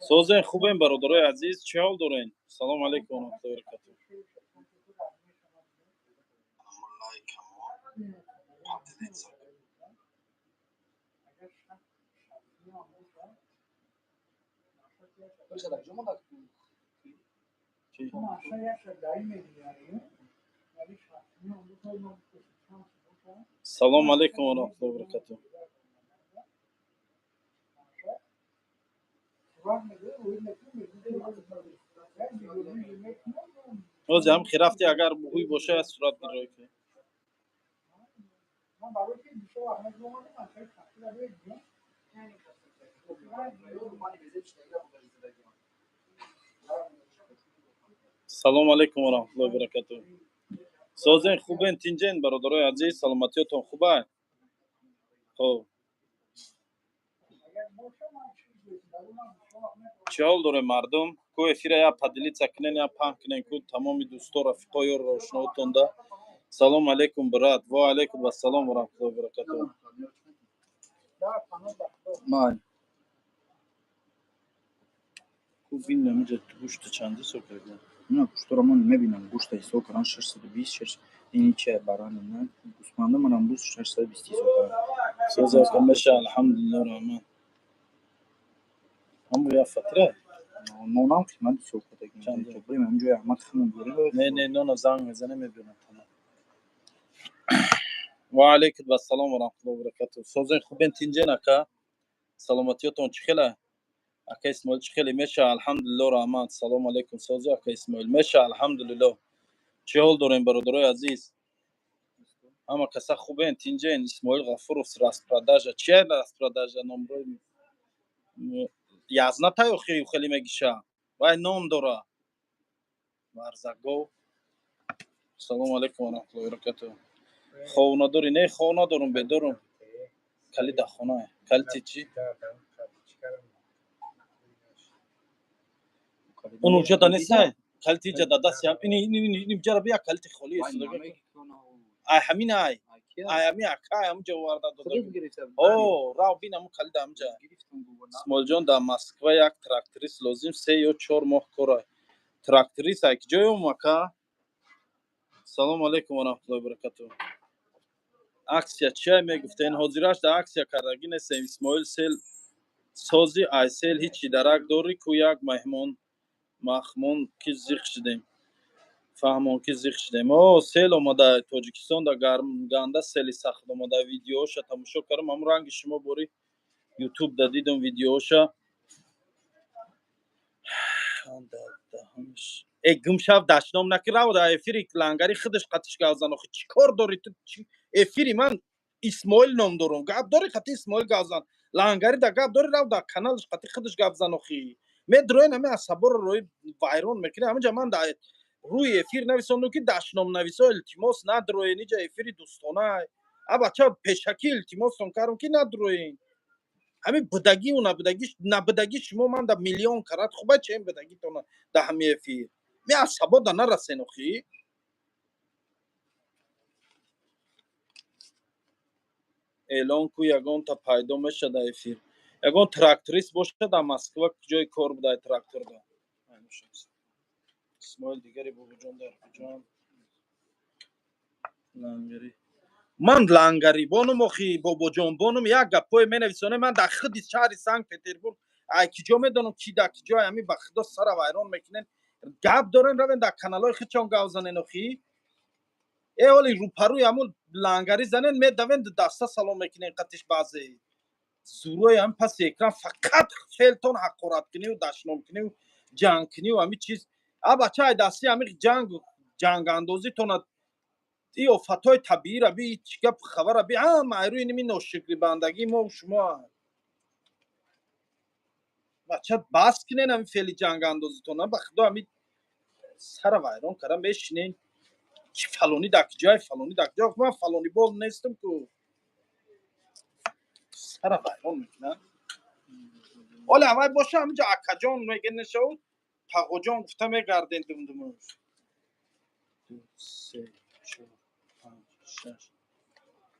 Созен, хубем, бародарои азиз, чӣ ҳол дорен? Салому алайкум ва раҳматуллоҳи ва баракатуҳ. Салому алайкум ва раҳматуллоҳи ва баракатуҳ. Ҳозир ҳам хирафти, агар ҳуй боша, сурат гирой кунед. Салому алайкум ва раҳматуллоҳи ва баракатуҳ. Созен, хубен, тинҷен, бародарои азиз, саломатиётон хуба? Хоб, чӣ ҳол дорем, мардум? Ку эфира я поделиться кунен, я паҳн кунен, ку тамоми дӯсто, рафиқо, ёру ошноотонда. Салому алайкум, брат. Ва алайкум ассалом ва раҳматуллоҳи ва баракатуҳ. Май. Ку бинам, инҷа гӯшта чанди со карда? На, гӯштора ман мебинам, гӯшта ҳисоб кардан 626, шаш, ини ча барани, на, гӯсфанда манам буз 620 ҳисоб кардан. Соза меша, алҳамдулиллоҳ, раҳмат. Ҳаму я фатира? Нонам қимат ҳисоб карда. Чанде? Бурем ҳамин ҷои Аҳмад химон биёрем. Не, не, нона занг мезанем, мебинам. Тамом. Ва алайкум ассалом ва раҳматуллоҳи ва баракатуҳ. Созен, хубен, тинҷен, ака? Саломатиётон чӣ хела? Ака Исмоил, чӣ хеле меша, алҳамдулиллоҳ, раҳмат. Салому алайкум, сози, ака Исмоил. Меша, алҳамдулиллоҳ. Чӣ ҳол дорем, бародарои азиз? Ҳама каса хубен, тинҷен? Исмоил Ғафуров, распродажа. Чия распродажа? Номрои язна таёхи хеле мегиша. Вай ном дора. Варзагов. Салому алайкум ва раҳматуллоҳи ва баракатуҳ. Хов надорӣ? Не, хов надорум, бедорум. Калид дар хона. Калити чӣ? Он уҷа да нестай? Калити иҷа да дасти ҳам. Ини ини ини ини ҷара бия, калити холӣ истода. Ай ҳамин, ай. Ай ҳамин ака, ай ҳамунҷа оварда дода. О, рав бин, ҳамун калида ҳамунҷа. Исмоилҷон, дар Москва як тракторист лозим, 3 ё 4 моҳ кора. Тракторист ай киҷоём, ака? Салому алайкум ва раҳматуллоҳи ва баракатуҳ. Акция чия мегуфтен? Ҳозираш дар акция кардагӣ нестем. Исмоил, сел сози, айсел ҳичи дарак дорӣ, ку як меҳмон махмон ки зиқ шудем. Фаҳмон ки зиқ шудем. О, сел омада Тоҷикистон, да ганда сели сахт омада. Видеоша тамошо кардам, ҳамун ранги шумо бори Ютуб да дидам видеоша. Э, гумшав, дашном наки, рав да эфири лангари худаш қатиш гап зан. Охи чӣ кор дорӣ ту? Эфири ман Исмоил ном дорум. Гап дорӣ, қати Исмоил гап зан. Лангари да гап дорӣ, рав да каналаш қати худаш гап зан. Охи медроен, ҳами асаборо рои вайрон мекунӣ. Ҳаминҷа ман да рӯи эфир нависондум, ки дашномнависо, илтимос, надроен, иҷа эфири дӯстона. А бача, пешакӣ илтимостон кардам, ки надроен. Ҳамин будагиву набудагӣ, набудагӣ шумо ман да миллион карат хуба, чен будагитона да ҳами эфир ме асабо да нарасен. Охи эълон ку, ягонта пайдо меша да эфир. Ягон тракторист боша дар Москва, ҷои кор будай тракторда. Исмоил дигари бобоҷон дар куҷоам? Лангари, ман лангари бонум. Охи бобоҷон бонум, як гапое менависонем. Ман дар худи шаҳри Санкт Петербург, ай киҷо медонам, ки дар киҷо. Ҳами ба худо сара вайрон мекунен. Гап дорен, равен дар каналҳои худшон гап занен. Охи э, оли рӯпарӯи ҳамун лангари занен, медавен, даста салом мекунен қатиш. Баъзе зурои ҳами паси экран фақат фелтон ҳақораткуниву дашномкуниву ҷангкуниву ҳами чиз. А бача, ай дасти ҳами ҷанг ҷангандозитона, и офатҳои табиира би, чӣ гап хабара би, ҳама айрӯи ними ношукри бандагии мо шумо. Бача, бас кунен ҳами феъли ҷангандозитона. Ба худо, ҳами сара вайрон карда мешинен, ки фалонӣ дар киҷои, фалонӣ дар киҷо. Ман фалонӣ бол нестам ку, сара вайрон мекунам. Оле аввай боша, ҳаминҷо акаҷон мегенешав, тағоҷон гуфта мегарден думдумуш. Ду, се, чор, панҷ, шаш,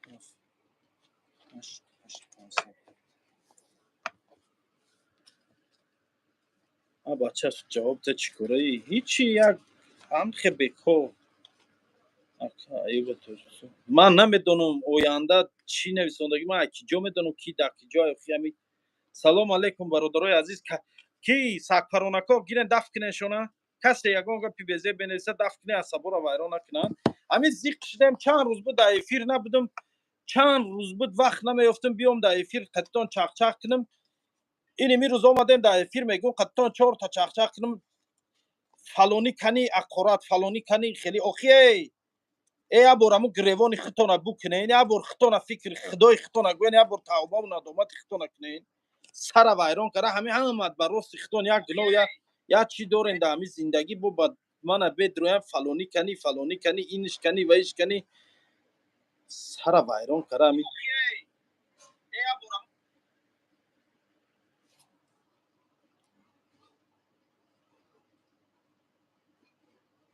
ҳафт, ҳашт, ҳашт панҷсад. А бача, ҷавоб те, чӣ кораи? Ҳичи, як ҳамхе бекор. Ман намедонам, оянда чӣ нависондагӣ, ман ки ҷо медонам, ки дар ки ҷо. Ами салом алейкум, бародарои азиз, ки сагпаронако гирен, дафт кунен шона. Касе ягон гапи безеб бенависа, дафт куне, асаборо вайрон накунанд. Ҳамин зиқ шудем, чанд рӯз буд дар эфир набудам, чанд рӯз буд вақт намеёфтам биём дар эфир қаттон чақчақ кунам. Ин имрӯз омадем дар эфир, мегӯм қаттон чорта чақчақ кунам. Фалонӣ кани ақорат, фалонӣ кани хеле. Охи эй, э, як бор ҳамун гиревони хитона букунен, як бор хитона фикри худои хитона гӯен, як бор тавбаву надомати хитона кунен. Сара вайрон кара ҳами ҳамад ба рости хитон як гуноҳ, як чӣ дорен дар ҳами зиндагӣ. Бо ба мана бедроям, фалонӣ кани, фалонӣ кани, иниш кани, ваиш кани, сара вайрон кара ҳами.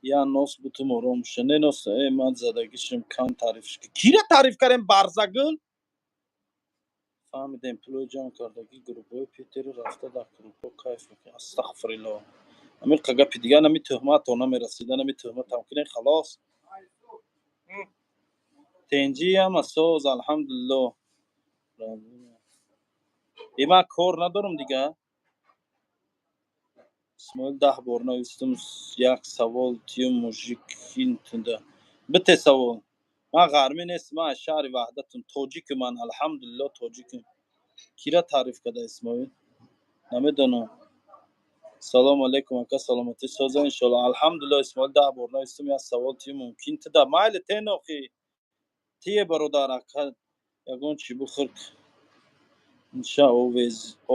Я нос бутум, ором ша, не нос. Э, ман задагишим кам таъриф. Кира таъриф кардем, барзагул? Фаҳмидем, пулои ҷамъ кардагӣ группҳои Питери рафта дар клубҳо кайф мекунӣ. Астағфириллоҳ, ҳамин қа гапи дигар, нами туҳмато намерасида, нами туҳматам кунем, халос. Тенҷӣ ҳама соз, алҳамдулиллоҳ. Е, ман кор надорам дига. Исмоил, 10 бор навистум, як савол тию мужикинтунда бите савол. Ман ғармӣ нестам, ман аз шаҳри Ваҳдатум, тоҷикум, ман, алҳамдулиллоҳ, тоҷикум. Кира таъриф карда, Исмоил? Намедонам. Салому алейкум, ака, саломатӣ соза, иншоалло, алҳамдулиллоҳ. Исмоил, 10 бор навистум, як савол тию мумкин туда. Майли, тенохи тие, бародар, ака, ягон чӣ бухӯр. Инша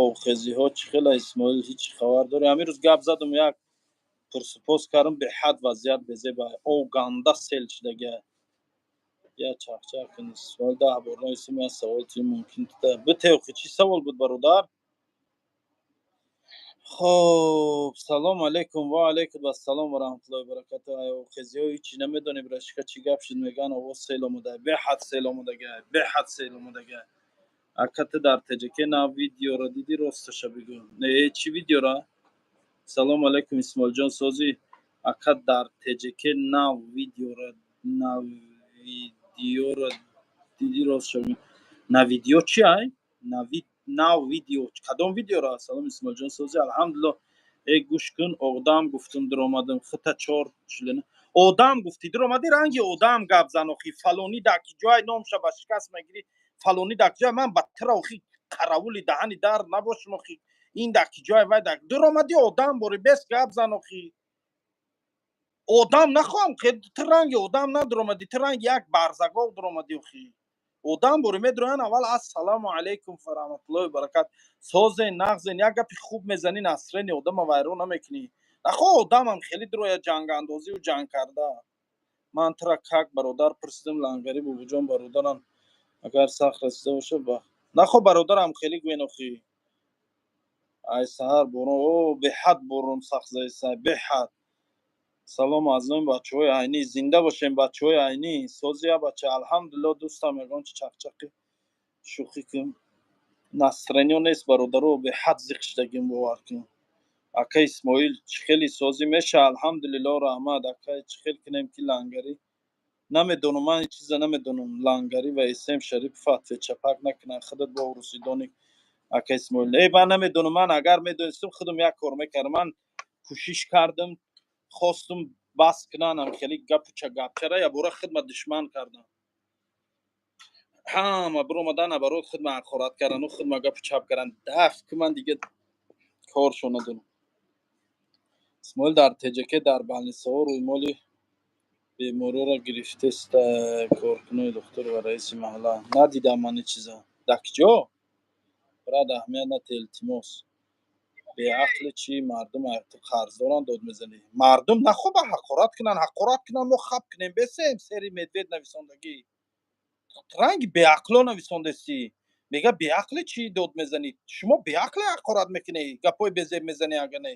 обхезиҳо чӣ хела, Исмоил, ҳеҷ хабар дорӣ? Ҳамин рӯз гап задум, як пурсупос кардам, беҳад вазъият безеба, об ганда сел шудага. Я чахчах кун, Исмоил, 10 бор навистум, як савол тию мумкин туда битеохи. Чӣ савол буд, бародар? Хоб, салому алейкум. Ва алейкум ассалом ва раҳматуллоҳи баракату. Обхезиҳо ҳичи намедонем, рашика, чӣ гап шуд? Мегӯянд, овоз сел омада, беҳад сел омадага, беҳад сел омадага. Ака, ту дар ТЖК нав видеоро дидӣ? Росташа бигӯ. Не, чӣ видеора? Салому алейкум, Исмоилҷон, созӣ? Ака, дар ТЖК нав видеора, нав видеоро дидӣ? Росташа бигӯ. На видео чи ай? Нав видео, кадом видеора? Салом, Исмоилҷон, созӣ? Алҳамдулиллоҳ. Э, гӯш кун, одам гуфтум, дуромадам, хита чор члена одам гуфтӣ, дуромадӣ, ранги одам гап зан. Охи, фалонӣ дар ки ҷой номша ба шикаст мегирӣ, фалонӣ дар ки ҷой. Ман ба тира, охи, қаравули даҳани дар набошам. Охи, ин дар ки ҷой, вай дар дуромадӣ, одам бори бес гап зан. Охи, одам нахоҳам, ту ранги одам надуромадӣ, ту ранги як барзагов дуромадӣ. Охи, одам бори медуроян, аввал ассалому алайкум ва раҳматуллоҳи баракат, созен, нағзен, як гапи хуб мезанӣ, насрени одама вайрон намекунӣ. Нахоҳ одамам хеле дуроя ҷангандозию ҷанг карда. Ман тура как бародар пурсидам, лангари бубуҷон, бародарам, агар сахт расида бошад ба нахоҳ, бародарам, хеле гӯен. Охи, ай саҳар борон, о, беҳад борон сахт заиса, беҳад. Салом аз номи бачаҳои Айнӣ, зинда бошем, бачаҳои Айнӣ. Созия, бача? Алҳамдулиллоҳ, дӯстам. Ягон чи чақчақи шӯхӣ кун, настроение нест, бародаро, беҳад зиқ шудагим, бовар кун. Ака Исмоил, чӣ хеле созӣ меша? Алҳамдулиллоҳ, раҳмат. Ака, чӣ хел кунем, ки лангарӣ намедонам, ман ҳеҷ чиза намедонам. Лангарӣ ва Исм Шарипов фатве чапак накунанд, худат бо русидони. Ака Исмоил, э, ман намедонам. Ман агар медонистам, худам як кор мекардам. Ман кӯшиш кардам, хостум бас кунанам хеле гапу гапчара, ябора хидма душман кардам. Ҳама биромадан, наоборот, хидма ҳақорат кардану хидма гапу чап кардан. Дафт ки ман дига коршо надорам. Исмоил, дар ТЖК дар больницаҳо рӯймоли бемориро гирифтеста коркунои духтур ва раиси маҳалла. Надидам ман ин чиза. Дар куҷо, брат? Аҳамият нате, илтимос. Беақли чӣ? Мардум ту қарз доранд, дод мезанӣ. Мардум нахоба ҳақорат кунанд, ҳақорат кунанд, мо хаб кунем бесем. Сери медвед нависондагӣ, ранги беақло нависондестӣ. Мега, беақли чӣ дод мезанӣ? Шумо беақле, ҳақорат мекунӣ, гапҳои безеб мезанӣ. Ага, не,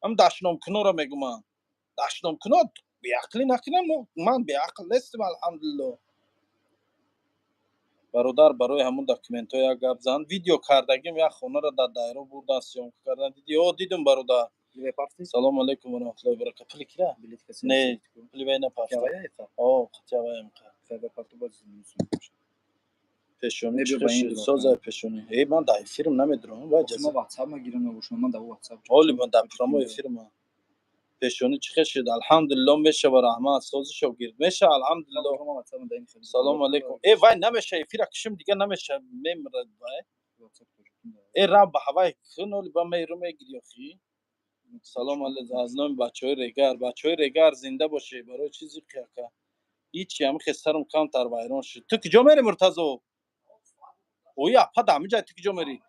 ам дашномкунора мегуман, дашномкуно беақлӣ накунам. Ман беақл нестам, алҳамдулилло. Бародар, барои ҳамун документҳо як гап зан. Видео кардагим, як хонаро дар дайро бурдан, съёмка кардан. Диди? О, дидум, бародар. Салому алейкум ва раҳматуллоҳи ва баракатуҳ. Пули кира? Не, пули вай напафта. О, қатиаваям. Пешонӣ чӣ созай, пешонӣ? Э, ман дар эфирм намедурам, вай ҷаза. Ҳоли ман дар прямой эфирм. Пешонӣ чӣ хел шуд? Алҳамдулилло, мешава, раҳмат. Сози, шогирд, меша, алҳамдулилло. Салому алейкум. Э, вай намеша, эфира кишим, дига намеша, мемирад вай. Э, рав ба ҳавай кун, оли ба мейру мегири охи. Салом алейкум аз номи бачаҳои Регар. Бачаҳои Регар, зинда бошед. Барои чӣ зиқи, ака? Ҳичи, ҳами сарам камтар вайрон шуд. Ту куҷо мери, Муртазо? Ои, апа, да ҳамин ҷай ту куҷо мери?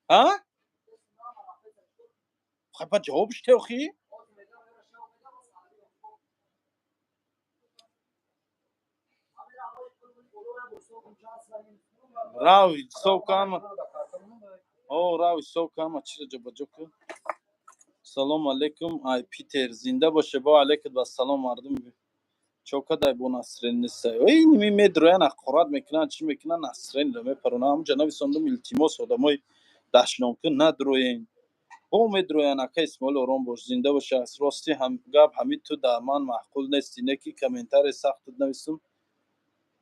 А, ба ҷавобш те охи. Рав, ҳисоб кама. О, рав, ҳисоб кама, чиро ҷобаҷо кун. Салому алейкум, ай Питер, зинда боше. Ба алейкум вассалом. Мардум чокадай бо Насрин нестай. Ой, ними медроян, ҳақорат мекунанд, чӣ мекунанд, Насринро мепаронанд. Ҳамунҷа нависондум: илтимос, одамои даштномкун, надроен. Бо медроян. Ака Исмоил, ором бош, зинда боша. Рости гап ҳамин, ту дар ман маъқул нестӣ, не ки комментарий сахтат нависум,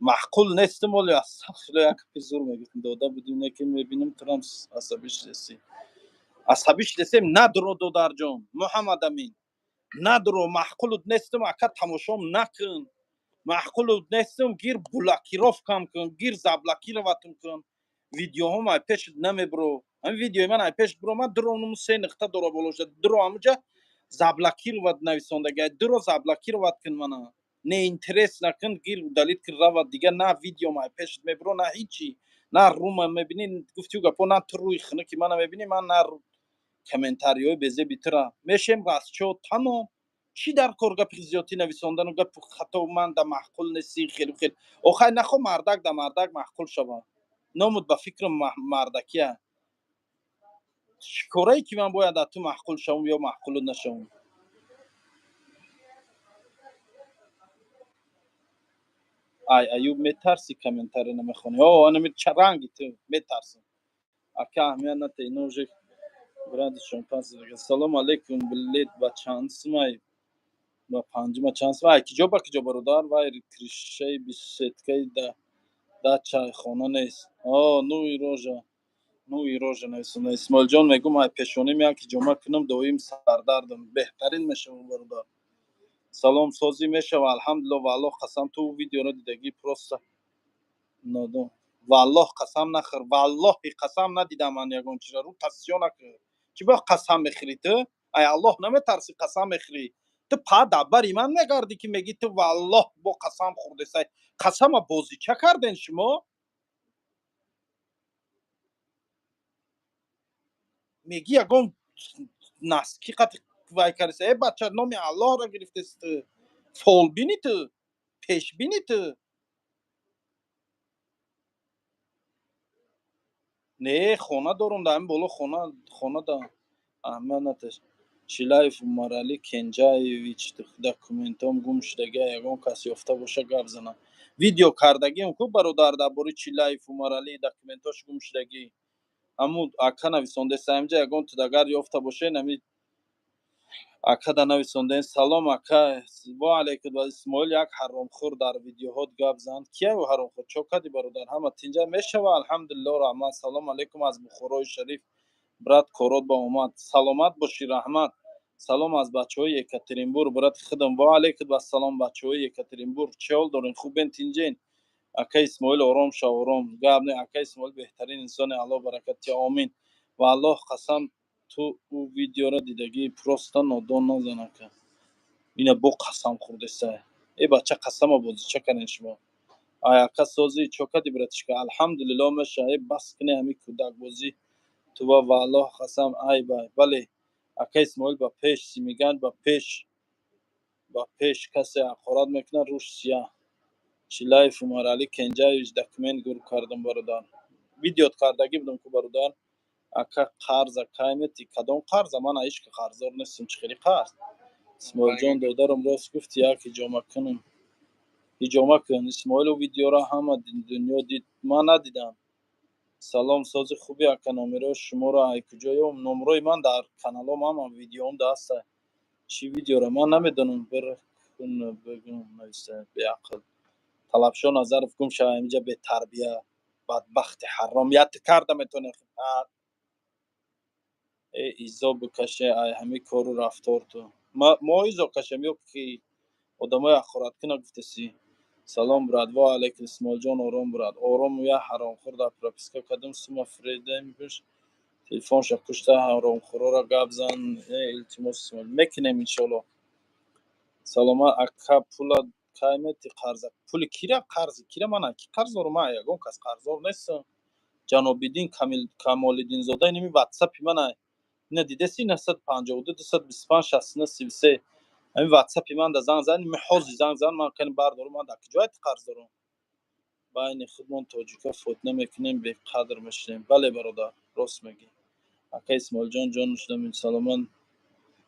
маъқул нестим. Оли астағфирулло, як гапи зур мегуфтм, дода будим, не ки мебинам, турам асабӣ шудеси. Асабӣ шудесем. Надро, додарҷон Муҳаммадамин, надро. Маъқулут нестим, ака, тамошом накун. Маъқулут нестим, гир, блокировкам кун, гир, заблокироватым кун. Видеоҳом ай пешт намебро. Ҳамин видеои ман ай пеш биро, ман дуронуму се нуқта дора болоша, дуро, ҳамуҷа заблокировать нависондага. Дуро, заблокировать кун мана, неинтерес накун, гир, удалить кун, равад. Дига на видеом ай пешт мебро, на ҳичи, на рума мебинӣ. Гуфтию гапо, на ту рӯи хунуки мана мебинӣ, ман на комментариҳои безеби тура мешем. Расчо, тамом. Чӣ дар кор гапи зиёдтӣ нависондану гапи хато? Ман да маъқул нестӣ, хелу хел. Охай, нахо мардак да мардак маъқул шава. Номуд ба фикрам мардакия. Чӣ корае ки ман бояд дар ту маъқул шавам ё маъқулу нашавам? Ай Аюб, метарсӣ, комментарий намехонӣ. О, анами ранги ту метарсам, ака, аҳамият нате, ино уже градусшон пас. Салому алейкум. Билет ба чанд сумай? Ба панҷума чанд сум? Ай киҷо ба киҷо, бародар? Вай крышаи беседкаи да чайхона нест. О, ну и рожа, ну и рожа нависонда. Исмоилҷон, мегум, ай пешоним як ҳиҷома кунам, доим сардардам. Беҳтарин мешавам, бародар. Салом, созӣ, мешава, алҳамдулилло. Валлоҳ қасам, ту видеоро дидагӣ, просто нодон. Валлоҳ қасам нахӯр, валлоҳи қасам, надидам ман ягон чиза. Рӯ тасиё накӯр. Чӣ ба қасам мехӯрӣ ту? Ай Аллоҳ наметарсӣ, қасам мехӯрӣ ту. Па дабари ман мегардӣ, ки мегӣ ту валлоҳ бо қасам хӯрдесай. Қасама бозича карден шумо? Мегӣ ягон наски қати вай кардеса. Э, бача, номи Аллоҳро гирифтеси ту, фолбини ту, пешбини ту. Не, хона дорум дар ҳамин боло, хона, хона да. Аҳамият наташ. Чилаев Умаралӣ Кенҷаевич, документом гум шудага, ягон кас ёфта боша, гап зана. Видео кардагиам ку, бародар, дар бораи Чилаев Умаралӣ, документош гум шудагӣ. Ҳамун ака нависондаест ҳаминҷа, ягон тудагар ёфта бошед, ҳами акада нависондаен. Салом, ака. Ва алайкум. Исмоил як ҳаромхӯр дар видеоҳот гап зан. Кия ӯ ҳаромхӯр? Чо кади, бародар? Ҳама тинҷа мешава, алҳамдулилло, раҳмат. Салом алейкум аз Бухорои Шариф, брат, корот ба омад, саломат бошӣ, раҳмат. Салом аз бачаҳои Екатеринбург, брати худам. Ва алайкум ассалом, бачаҳои Екатеринбург, чӣ ҳол дорен? Хубен, тинҷен? Ака Исмоил, ором шав, ором, гап не. Ака Исмоил беҳтарин инсоне, Аллоҳ баракат тия, омин. Ва Аллоҳ қасам, ту ӯ видеоро дидагӣ, просто нодон назан, ака. Ина бо қасам хӯрдесай. Э, бача, қасама бозича карден шумо? Ай ака, созӣ, чо кади, братишка? Алҳамдулилло, меша. Э, бас куне ҳами кӯдакбозӣ тува. Ва Аллоҳ қасам, айбай. Бале, ака Исмоил, ба пеш, симиган, ба пеш, ба пеш. Касе ҳақорат мекунад, рӯш сияҳ. Чилаев Умаралӣ Кенҷаевич, документ гур кардам, бародар, видеот кардагӣ будам ку, бародар. Ака, қарза кай метӣ? Кадом қарза? Ман ҳеҷ ка қарздор нестам. Чӣ хели қарз? Исмоилҷон, додарам, рост гуфти, як ҳиҷома кунам. Ҳиҷома кун, Исмоилу. Видеоро ҳама дунё дид, ман надидам. Салом, сози хуби, ака. Номерои шуморо ай куҷо ёбам? Номерои ман дар каналом, ҳама видеоам да ҳаста. Чӣ видеоро ман намедонам. Бир кун, бигум, нависта беақл. Талабшо Назаров, гум шава инҷа, бетарбия, бадбахти ҳаром. Як карда метавонӣ. Э, изо бикаше ай ҳами кору рафторту. Мо изо кашем ё ки одамои ҳақораткуна гуфтесӣ? Салом, брат. Ва алайкум, Исмоилҷон. Ором, брат, ором. Я ҳаромхӯр дар прописка кардам, сума фиредем, телефонша кушта. Ҳаромхӯрора гап зан, илтимос, Исмоил. Мекунем, иншоалло. Саломат, ака. Пула кай мети, қарза? Пули кира? Қарзи кира? Ман ки қарз дорам? Ман ягон кас қарздор нестам. Ҷанобиддин Камолиддинзода, инами ватсапи мана, ина дидеси? 952 225 69 33. Ҳамин ватсапи ман да занг зан, ҳози занг зан, ман кани бардорам. Ман дар куҷояти қарз дорам? Байни худмон тоҷика фотна мекунем, беқадр мешавем. Бале, бародар, рост мегӣ. Ака Исмоилҷон, ҷон шудам, саломат.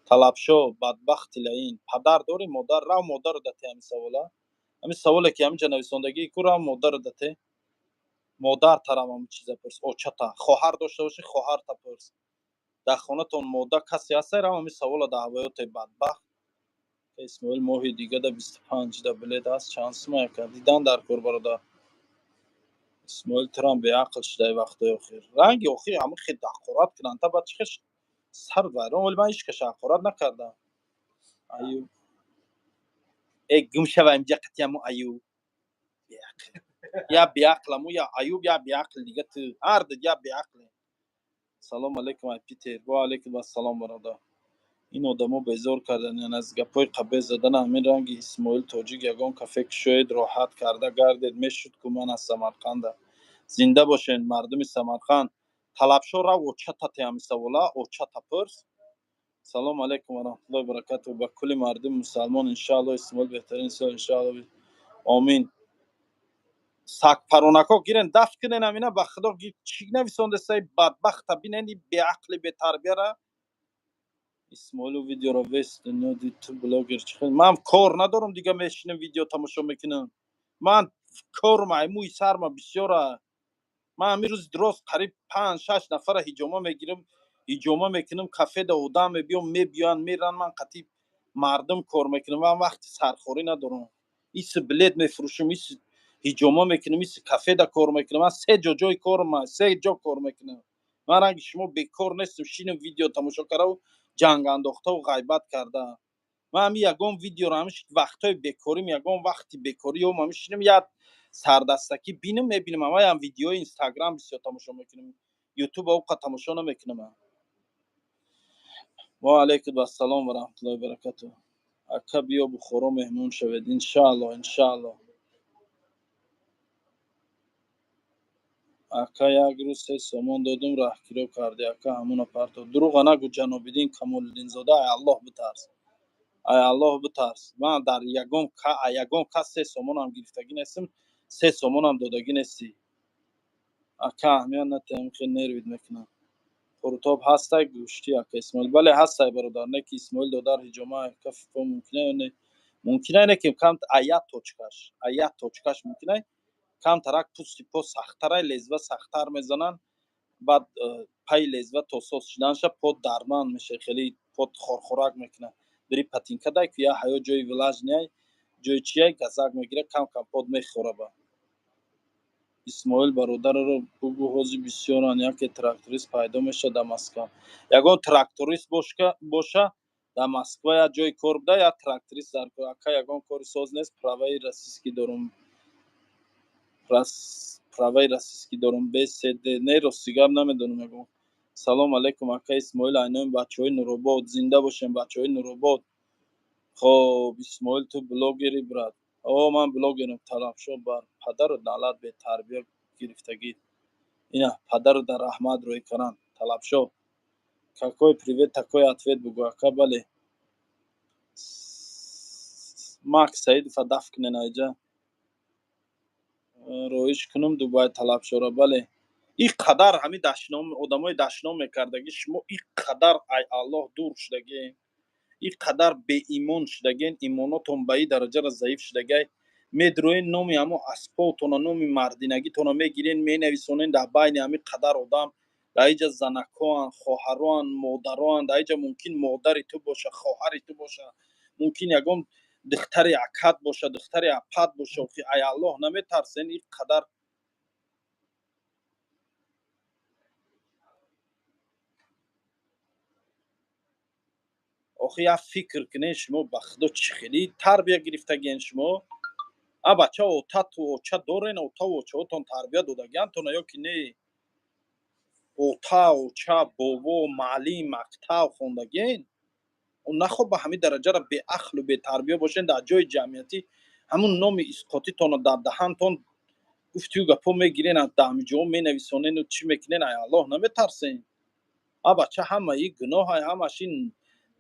Талабшо, бадбахти лаин, падар дорӣ, модар? Рав, модарро дате. Ҳамин савола, ҳамин саволе ки ҳаминҷа нависондагӣ ку, рав, модарро дате. Модар тарам ҳамин чиза пурс, очата. Хоҳар дошта бошӣ, хоҳарта пурс. Дар хонатон мода касе ҳаста? Рав, ҳамин савола дар ҳавоёте, бадбахт. Исмоил, моҳи дига да 25 да билет ҳаст, чанд сума, яка? Дидан дар кор, бародар. Исмоил, турам беақл шудаи вақтҳои охир. Ранги охир ҳамин хел ҳақорат кунанд, та баъд чӣ хел сар вайрон. Вале ман ҳеҷ каша ҳақорат накардам. Аюб, э, гум шава инҷа қатиаму. Аюб беақл, я беақламу, я Аюб, я беақл дига. Ту ҳар ду я беақле. Салом алейкум, ай Питер. Ва алейкум ассалом, бародар. Ин одамо безор карданд аз гапҳои қабеҳ задан. Ҳамин ранги Исмоил Тоҷик ягон кафе кушоед, роҳат карда гардед, мешуд ку. Ман аз Самарқанда. Зинда бошед, мардуми Самарқанд. Талабшо, рав, очата те, ҳамин савола очата пурс. Салом алейкум ва раҳматуллоҳи баракатуҳ ба кулли мардуми мусалмон, иншаалло. Исмоил беҳтарин инсон, иншаалло, омин. Сагпаронако гирен, дафт кунен ҳамина. Ба худо, чӣ нависондесаи бадбахта? Бинен и беақли бетарбияра. Исмоилу, видеоро весь дунё дид, ту блогер чӣ хел? Ман кор надорам дига, мешинам, видео тамошо мекунам. Ман корм ай мӯи сарма бисёра. Ман ҳамин рӯзи рост қариб панҷ шаш нафара ҳиҷома мегирам, ҳиҷома мекунам. Кафеда одам мебиём, мебиёянд, меран. Ман қатъи мардум кор мекунам, ман вақти сархорӣ надорам. Иси билет мефурӯшам, иси ҳиҷома мекунам, иси кафеда кор мекунам. Ман се ҷо ҷои корм, се ҷо кор мекунам. Ман ранги шумо бекор нестам, шинам, видео тамошо кардаву ҷанг андохтаву ғайбат карда. Ман ҳамин ягон видеоро ҳамин вақтҳои бекорим, ягон вақти бекорӣ ём, ҳамин шинам, як сардастакӣ бинам, мебинам. Амаям видеои Инстаграм бисёр тамошо мекунам, Ютуб ауқа тамошо намекунам. Ва алайкум ассалом ва раҳматуллоҳи баракатуҳ. Ака, биё Бухоро, меҳмон шавед. Иншаалло, иншаалло. Ака, як рӯз 3 сомон додум, раҳкиро кардӣ. Ака, ҳамона парто. Дурӯға нагӯ, Ҷанобиддин Камолиддинзода. Ай Аллоҳ битарс, ай Аллоҳ битарс. Ман дар ягон кас 3 сомонам гирифтагӣ нестам, 3 сомонам додагӣ нестӣ. Ака, аҳамият натиҳам, хел нервит мекунам. Қурутоб ҳастай гӯштӣ, ака Исмоил? Бале, ҳастай, бародар. Не ки Исмоил додар, ҳиҷома ака фифо мумкина ё не? Мумкина не ки кам аят точкаш, аят точкаш мумкина. Камтарак пӯсти по сахттарай, лезва сахттар мезананд. Баъд пайи лезва то соз шуданша по дарманд меша, хеле пот хорхорак мекунад. Бири патинка дай ку, я ҳаё ҷои влажный, ҷои чияй, газак мегира, кам кам пот мехӯраба. Исмоил, бародараро бугӯ, ҳозир бисёранд, яке тракторист пайдо мешавад дар Москва. Ягон тракторист боша, дар Москва як ҷои кор буда, як тракторист дар кор. Ака, ягон кори соз нест? Праваи российский дорум, праваи российский дорум, бсд. Не, рости гап, намедонам ягон. Салом алейкум, ака Исмоил, айноми бачаҳои Нуробод. Зинда бошем, бачаҳои Нуробод. Хоб, Исмоил, ту блогери, брат? О, ман блогерам. Талабшо, бар падару налат, бетарбия гирифтагӣ. Ина падару дар раҳмат рӯй каранд. Талабшо, какой привет, такой ответ бугӯ, ака. Бале, Макс Саидова даф кунен, айҷа роиш кунум Дубай. Талабшора, бале. Ин қадар ҳамин дашном, одамои дашном мекардагӣ, шумо ин қадар ай Аллоҳ дур шудагием, ин қадар беимон шудагиен, имонотон ба ин дараҷара заиф шудагиай. Медроен, номи ҳамо аспотона, номи мардинагитона мегирен, менависонен дар байни ҳамин қадар одам. Дар иҷа занакоан, хоҳароан, модароан. Дар иҷа мумкин модари ту боша, хоҳари ту боша, мумкин ягон духтари акат боша, духтари апат боша. Охи, ай Аллоҳ наметарсен? Ин қадар охи, як фикр кунен шумо, ба худо, чӣ хеле тарбия гирифтагиен шумо? А бача, отату оча дорен? Отаву очаотон тарбия додагиантона ё ки не? Ота, оча, бобо, маълим, мактаб хондагиен? Нахоб ба ҳамин дараҷара беақлу бетарбия бошен, дар ҷои ҷамъиятӣ ҳамун номи исқотитонро дар даҳантон гуфтию гапҳо мегирен, дар ҳамин ҷоҳо менависонену чӣ мекунен? Ай Аллоҳ наметарсен? А бача, ҳамаи гуноҳ, ҳамаш ин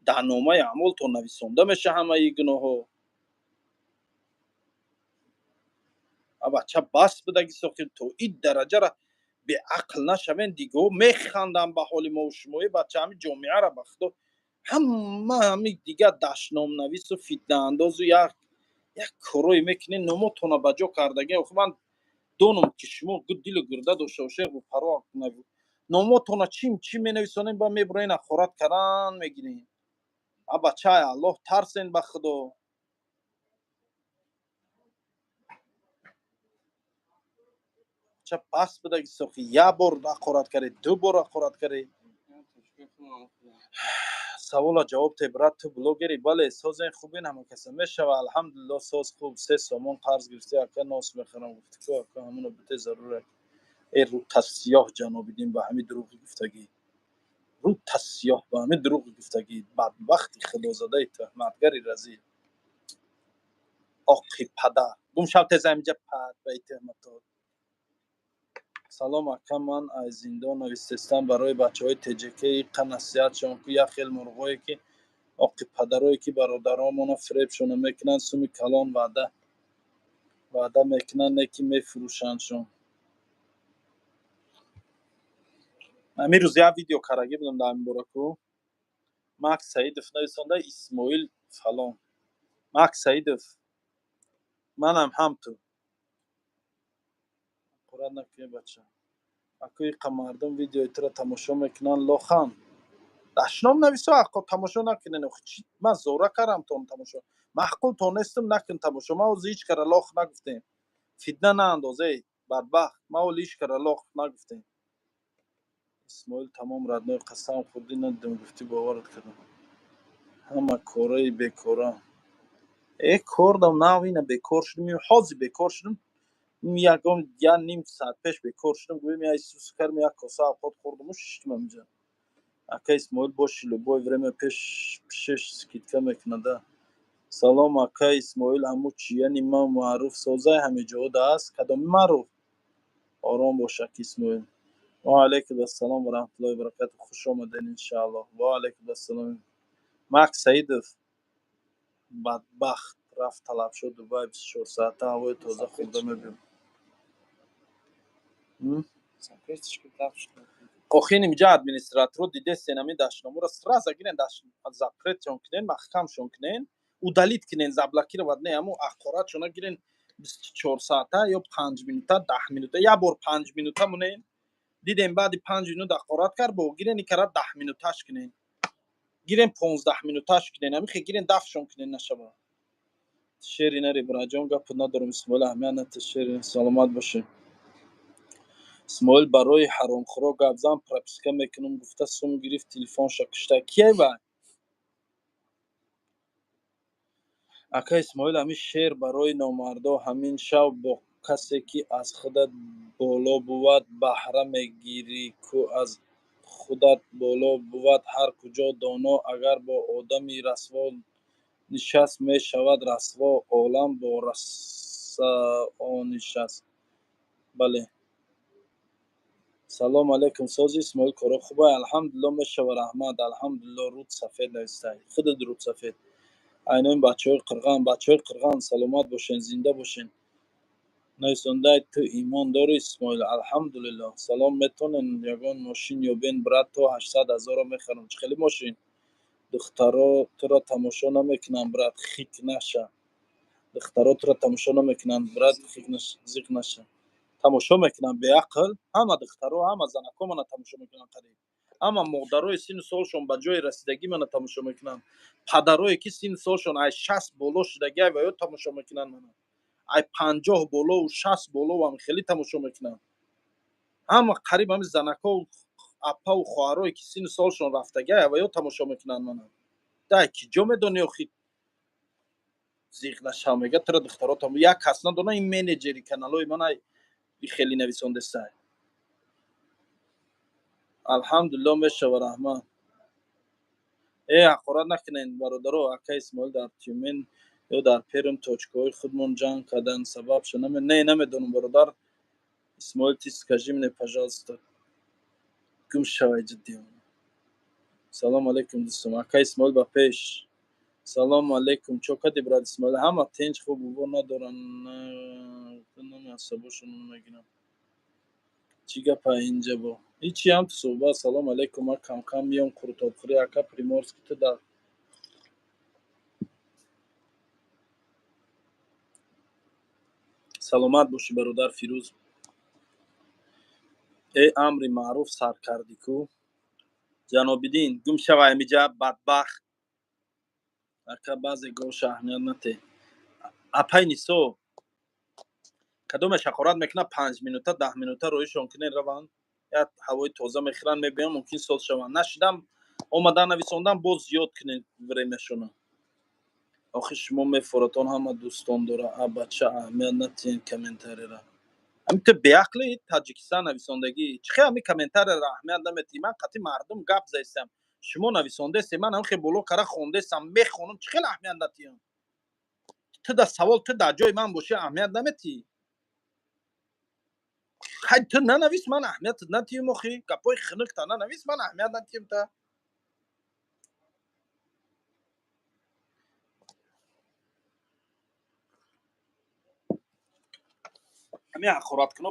дар номаи аъмолтон нависонда меша, ҳамаи гуноҳҳо. А бача, бас бидаги сохи, то ин дараҷара беақл нашавен. Дигаҳо механданд ба ҳоли мову шумо. Е бача, ҳамин ҷомеара, ба худо, ҳама ҳами дигар дашномнавису фитнаандозу як корое мекунед, номотона ба ҷо кардаги. Охи, ман донам, ки шумо дилу гурда дошта бошед, паро номотона чим чӣ менависонем, ба мебуроен, ҳақорат кардан мегирем. А бача, Аллоҳ тарсен, ба худо. Ча, пас бидаги сохи, як бор ҳақорат кардед, ду бор ҳақорат кардед. Савола ҷавоб те, брат, ту блогери? Бале. Созен, хубин ҳама каса мешава? Алҳамдулилло, соз, хуб. 3 сомон қарз гирифти, ака, нос мехарам гуфти ку, ака, ҳамуно бите, зарура. Э, рӯта сиёҳ, ҷанобидин, ба ҳамин дурӯғи гуфтагӣ, рӯта сиёҳ, ба ҳамин дурӯғи гуфтагӣ, бадбахти худозадаи тӯҳматгари разил, оқи падар, гум шав теза инҷа, пад ба тӯҳматот. Салом, ака, ман аз зиндон навистестам. Барои бачаҳои ТҶК иқа насиҳатшон ку, як хел мурғое ки оқи падарое ки бародаронмона фиребшона мекунанд, суми калон ваъда мекунанд, не ки мефурӯшандшон. Ҳамин рӯз як видео карагӣ будам дар ҳамин бора ку. Макс Саидов нависонда, Исмоил фалон. Макс Саидов, манам ҳам ту ҳақорат накунӣ, бача. Аку, иқа мардум видеои туро тамошо мекунанд, лохан дашном нависо, ақо тамошо накунен. Охи, ман зора кардам тон тамошо маъқул нестам, накун тамошо. Ман ҳозир ҳеҷ кара лох нагуфтем, фитна наандоз, эй бадбахт. Ман ҳоли ҳеҷ кара лох нагуфтем. Исмоил, тамом, родной, қасам хӯрдӣ, надидам, гуфтӣ, боварат кардам. Ҳама кораи бекора. Э, кор дам, нав ина бекор шудем, ҳозир бекор шудем, ягон як ним соат пеш бекор шудам. Гӯем, я исус кардем, як коса авқот хӯрдаму шиштам ҳаминҷа. Ака Исмоил боши, любое время пеш пишеш скидка мекунада. Салом, ака Исмоил, ҳаму чияни ман маъруф созай, ҳамиҷода аст? Кадоми маъруф? Ором бош, ака Исмоил. Ва алайкум ассалом ва раҳматуллоҳи ва баракатуҳ, хуш омадед, иншааллоҳ. Ва алайкум ассалом. Макс Саидов бадбахт рафт, талаб шуд Дубай, 24 соата ҳавои тоза хӯрда мебиёд. Охи, инҷа администраторо дидестен, ҳамин дашноморо сразу гирен, запретшон кунен, маҳкамшон кунен, удалить кунен, заблокировать не, ҳамун ҳақоратшона гирен, 24 соата ё 5 минута, 10 минута, як бор 5 минута монен, дидем, баъди 5 минут ҳақорат кард, бо гирен икара 10 минуташ кунен, гирен 15 минуташ кунен, ҳамихе гирен дафшон кунен, нашава. Шери нари, браҷон, гапу надорам. Исмоил, аҳамият нате, шери, саломат бошед. Исмоил, барои ҳаромхӯро гап зан, прописка мекунам гуфта, сум гирифт, телефонша кушта. Кияй вай? Ака Исмоил, ҳамин шеър барои номардо: ҳамин шав бо касе ки аз худат боло бувад, баҳра мегирӣ ку аз худат боло бувад. Ҳар куҷо доно агар бо одами расво нишаст, мешавад расво олам бо расао нишаст. Бале. Салом алейкум, сози, Исмоил, коро хубай? Алҳамдулилло, мешава, раҳмат, алҳамдулилло. Руд сафед навистай, худат руд сафед. Айнои бачаҳои қирған, бачаҳои қирған, саломат бошен, зинда бошен. Нависондай, ту имон дорӣ, Исмоил? Алҳамдулилло. Салом, метонен ягон мошин ёбен, брат, то 800 ҳазорро мехарам. Чӣ хели мошин? Духтаро туро тамошо намекунанд, брат, хик наша. Духтаро туро тамошо намекунанд, брат, зиқ наша. Тамошо мекунанд, беақл. Ҳама духтаро, ҳама занако мана тамошо мекунанд қариб. Ҳама модарои синну солшон ба ҷои расидагӣ мана тамошо мекунанд. Падарое ки синну солшон ай 60 боло шудагӣ ва ё тамошо мекунанд мана. Ай 50 болову 60 болову хеле тамошо мекунанд. Ҳама қариб ҳами занако, апаву хоҳарое ки синну солшон рафтагӣ ва ё тамошо мекунанд мана. Дай ки ҷо медонӣ охи, зиқ нашав, мега тура духтаро там як кас надона, ин менеҷери каналҳои ман ай хеле нависондесай. Алҳамдулилло, мешава, раҳмат. Э, ҳақорат накунед, бародаро. Ака Исмоил, дар Тюмен ё дар Перм точкаҳои худмон ҷанг кардан сабаб шуда? Не, намедонам, бародар Исмоил, ты скажи мне, пожалуйста. Гум шавай, ҷиддӣ. Салому алейкум, дӯстом. Ака Исмоил, ба пеш. Салому алейкум, чо кади, брат Исмоил? Ҳама тинч, хуб, бобо надоранд, номи асабошон мегирам. Чӣ гапа инҷа? Бо ҳичи ҳам ту суҳбат. Салому алейкум, ман камкам миём қурутобхӯрӣ. Ака Приморский, ту дар саломат бошӣ, бародар Фирӯз. Э, амри маъруф сар кардӣ ку, Ҷанобиддин, гум шава амиҷа, бадбахт. Ака, баъзе гоша аҳамият нате. Апай Нисо, кадомеш ҳақорат мекунад, 5 минута, 10 минута роҳишон кунед, раванд, як ҳавои тоза мехӯранд, мебиён, мумкин соз шаванд. Нашидам, омадан нависондан, боз зиёд кунед времяшона. Охи шумо мефоратон, ҳама дӯстон дора. А бача, аҳамият натиҳен комментарийра. Ҳами ту беақли, Таҷикистон нависондагӣ. Чӣ хел ҳами комментарийра аҳамият наметиҳӣ? Ман қатъи мардум гап заистам, шумо нависондесте, ман ҳам хел боло кара хондестам, мехонам. Чӣ хел аҳамият натиҳам? Ту да савол, ту дар ҷои ман бошӣ, аҳамият наметиҳӣ? Хай, ту нанавис, ман аҳамиятат натиҳам. Охи гапҳои хунукта нанавис, ман аҳамият натиҳам та. Ҳамин ҳақораткуно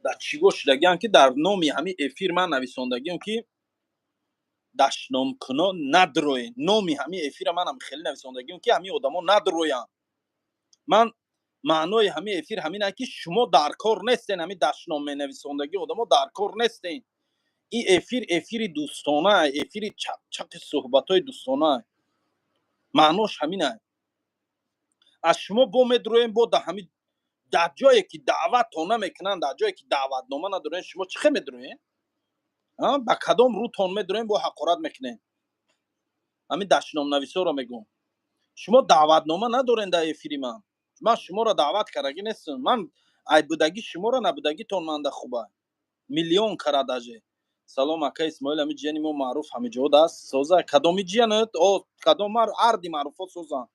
дар чиво шудагиам, ки дар номи ҳамин эфир ман нависондагиам, ки дашномкуно надроен. Номи ҳамин эфира манам хеле нависондагиам, ки ҳамин одамо надроянд. Ман маънои ҳамин эфир ҳамин ки шумо дар кор нестен, ҳамин дашном менависондагӣ одамо дар кор нестен. Ин эфир эфири дӯстона, эфири чақчақи суҳбатҳои дӯстона, маънош ҳамина. Аз шумо бо медроем, бо да ҳамин дар ҷое ки даъваттон намекунанд, дар ҷое ки даъватнома надорен, шумо чӣ хел медроем? Ба кадом рӯтон медроем, бо ҳақорат мекунем? Ҳамин дашномнависоро мегӯм: шумо даъватнома надорен дар эфири ман, ман шуморо даъват кардагӣ нестам. Ман айбудагӣ шуморо набудагитон манда хуба миллион кара даже. Салом, ака Исмоил, ҳами ҷияни мо маъруф ҳамиҷод аст, соза? Кадоми ҷиянат? О, кадом арди маъруфо созанд?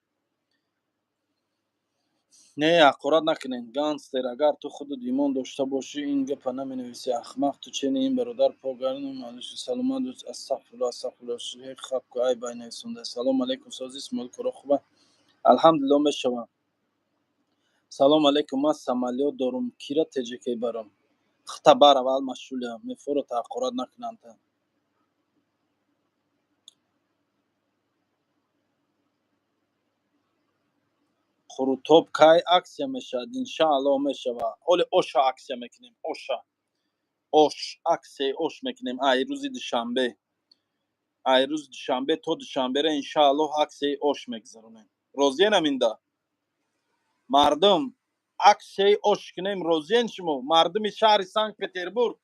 Не, ҳақорат накунед. Гангстер, агар ту худат имон дошта бошӣ, ин гапа наменависӣ. Ахмақ, ту чени ин бародар погарну. Саломат. Астағфирулло, астағфирулло, хабку ай бай нависонда. Салом алейкум, сози Исмоил, коро хуба? Алҳамдулилло, мешавам. Салом алейкум, ман самолёт дорум, кира ТЖК барам? Хта бар, аввал машғулиям. Мефората, ҳақорат накунанд. Қурутоб кай акция мешавад? Иншааллоҳ, мешавад. Оли оша акция мекунем, оша, ош, аксияи ош мекунем. Ай рӯзи душанбе, ай рӯзи душанбе то душанбера, иншааллоҳ, аксияи ош мегузаронем. Розиенам инда, мардум, аксияи ош кунем, розиен шумо? Мардуми шаҳри Санкт Петербург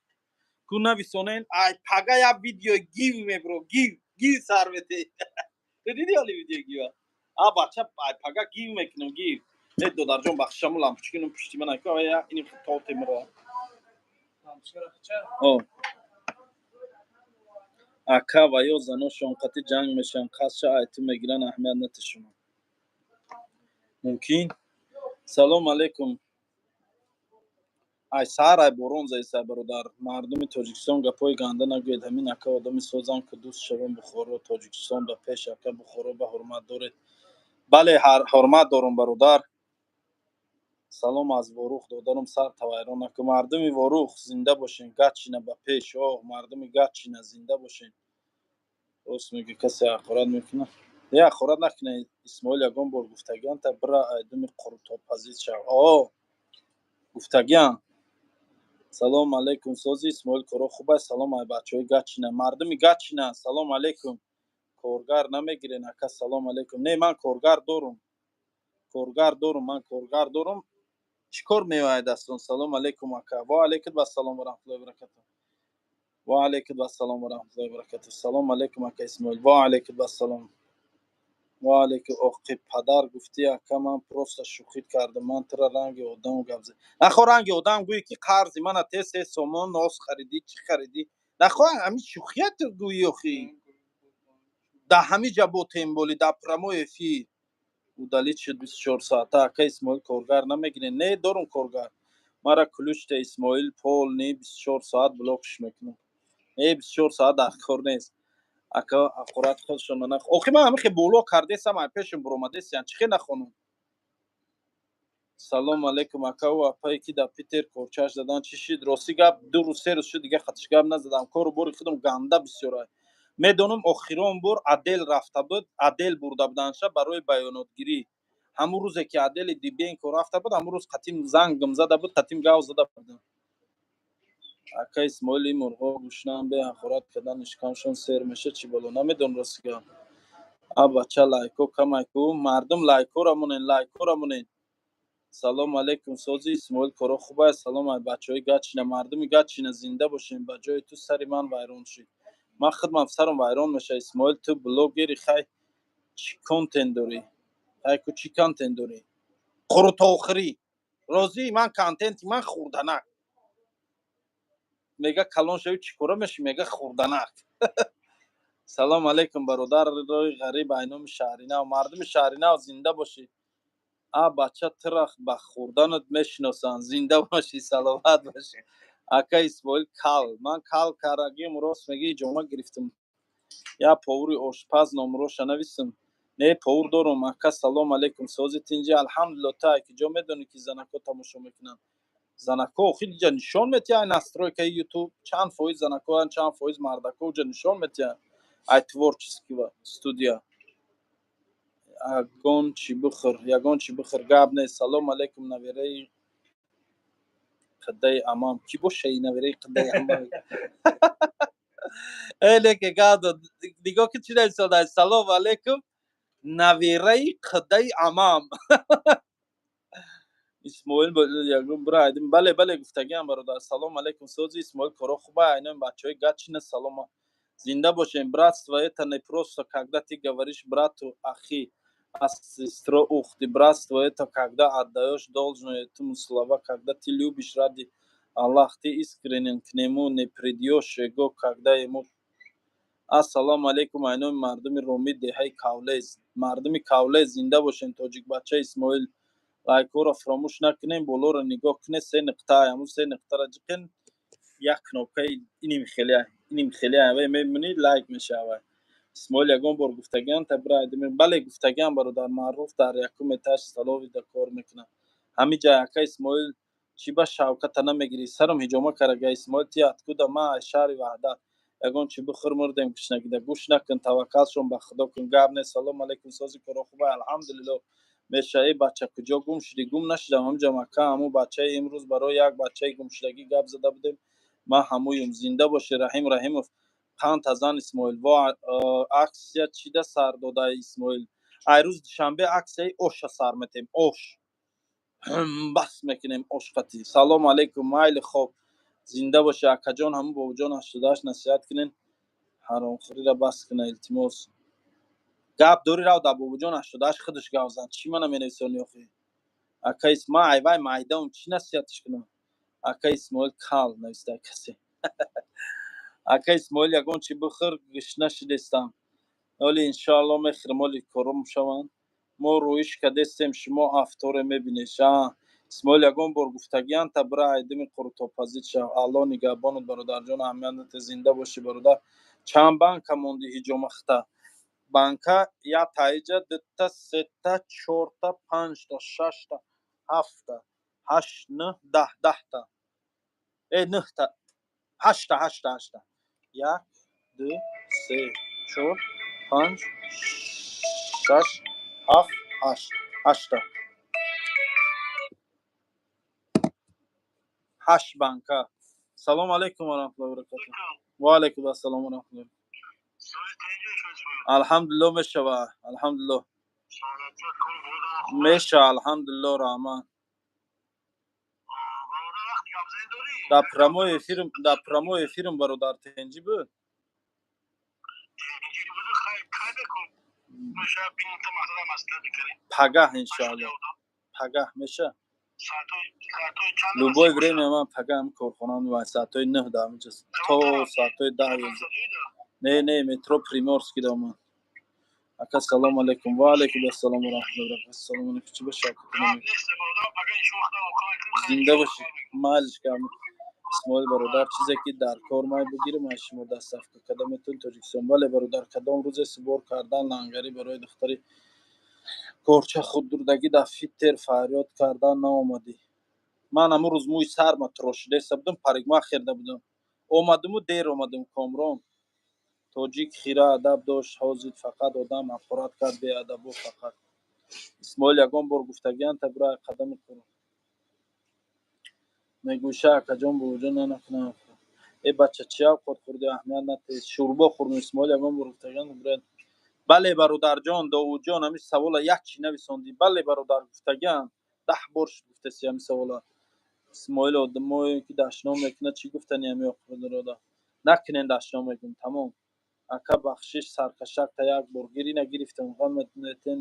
ку нависонен. Ай пага як видео гив мебро, гив, гив сар мете. Ту диди оли видео гива? А бача, ай пага гив мекунем, гив. Э, додарҷон, бахшишаму, лампочкину пушти ман айку, я ини тоте мро. О ака, ва ё заношон қати ҷанг мешаванд, қасша айту мегиранд, аҳамият натешунам мумкин. Салом алейкум. Ай саҳар ай борон заиса, бародар. Мардуми Тоҷикистон, гапҳои ганда нагӯед. Ҳамин ака одами созам, ки дӯст шавам. Бухоро, Тоҷикистон ба пеш. Ака, Бухоро ба ҳурмат доред? Бале, ҳурмат дорум, бародар. Салом аз Ворух, додарам, сар тавайрон накун. Мардуми Ворух, зинда бошен. Гатчина ба пеш! О, мардуми Гатчина, зинда бошен! Рост меги, касе ҳақорат мекунад. Я хорат накунед, Исмоил, ягон бор гуфтагиан та бира айдуми қурутопазиз шав. О, гуфтагиан. Салом алейкум, сози, Исмоил, коро хуб аст? Салом ай бачаҳои Гатчина, мардуми Гатчина, салом алейкум. Коргар намегирен, ака? Салом алейкум. Не, ман коргар дорум, коргар дорум, ман коргар дорум. Чӣ кор меояд дастон? Салом алейкум, ака. Ва алейкум вассалом ва раҳматуллоҳи ва баракатуҳ. Ва алейкум вассалом ва раҳматуллоҳи ва баракатуҳ. Салом алейкум, ака Исмоил. Ва алейкум вассалом. Ва алейкум. Оқи падар гуфтӣ, ака, ман просто шӯхӣ кардам, ман тура ранги одам гап зад. Нахо ранги одам гӯӣ, ки қарзи мана те 3 сомон нос харидӣ, чӣ харидӣ? Нахо ҳамин шӯхият гӯӣ охи? Да ҳамин ҷа бо темболи дар прямой эфир удалить шуд 24 соата. Ака Исмоил, коргар намегирен? Не, дорум коргар. Мара ключ те, Исмоил, полный 24 соат блокш мекунам. Не, 24 соат дар кор нест, ака. Ақурат худшон нах. Охи ман ҳамихе боло кардесам, ай пешум буромадесиян, чӣ хе нахонум? Салом алейкум, ака. У апае, ки дар Питер корчаш задан, чӣ шид? Рости гап, 2 рӯз, 3 рӯз шуд, дига хатиш гап назадам. Кору бори худам ганда бисёрай. Медонам, охирон бор Адел рафта буд, Адел бурда буданша барои баёнотгирӣ. Ҳамун рӯзе, ки Адели Дибенко рафта буд, ҳамун рӯз қатим зангм зада буд, қатим гав зада будам. Ака Исмоил, ин мурғо гӯшнаам, беҳақорат кардан ишкамшон сер меша, чӣ бало? Намедонам, рости гап. А бача, лайко камайку, мардум, лайкора монен, лайкора монен. Салом алейкум, сози, Исмоил, коро хуб аст? Салом ай бачаҳои Гатчина, мардуми Гатчина, зинда бошем. Ба ҷои ту сари ман вайрон шид. Ман худмам сарам вайрон меша. Исмоил, ту блогери, хай, чӣ контент дорӣ? Хай ку, чӣ контент дорӣ? Қурутохӯрӣ розӣ. Ман контенти ман хурданак. Мега калон шави, чӣ кора мешӣ? Мега хурданак. Салом алейкум, бародарои ғариб, айноми Шаҳринав, мардуми Шаҳринав, зинда бошӣ. А бача, тура ба хурданат мешиносанд. Зинда бошӣ, саломат бошӣ. Ака Исмоил, кал ман кал карагим, рост мегӣ, ҷома гирифтам. Я повури ошпаз номроша нависм. Не, повур дорум. Ака, салом алейкум, сози, тинҷи? Алҳамдулилло. Та ки ҷо медонӣ, ки занако тамошо мекунанд? Занако охир иҷа нишон метиҳанд. Настройкаи Ютуб чанд фоиз занакоянд, чанд фоиз мардако, уҷа нишон метиҳанд. Ай творческий студия ягон чӣ бихӯр, ягон чӣ бихӯр, гап нест. Салом алейкум, навераи қиддаи амам. Кӣ боша и навераи қиддаи амам? Э, леке гап дод. Нигоҳ ки чӣ нависода: салом алейкум, навераи қиддаи амам. Исмоил, ягон бира айдим. Бале, бале, гуфтагиам, бародар. Салом алейкум, сози, Исмоил, коро хуба? Айнои бачаҳои Гатчина, салома, зинда бошем. Братство — это не просто когда ты говоришь брату ахи, а сестро ух ты. Братство — это когда отдаешь должное этому слова, когда ты любишь ради Аллах, ты искренен к нему, не предаешь эго, когда ему. Ассалому алейкум, айноми мардуми Ромӣ, деҳаи Кавлез, мардуми Кавлез, зинда бошем. Тоҷикбача Исмоил, лайкҳоро фаромӯш накунем. Болоро нигоҳ кунед, се нуқта, ҳамун се нуқтаро ҷиқен, як кнопкаи иним хеле, иним хеле мемонӣ, лайк мешавад. Исмоил, ягон бор гуфтагиан та бира? Бале, гуфтагиан, бародар. Маъруф дар якум этаж столовыйда кор мекунад, ҳамин ҷа. Ака Исмоил, чӣ ба Шавката намегирӣ? Сарам ҳиҷома карага. Исмоил, ти откуда? Ман аз шаҳри Ваҳдат. Ягон чӣ бихӯр, мурдем гушнагида. Гӯш накун, таваккалшон ба Худо кун, гап нест. Салом алейкум, сози, коро хуба? Алҳамдулилло, меша. Э бача, куҷо гум шудӣ? Гум нашудам, ҳамҷа мака. Ҳамун бачаи имрӯз барои як бачаи гумшудагӣ гап зада будем, ман ҳамуюм. Зинда бошӣ, Раҳим Раҳимов. Қанд тазан, Исмоил. Во, аксия чида сар дода, Исмоил? Ай рӯзи душанбе аксияи оша сар метем, ош бас мекунем, ошқатӣ. Салому алейкум, майли, хоб, зинда бошӣ, акаҷон. Ҳамун бобоҷон 88 насиҳат кунен, ҳаромхӯриро бас куна, илтимос. Гап дорӣ, рав дар бобоҷон 88 худаш гап зан. Чӣ мана менависонӣ охи? Ака, ман айвай майдаум, чӣ насиҳатш кунам? Ака Исмоил, кал нависта касе. Ака Исмоил, ягон чӣ бихӯр, гушна шудестам. Оли иншоалло мехӯрам, оли кором шаванд. Мо рӯиш кадестем, шумо авторе мебинеш. Исмоил, ягон бор гуфтагиан та бира айдими қурутопазит шав? Алло нигаҳбонат, бародарҷон, аҳамиятате, зинда бошӣ, бародар. Чанд банка монди ҳиҷомахта? Банка як таиҷа, дута, сета, чорта, панҷта, шашта, ҳафта, ҳашт, нӯҳ, 10, 10-та, э, нӯҳта, ҳашта, ҳашта, ҳашта. Як, ду, се, чор, панҷ. 6 7 8 8 8 банка. Салом алейкум ва раҳматуллоҳи ва баракатуҳ. Ва алейкум ассалом ва раҳматуллоҳ. Алҳамдулиллоҳ мешава, алҳамдулиллоҳ. Меша, алҳамдулиллоҳ, раҳмат. Дар прямой эфир, дар прямой эфирм бародар тенҷи буд? Пагаҳ иншоаллоҳ. Пагаҳ меша? Любое время ман пагаҳ корхонаам ва соатҳои 9 дар ҳаминҷо то соатҳои 10 11. Не, не, метро Приморский да ман. Ака салом алейкум. Ва алейкум ассалом ва раҳматуллоҳи ва баракатуҳ. Ассалому алейкум. Чӣ ба Шавкат? Зинда бошӣ. Майлиш кам. Исмоил бародар, чизе ки дар кор май бигирам аз шумо доставка карда метавонед Тоҷикистон. Бале бародар, кадом рӯзе сбор кардан лангари барои духтари корча худдурдагӣ дар фитер фарёд кардан наомадӣ. Ман ҳамун рӯз мӯи сарма тирошидаиста будам, парикмахерда будам. Омадиму дер омадим, Комрон. Тоҷик хира адаб дошт, ҳозир фақат одам ҳақорат кард, беадабо фақат. Исмоил ягон бор гуфтагиан табра қадами қуръон. Мегӯша акаҷон бобоҷон нанакунам. Э бача, чӣ авқот хӯрдӣ, аҳамият натез. Шӯрбо хӯрдем. Исмоил ягон бор гуфтагиан табра. Бале бародарҷон, Довудҷон, ҳамин савола як чӣ нависондӣ. Бале бародар, гуфтагиан. 10 бор шуд гуфтаси ҳамин савола. Исмоил одамое ки дашном мекунад, чӣ гуфтани ҳамин оқибатрода? Накунен дашном мекунем, тамом. Ака бахшиш саркашак та як бор гири нагирифтам. Ғаматнетен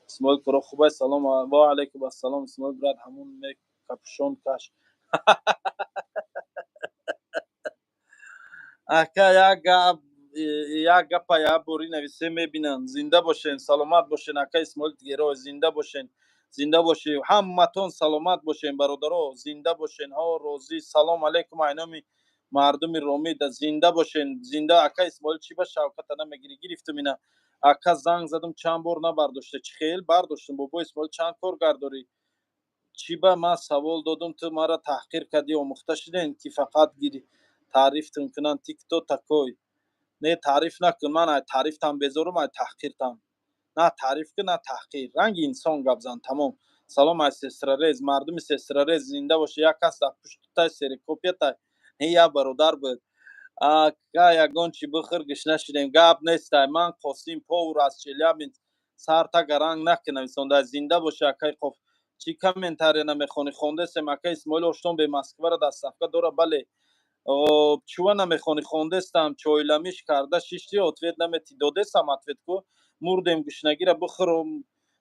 Исмоил куро хубай салом ва алейкум ассалом. Исмоил брат ҳамун мек капюшон каш. Ака як гап як гапа як бори нависе мебинанд. Зинда бошен, саломат бошен ака Исмоил герой, зинда бошен. Зинда бошед, ҳамматон саломат бошен бародаро, зинда бошен. Ҳо розӣ. Салом алейкум айноми мардуми Ромида, зинда бошен, зинда. Ака Исмоил чӣ ба Шавката намегирӣ? Гирифтум ина. Ака занг задам чанд бор набардошта. Чӣ хел бардоштум бобо Исмоил, чанд коргар дорӣ? Чӣ ба ман савол додум, ту мара таҳқир кардӣ, омӯхта шудем ки фақат гири таърифтон кунанд. Ты кто такой? Не таъриф накун, ман ай таърифтам безорум, ай таҳқиртам. На таъриф кун, на таҳқир. Ранги инсон гап зан, тамом. Салом ай Сестрарез, мардуми Сестрарез зинда боше. Як кас дар пушттай серикопиятай. Я бародар буд. Ака ягон чӣ бихӯр, гушна шудем. Гап нестай. Ман Қосим повар аз Челябинск. Сарта гаранг накун нависонда. Зинда боше акай Қоф. Чӣ комментария намехонӣ? Хондесем ака Исмоил Оштон бе Москвара доставка дора, бале. Чува намехонӣ? Хондестам, чойламиш карда шишти, ответ наметӣ. Додесам ответ ку. Мурдем гушнагира бихӯрум,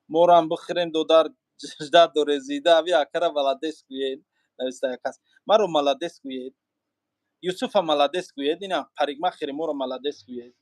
морам бихӯрем додар ждат доре зида. Ави акара молодец гӯед. Нависта як кас. Маро молодец гӯед. Юсуфа молодец гӯед. Ина парикмахери моро молодец гӯед.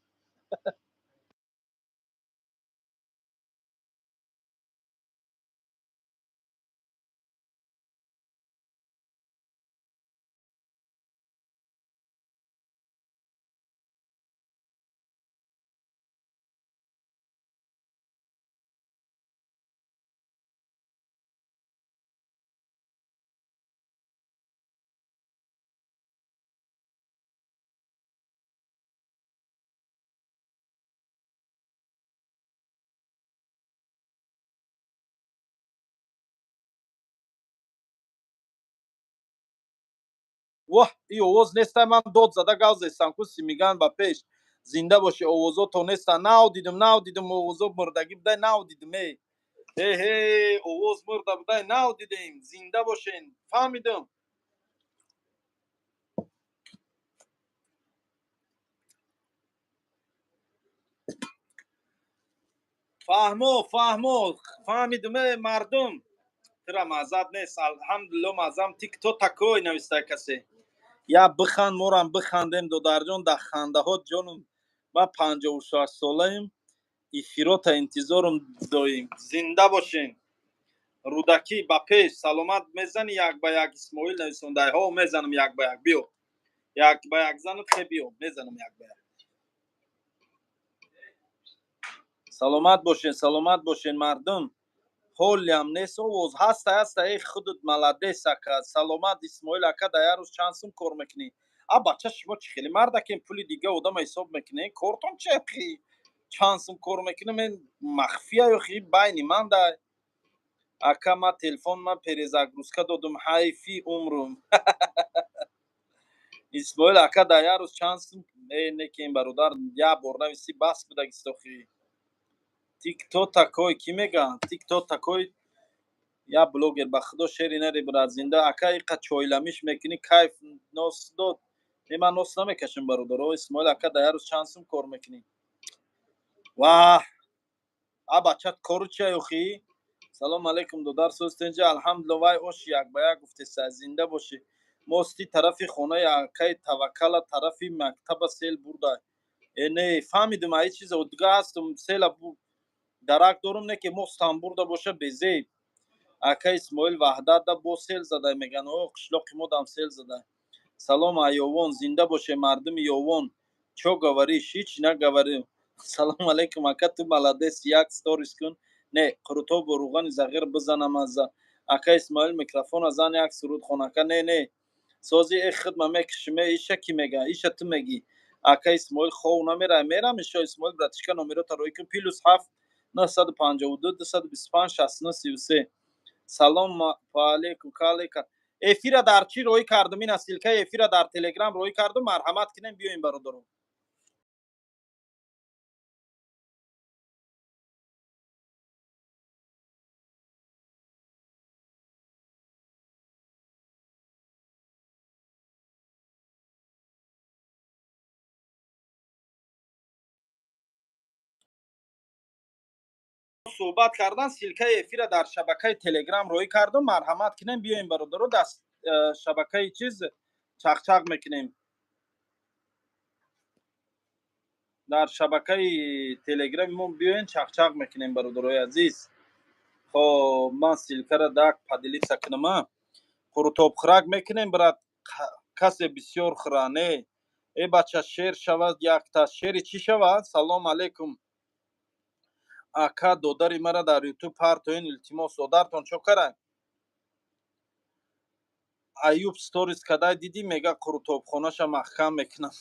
Воҳ, и овоз нестай, ман дод зада гав зестам ку симиган ба пеш. Зинда бошӣ, овозото нестан. Нав дидум, нав дидум, овозо мурдагӣ будай, нав дидум, эй. Э ҳе, овоз мурда будай, нав дидем. Зинда бошен, фаҳмидум. Фаҳмо, фаҳмо, фаҳмидум, эй мардум. Тура маззат нест, алҳамдулилло маззам. Ты кто такой нависта касе. Я биханд, морам бихандем додарҷон, дар хандаҳо ҷонум. Ман 56 солаем, эфирота интизорум доим. Зинда бошен. Рӯдакӣ ба пеш, саломат. Мезани як ба як Исмоил нависондай. Ҳо мезанам як ба як, биё. Як ба як занат хе биё, мезанам як ба як. Саломат бошен, саломат бошен мардум. Ҳолиам нест овоз. Ҳаста, ҳаста, эй худут молодец ака. Саломат Исмоил ака, дар як рӯз чанд сум кор мекунӣ? А бача, шумо чӣ хеле мардакем, пули дига одама ҳисоб мекунед? Кортон чӣ? Чанд сум кор мекунам, махфия ё хи байни ман да. Ака, ма телефон ма перезагрузка додум, ҳайфи умрум. Исмоил ака, дар як рӯз чанд сум? Э, некин бародар, як бор нависи, бас будагистохи. Ты кто такой? Кӣ мега? Ты кто такой? Я блогер, ба худо шери нари, брат, зинда. Ака, иқа чойламиш мекунӣ, кайф нос дод. Не, ман нос намекашам, бародаро. Исмоил ака, дар як рӯз чанд сум кор мекунӣ? Ваҳ, а бачат кору чия ёхӣ? Салом алейкум, додар, сӯстенҷа? Алҳамдулилла. Вай, ош як ба як гуфтеса, зинда бошӣ. Мости тарафи хонаи акаи Таваккала, тарафи мактаба сел бурда. Э, не фаҳмидум, аи чиза дига ҳастум, села дарак дорум, не ки мостам бурда боша, безеб. Ака Исмоил, Ваҳдатда бо сел зада меган. О, қишлоқи мо дам сел зада. Салом, айёвон, зинда боше мардуми Ёвон. Чё говоришь? Ҳеч наговорю. Салом алейкум, ака, ту молодец, як сторис кун. Не, қурутоб бо руғани зағир бизанам аза. Ака Исмоил, микрофона зан, як суруд хон, ака. Не, не, сози э хидма мекишиме. Иша кӣ мега? Иша ту мегӣ. Ака Исмоил, хов намера, мерам ишо. Исмоил, братишка, номерота рӯй кун: +7 952 225 69 33. Салом алейкум, калека. Эфира дар чӣ рӯй кардум? Ина ссылка и эфира дар Телеграм рӯй кардум. Марҳамат кинем, биёем, бародаро. Суҳбат кардан, ссылка и эфира дар шабакаи Телеграм рӯй кардум. Марҳамат кинем, биёем, бародаро, дар шабакаи чиз чақчақ мекунем. Дар шабакаи Телеграми мо биёен, чақчақ мекунем, бародарои азиз. Хоб, ман ссылка ра дак поделиться кунама. Қурутобхӯрак мекунем, брат, касе бисёр хӯра. Не, э бача, шер шавад якта. Шери чӣ шавад? Салом алейкум, ака, додари мара дар Ютуб партоен, илтимос. Додартон чо карай? Аюб сторис кадай, дидӣ? Мега, қурутобхонаша маҳкам мекунам.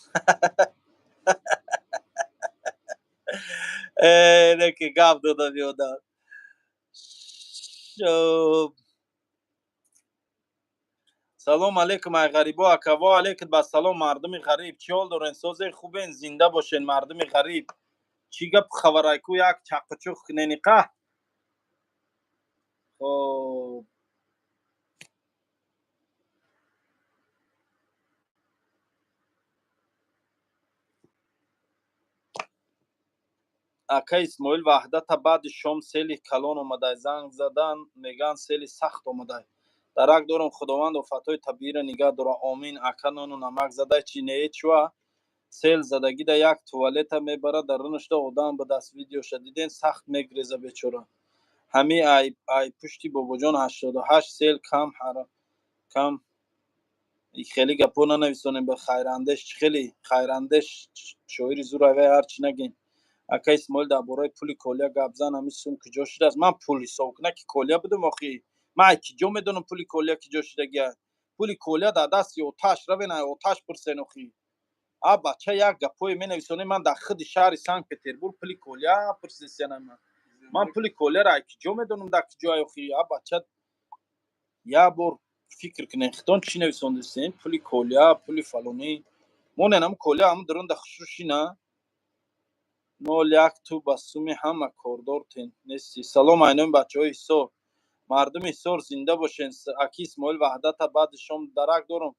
Э, неки гап дода биёда. Салом алейкум, ай ғарибо, ака. Во алейкум ба салом, мардуми ғариб, чӣ ҳол дорен? Созе, хубен? Зинда бошен, мардуми ғариб. Чӣ гап хабарайку? Як чақучух кунениқа. Хоб, ака Исмоил, Ваҳдата баъди шом сели калон омадай, занг задан, меган, сели сахт омадай. Дарак дорам, Худованд офатҳои табииро нигаҳ дора, омин. Ака, нону намак задай чи не? Чуа сел задагида як туалета мебарад, дарунашда одам ба даст. Видеоша диден, сахт мегреза бечора. Ҳами ай пушти бобоҷон 88 сел кам кам. Хеле гапо нанависонем ба Хайрандеш. Чӣ хеле Хайрандеш шоири зуравай, ҳарчи нагем. Ака Исмоил, дар бораи пули колия гап зан, ҳами сум куҷо шудааст? Ман пул ҳисоб куна ки колия будум охи, ман ай киҷо медонам пули колия киҷо шудагия? Пули колия дар дасти Оташ, равен ай Оташ пурсен охи. А бача, як гапое менависонем. Ман дар худи шаҳри Санкт Петербург пули колия пурсидесиянам. Ман пули колияро ай киҷо медонам, дар киҷо охи? А бача, як бор фикр кунем, хитон чӣ нависондесен? Пули колия, пули фалонӣ монен, ҳам колия ҳам дурунда хушрӯ шина. 01 ту ба суми ҳама кордор нести. Салом, айноми бачаҳои Ҳисор, мардуми Ҳисор, зинда бошен. Аки Исмоил, Ваҳдата баъди шом дарак дорум.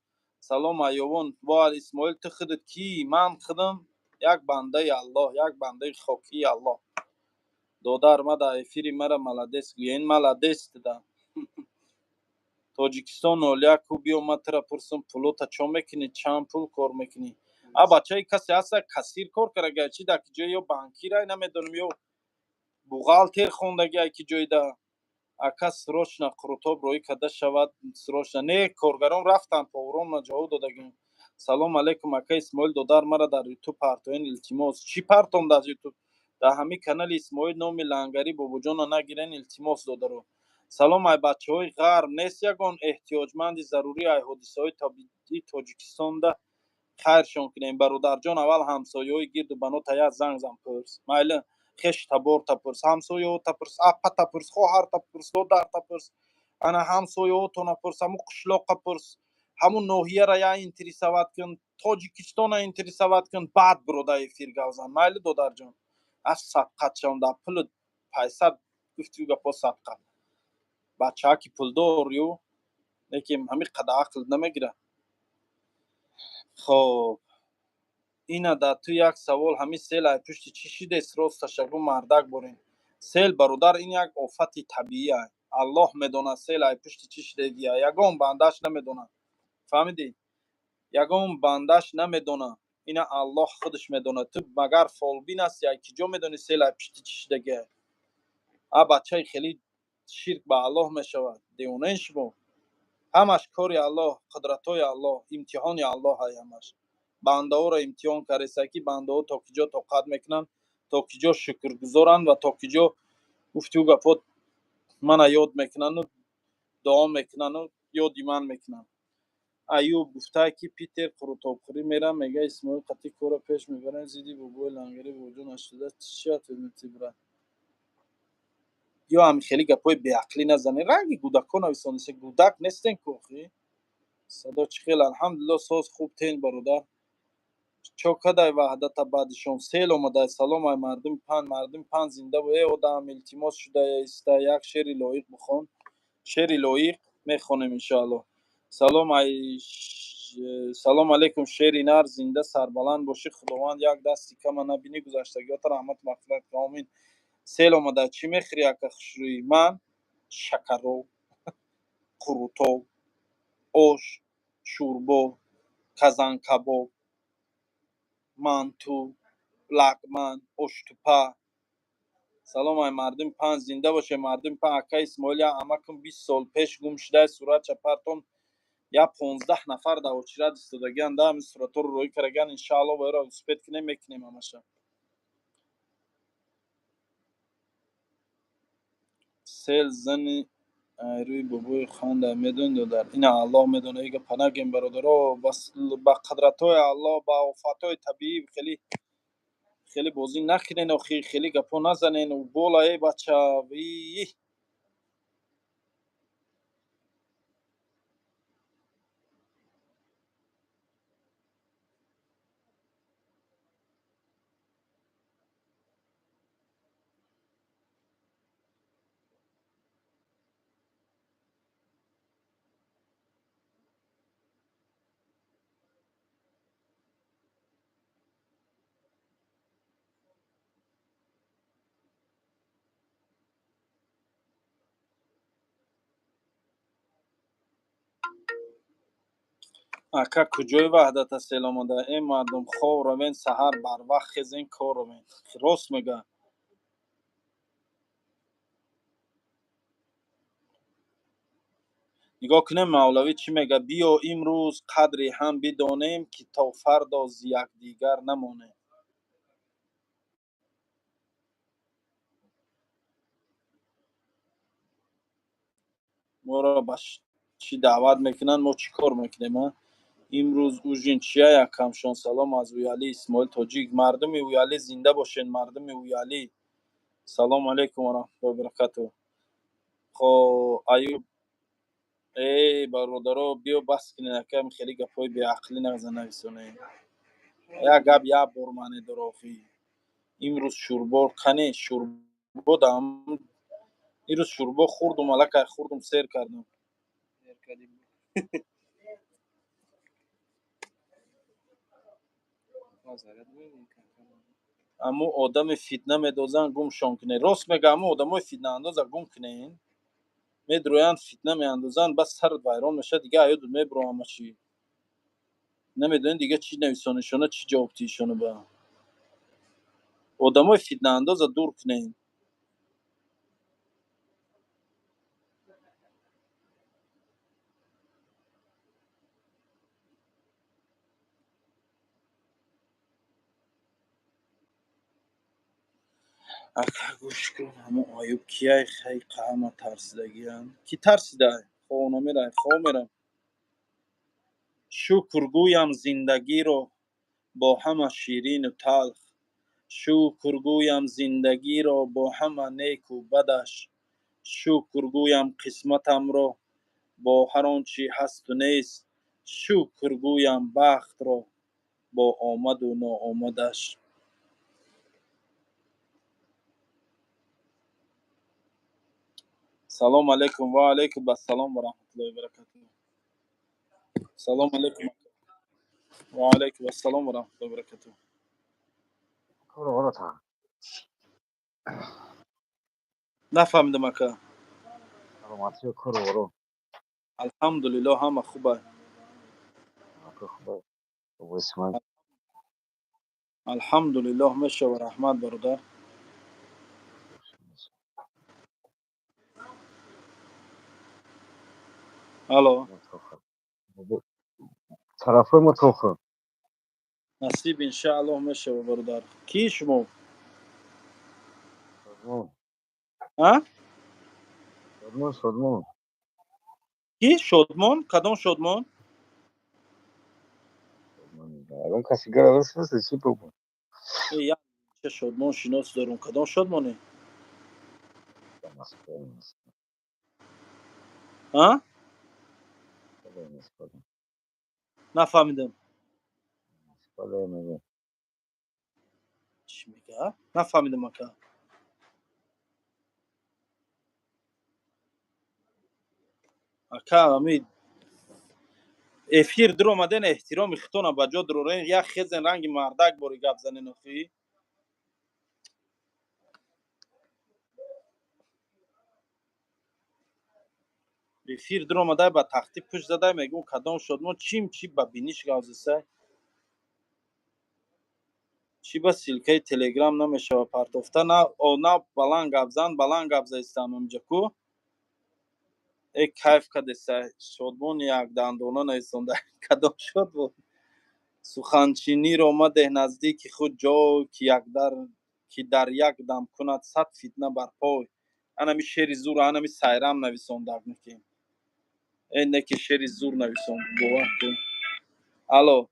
Салом, айёвон. Во Исмоил, ту худат кӣ? Ман худам як бандаи Аллоҳ, як бандаи хокии Аллоҳ. Додар, ма дар эфири мара молодец гӯен, молодец дада. Тоҷикистон 01 ку, биё, ма тура пурсум, пулота чо мекунӣ? Чанд пул кор мекунӣ? А бачаи, касе ҳаста, кассир кор карда чи дар ки ҷое, ё банкирай, намедонам, ё бухгалтер хондагиай ки ҷойда. Ака, срочно қурутоб роӣ карда шавад, срочно. Не, коргарон рафтан, поварон ҷавоб додагим. Салом алейкум, ака Исмоил, додар мара дар Ютуб партоен, илтимос. Чӣ партом дар Ютуб? Дар ҳамин канали Исмоил номи лангари бобоҷона нагирен, илтимос, додаро. Салом, ай бачаҳои ғарб, нест ягон эҳтиёҷманди зарурӣ ай ҳодисаҳои табиии Тоҷикистонда? Хайршон кунем, бародарҷон. Аввал ҳамсояҳои гирду банота як занг зан, пурс, майли, хеш таборта пурс, ҳамсояҳота пурс, апата пурс, хоҳарта пурс, додарта пурс, ана ҳамсояҳотона пурс, ҳамун қишлоқа пурс, ҳамун ноҳияра я интересовать кун, Тоҷикистона интересовать кун, баъд бирода эфир гап зан. Майли, додарҷон, аз садқатшон да пулу пайса гуфтию гапо садқа. Бачаҳа ки пулдор ю, лекин ҳамин қадар ақл намегирад. Хоб, ина да ту як савол: ҳамин сел ай пушти чӣ шидест? Рост ташаккур, мардак борин. Сел, бародар, ин як офати табиӣ. Аллоҳ медонад, сел ай пушти чӣ шидегия. Ягон бандаш намедонад, фаҳмидӣ? Ягон бандаш намедонад, ина Аллоҳ худаш медонад. Ту магар фолбин ҳасти? Ай киҷо медонӣ сел ай пушти чӣ шидагия? А бачаи, хеле ширк ба Аллоҳ мешавад, девонаи шумо. Ҳамаш кори Аллоҳ, қудратҳои Аллоҳ, имтиҳони Аллоҳ ай. Ҳамаш бандаҳоро имтиҳон кардеста, ки бандаҳо то киҷо тоқат мекунанд, то киҷо шукргузоранд ва то киҷо, гуфтию гапҳо, мана ёд мекунанду дуо мекунанду ёди ман мекунанд. Аюб гуфтае, ки Питер қурутобхӯрӣ мерам, мега, Исмоил қатъи корро пеш мебарем, зидди бобои лангари боҷон нашуда чӣ брат. Ё ҳами хеле гапҳои беақлӣ назанед, ранги гӯдакҳо нависондасе, гӯдак нестен ку охи. Садо чӣ хел? Алҳамдулилло, соз, хуб, тен, бародар. Чо кадай ваҳдата баъдишон сел омадай. Салом ай мардуми Панҷ, мардуми Панҷ зинда бо. Э одам, илтимос шуда иста, як шеъри лоиқ бихон. Шеъри лоиқ мехонем, иншоалло. Салом ай, салом алейкум, шери нар, зинда сарбаланд бошӣ. Худованд як дасти кама набинӣ, гузаштагиёта раҳмату мағфират кунад, омин. Сел омада, чӣ мехӯрӣ, ака хушрӯӣ? Ман шакароб, қурутоб, ош, шӯрбо, казанкабоб, манту, лагман, оштупа. Салом ай мардуми Панҷ, зинда боше мардуми Панҷ. Ака Исмоил, як амакум 20 сол пеш гум шудаи, суратша партон. Я 15 нафар дар очират истодагиан да, ҳамин суратҳоро роҳӣ караган. Иншаалло, бояро успеть кунем, мекунем ҳамаша. Сел зани рӯи бобои ханда медони, додар? Ина Аллоҳ медона, ига панагем, бародаро, ба қудратҳои Аллоҳ, ба офатҳои табиӣ хеле хеле бозӣ накунен охи, хеле гапҳо назанен. Бола, э бача. И ака, куҷои ваҳдата сел омада? Э мардум, хоб равен, саҳар барвақт хезен, кор равен. Рост мега. Нигоҳ кунем, мавлавӣ чӣ мега: «Биё, имрӯз қадри ҳам бидонем, ки то фардо зи якдигар намонем». Моро ба чӣ даъват мекунанд, мо чӣ кор мекунем? А имрӯз ужин чия, якамшон? Салом аз Уялӣ, Исмоил Тоҷик. Мардуми Уялӣ, зинда бошед, мардуми Уялӣ. Салому алайкум ва раҳматуллоҳи баракатуҳ. Хо, Аюб, эй бародаро, биё, бас кунед, акам, хеле гапҳои беақлӣ назанависонед. Як гап як бор маъне дора охи. Имрӯз шӯрбо кане? Шӯрбо дам, ирӯз шӯрбо хӯрдум, аллакай хӯрдум, сер кардам. Сер кардем. Заряд мебинем. Аму одами фитна медозанд, гумшон кунед. Рост мега, аму одамои фитнаандоза гум кунед. Медроянд, фитна меандозанд, бас сарат вайрон мешавад, дига аёдут мебро ҳама чӣ. Намедонед дига чӣ нависонишона, чӣ ҷавоб диҳишона. Ба одамои фитнаандоза дур кунед. Ака, гӯш кун, ҳамун Аюб кияй? Хай, ҳама тарсидагиянд. Кӣ тарсида? Хона мерай, хоб мерам. Шукр гӯям зиндагиро бо ҳама ширину талх, шукр гӯям зиндагиро бо ҳама неку бадаш, шукр гӯям қисматамро бо ҳар он чи ҳасту нест, шукр гӯям бахтро бо омаду ноомадаш. Салом алейкум. Ва алейкум ассалом ва раҳматуллоҳи ва баракатуҳ. Салом алейкум. Ва алейкум ассалом ва раҳматуллоҳи ва баракатуҳ. Нафаҳмидам, ака. Алҳамдулиллоҳ, ҳама хуба. Алҳамдулиллоҳ, мешава, раҳмат, бародар. Алло. Тарафҳои мо тохӯ. Насиб, иншааллоҳ, мешава, бародар. Ки шумо? А? Шодмон, Шодмон. Ки? Шодмон? Кадом Шодмон? Ягон каси гара нашинасе, чӣ бобо? Э, як Шодмон шинос дорум. Кадом Шодмоне? А? Нафаҳмидам. Чӣ мега? Нафаҳмидам, ака. Ака, ами эфир дуромаден, эҳтироми хитона ба ҷо дурорен, як хезен, ранги мардак бори гап занен охи. Эфир дуромадай, ба тахти пушт задай, мегӯм кадом Шодмон, чим чи ба биниш гавзисай. Чӣ ба ссылка и Телеграм намешава партофта? На, на, баланд гап зан, баланд гап заистам онҷа ку. Э, кайф кадесай. Шодмон як дандона нависонда. Кадом Шодмон? Суханчиниро мадеҳ наздики худ ҷой, ки якдар ки дар як дам кунад сад фитна бар пой. Анами шери зур, анами Сайрам нависондаг неки. Э, неки шери зур нависон, бовар кун. Алло.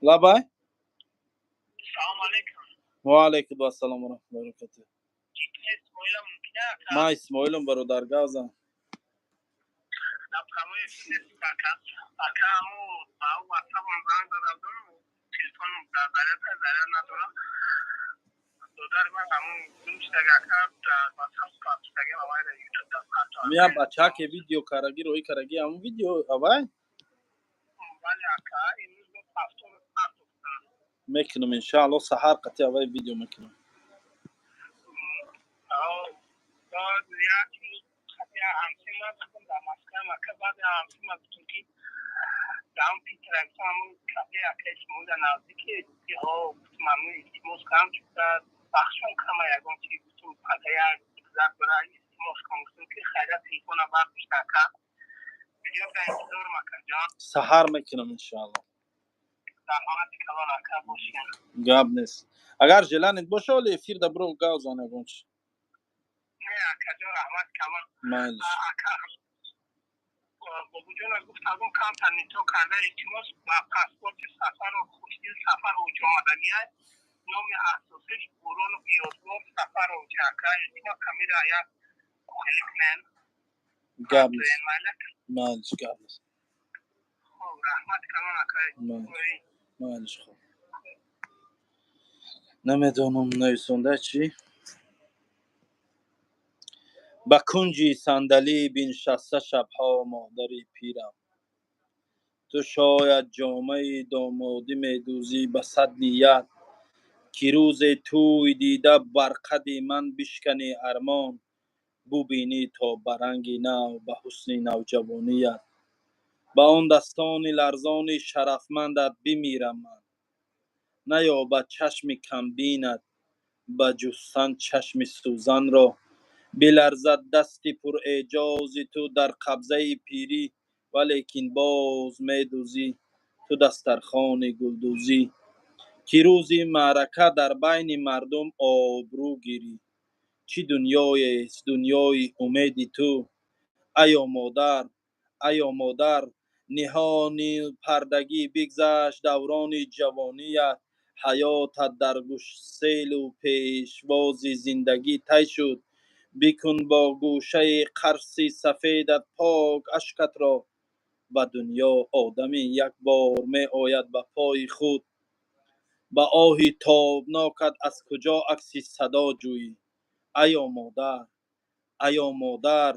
Лабай. Салом алейкум. Ва алейкум ассалом ва раҳматуллоҳи ва баракатуҳ. Ман Исмоилам, бародар, гавзам. Дар прямой эфир ака. Ака, аму ба ватсапам занг зада будам, телефонам дар заряд, заряд надорам. Додари ман ҳамун гумшидаги, ака, дар ватсап партидаги, авайра Ютуб дар парто. Ами бачаке видео караги, роӣ караги, ҳамун видео авай? Бале, ака, имрӯз мо ҳафтор партофтам. Мекунам, иншааллоҳ, саҳар қатъи авай видео мекунам. Як ҳамсима дар Москва, ака, баъди ҳамсима гуфтум, ки даам Питер ҳамун кафе ака Исмоила наздики ҳо. Гуфтум, ҳамун илтимос кардам, чунка бахшон кама ягон чи гуфтум, пага як зак бара илтимос кардам, гуфтум, ки хайра, телефона бардошта, ака. Видео дар интизорам, акаҷон. Саҳар мекунам, иншааллоҳ. Раҳмати калон, ака, бошем. Гап нест. Агар желание боша, оли эфир да бро, гав зан ягон чи. Не, акаҷон, раҳмати калон. Майлиш. Ака, бобуҷона гуфтагон камтар нито карда, илтимос, ба паспорти Сафару Хушдил Сафарович омадагия, номи асосиш Буронов Ёдгор Сафарович, ака, илтимос, камира як хеле кунен. Гап нест, майлиш, гап нест. Хоб, раҳмати калон, ака. Майлиш, хоб. Намедонам, нависонда чӣ. Ба кунҷи сандалӣ биншаста шабҳо модари пирам, ту шояд ҷомаи домодӣ медӯзӣ ба сад ният, ки рӯзе тӯй дида бар қади ман бишканӣ армон, бубинӣ то ба ранги нав, ба ҳусни навҷавоният. Ба он дастони ларзони шарафмандат бимирам ман, наёбад чашми камбинат ба ҷустан чашми сӯзанро, биларзад дасти пурэъҷози ту дар қабзаи пирӣ, валекин боз медӯзӣ ту дастархони гулдӯзӣ, ки рӯзи маърака дар байни мардум обрӯ гирӣ. Чӣ дунёест дунёи умеди ту, Аё модар, аё модар, ниҳони пардагӣ бигзашт даврони ҷавоният, ҳаётат дар гӯшселу пешвози зиндагӣ тай шуд. Бикун бо гӯшаи қарси сафедат пок ашкатро. Ба дунё одамӣ як бор меояд ба пои худ. Ба оҳи тобнокат аз куҷо акси садо ҷӯӣ? Аё модар, аё модар,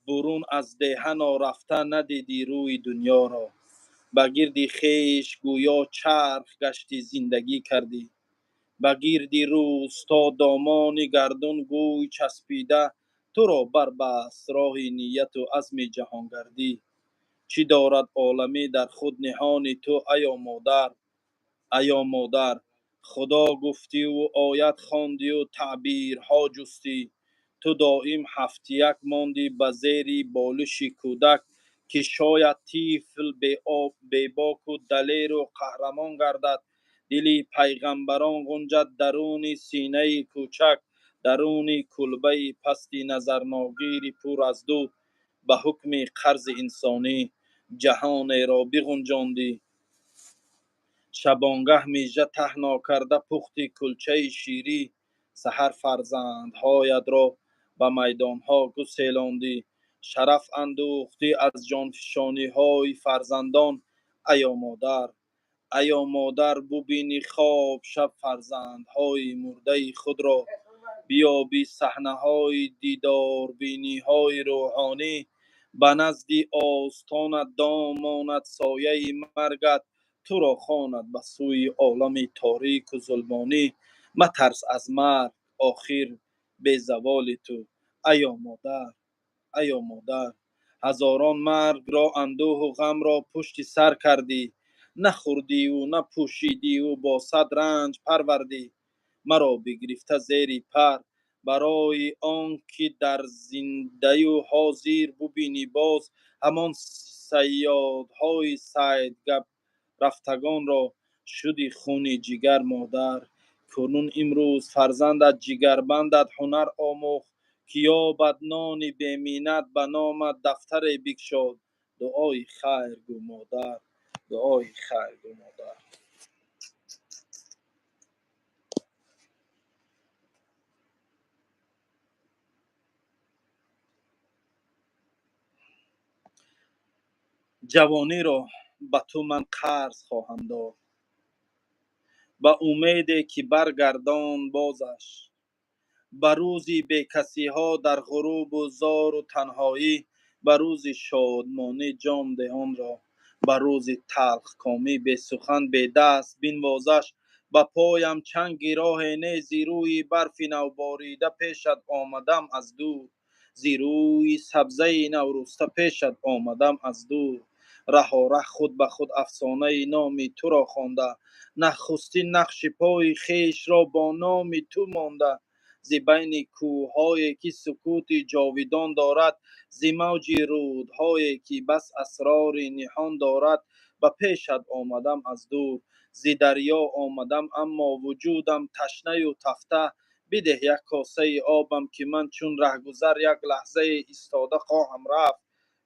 бурун аз деҳа норафта надидӣ рӯи дунёро. Ба гирди хеш гӯё чарх гашти зиндагӣ кардӣ. Ба гирди рӯсто домони гардун гӯй часпида, туро барбаст роҳи нияту азми ҷаҳонгардӣ. Чӣ дорад оламӣ дар худ ниҳони ту, аё модар? Аё модар, Худо гуфтиву оят хондию таъбирҳо ҷустӣ. Ту доим ҳафтяк мондӣ ба зери болиши кӯдак, ки шояд тифл бебоку далеру қаҳрамон гардад. Дили пайғамбарон ғунҷад даруни синаи кӯчак, даруни кулбаи пасти назарногири пур аз дуд. Ба ҳукми қарзи инсонӣ ҷаҳонеро биғунҷондӣ. Шабонгаҳ мижа таҳно карда пухти кулчаи ширӣ, саҳар фарзандҳоятро ба майдонҳо гуселондӣ. Шараф андӯхтӣ аз ҷонфишониҳои фарзандон. Аё модар, аё модар, бубини хоб шаб фарзандҳои мурдаи худро, биёби саҳнаҳои дидорбиниҳои рӯҳонӣ. Ба назди остонат дом монад сояи маргат, туро хонад ба сӯи олами торику зулмонӣ. Матарс аз марг, охир безаволи ту. Аё модар, аё модар, ҳазорон маргро, андӯҳу ғамро пушти сар кардӣ. Нахӯрдиву напӯшидиву бо сад ранҷ парвардӣ. Маро бигирифта зери пар, барои он ки дар зиндаю ҳозир бубинӣ боз ҳамон сайёдҳои сайдгап рафтагонро. Шуди хуни ҷигар, модар. Кунун имрӯз фарзандат ҷигарбандат ҳунар омӯхт, ки ёбад нони беминнат, ба номат дафтаре бикшод. Дуои хайр гӯ, модар, дуои хайр гӯ, модар. Ҷавониро ба ту ман қарз хоҳам дод, ба умеде ки баргардон бозаш. Ба рӯзи бекасиҳо дар ғурубу зору танҳоӣ, ба рӯзи шодмонӣ ҷом деҳ онро, ба рӯзи талхкомӣ бесухан, бедаст бинвозаш. Ба поям чанги роҳе не, зи рӯи барфи навборида пешат омадам аз дур, зи рӯи сабзаи наврӯста пешат омадам аз дур. Раҳораҳ худ ба худ афсонаи номи туро хонда, нахустин нақши пои хешро бо номи ту монда. Зи байни кӯҳҳое ки сукути ҷовидон дорад, зи мавҷи рӯдҳое ки бас асрори ниҳон дорад, ба пешат омадам аз дур. Зи дарё омадам, аммо вуҷудам ташнаю тафта. Бидеҳ як косаи обам, ки ман чун раҳгузар як лаҳзае истода хоҳам рафт.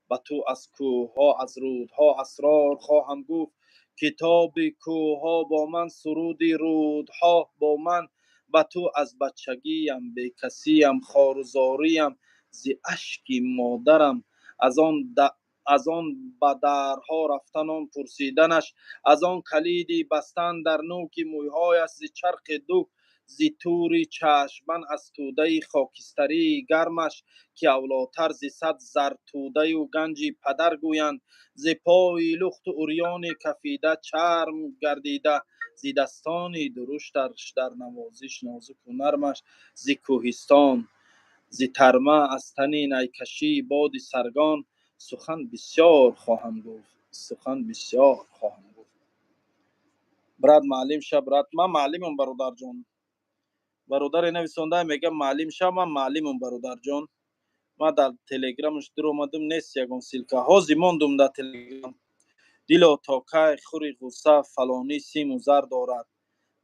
Ба ту аз кӯҳҳо, аз рӯдҳо асрор хоҳам гуфт. Китоби кӯҳҳо бо ман, суруди рӯдҳо бо ман. Ба ту аз бачагиям, бекасиям, хорузориям, зи ашки модарам, аз он ба дарҳо рафтанон пурсиданаш, аз он калиди бастан дар нӯки мӯйҳояш, зи чархи дук, зи тури чашмбанд, аз тӯдаи хокистарии гармаш, ки авлотар зи сад зартӯдаю ганҷи падар гӯянд, зи пои лухту урёни кафида чарм гардида, зи дастони дурушташ дар навозиш нозуку нармаш, зи кӯҳистон, зи тарма, аз тани найкашии боди саргон сухан бисёр хоҳам гуфт, сухан бисёр хоҳам гуфт. Брат, маълим ша, брат. Ман маълимам, бародарҷон. Бародаре нависонда, мегам маълим ша. Ман маълимам, бародарҷон. Ман дар телеграмаш дуромадам, нест ягон ссылка. Ҳозир мондум дар телеграм. Дило, то кай хури ғусса? Фалонӣ симу зар дорад.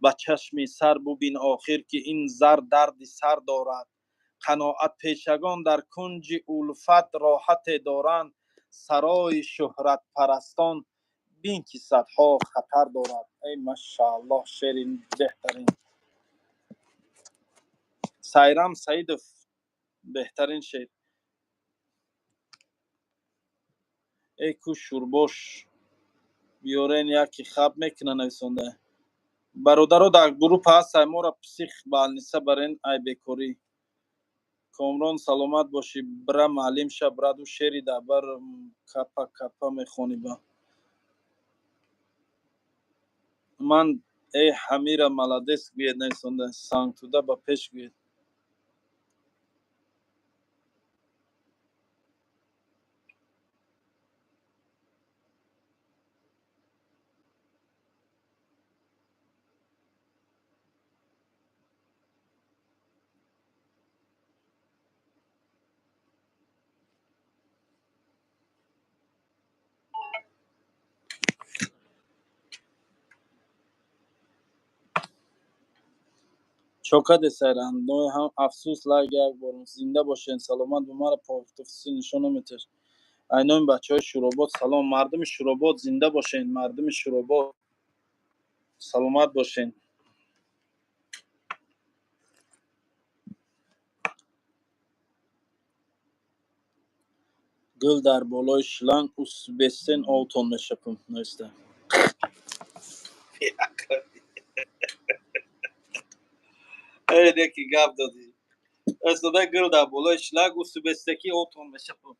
Ба чашми сар бубин охир, ки ин зар дарди сар дорад. Қаноатпешагон дар кунҷи улфат роҳате доранд, сарои шӯҳратпарастон бин ки садҳо хатар дорад. Эй машааллоҳ, шери беҳтарин. Сайрам Саидов, беҳтарин шер. Эй ку шурбош биёрен, яке хаб мекуна нависонда. Бародаро, дар группа ҳаст, моро псих балниса барен, ай бекорӣ. Комрон, саломат бошӣ, бра маълим ша, браду шери дар капа капа мехонӣ ба. Ман эй ҳамира молодец гӯед нависонда, сангтуда ба пеш гӯед. Чокаде сайрандной ҳам афсӯс, лайк як бор. Зинда бошен, саломат. Ба мара профиси нишон наметаш. Айноми бачаҳои Шӯробод салом, мардуми Шӯробод зинда бошен, мардуми Шӯробод саломат бошен. Гул дар болои шланг усбестен овтон мешапам наиста. Эй, неки гап додӣ. Истода гул дар болои шланг усбестаки овтон мешапам.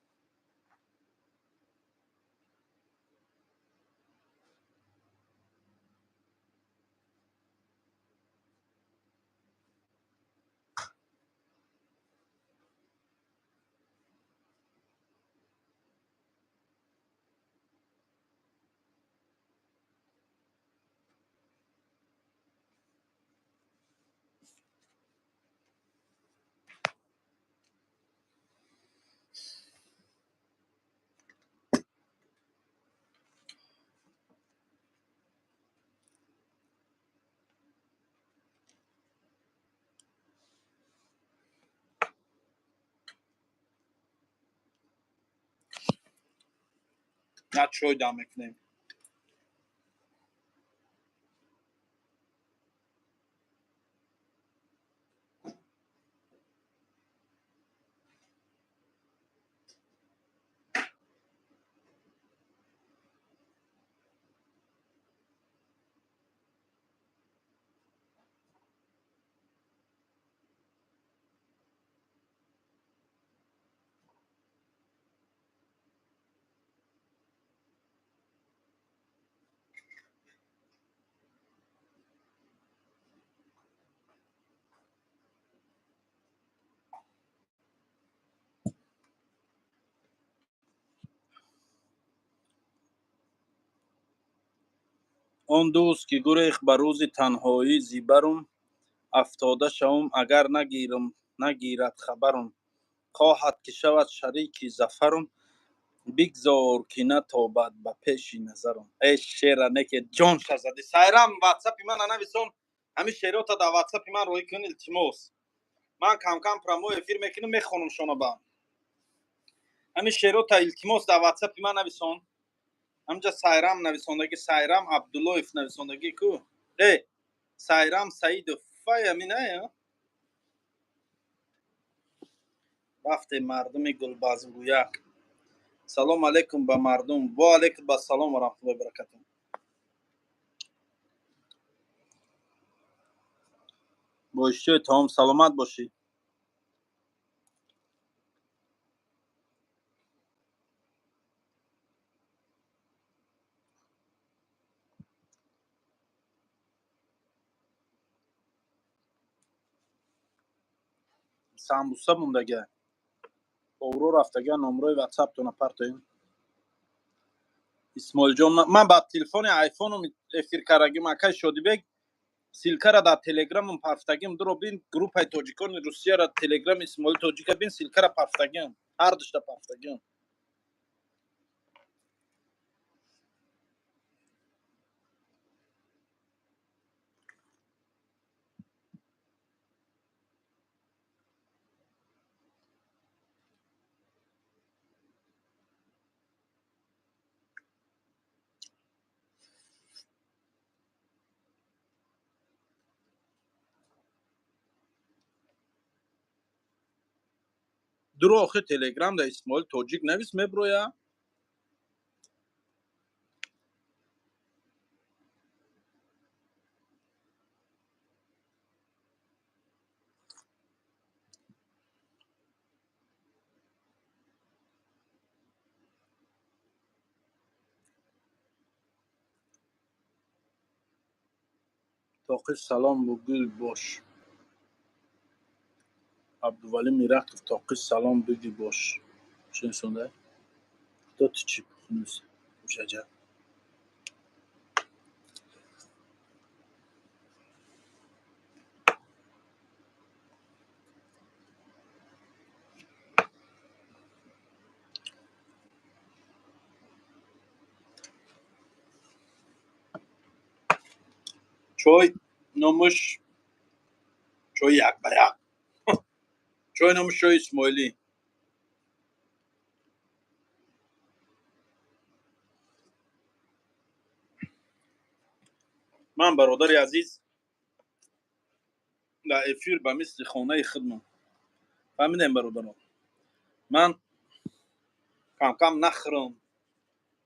На чой дам мекунем. Он дӯст ки гурехт ба рӯзи танҳоӣ зибарум, афтода шавум агар нагирам, нагирад хабарум. Хоҳад ки шавад шарики зафарум, бигзор ки натобад ба пеши назарум. Эй шера неке ҷон шазади. Сайрам, ватсапи ман нанависон, ҳамин шерота дар ватсапи ман роҳӣ кун, илтимос. Ман кам-кам прямой эфир мекунам, мехонам шонаба. Ҳамин шерота илтимос дар ватсапи ман нависон. Ҳамҷа Сайрам нависондагӣ, Сайрам Абдуллоев нависондагӣ ку. Э, Сайрам Саидов, фай амина. Рафте мардуми гулбазмгӯяк. Салом алейкум ба мардум. Ва алейкум ассалом ва раҳматуллоҳи ва баракатуҳ. Бо иштиёи таом, саломат бошӣ. Самбуса мондага. Обрӯ рафтага, номрои ватсаптона партоем. Исмоилҷон, ман ба телефони айфоном эфир кардагим, акай Шодибек, ссылка ра дар телеграмам парфтагим, дуро бин, группаи тоҷикони Русияра телеграм Исмоил Тоҷика бин, ссылка ра парфтагим, ҳар душта парфтагим. Дуро охи Телеграм да Исмоил Тоҷик навис, меброя. Тоқи салом, бугул бош. Абдувалӣ Мирақов, тоқи салом, буги бош. Шиносонда? Кто ты, чи пухнус? Ушаҷа. Чой номуш чой як ба як. Чой номуш чой Исмоилӣ. Ман, бародари азиз, дар эфир ба мисли хонаи худмон. Фаҳмидем, бародарон? Ман камкам нахӯрам,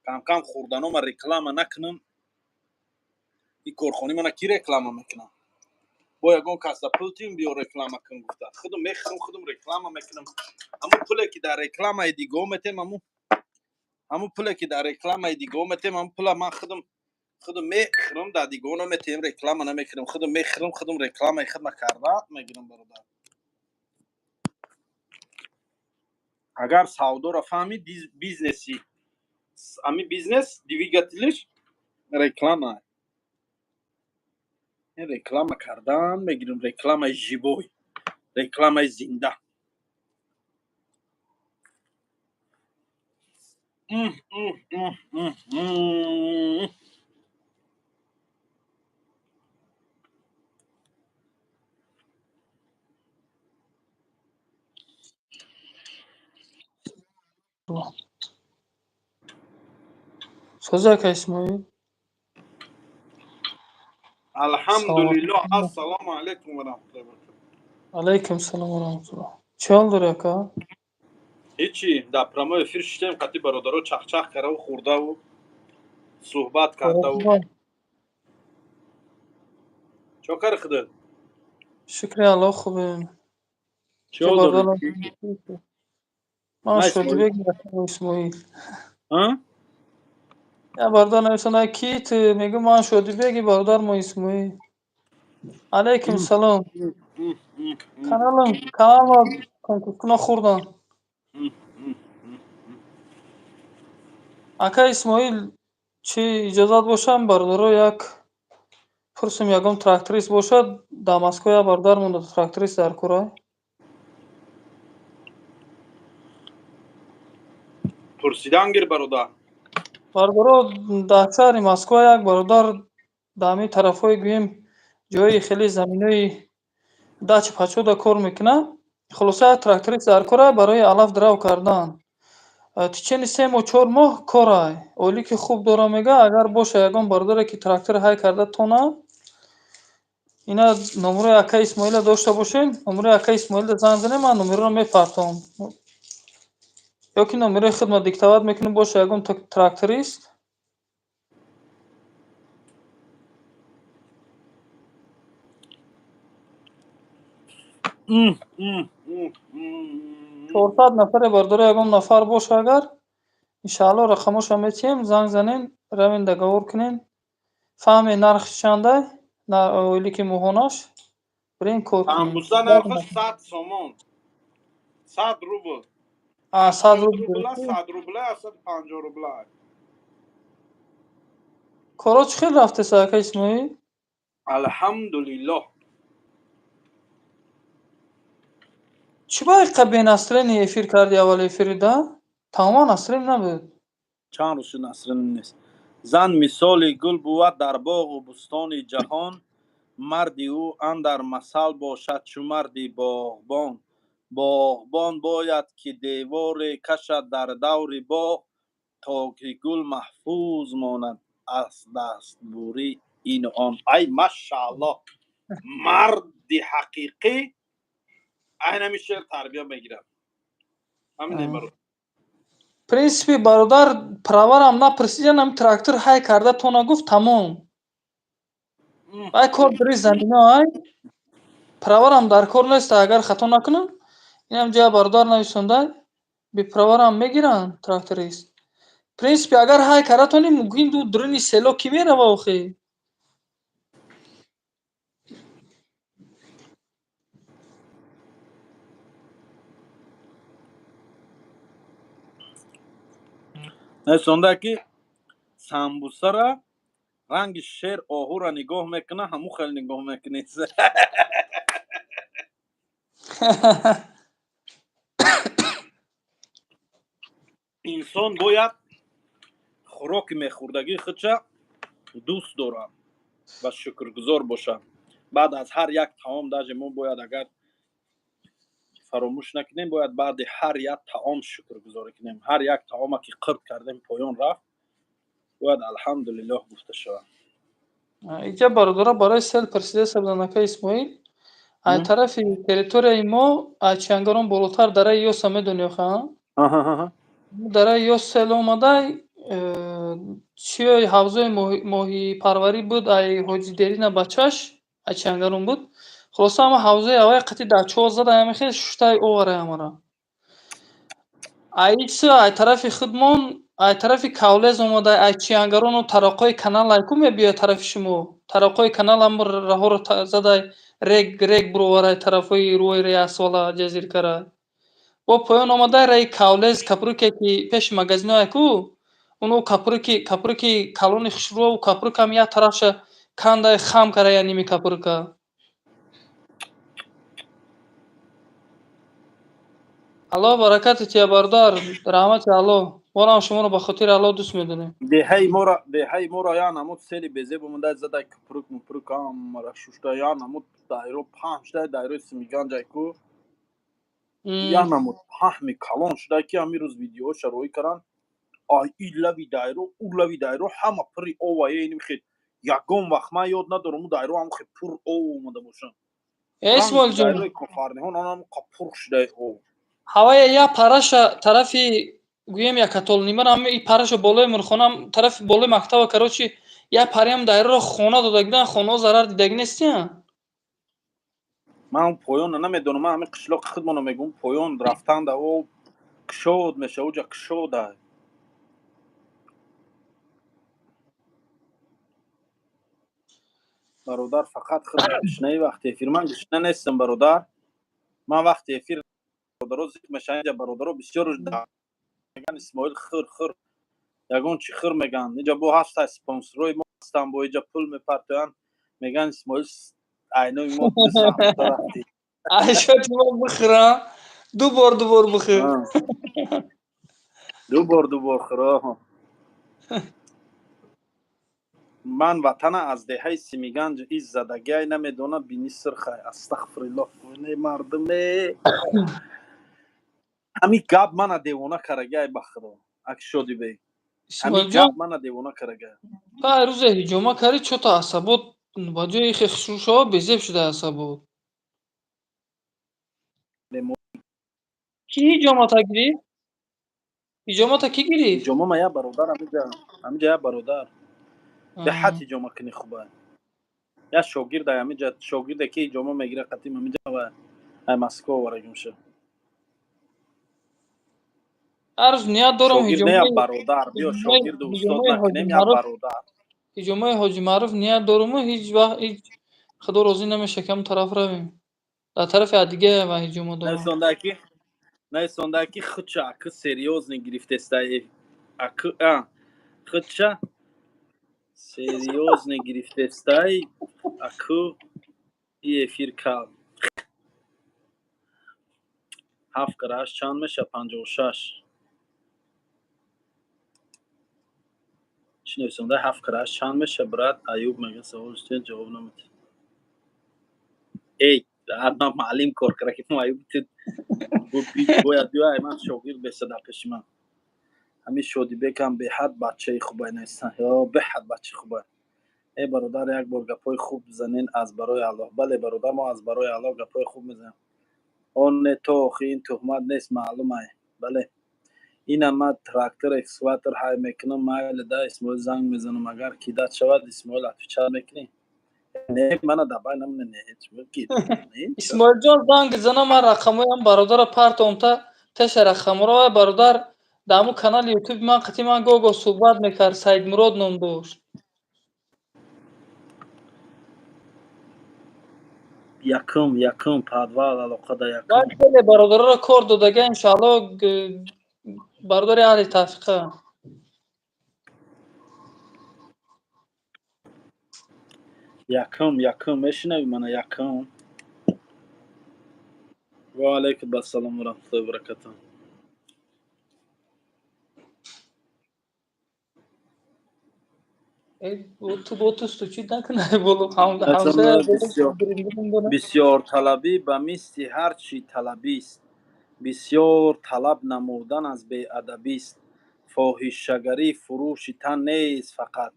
камкам хӯрданома реклама накунам, ин корхонаи мана кӣ реклама мекунам? Бо ягон каса пул тим, биё реклама кун гуфта. Худам мехӯрам, худам реклама мекунам. Ҳамун пуле ки дар рекламаи диго метем, ҳамун пуле ки дар рекламаи диго метем, ҳамун пула ман худам мехӯрам, дар диго наметем, реклама намекунам. Худам мехӯрам, худам рекламаи худма карда мегирам, бародар. Агар савдоро фаҳмӣ, бизнеси, ами бизнес двигателиш реклама. Реклама кардан мегирам, рекламаи живой, рекламаи зинда. М, м, м, м, м. Созӣ, ака Исмоил? Алҳамдулиллоҳ, ассалому алайкум ва раҳматуллоҳи ва баракатуҳ. Алайкум салом ва раҳматуллоҳ. Чӣ ҳол дорӣ, ака? Ҳечи, дар прямой эфир шиштем, қати бародаро чахчах караву, хӯрдаву, суҳбат кардаву. Чо кари худат? Шукри Аллоҳ, хубем. Чӣ ҳол дорӣ? Ман На, Исмоил. Шодибек Исмоил. А? Я бародар нависонда, ки ту? Мегӯ, ман Шодибеги, бародар мо Исмоил. Алайкум салом. Каналам каналма конкурскуна хӯрдан. Ака Исмоил, чӣ иҷозат бошам, бародаро, як пурсум: ягон тракторист бошад, дар Москва як бародар монда, тракторист дар кора. Пурсидан гир, бародар. Бародаро, дар шаҳри Москва як бародар дар ҳамин тарафҳои, гӯем, ҷои хеле заминои дача пачода кор мекунад. Хулоса, як тракторист дар кора барои алаф драв кардан. Течение 3 моҳ, 4 моҳ корай, ойлики хуб дора, мега. Агар боша ягон бародаре, ки трактор ҳай карда тона, ина номерои ака Исмоила дошта бошем, номерои ака Исмоила занг занем, ман номероро мепартом ё ки номерои худма диктовать мекунем. Боша ягон тракторист. 400 нафаре, бародаро, ягон нафар боша агар, иншаалло, рақамоша метиҳем, занг занем, равем, договор кунем, фаҳме нархш чандай, ойлики моҳонаш, бирем кор кунем. Амбуза нархаш 100 сомон, 100 рубл. А, 100 рубл. Рубла, 100 рубла, 150 рубла. Коро чӣ хел рафтеса, ака Исмоил? Алҳамдулиллоҳ. Чӣ ба иқа бенастроение эфир карди аввали эфири да? Тамоман настроение набуд. Чанд рӯз шуд, настроение нест. Зан мисоли гул бувад дар боғу бустони ҷаҳон, марди ӯ андар масал бошад чу марди боғбон. Боғбон бояд ки деворе кашад дар даври боғ, то ки гул маҳфуз монад аз дастбурӣ ину он. Ай машааллоҳ, марди ҳақиқӣ айнами шеър тарбия мегирад. Ҳамине, бародар. Принципе, бародар, праварам напурсидан, ам трактор ҳай карда тона гуфт, тамом. Ай кор дари замино, ай праварам дар кор нест, агар хато накунам. Инам ҷоя бародар нависонда, беправарам мегиранд тракторист. Принципе, агар ҳай карда тони, мумкин ду дуруни село ки мерава охи. Нависонда ки самбусара ранги шер оҳура нигоҳ мекуна, ҳамун хел нигоҳ мекунед. Инсон бояд хӯроки мехӯрдагии худша дӯст дорад ва шукргузор бошад. Баъд аз ҳар як таом, даже мо бояд, агар фаромӯш накунем, бояд баъди ҳар як таом шукргузорӣ кунем. Ҳар як таома ки қирд кардем, поён рафт, бояд алҳамдулиллоҳ гуфта шавад. Иҷа бародара барои сел пурсида буданд, ака Исмоил. Ай тарафи территорияи мо, ай Чиангарон болотар дараи Ёса медони охи, а? Дараи Ёс сел омадай, чиёи ҳавзои моҳипарварӣ буд, ай Ҳоҷи Дерина бачаш, ай Чиангарон буд. Хулоса, ҳама ҳавзои аввай қати дачҳо зада, ҳама хел шуштай оварай ҳамара. Ай ичсу, ай тарафи худмон, ай тарафи Кавлез омада, ай Чиангарону тароқҳои канал ай ку мебиёяд тарафи шумо. Тароқҳои канал ҳам раҳоро задай, рег рег буроварай тарафҳои рӯи Реасвала ҷазиркара. Бо поён омадай раи Кавлез, капруке ки пеши магазино ай ку, уно капруки калони хушрӯ, капрукам як тарафша кандай хам кара, я ними капрука. Аллоҳ баракати тия, бародар, раҳмати Аллоҳ. Моро шуморо ба хотири Аллоҳ дӯст медорем. Деҳаи моро я намуд сели безеб омада зада, купрук мупрук ҳамара шушта, я намуд дайро паҳн шуда, дайрои Симиганҷай ку, я намуд паҳми калон шуда, ки ҳамин рӯз видеоша роӣ каранд. Ай и лави дайро, ӯ лави дайро ҳама пури ова хел. Ягон вақт ман ёд надорам, ӯ дайро ҳам хел пур ов омада бошад. Исмоилҷон, дайрои Кофарниҳон онам пур шудаи ов. Ҳавая я параша тарафи, гӯем, якатолнимара, ҳама и параша болои мурхона, тарафи болои мактаба, короче, я париам дайроро хона додагидан, хонаҳо зарар дидагӣ нестиян? Ман поёнро намедонам, ман ҳамин қишлоқи худмонро мегӯм. Поён рафтанда об кушод меша, уҷа кушода. Бародар, фақат худ гушнаи вақти эфир. Ман гушна нестам, бародар. Ман вақти эфир бародаро зиқ мешаванд. Инҷа бародаро бисёр меган: «Исмоил, хӯр, хӯр, ягон чи хӯр», меган. Инҷа бо ҳаста спонсорҳои мо ҳастанд, бо инҷа пул мепартоянд, меган: «Исмоил, айнои мо рафти». Айшоти мо бихӯра, ду бор, ду бор бихӯр. Ду бор, ду бор хӯр. Ман ватана аз деҳаи Симиганҷ, из задагиай намедона, бини сирхай. Астағфируллоҳ, не, мардуме, ҳамин гап мана девона карагиай, ба худо, аки Шодибек, ҳамин гап мана девона карагиай. Та рӯзе ҳиҷома карди, чо-то асабот ба ҷои хе хушрӯ шава, безеб шуда асабот. Кӣ ҳиҷомата гирифт? Ҳиҷомата кӣ гирифт? Ҳиҷомама як бародар ҳамиҷа, як бародар. Беҳад ҳиҷома кунӣ хуба. Як шогирда ҳамиҷа, шогирде ки ҳиҷома мегира қатим ҳамиҷа ва ай Москва оварагимша. Ҳар рӯз ният дорам. Шогирд не, як бародар. Биё, шогирду устод накунем, як бародар. Ҳиҷомаи Ҳоҷи Маъруф ният доруму ҳеҷ вақт ҳеҷ худо розӣ намеша, ки ҳамон тараф равем. Дар тарафи Адиге ва ҳиҷома дорам. Нависонда ки худша аки серьёзно гирифтеста, аки худша серьёзно гирифтестай, аку и эфир кал. Ҳафт кара ҳашт чанд меша? 56. Чӣ нависонда? Ҳафт кара ҳашт чанд меша, брат? Аюб мега, савол ҷавоб намедиҳ. Эй, ман маълим кор кара ки аюб бояд биёй, ман шогирд беса дар пеши ман. Ҳамин Шодибекам беҳад бачаи хубай нестан, ё беҳад бачаи хубай. Э, бародар, як бор гапҳои хуб занен аз барои Аллоҳ. Бале, бародар, мо аз барои Аллоҳ гапҳои хуб мезанем. Он не, то охи ин туҳмат нест, маълумай. Бале, ина ман трактор, экскаватор ҳай мекунам. Майли да, Исмоил, занг мезанам. Агар кидать шавад, Исмоил, отвечать мекунӣ? Не, мана дабай намуна, не. Исмоилҷон, занг зана, ман рақамоям бародара партомта теша рақаморо. Вай бародар дар ҳамун канали ютуби ман қити ман гоҳ-гоҳ суҳбат мекард, Саидмурод ном дошт. Якум подвал алоқа да якум. Вай хеле бародараро кор додага, иншоалло, бародари аҳли тавфиқа. Якум мешунавӣ мана, якум. Ва алайкум ассалом ва раҳматуллоҳи ва баракатуҳ. Ту бо ту стучить накунай боло ҳамсоя. Бисёрталабӣ ба мисли ҳар чӣ талабист, бисёр талаб намудан аз беадабист. Фоҳишагарӣ фурӯши тан нест фақат,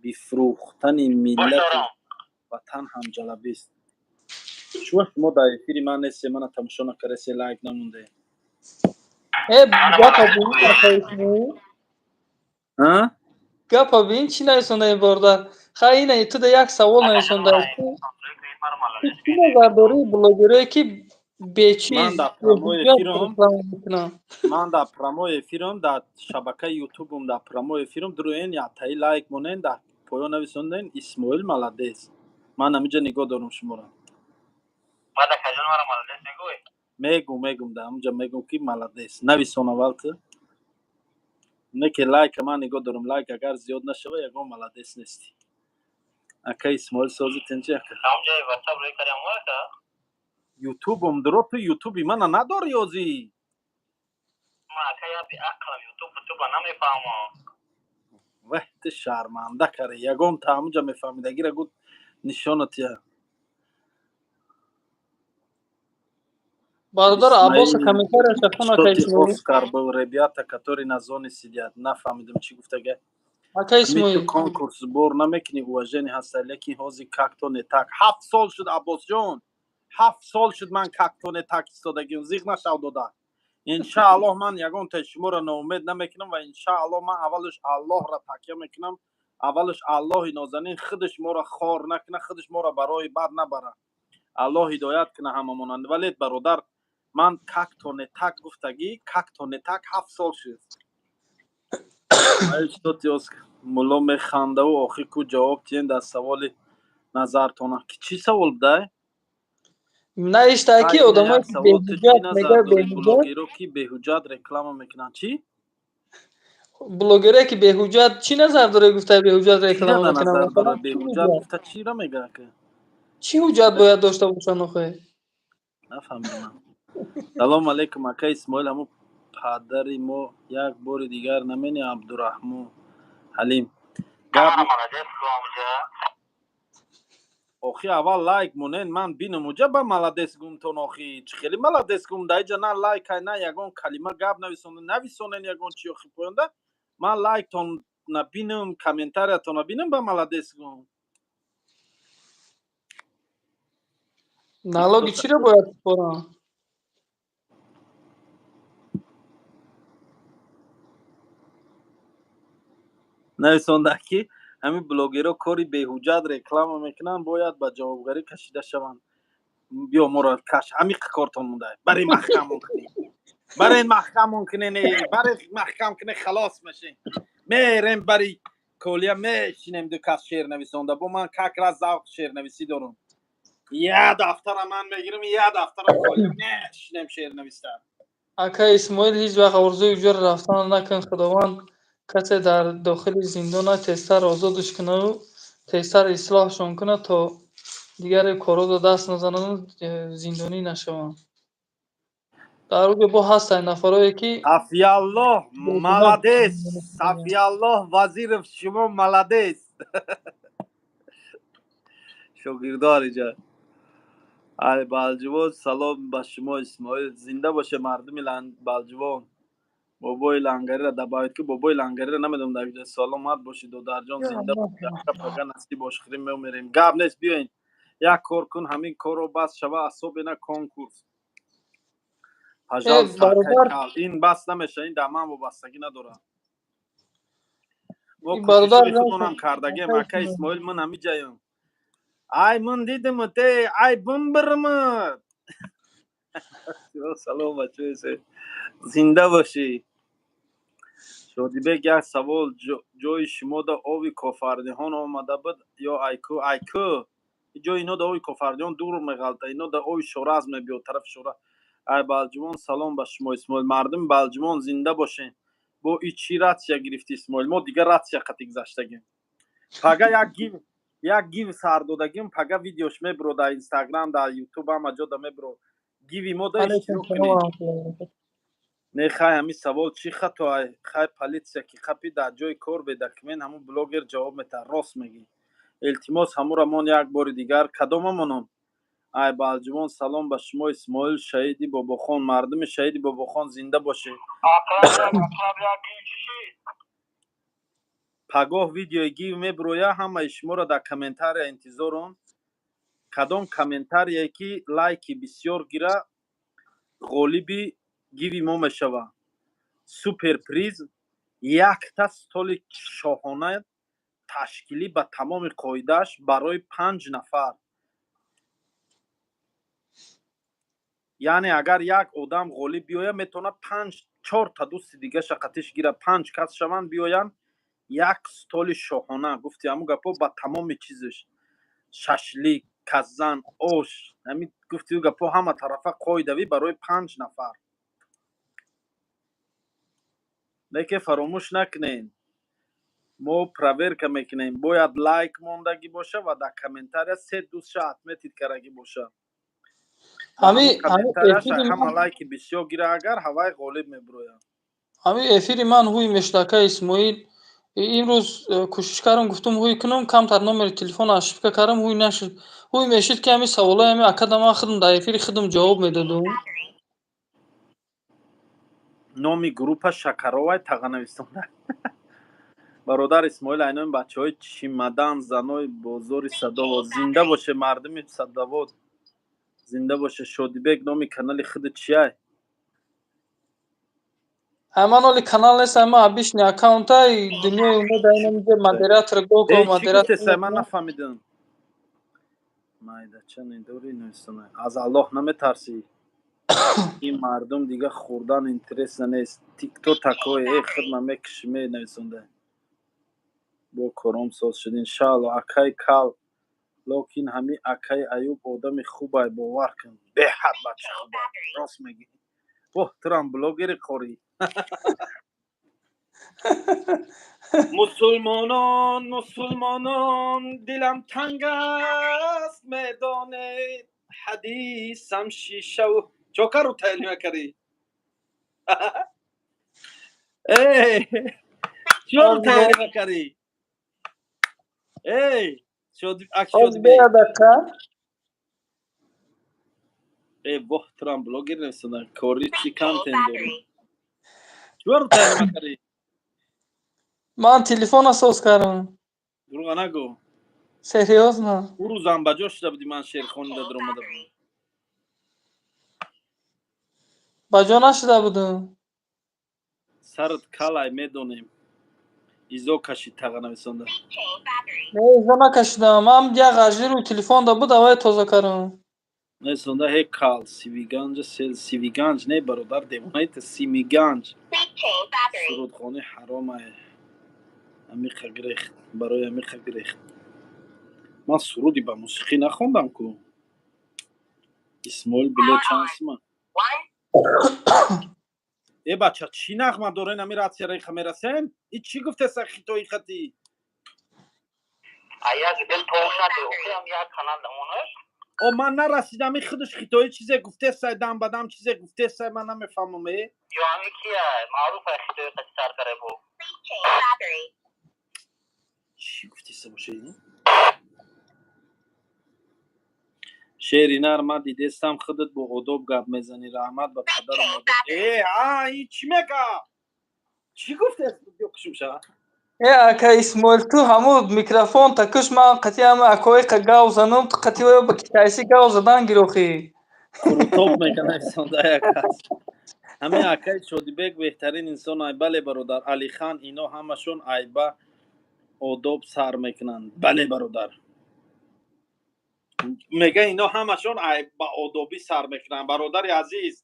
бифурӯхтани миллату ватан ҳам ҷалабист. Шумо дар эфири ман несте, мана тамошо накардасе, лайк намонде. Э, гапа бин, гапа бин, чӣ нависонда ин бародар? Хай, ина ту да як савол нависонда: чӣ назар дорӣ блогерое ки бечиз Ман дар прямой эфирам, ман дар прямой эфирам, дар шабакаи ютубум дар прямой эфирам. Дуруен, яктаи лайк монен, дар поён нависонден: «Исмоил молодец». Ман ҳаминҷа нигоҳ дорам шуморо. Мегум, дар ҳаминҷа мегум, ки молодец нависон аввал ту. Не ки лайка ман нигоҳ дорам, лайк агар зиёд нашава, ягон молодец нестӣ. Ака Исмоил, сози тинҷи, ака? Ютубум дуро, ту ютуби мана надорӣ ёзӣ. Ака, я беақлам, ютуб туба намефаҳмам. Ваҳ, ту шарманда карӣ. Ягон та ҳамунҷа мефаҳмидагира гуд, нишонат я. Бародар Аббоса, комментарияша хон, ака Исмоил. Оскар был, ребята, которые на зоне сидят. Нафаҳмидам, чӣ гуфтага. Ака Исмоил. Конкурс сбор намекунӣ, уважение ҳаста, лекин ҳозир как-то не так. 7 сол шуд, Аббосҷон, 7 сол шуд, ман как-то не так истодагим. Зиқ нашав, дода. Иншааллоҳ, ман ягон та шуморо ноумед намекунам ва иншааллоҳ, ман аввалаш Аллоҳро такя мекунам. Аввалаш Аллоҳи нозанин худаш моро хор накуна, худаш моро барои бад набара, Аллоҳ ҳидоят куна ҳамамонанд. Вале, бародар, ман как-то не так гуфтагӣ, как-то не так 7 сол шуд. Мулло механдаву охир ку ҷавоб тиҳем дар саволи назартона. Чӣ савол будай? Навиштае ки одамое ки беҳуҷҷат мега, беҳуҷҷат. Блогеро ки беҳуҷҷат реклама мекунанд, чӣ? Блогере ки беҳуҷҷат, чӣ назар дорӣ, гуфта, беҳуҷҷат реклама мекунанд. Беҳуҷҷат гуфта чиро мега? Чӣ ҳуҷҷат бояд дошта бошанд охе? Нафаҳмидам. Салому алейкум, ака Исмоил. Ҳамун падари мо як бори дигар намени. Абдураҳмон Ҳалим. Гап. Охи, аввал лайк монен, ман бинам уҷа, ба молодец гумтон. Охи, чӣ хели молодец гум? Дар иҷа на лайкай, на ягон калима гап нависонен, нависонен ягон чи. Охи, поёнда ман лайктон набинам, комментариятон набинам, ба молодец гум. Налоги чиро бояд супорам? Нависонда, ки ҳамин блогерҳо кори беҳуҷҷат реклама мекунанд, бояд ба ҷавобгарӣ кашида шаванд. Биё, моро каш, ҳамиқ кортон монда. Баре маҳкамон кунем, барен маҳкамон кунен, баре маҳкам кунен, халос мешем. Мерем бари колия мешинем. Ду кас шеър нависонда бо ман, как раз завқ шеърнависӣ дорам. Я дафтара ман мегирам, я дафтара колия, мешинем шеър нависта. Ака Исмоил, ҳеҷ вақт орзуи уҷора рафтан накун. Худованд касе дар дохили зиндона тезтар озодаш кунаву тезтар ислоҳшон кунад, то дигар корҳоро даст назанану зиндонӣ нашаванд. Дар оҷо бо ҳастанд нафарое ки Сафияллоҳ молодец, Сафияллоҳ Вазиров, шумо молодец, шогирдор иҷа. Ай Балҷувон, салом ба шумо, Исмоил, зинда боше мардуми Балҷувон. Бобои Лангариро добавить ки, бобои Лангариро намедонам дар куҷо. Саломат бошӣ, додарҷон, зинда пага насиб ошхирӣ мемерем. Гап нест, биёин, як кор кун, ҳамин корро бас шава, особенно конкурс. Пожалуйста. Бародар. Ин бас намеша, ин дар ман вобастагӣ надорад. Мо Ин бародар кӯшишои худмонам кардагем. Ака Исмоил, ман ҳамиҷаям. Ай, ман дидимут, э, ай, бимбирмут. Салом, бачаи, зинда бошӣ. Шодибек, як савол: ҷои шумода ови Кофардиҳон омада буд ё айку? Айку ҷои ино да ови Кофардиҳон дур меғалта, ино да ови Шоразм мебиёд, тарафи Шора. Ай Балҷумон, салом ба шумо, Исмоил. Мардуми Балҷумон, зинда бошен. Бо и чӣ ратсия гирифти, Исмоил? Мо дигар ратсия қатӣ гузаштагем. Пага як гив, як гив сар додагим, пага видеош мебро дар Инстаграм, дар Ютуб, ҳама ҷо да мебро. Гиви мо да иштирок кунед. Не, хай, ҳамин савол чӣ хато? Ай, хай, полиция ки қапи дар ҷои кор бе документ, ҳамун блогер ҷавоб метаҳад. Рост мегӣ. Илтимос, ҳамура мон як бори дигар. Кадомамонон? Ай Балҷумон, салом ба шумо, Исмоил. Шаҳиди Бобохон, мардуми шаҳиди Бобохон, зинда бошед. Пагоҳ видеои гив мебироя, ҳамаи шуморо дар комментария интизорон. Кадом комментарие ки лайки бисёр гира, ғолиби гиви мо мешавад. Супер приз: якта столи шоҳона, ташкилӣ, ба тамоми қоидааш, барои панҷ нафар. Яъне агар як одам ғолиб биёяд, метавонад панҷ, чорта дӯсти дигаша қатиш гирад, панҷ кас шаванд, биёянд, як столи шоҳона, гуфти ҳамун гапҳо, ба тамоми чизаш: шашлик, казан, ош, ҳамин гуфти гапҳо, ҳама тарафа қоидавӣ, барои панҷ нафар. Лекин фаромӯш накунед, мо проверка мекунем: бояд лайк мондагӣ боша ва дар комментария се дӯстша отметить кардагӣ боша. Ҳама лайки бисёр гира, агар ҳавай ғолиб мебирояд. Ҳамин эфири ман ҳуй мешуд, ака Исмоил. Имрӯз кӯшиш кардам, гуфтум, ҳуй кунам, камтар номери телефон ошибка кардам, ҳуй нашуд. Ҳуй мешуд, ки ҳамин саволои ҳамин акада ман худам дар эфири худам ҷавоб медодум. Номи группа Шакаровай тағанависонда. Бародар Исмоил, айнои бачаҳои чимадан, занои бозори Садово, зинда боше. Мардуми Садовод, зинда боше. Шодибек, номи канали худ чиай? Ҳаман оли канал нест, ама обычный аккаунтай дунёи умед, айнамиҷа модератор гоко модератор. Ман нафаҳмидам. Майдача недори нависона. Аз Аллоҳ наметарсӣ? Ин мардум дига хӯрдан интереса нест. Ты кто такой? Э, худма мекуши, менависонда. Бо кором соз шуд, иншаалло. Акай кал, локин ҳами акай Аюб одами хубай, бовар кун, беҳад бача хубай. Рост мегӣ. Воҳ, турам блогери қорӣ. Мусулмонон, мусулмонон, дилам танг аст, медонед, ҳадисам шишаву чокару таълима карӣ. Э, чору таълима карӣ? Эй, ак Шодибек. Э, воҳ, турам блогер нависода. Кори чӣ, контент дорӣ? Чору таълима карӣ? Ман телефона соз кардам. Дурӯға нагӯ. Серьёзно. Ӯ рӯзам ба ҷо шуда будӣ, ман шерхонида даромада будам. Ба ҷо нашуда будам. Сарат калай, медонем. Изо кашид, таға нависонда. Не, изо накашидам. Ман як ғажли рӯи телефон да буд, аввай тоза кардам. Нависонда: ҳе кал, Сивиганҷа сел. Сивиганҷ не, бародар, девонаи, Симиганҷ. Сурудхонӣ ҳаромай. Амиқа гирехт, барои амиқа гирехт. Ман суруди ба мусиқӣ нахондам ку. Исмоил, билет чанд сима? Э, бача, чӣ нағма дорен? Ами ратсияра иха мерасен? И чӣ гуфтеса хитои хати? Як дил товшаде, охирам як канал дамонаш. О, ман нарасидам. И худаш хитои чизе гуфтесай, дам ба дам чизе гуфтесай, ман намефаҳмам, э. Ё ами кия маъруф ай хитои хати сар каре бу. Чӣ гуфтеса боша? Шери нар, ман дидестам, худат бо одоб гап мезанӣ. Раҳмат ба падару модар. Э, а и чӣ мега? Чӣ гуфтест? Биё, кушум ша. Э, ака Исмоил, ту ҳамун микрофон такуш, ман қатъи ҳама акои қа гав занум, ту қатъи ба китайси гав задан гирохӣ. Қурутоб мекана, исонда як кас. Ҳамин акаи Шодибек беҳтарин инсон ай. Бале, бародар Алихан, ино ҳамашон айба одоб сар мекунанд. Бале, бародар, мега, ино ҳамашон ба одобӣ сар мекунанд. Бародари азиз,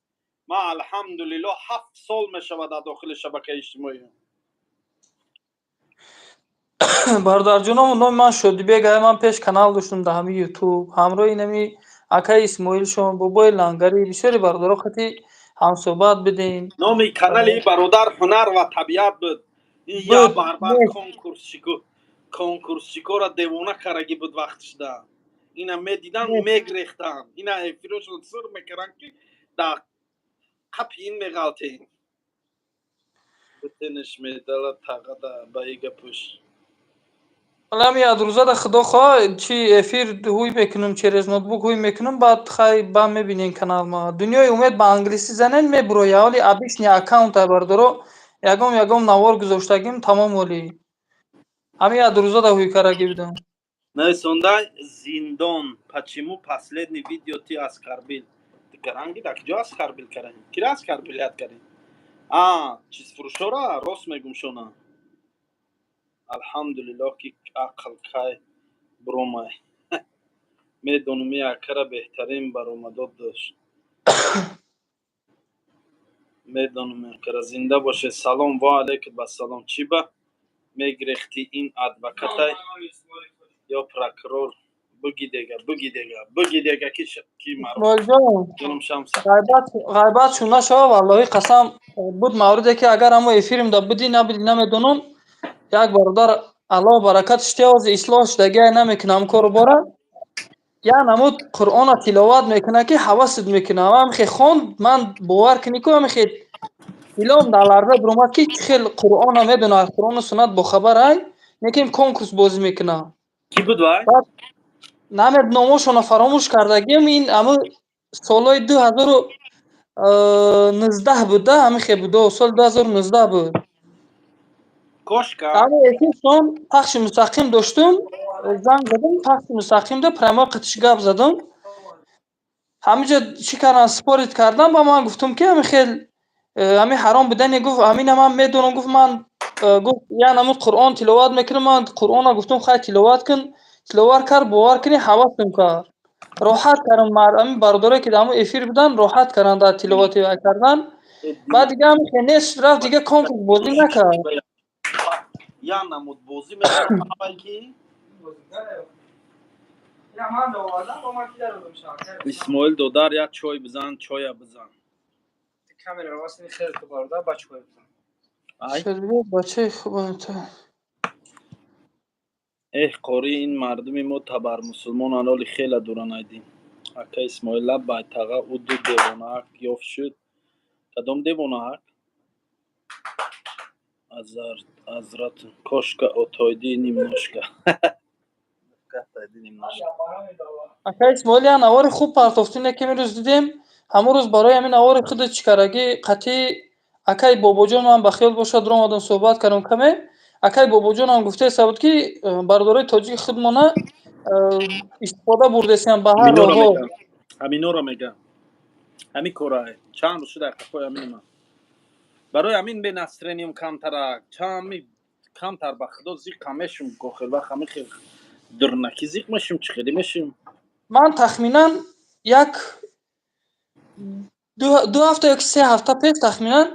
ман, алҳамдулилло, 7 сол мешавад дар дохили шабакаи иҷтимоӣ. Бародарҷоном, номи ман Шодибек ай. Ман пеш канал доштам дар ҳамин Ютуб, ҳамроҳи инами акаи Исмоилшон, бобои Лангарӣ, бисёри бародаро хати ҳамсӯҳбат бидем. Номи канали бародар «Ҳунар ва табиат» буд. Ин я барбар конкурсчикора девона карагӣ буд. Вақт шуда ина медидан, мегрехтанд, ина эфирошон сур мекарданд, ки дар қапи ин меғалтем. Битенеш медала тағада ба ига пӯш. Ҳами ядрӯзада, худо хоҳ, чи эфир ҳуй мекунам, через ноутбук ҳуй мекунам, баъд хай ба мебинен канал ма. «Дунёи умед» ба англисӣ занен, мебуроя. Ҳоли обычный аккаунт ай, бародаро, ягон ягон навор гузоштагим, тамом. Оли ҳами ядрӯзада ҳуй карагӣ будам. Нависонда: «Зиндон, почему последний видео ты оскорбил?» Гаранги да киҷо оскорбил карем? Кира оскорбилят карем? А чизфурӯшора рост мегум шона. Алҳамдулиллоҳ, ки ақл кай буромай. Медонум, акара беҳтарин баромадот дошт. Медонум, акара. Зинда бошед. Салом. Ва алайкум ассалом. Чӣ ба мегирехтӣ? Ин адвокатай ё прокурор? Буги дега, буги дега, буги дега, ки Исмоилҷон, ғайбат шун нашава, валлоҳи қасам, буд мавриде, ки агар ҳамо эфиримда будӣ, набудӣ, намедонам, як бародар, Аллоҳ баракатш диҳад, ислоҳ шудагиай, намекунам кору бора, як намуд Қуръона тиловат мекунад, ки ҳавасат мекунад. Ҳамихе хонд, ман бовар кунӣ ку, ҳамихе дилом дар ларза биромад, ки чӣ хел Қуръона медонад, Қуръону суннат бохабар ай, лекин конкурс бозӣ мекунад. Кӣ буд вай? Намед, номошона фаромӯш кардагим. Ин ҳамн солҳои 2019 буда, ҳамихе буда, соли 2019 буд. Кошка. Эфиршон пахши мустақим доштум, занг задам, пахши мустақимда прямо қатиш гап задам. Ҳаминҷо чӣ кардам, спорить кардам, ба ман гуфтум, ки ҳами хел ҳами ҳаром будане. Гуфт: «Ҳамина ман медонам». Гуфт: «Ман», гуфт, як намуд Қуръон тиловат мекунам. Ман Қуръона гуфтум: «Хай, тиловат кун». Тиловат кард, бовар кунӣ, ҳавасм кард, роҳат кардам. Ҳамин бародарое, ки дар ҳамон эфир буданд, роҳат карданд дар тиловати вай кардан. Баъд дига ҳамин хел нест, рафт, дига конкурс бозӣ накард. Як намуд бозӣ мекунад, ки Исмоил додар, як чой бизан, чоя бизан. Камера хел бародар, ба чой бизан. Бачаи хуб. Эҳ, қори, ин мардуми мо табармусулмон аноли хела дуран айдин. Ака Исмоил, лаббай, таға, ӯ ду девонаак ёфт шуд. Кадом девонаак? Азрат кошка, отойди немножко, отойди немножко. Ака Исмоил, як навори хуб партофтине, ки имрӯз дидем. Ҳамон рӯз барои ҳамин навори худат чӣ карагӣ? Қатъи акаи Бобоҷон ман ба хиёл бошад, омадам, суҳбат кардам каме. Акаи Бобоҷонам гуфтаеста буд, ки бародарои тоҷики худмона истифода бурдесиям ба ҳар роҳҳо. Ҳаминоро мегам, ҳамин кора чанд рӯз шуда, қафои ҳамин. Барои ҳамин бенастроениям камтарак, чами камтар. Ба худо, зиққа мешум, гохел вақт ҳамин хел дурнаки зиқ мешум, чӣ хеле мешум. Ман тахминан як 2 ҳафта ёки 3 ҳафта пеш тахминан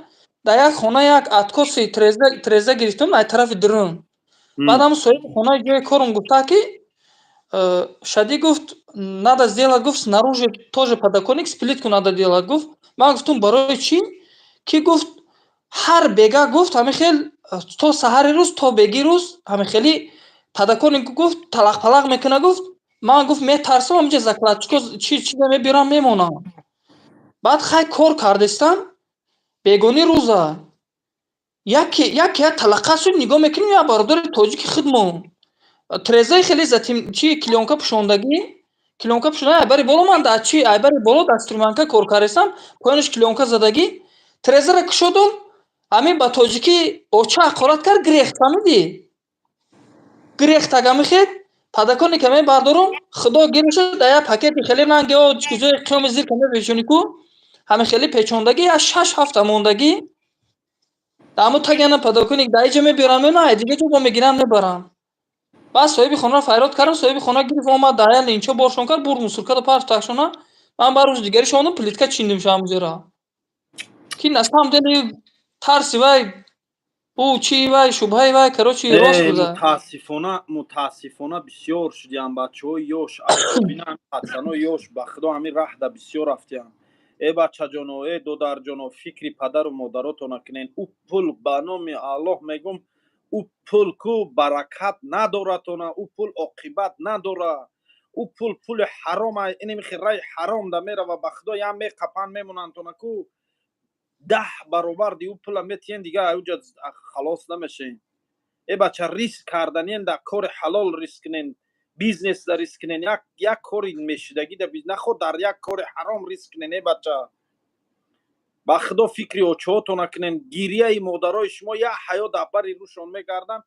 дар як хона як откоси треза гирифтам аз тарафи дурун. Баъд ҳамн соҳиби хонаи ҷои корум гуфта, ки Шади, гуфт, надо сделать, гуфт, снаружи тоже подоконник с плитку надо делать, гуфт. Ман гуфтум: «Барои чӣ?» Ки гуфт, ҳар бега, гуфт, ҳамин хел то саҳари рӯз, то беги рӯз ҳамин хели подоконник, гуфт, талақ-палақ мекунад, гуфт. Ман, гуфт, метарсам, ҳаминҷа закладчико чи чиза мебиёрам, мемонам. Баъд хай кор кардистам, бегони рӯза яке яке як талақа шуд, нигоҳ мекунем, як бародари тоҷики худмон трезаи хеле затим чи клёнка пӯшондагӣ, клёнка пӯшонда, айбари боло. Ман дар чи айбари боло дар струмянка кор кардистам, поёнаш клёнка задагӣ. Трезаро кушодум, ҳамин ба тоҷикӣ оча ҳақорат кард, гирехт, фаҳмидӣ, гирехт. Агамихед подоконника мебардорум, худо гирашад, дар як пакети хеле ранги куҷои қиёми зир ка мепешонӣ ку. Ҳамин хеле печондагӣ, як 6 ҳафта мондагӣ. Дар тагана подоконник дар иҷа мебиёрам, на дига ҷо бо мегирам, мебарам. Баъд соҳиби хонаро фарёд кардам, соҳиби хона гирифт, омад, дар як ленчо боршон кард, бур мусоркада парт такшона. Ман ба рӯзи дигари шомадам, плитка чиндим ҳамуҷора. Ки на самом деле тарси вай, ӯ чи вай, шубҳаи вай, короче, рост буда. Мутаассифона, мутаассифона, бисёр шудиям бачаҳои ёш, бина пацанои ёш, ба худо, ҳамин раҳда бисёр рафтиям. Э бачаҷоно, э додарҷоно, фикри падару модаротона кунен. Ӯ пул, ба номи Аллоҳ мегум, ӯ пул ку баракат надоратона, ӯ пул оқибат надора, ӯ пул пули ҳаром, инеми раи ҳаром да мерава. Ба худо, ям меқапан мемонандтона ку 10 баробар ди ӯ пула метиҳен, дига уҷа халос намешен. Э бача, риск карданien дар кори ҳалол риск кунен, бизнес да риск кунен, як кори мешидагӣ да наход, дар як кори ҳаром риск кунен. Э бача, ба худо, фикри очаҳотона кунен. Гирияи модарои шумо як ҳаё дар бари рӯшон мегарданд.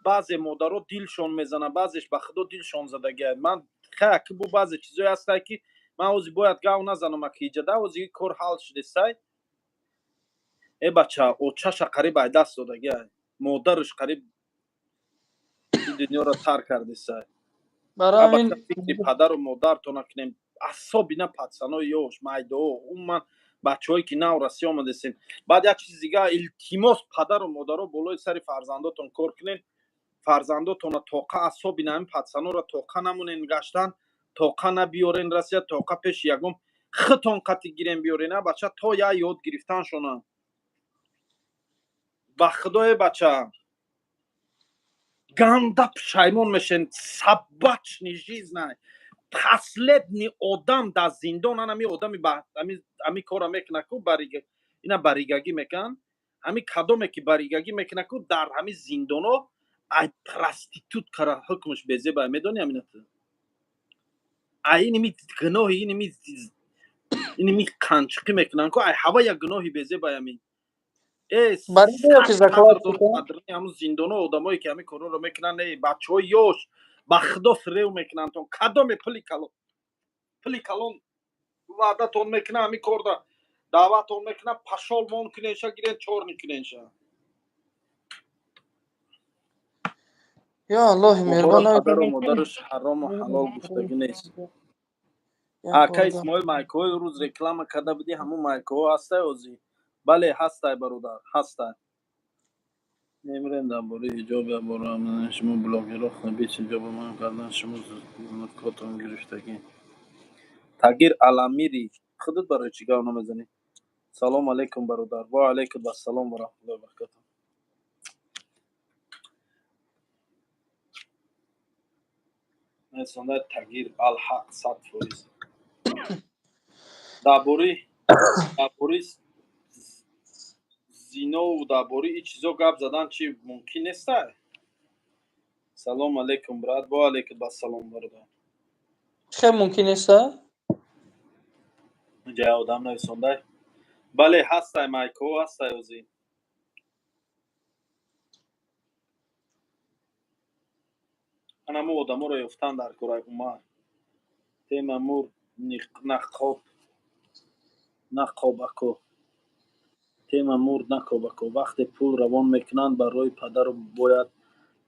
Баъзе модаро дилшон мезанад, баъзеш, ба худо, дилшон задагия. Ман хаяки бу баъзе чизое ҳастае, ки ман ҳози бояд гав назанам, аки иҷада ҳози кор ҳал шудесай. Э бача, очаша қариб ай даст додагия, модараш қариб ин дунёро тарк кардесай. Барои фикри падару модартона кунем, асобина пацанои ёш, майдоо, умуман бачаҳое ки нав Россия омадесен. Баъд як чизи дига, илтимос, падару модаро, болои сари фарзандотон кор кунен, фарзандотона тоқа, асобина ҳамин пацанора тоқа намонен гаштан, тоқа набиёрен Россия, тоқа пеши ягон хитон қати гирен биёрен, а бача, то я ёд гирифтаншона. Ба худое, бача, ганда пушаймон мешен. Собачный жизнь, последний одам дар зиндон ан ами одами ами кора мекуна ку, ина баригагӣ мекунанд. Ҳами кадоме ки баригагӣ мекуна ку, дар ҳами зиндоно ай проституткара ҳукмш безеба, медони аминат? Ай иними гуноҳи, иними қанчиқӣ мекунанд ку, ай ҳава як гуноҳи безеба амин. Ҳамун зиндоно одамое ки ҳамин корҳоро мекунанд, э бачаҳои ёш, ба худо, фирев мекунандтон. Кадоме пули калон, пули калон ваъдатон мекунад, ҳамин корда даъватон мекунад, пошёл вон куненша, гирен, чёрный куненша. Ё Аллоҳи меҳрубон. Падару модараш ҳарому ҳалол гуфтагӣ нест. Ака Исмоил, майкаҳои рӯз реклама карда будӣ, ҳамун майкаҳо ҳастай ҳозир? Бале, ҳастай, бародар, ҳастай. Мемирем дар бораи ҳиҷоб, бора шумо блогерро бис ҳиҷоба ман кардан, шумо котон гирифтагӣ. Тагир Аламири, худат барои чӣ гав намезанӣ? Салому алайкум, бародар. Ва алайкум ассалом ва раҳматуллоҳи ва баракатуҳ. Несонда Тагир Алҳақ 100%. Дар бораи зинову дар бораи ин чизо гап задан чи мумкин нестай? Салому алайкум, брат. Ва алайкум ассалом, бародар. Хел мумкин неста? Ҷая одам нависондай. Бале, ҳастай, майкаҳо ҳастай ҳозир. Анамо одаморо ёфтан дар кораи Умар. Тема мур нақоб нақобако. Тема мурд накобако. Вақте пул равон мекунанд барои падару, бояд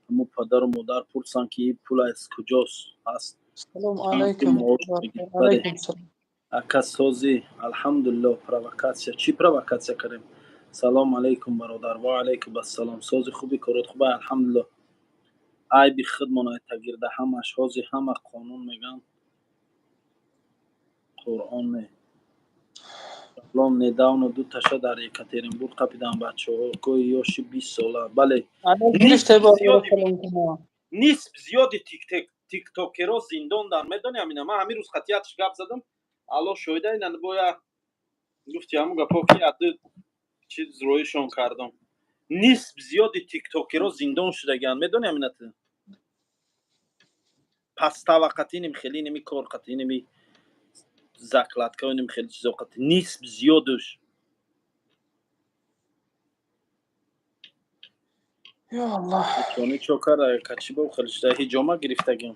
ҳамун падару модар пурсанд, ки ин пул аз куҷост аст. Салому алайкум. Алайкум салом. Ака, созӣ? Алҳамдулиллоҳ. Провокатсия чӣ, провокатсия кардем? Салому алайкум, бародар. Ва алайкум ассалом. Сози, хуби, корот хуба? Алҳамдулиллоҳ. Айби худмон, ай Тагирда ҳамаш. Ҳозир ҳама қонун мегӯянд, Қуръон не. Салом, недавно ду таша дар Екатеринбург қапидан, бачаҳои ёши 20 сола. Бале, нисб зиёди тиктокеро зиндон дар, медони амина? Ман ҳамин рӯз қатъиятш гап задам, Аллоҳ шоҳида, ина боя гуфти ҳамун гапо ки аду чиз роишон кардам. Нисб зиёди тиктокеро зиндон шудагианд, медони аминат? Пастава қатиним, хеле ними кор қатиними, закладка ним, хеле чизо қати нисб зиёдуш. Ё Аллоҳ. Чони чо кара качи бо хеле шуда, ҳиҷома гирифтагим.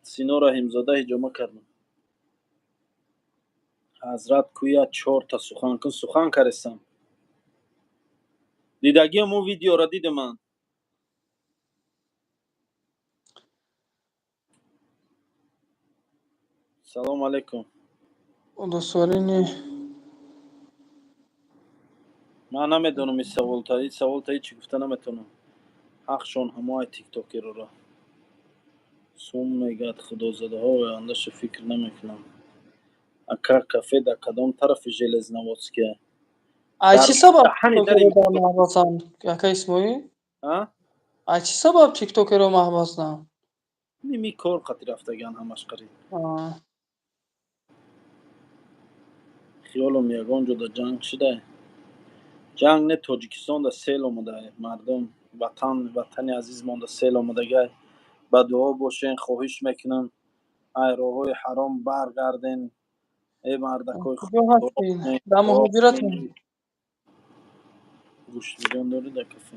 Сино Раҳимзода, ҳиҷома кардам. Ҳазрат кӯя чорта сухан кун, сухан карестам. Дидагиам ӯ видеора дидам ман. Салом алейкум. Удостоверение. Ман намедонам ин саволта, ин саволта ҳеҷ чӣ гуфта наметавонам. Ҳақшон ҳамоай тиктокерора. Сум мегӯяд худозадаҳо ояндаша фикр намекунам. Ака, кафе дар кадом тарафи Железноводския? Ай Дар чӣ сабаб даҳани дари тиктокеро дар маҳбасанд, ака Исмоил? А? Ай чӣ сабаб тиктокеро маҳбасанд? Ними кор қати рафтагиан ҳамаш қариб. Хиёлам ягон ҷо дар ҷанг шудай. Ҷанг не, Тоҷикистон дар сел омадай. Мардум, ватан, ватани азизмон дар сел омадагай. Ба дуо бошен, хоҳиш мекунам. Ай роҳҳои ҳаром баргарден. Э мардакои Куҷо ҳастед? Дар муҳоҷиратем. Гӯштбирён дорӣ дар кафе?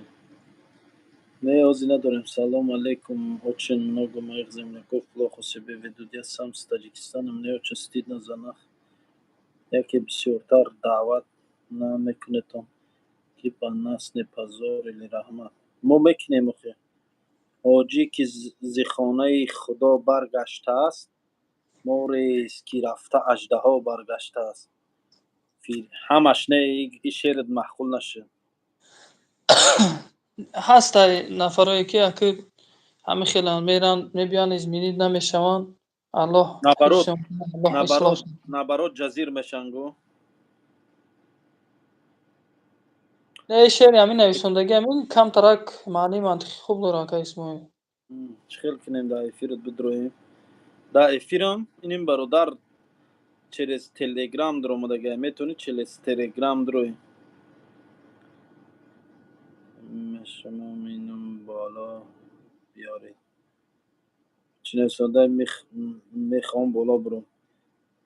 Не, ҳозир надорем. Салом алейкум. Очень много моих земляков плохо себя ведут. Я сам с Таджикистана, мне очень стыдно за нас. Яке бисёртар даъват намекунетон, ки ба нас не позорили, раҳмат. Мо мекунем охе. Ҳоҷӣ ки зи хонаи Худо баргаштааст, морест ки рафта аждаҳо баргаштааст. Ҳамаш не, и шеърат маъқул нашуд. Ҳастай нафарое ки аки ҳамин хеланд, меранд, мебиёнд, изменить намешаванд. Аллоҳ Наоборот, ҳифзшон кунад, Аллоҳ ислоҳ наоборот, наоборот ҷазир мешаванд гӯ. Не, шеъри ҳамин нависондагӣ ҳамин камтарак маънии мантиқи хуб дорад, ака Исмоил. Чӣ хел кунем, дар эфират бидроем? Дар эфирам иним бародар через Телеграм даромадагай, метавонӣ через Телеграм дроӣ. Шумо минум боло биёред. Чӣ нависонда, мехоҳам боло бурам.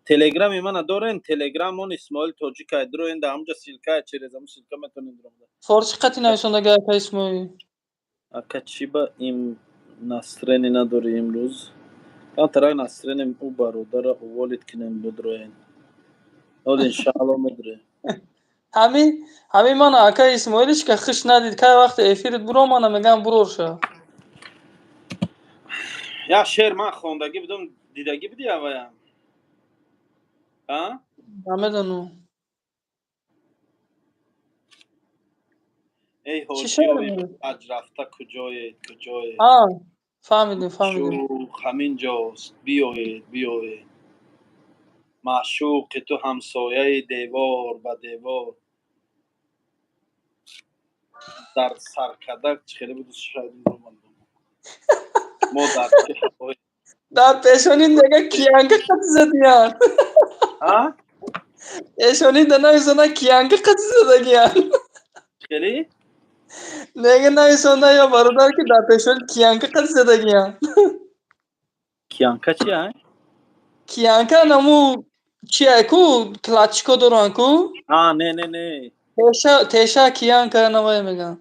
Телеграми мана дорен, Телеграм он Исмоил Тоҷикай, дроен, дар ҳамҷа ссылка, через ҳамун ссылка метавонед даромада. Форсӣ қати нависондагӣ, ака Исмоил? Ака, чӣ ба им настроение надорӣ имрӯз? Камтарак настроение ӯ бародара уволить кунем, бидроен. Ҳол иншаалло медроем. Ҳамин мана ака Исмоилиш ка хуш надид, кай вақте эфирит буро, мана мегӯям бурорша. Як шеър ман хондагӣ будам, дидагӣ будӣ аваям? А? Намедонам. Эй Чӣ шеър ҳоҷиёи буд? ҳаҷ рафта куҷоед, куҷоед? А, фаҳмидем, фаҳмидем. Маъшуқ ҳамин ҷост, биёед, биёед. Маъшуқи ту ҳамсояи девор ба девор. Дар саркадак чӣ хеле буд, шояд мо дар чӣ ҳавое Дар пешонӣ дега киянка қати задиян. А? Пешонӣ да нависонда киянка қати задагиян. Хеле? Нега нависонда ё бародар ки дар пешонӣ киянка қати задагиян. Киянка чи ай? Киянка наму чия ку, клочко доранд ку? А, не, не, не. Теша, теша киянка навай мегӯянд.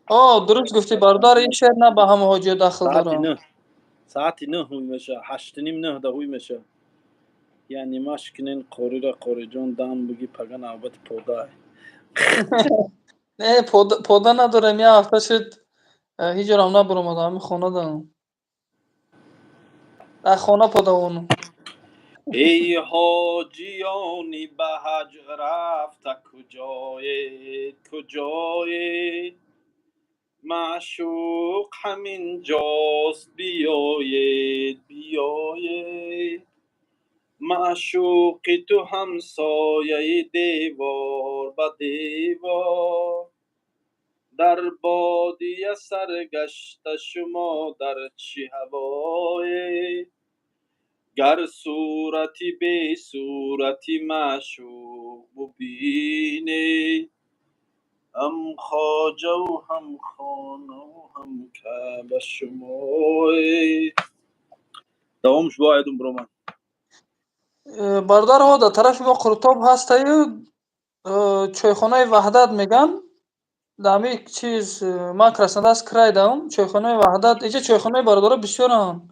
О, дуруст гуфтӣ, бародар, ин шеър на ба ҳама ҳоҷиё дахл Саати дорад. 9. Саати 9 ҳуй меша, 8:30 9 да ҳуй меша. Яъне маш кунен қорира, қориҷон, дам буги, пага навбати подай. Не, пода надорем, як ҳафта шуд, ҳеҷ ҷорам набуромадам, ҳамин хона дорам. Дар хона подавонам. Эй ҳоҷиёни ба ҳаҷ рафта куҷоед, куҷоед? Маъшуқ ҳамин ҷост, биёед, биёед. Маъшуқи ту ҳамсояи девор ба девор. Дар бодия саргашта шумо дар чӣ ҳавоед? Гар сурати бесурати маъшуқ бубинед, ҳам хоҷаву ҳам хонаву ҳам каъба шумоед. Давомш боядум биромад. Бародарҳо, дар тарафи мо Қуртоб ҳастаю, чойхонаи Ваҳдат мегӯянд. Дар ҳамин чиз, ман Краснодарск край даам, чойхонаи Ваҳдат, инҷа чойхонаи бародаро бисёранд.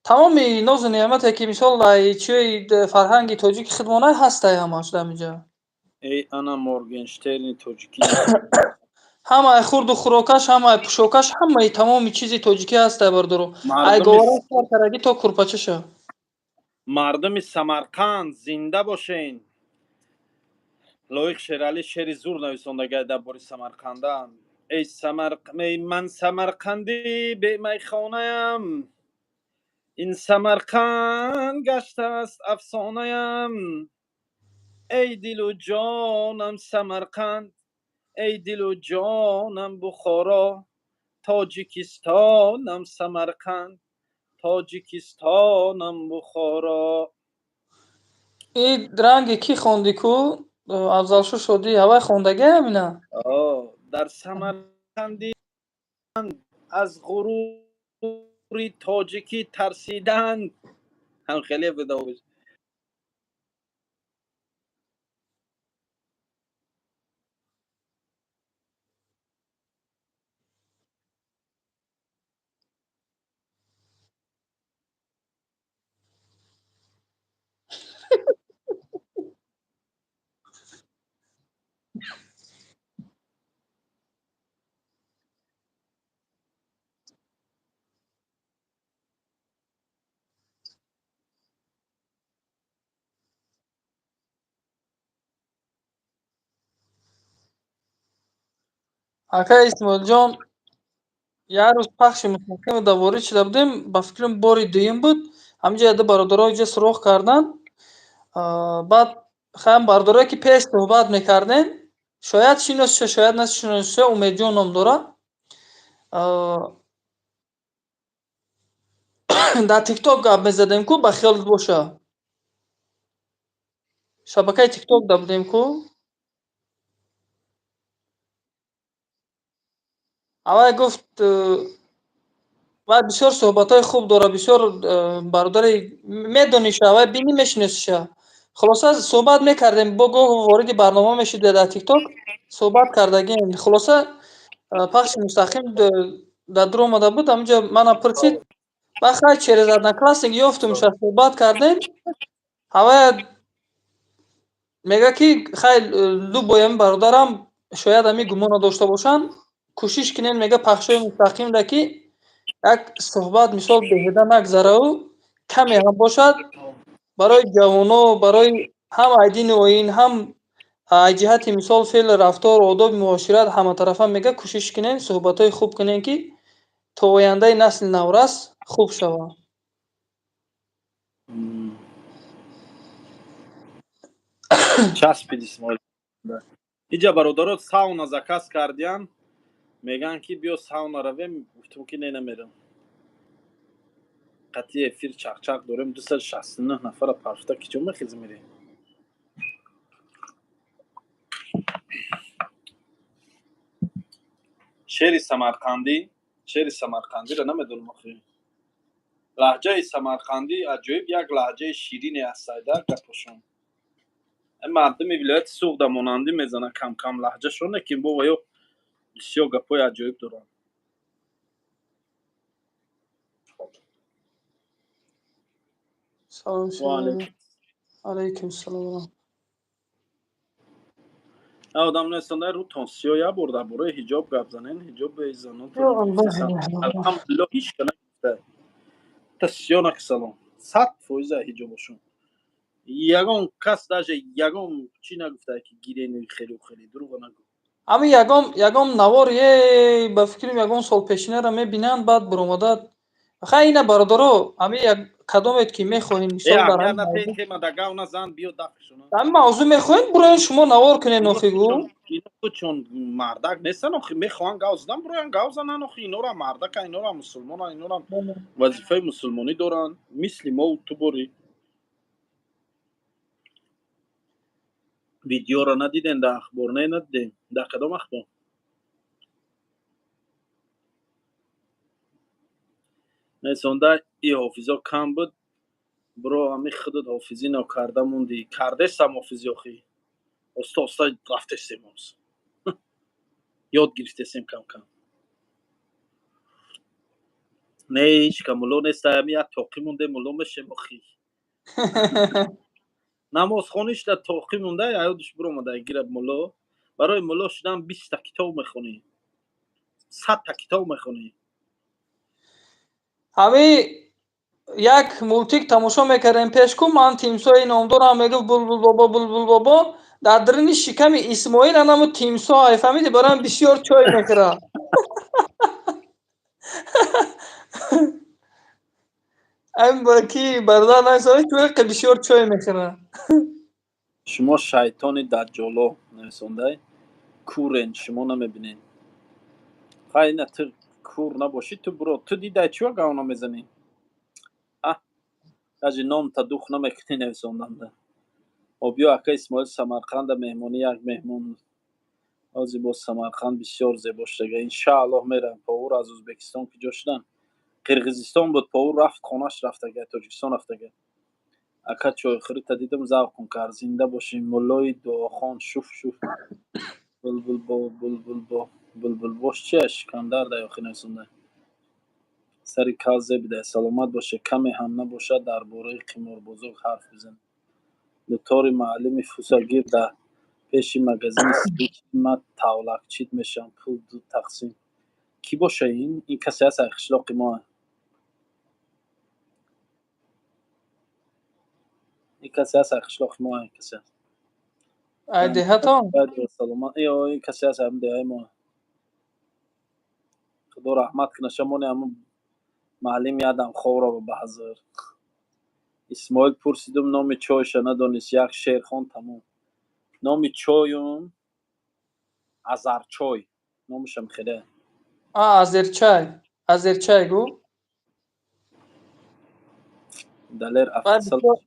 Тамоми нозу неъмате ки мисол ай чиёи фарҳанги тоҷики худмона ҳастай, ҳамаш дар инҷа. Эй, ана Моргенштерни тоҷикӣ. Ҳамаи хурду хӯрокаш, ҳамаи пӯшокаш, ҳамаи тамоми чизи тоҷикӣ ҳастай, бародаро. Ай говара сар карагӣ то курпачаша. Мардуми Самарқанд, зинда бошен! Лоиқ Шералӣ шеъри зур нависондагай дар бори Самарқанда. Эй Самарқ, эй ман самарқандӣ бемайхонаям, ин Самарқанд гаштааст афсонаям. Эй дилу ҷонам Самарқанд, эй дилу ҷонам Бухоро, Тоҷикистонам Самарқанд, Тоҷикистонам Бухоро. И ранги кӣ хонди ку? Афзалшо Шодӣ ҳавай хондагиам ина? Дар Самарқанди аз ғурури тоҷикӣ тарсиданд. Ҳам хеле буда. Ака Исмоилҷон, як рӯз пахши мустақим да ворид шуда будем, ба фикрам, бори дуюм буд. Ҳаминҷа яде бародаро иҷа суроғ карданд. Баъд хаям бародарое ки пеш суҳбат мекардем, шояд шиносиша, шояд нашиносиша, Умедҷон ном дорад. Дар Тикток гап мезадем ку, ба хиёлат боша. Шабакаи Тикток да будем ку. Аввал гуфт, вай бисёр суҳбатҳои хуб дорад, бисёр бародари медониша, вай бинӣ мешиносиша. Хулоса, суҳбат мекардем, бо гоҳ вориди барнома мешуд дар Тикток, суҳбат кардагем. Хулоса, пахши мустақим дар дур омада буд, ҳаминҷа мана пурсид. Ба хай, через Одноклассник ёфтумша, суҳбат кардем. Ҳавая мега ки хай, любой ами бародарам шояд ҳамин гумонро дошта бошанд, кӯшиш кунем, мега, пахшҳои мустақимда ки як суҳбат мисол беҳуда нагзараву каме ҳам бошад барои ҷавоно, барои ҳам ай дину оин, ҳам ай ҷиҳати мисол феълу рафтор, одоби муошират, ҳаматарафа, мега, кӯшиш кунем, суҳбатҳои хуб кунем, ки то ояндаи насли наврас хуб шавад. Часпид, Исмоил. Иҷа бародаро сауна заказ кардиян, мегӯянд ки биё сауна равем. Гуфтум ки не, намерам, қатъи эфир чақчақ дорем. 269 нафара парфта ки чо мехези мерем. Шеъри самарқандӣ, шеъри самарқандиро намедонам охи. Лаҳҷаи самарқандӣ аҷоиб як лаҳҷаи ширине аст, сайда гапошон. Мардуми вилояти Суғда монандӣ мезанад кам-кам лаҳҷашон, лекин бо ваё бисёр гапҳои аҷоиб доранд. Салом. Алайкум салом. Одам нестонда рӯтон сиё, як бор дар бораи ҳиҷоб гап занен. Ҳиҷоб занон, алҳамдулилло, ҳеҷ ка нагуфта та сиё накисалон, 100% ҳиҷобошон. Ягон кас даже ягон чӣ нагуфта ки гирену хелу хеле дурӯға нагӯ. Ҳамин ягон навор е ба фикрам ягон сол пешинаро мебинанд, баъд баромада. Хай, ина бародаро, ҳамин як кадомед ки мехоҳем, мисол дар ҳамин мавзӯъ мехоҳем, буроен шумо навор кунен охи гу. Чун мардак нестан охи, мехоҳанд гав задан, буроян гав занан охи. Инора мардака, инора мусулмона, инора вазифаи мусулмонӣ доранд, мисли мо ту. Бори видеоро надидем дар ахбор? Не, надидем. Дар кадом ахбор? Несонда и ҳофизо кам буд. Бро, ҳами худат ҳофизӣ нокарда мондӣ. Кардесам ҳофизӣ охи, оста оста рафтесемоз. Ёд гирифтесем кам-кам. Не, ҳеч ка мулло нест, ами як тоқӣ монде, мулло мешем охи. Намозхонишда тоқӣ монда, аёдиш биромада гира мулло. Барои мулло шудан 20-та китоб мехонӣ, 100-та китоб мехонӣ. Ҳами як мультик тамошо мекардем пешку, ман тимсои номдорам, мегуфт: «Булбул бобо, булбул бобо». Дар даруни шиками Исмоил анаму тимсоҳ, ай фаҳмидӣ, бароям бисёр чой мехӯрад. Ай ки бародар нависонад, чӯй бисёр чой мехӯрад. Шумо шайтони даҷҷоло нависондай, курен, шумо намебинед. Хай, ина ту кур набошӣ, ту буро, ту дидай, чива гав намезанӣ? А даже номта дух намекунӣ нависонданда. Обиё, ака Исмоил, Самарқанда меҳмонӣ, як меҳмон ҳозир боз. Самарқанд бисёр зебо шудага, иншааллоҳ мерам. Повур аз Ӯзбекистон ки ҷо шудан, Қирғизистон буд, повур рафт, хонаш рафтага, Тоҷикистон рафтага. Ака, чойхӯрита дидам, завқум кард, зинда бошӣ. Муллои дуохон, шуф шуф. Булбулбо, булбулбо, булбулбош чия, шикандарда ёхи нависонда. Сари кал зебидай, саломат боше. Каме ҳам набошад, дар бораи қиморбозор ҳарф бизанед. Дутори маълими фусагир дар пеши магазини свич, ман тавлакчит мешавам, пул ду тақсим. Кӣ боша ин? Ин касе аст, ай қишлоқи мо. Ин касе аст, ай қишлоқи мо, ин касе аст. Ай деҳатон? Саломат, ин касе аст ам деҳаи мо. Худо раҳмат кунад, шамони ҳамун маълим ядам ховро ба ҳазор. Исмоил, пурсидум номи чойша, надонист, як шеър хон, тамом. Номи чойум Азарчой, номашам хеле. А, Азерчай, Азерчай гу. Далер.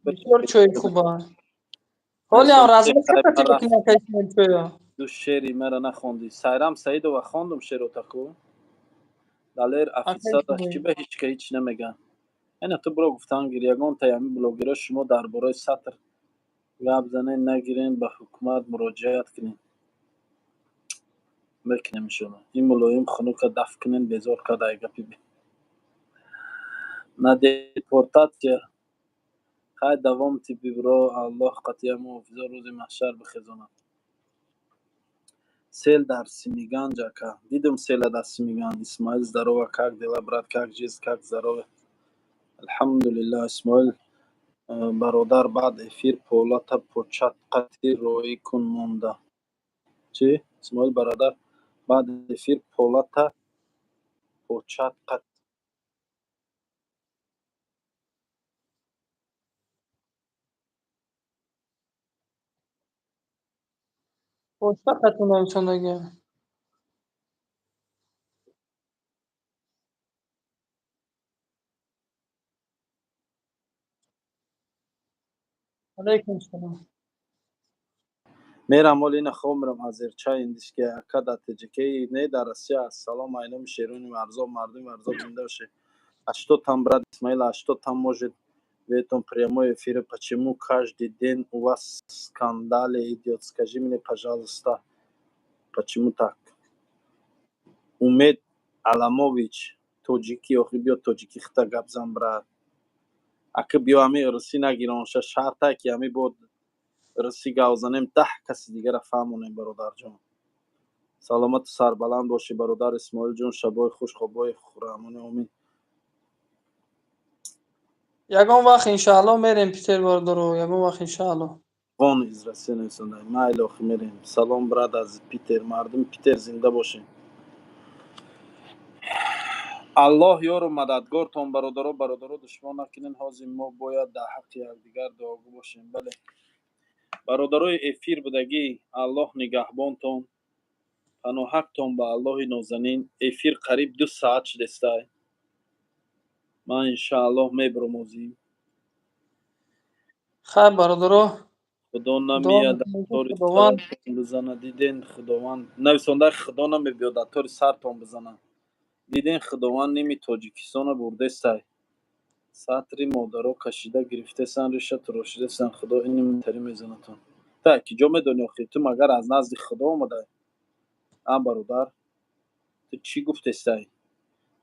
Бисёр чои хуба. Ҳолиам размер. Ду шеъри мара нахондӣ, Сайрам Саидова, хондум шеъротаку. Далер афисада чӣ ба ҳеч ка ҳеч намегӯяд. Ина ту биро, гуфтан гир, ягон таями блогерҳо шумо дар бораи сатр гап занед, нагирен, ба ҳукумат муроҷиат кунед. Мекунем, иншоалло. Ин мулоим хунука дафт кунен, безор кард ай гапи на депортатсия. Хай, давом тиби, бро, Аллоҳ қатъия муҳофиза, рӯзи маҳшар бихезонад. Сел дар Семиганҷ, ака, дидум села дар Семиганҷ. Исмоил, здорово, как дела, брат, как жизнь, как здоровье? Алҳамдулиллаҳ. Исмоил бародар, баъд эфир полата почат қати роӣ кун монда. Чӣ? Исмоил бародар, баъд эфир полата почат қат. Почта қати нависондагиам. Алайкум салом. Мерам, оли ина хоб мерам. Азерчай индишки, ака, дар ТЖК не, дар Россия. Ассалом, айноми шерони варзоб, мардуми варзоб зинда бошед. А что там, брат Исмаил, а что там может в этом прямой эфире? Почему каждый день у вас скандалы идет? Скажи мне, пожалуйста, почему так? Умед Аламович, тоҷикӣ охи, биё, тоҷикӣ хита гап зан, брат. Ака, биё, ҳами русӣ нагиронша, шарта ки ҳами бо русӣ гап занем, 10 каси дигара фаҳмонем. Бародарҷон, саломату сарбаланд бошӣ, бародар Исмоилҷон, шабои хуш, хобои раҳмони, омин. Ягон вақт иншаалло мерем Питер, бародаро, ягон вақт иншаалло. Вон из Россия нависонда. Майли, охи, мерем. Салом, брат, аз Питер, мардуми Питер зинда бошем. Аллоҳ ёру мададгортон, бародаро. Бародаро, душмон накунен, ҳозир мо бояд дар ҳаққи якдигар дуогӯ бошем. Бале, бародарои эфир будагӣ, Аллоҳ нигаҳбонтон, паноҳактон ба Аллоҳи нозанин. Эфир қариб 2 саат шудестай, ман иншааллоҳ мебурам озим. Хайр, бародаро. Худо намеяд тори саратон бизана, диден, Худованд нависонда, Худо намебиёд тори сартон бизана, диден, Худованд ними Тоҷикистона бурдестай, сатри модаро кашида гирифтесан, риша турошидесан, Худо иним тари мезанатон. Та ки ҷо медони охи, ту магар аз назди Худо омадай? А, бародар, ту чӣ гуфтестай?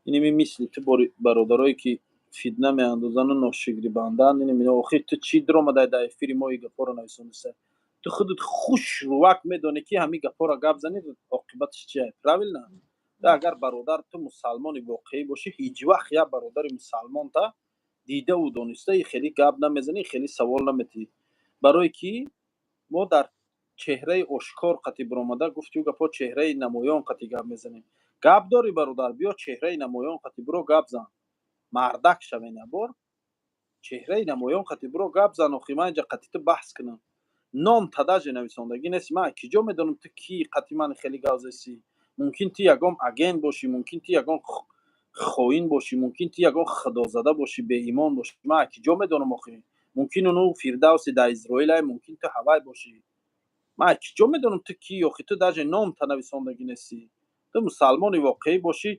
Иними мисли ту бародарое, ки фитна меандозану ношукрибанданд. Иними охир ту чӣ диромадай дар эфири мо, и гапҳоро нависонистай? Ту худат хушрувак медонӣ, ки ҳамин гапҳоро гап занӣ, оқибаташ чия, правильно? Ту агар, бародар, ту мусалмони воқеӣ бошӣ, ҳеҷ вақт як бародари мусалмонта дидаву дониста хеле гап намезанӣ, хеле савол наметиҳӣ. Барое ки мо дар чеҳраи ошкор қатӣ биромада гуфтию гапҳо, чеҳраи намоён қатӣ гап мезанем. Гап дорӣ, бародар, биё, чеҳраи намоён қатӣ биро гап зан, мардак шавен, бор чеҳраи намоён қатӣ биро гап зан. Охи ман инҷа қатӣ ту баҳс кунам, ном тадаже нависондагӣ нест, ман киҷо медонам ту кӣ? Қатӣ ман хеле гап зесӣ, мумкин ту ягон агент бошӣ, мумкин ту ягон хоин бошӣ, мумкин ту ягон худозада бошӣ, беимон бошӣ. Ман киҷо медонам охи? Мумкин уну Фирдавси дар Изроилай, мумкин ту ҳавай бошӣ. Ман киҷо медонам ту кӣ охи? Ту даже ном та нависондагӣ нестӣ. Ту мусалмони воқеӣ бошӣ,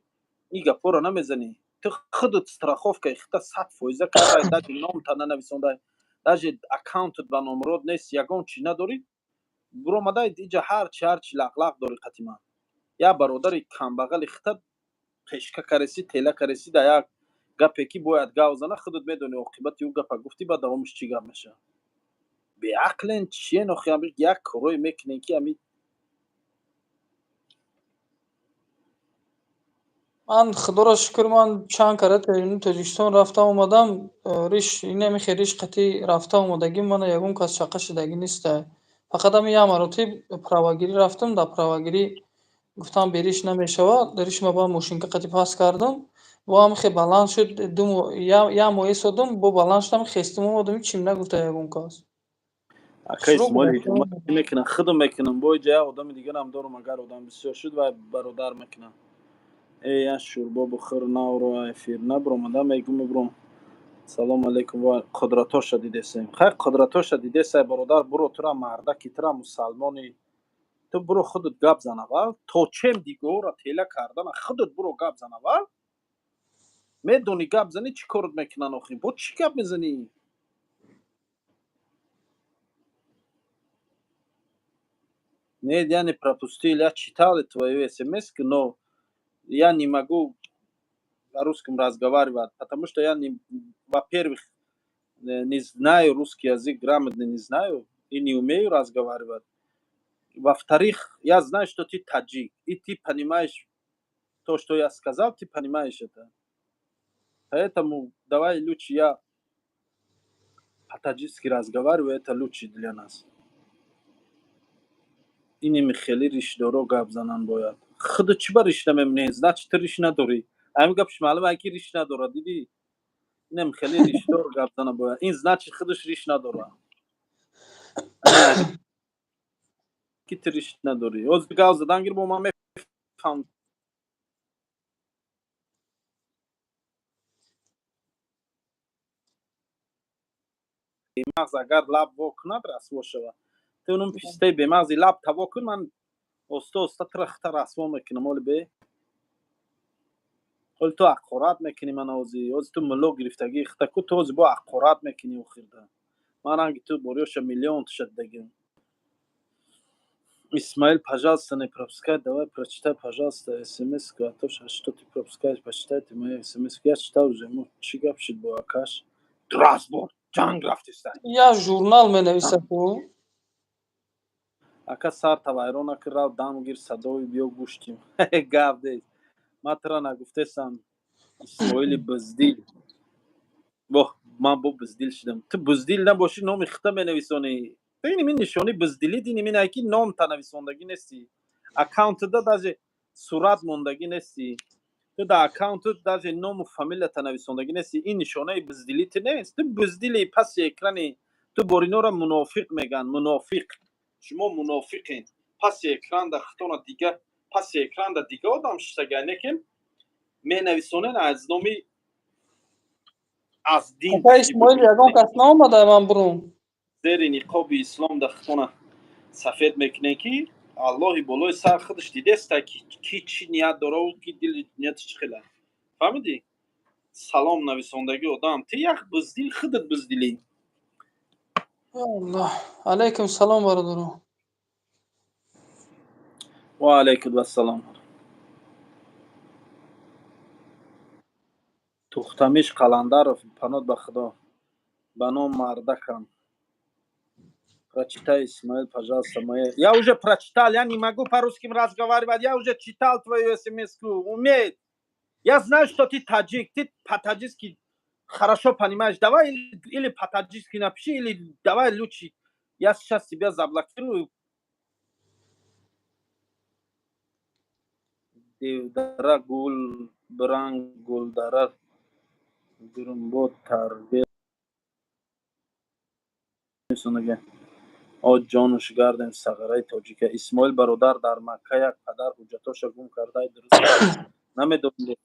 ин гапҳоро намезанӣ. Ту худат страховкаи хита 100 фоиза кардай, даже ном та нанависондай, даже аккаунтат ба номрод нест, ягон чӣ надорӣ. Биромадай иҷа, ҳарчи ҳарчи лақлақ дорӣ қати ман. Як бародари камбағали хита пешка кареси, тела кареси дар як гапе, ки бояд гав зана. Худат медонӣ оқибати ӯ гапа гуфтӣ, баъд давомаш чӣ гап мешавад. Беақлен чиен охи? Як корое мекунен, ки ами Ман, худоро шукр, ман чанд кара Тоҷикистон рафта омадам, риш инамихе риш қатӣ рафта омадагӣ, мана ягон кас чақа шудагӣ неста. Фақат ҳамин як маротиб правагирӣ рафтам, дар правагирӣ гуфтам, бериш намешавад, ришма ба мошинка қатӣ паст кардам, бо ҳамихе баланд шуд, як моҳ истодам, бо баланд шудам, хестим, омадам, ҳечим нагуфта ягон кас. Ака Исмоил, мекунам, худам мекунам. Бо иҷа як одами дигарам дорам, агар одам бисёр шуд, вай бародар мекунам. Э, я шӯрбо бухӯр, навро эфир набуромада мегум, мебуром. Салом алейкум. Ва қудратоша дидесем. Хай, қудратоша дидесай, бародар, буро, тура мардаки, тура мусалмони, ту буро, худат гап зан аввал. То чем дигора тела кардана, худат буро гап зан аввал. Медонӣ, гап занӣ, чӣ корот мекунанд охи? Бо чӣ гап мезанӣ? Нет, я не пропустил, я читал твою смс, но я не могу на русском разговаривать, потому что я, не, во-первых, не знаю русский язык, грамотно не знаю и не умею разговаривать. Во-вторых, я знаю, что ты таджик, и ты понимаешь то, что я сказал, ты понимаешь это. Поэтому давай лучше я по-таджикски разговариваю, это лучше для нас. Иними хеле ришдоро гап занан бояд. Худу чӣ ба риш намемонӣ? Значит, ту риш надорӣ. Ҳамин гапш маълум ай, ки риш надорад, дидӣ? Инам хеле ришдор гап зана бояд. Ин, значит, худаш риш надорад. Ки ту риш надорӣ. Ҳозир гап задан гир, бо ман мефаҳмам. Бемағз агар лаб во кунад, расво шавад. Ту унум пистаи бемағзи лаб таво кун, ман оста оста тура хита расво мекунам. Оли бе оли ту ҳақорат мекунӣ ман ҳозир. Ҳозир ту мулло гирифтагӣ хита ку, ту ҳозир бо ҳақорат мекунӣ охирда. Ман ранги ту бориёша миллион туша дидагим. Исмаил, пожалуйста, не пропускай, давай прочитай, пожалуйста, смс, а то что ты пропускаешь, почитайте мои смс. Я читал уже, ну чӣ гап шуд бо акаш? Разбор, ҷанг рафтиста. Я журнал менависад ку. Ака, сарта вайрон накун, рав дам гир, садои биё гӯштим. Гап дест. Ман тура нагуфтесам, Исмоили буздил. Воҳ, ман бо буздил шудам. Ту буздил набошӣ, номи хита менависонӣ. Ин нишони буздилӣ, дини мин ки ном та нависондагӣ нестӣ. Аккаунтда даже сурат мондагӣ нестӣ. Ту дар аккаунтут даже ному фамилията нависондагӣ нестӣ. Ин нишонаи буздилӣ ту нест. Ту буздили паси экрани. Ту боринора мунофиқ мегӯянд, мунофиқ. Шумо мунофиқен. Паси экранда хитона дига, паси экранда дига одам шиштага, лекин менависонен аз номи аз дин. Ака Исмоил, ягон кас наомада, ман бурум. Зери ниқоби ислом да хитона сафед мекунем, ки Аллоҳи болои сар худаш дидеста, ки чӣ ният дораву ки дили нияташ чӣ хела. Фаҳмидӣ? Салом нависондагӣ одам. Ту як буздил, худат буздилӣ. Аллоҳ. Алайкум салом, бародаро. Ва алайкум ассалом. Тухтамиш Қаландаров, панод ба Худо. Ба ном мардакам. Прочитай, Исмаил, пожалуйста, мои. Я уже прочитал, я не могу по-русски разговаривать, я уже читал твою смс-ку, умеет. Я знаю, что ты таджик, ты по-таджикски хорошо понимаешь. Давай или по-таджикски напиши, или давай лучше я сейчас тебя заблокирую. Девдара гул бранг гулдара гурумбо тарбия о ҷонуш гардем сағираи тоҷика. Исмоил бародар, дар Макка як падар ҳуҷҷатоша гум кардаи, дуруст намедонем.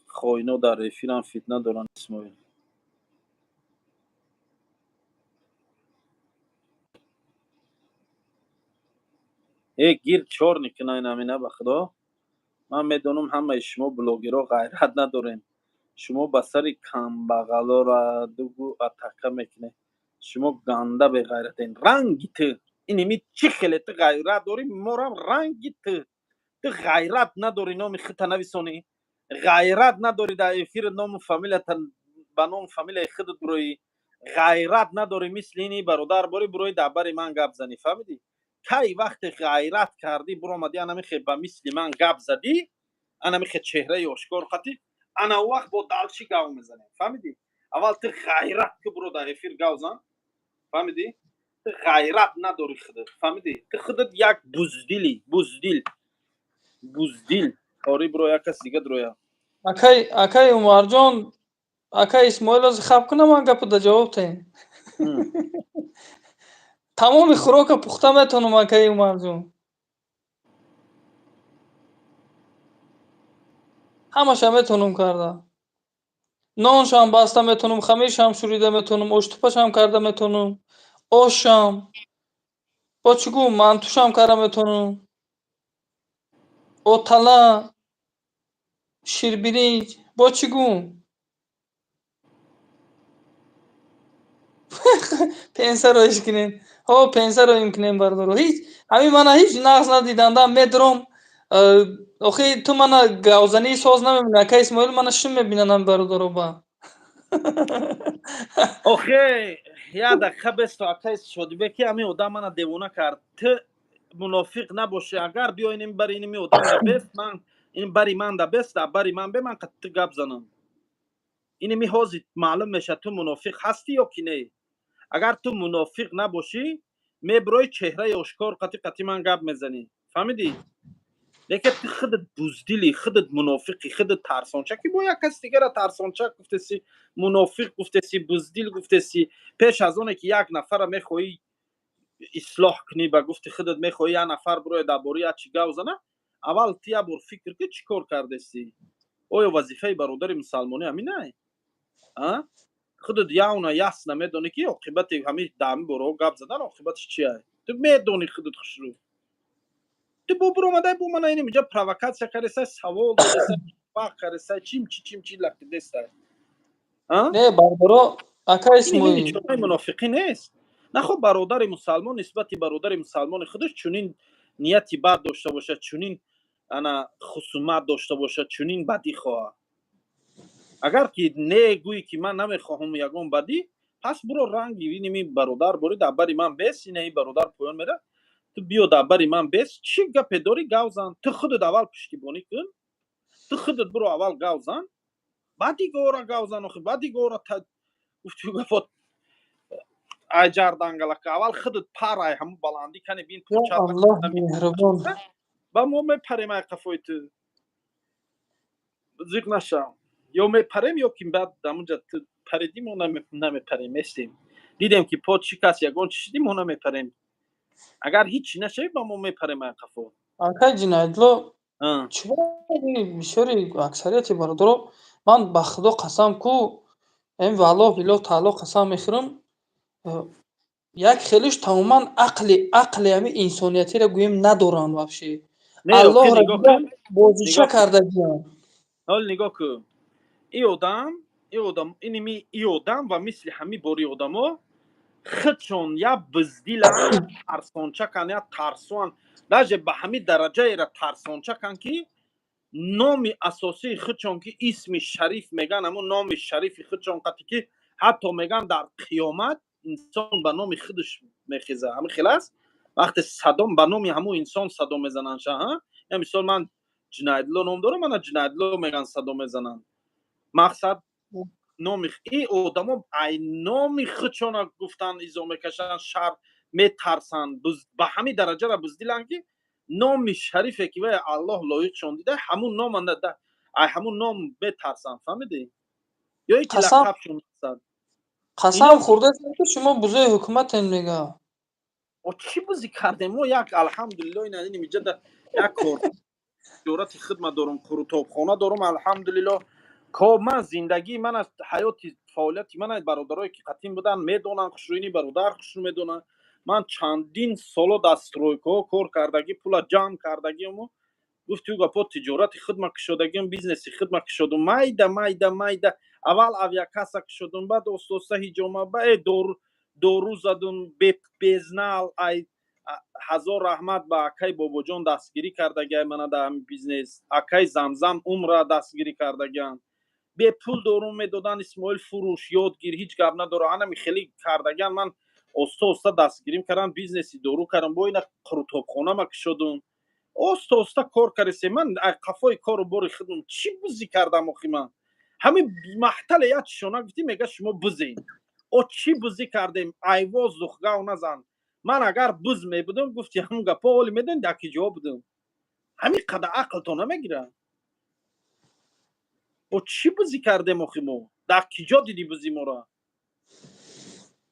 Хоино дар эфирам фитна доранд, Исмоил. Э, гир чор никунай намина. Ба Худо, ман медонам, ҳамаи шумо блогерҳо ғайрат надорем. Шумо ба сари камбағалора дугу атака мекунед. Шумо ганда беғайратен. Ранги ту иними чӣ хеле ту ғайрат дорӣ, морам ранги ту. Ту ғайрат надорӣ номи худта нависонӣ, ғайрат надорӣ дар эфир ному фамилията ба ному фамилияи худат буроӣ, ғайрат надорӣ мисли ини бародар бори бурои дар бари ман гап занӣ. Фаҳмидӣ? Кай вақте ғайрат кардӣ, буромадӣ, анамихе ба мисли ман гап задӣ, анамихе чеҳраи ошкор қатӣ, ана вақт бо далчи гав мезанем. Фаҳмидӣ? Аввал ту ғайрат ки, буро дар эфир гав зан. Фаҳмидӣ? Ту ғайрат надорӣ худат. Фаҳмидӣ? Ту худат як буздили, буздил, буздил. Ори, буро, як кас дига дуроя. Акай Умарҷон, акай Исмоил, ози хаб кунам, ман гапа да ҷавоб таем. Тамоми хӯрока пухта метавонам, акаи Умарҷон. Ҳамаша метавонам карда. Ноншам баста метавонам, хамиршам шӯрида метавонам, оштупашам карда метавонам, ошам. Бо чӣ гӯм, мантушам карда метавонам. Отала, ширбиринҷ, бо чӣ гӯм? Пенсаро иш кунем. Ҳо, пенсаро им кунем, бародаро. Ҳеҷ ҳамин мана ҳеҷ нағз надиданда медром. Охи ту мана гавзании соз намебинӣ, ака Исмоил, мана шум мебинанам, бародаро ба. Охе, як дақиқа бесто, акай Шодибек, ки ҳамин одам мана девона кард. Ту мунофиқ набошӣ, агар биё иним бари иними одам да бест, ман ин бари ман да бест, да бари ман бе, ман ту гап занам. Иними ҳозир маълум мешавад, ту мунофиқ ҳастӣ ё ки не. Агар ту мунофиқ набошӣ, мебирои чеҳраи ошкор қати қати ман гап мезанӣ. Фаҳмидӣ? Лекин ту худат буздили, худат мунофиқи, худат тарсончаки. Бо як каси дигара тарсончак гуфтеси, мунофиқ гуфтеси, буздил гуфтеси. Пеш аз оне ки як нафара мехоҳӣ ислоҳ кунӣ, ба гуфти худат мехоҳӣ як нафар бироя дар бораи як чӣ гав зана, аввал ту як бор фикр кун, чӣ кор кардеси. Оё вазифаи бародари мусалмонӣ ҳаминай? Худат явно ясно медонӣ, ки оқибати ҳамин дар ҳамин бораҳо гап задан оқибатиш чия. Ту медонӣ худат хушрӯ. Ту бо биромадай, бо мана иним инҷа провокатсия кардесай, савол додесай, вақт кардесай, чим чи чим чи лақидесай. Не, бародаро, ака Исмоил, нишонаи мунофиқӣ нест? Нахо бародари мусалмон нисбати бародари мусалмони худаш чунин нияти бад дошта бошад, чунин ана хусумат дошта бошад, чунин бадӣ хоҳад. Агар ки не гӯӣ, ки ман намехоҳам ягон бадӣ, пас буро ранги иними бародар бори дар бари ман бес. Ина ин бародар поён мера, ту биё дар бари ман бес, чӣ гапе дорӣ, гав зан. Ту худат аввал пуштибонӣ кун, ту худат буро аввал гав зан, баъди гора гав зан. Охи баъди гора гуфти гапот ай ҷардангалака, аввал худат пар ай ҳамун баландӣ кане бин. Ба мо мепарем ай қафои ту, зиқ нашав. Ё мепарем, ё ки баъд ҳамунҷа ту паридӣ, мо намепарем, местем. Дидем, ки под шикаст, ягон чи шидӣ, мо намепарем. Агар ҳичи нашавӣ, ба мо мепарем ай қафо. Акай Ҷиноятло, бисёри аксарияти бародаро, ман ба Худо қасам ку, ин валлоҳ, биллоҳ, таъло қасам мехӯрам, як хелиш тамоман ақли ҳами инсониятиро гӯем надоранд вообще. Аллоҳро бозича кардагиям. Ҳол нигоҳ кун, и одам, и одам, иними и одам ва мисли ҳами бори одамо. Худшон я буздилан, я тарсончакан, я тарсуан. Даже ба ҳамин дараҷаеро тарсончакан, ки номи асосии худшон, ки исми шариф меган, ҳамун номи шарифи худшон қати, ки ҳатто меган, дар қиёмат инсон ба номи худаш мехеза. Ҳамин хел аст, вақте садо ба номи ҳамун инсон садо мезананд ша. Я мисол, ман Ҷинаятдило ном дорам, мана Ҷинаятдило меган, садо мезананд. Мақсад, номи ин одамо ай номи худшона гуфтан изо мекашанд, шар метарсанд. Ба ҳамин дараҷара буздиланд, ки номи шарифе, ки вай Аллоҳ лоиқшон дида, ҳамун ном, ай ҳамун ном метарсанд. Фаҳмидӣ? Ё ин ки лақабшон. Қасам хӯрдаем, ки шумо бузои ҳукуматем, мега. Чӣ бузӣ кардем мо? Як, алҳамдулилло, ина инҷа як кор тиҷорати хидмат дорум, қурутобхона дорум, алҳамдулилло. Ко ман зиндагии ман аз ҳаёти фаъолияти ман, бародарое ки қатим буданд, медонанд, хушрӯини бародар хушрӯ медонанд. Ман чандин соло дар стройкаҳо кор кардагӣ, пула ҷамъ кардагиаму, гуфти ӯ гапо, тиҷорати хидма кушодагиам, бизнеси хидма кушодум, майда майда майда. Аввал авиакасса кушодум, баъд оста оста ҳиҷома, ба дору задум безнал. Ай ҳазор раҳмат ба акай Бобоҷон, дастгирӣ кардагиай мана дар ҳамин бизнес. Акай Замзам умра дастгирӣ кардагианд, бепул дору медоданд: «Исмоил, фурӯш, ёд гир, ҳеҷ гап надора». Анами хеле кардагиан. Ман оста оста дастгирим кардам, бизнеси дору кардам, бо ина қурутобхонама кушодум, оста оста кор кардесем. Ман қафои кору бори худм чӣ бузӣ кардам охи? Ман ҳамин маҳтале як чишона гуфтӣ, мега шумо бузен. О, чӣ бузӣ кардем? Ай воздух гав назан. Ман агар буз мебудам, гуфти ҳамун гапо, оли медонӣ дар ки ҷо будам? Ҳамин қадар ақлто намегирад. О, чӣ бузӣ кардем охи? Мо дар ки ҷо дидӣ бузи моро?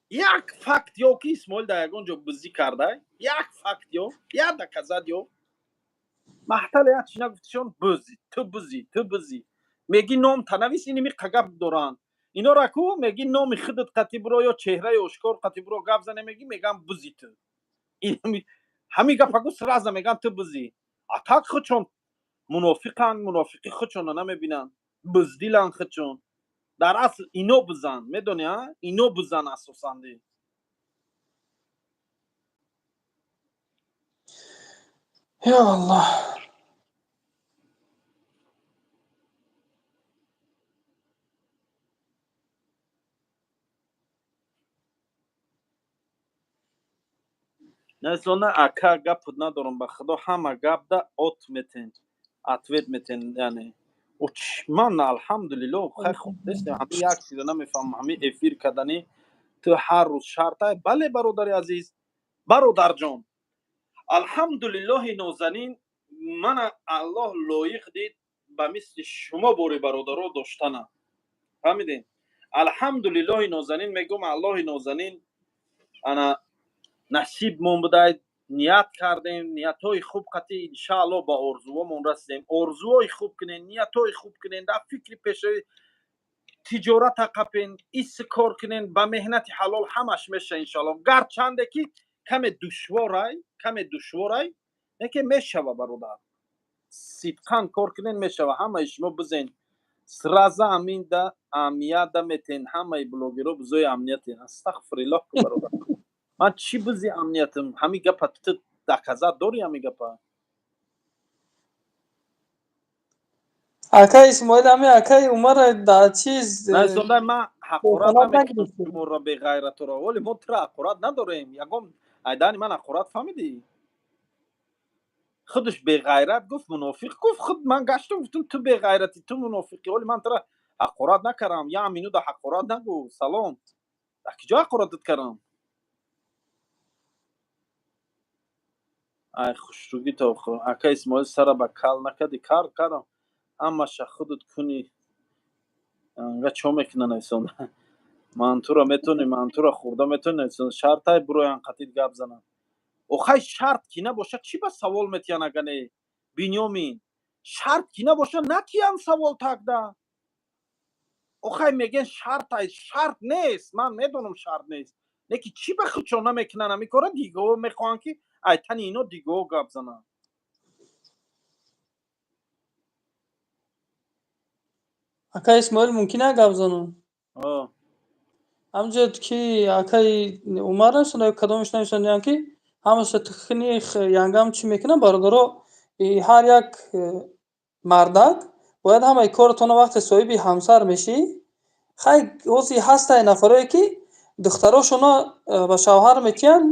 Як факт ё ки Исмоил дар ягон ҷо бузӣ кардай, як факт ё як доказать ё. Маҳтале як чи нагуфтишон: «Бузӣ ту, бузӣ ту, бузӣ». Меги ном танавис, иними қагап доранд инора ку. Меги номи худат қати биро ё чеҳраи ошкор қати биро гап зане, меги, мегам бузӣ ту. Ҳамин гапа гу, сразу мегам ту бузӣ. А так худшон мунофиқанд, мунофиқи худшонро намебинанд, буздиланд худшон. Дар асл ино бузанд, медони, а ино бузанд асосанди. Ё Аллоҳ. Несона, ака, гапут надорам, ба худо, ҳама гапда от метен, ответ метен. Яъне ман, алҳамдулилло, хай, хуб нестем. Ҳамин як чиза намефаҳмам, ҳамин эфир кардани ту ҳар рӯз шартай. Бале, бародари азиз, бародарҷон, алҳамдулиллоҳи нозанин, мана Аллоҳ лоиқ дид ба мисли шумо бори бародаро доштана. Фаҳмидем? Алҳамдулиллоҳи нозанин мегӯм, Аллоҳи нозанин ана насибмон будай. Ният кардем, ниятҳои хуб қатъи, иншаалло, ба орзуҳомон расидем. Орзуҳои хуб кунен, ниятҳои хуб кунен, дар фикри пешаи тиҷората қапен, ис кор кунен, ба меҳнати ҳалол ҳамаш меша, иншоалло. Гарчанде ки каме душворай, каме душворай, лекин мешава, бародар. Сидқан кор кунен, мешава. Ҳамаи шумо бизен, сразу аминда амнияда метен. Ҳамаи блогеро бузои амниятен. Астағфириллоҳ, бародар, ман чӣ бузи амниятам? Ҳамин гапа ту доказать дорӣ, ҳамин гапа? Акай Исмоил, ҳамин акай Умара дар чиз Насонда, ман ҳақорат намекунам шуморо, беғайратуро. Вале мо тура ҳақорат надорем. Ягон айдани ман ҳақорат фаҳмидӣ? Худаш беғайрат гуфт, мунофиқ гуфт. Худ ман гаштам, гуфтам: «Ту беғайратӣ, ту мунофиқӣ». Вале ман тура ҳақорат накардам, як минута ҳақорат нагӯ. Салом, дар киҷо ҳақоратат кардам? Ай хушрӯгӣ то ака Исмоил, сара ба кал накардӣ? Кар кардам, ҳамаша худат кунӣ, анга чо мекуна? Нависонда, мантура метони, мантура хӯрда метони? Нависонда, шартай буроян қатид гап занам. Охай, шарт ки набошад, чӣ ба савол метиҳан? Агане Бинёмин, шарт ки набошад, натиҳан савол тогда. Охай, мегӯян шартай, шарт нест, ман медонам, шарт нест, лекин чӣ ба худшон намекунанд ҳамин кора? Дигаҳо мехоҳанд, ки ай тани ино дигаҳо гап зананд. Ака Исмоил, мумкин як гап занам? Ҳамҷа ки акаи Умар нависонда, кадомеш нависондиям, ки ҳамаша тухни янгам чӣ мекунам, бародаро, ҳар як мардак бояд ҳамаи коротонро, вақте соҳиби ҳамсар мешӣ, хай, ҳози ҳастай нафарое, ки духтарошонро ба шавҳар метиҳанд,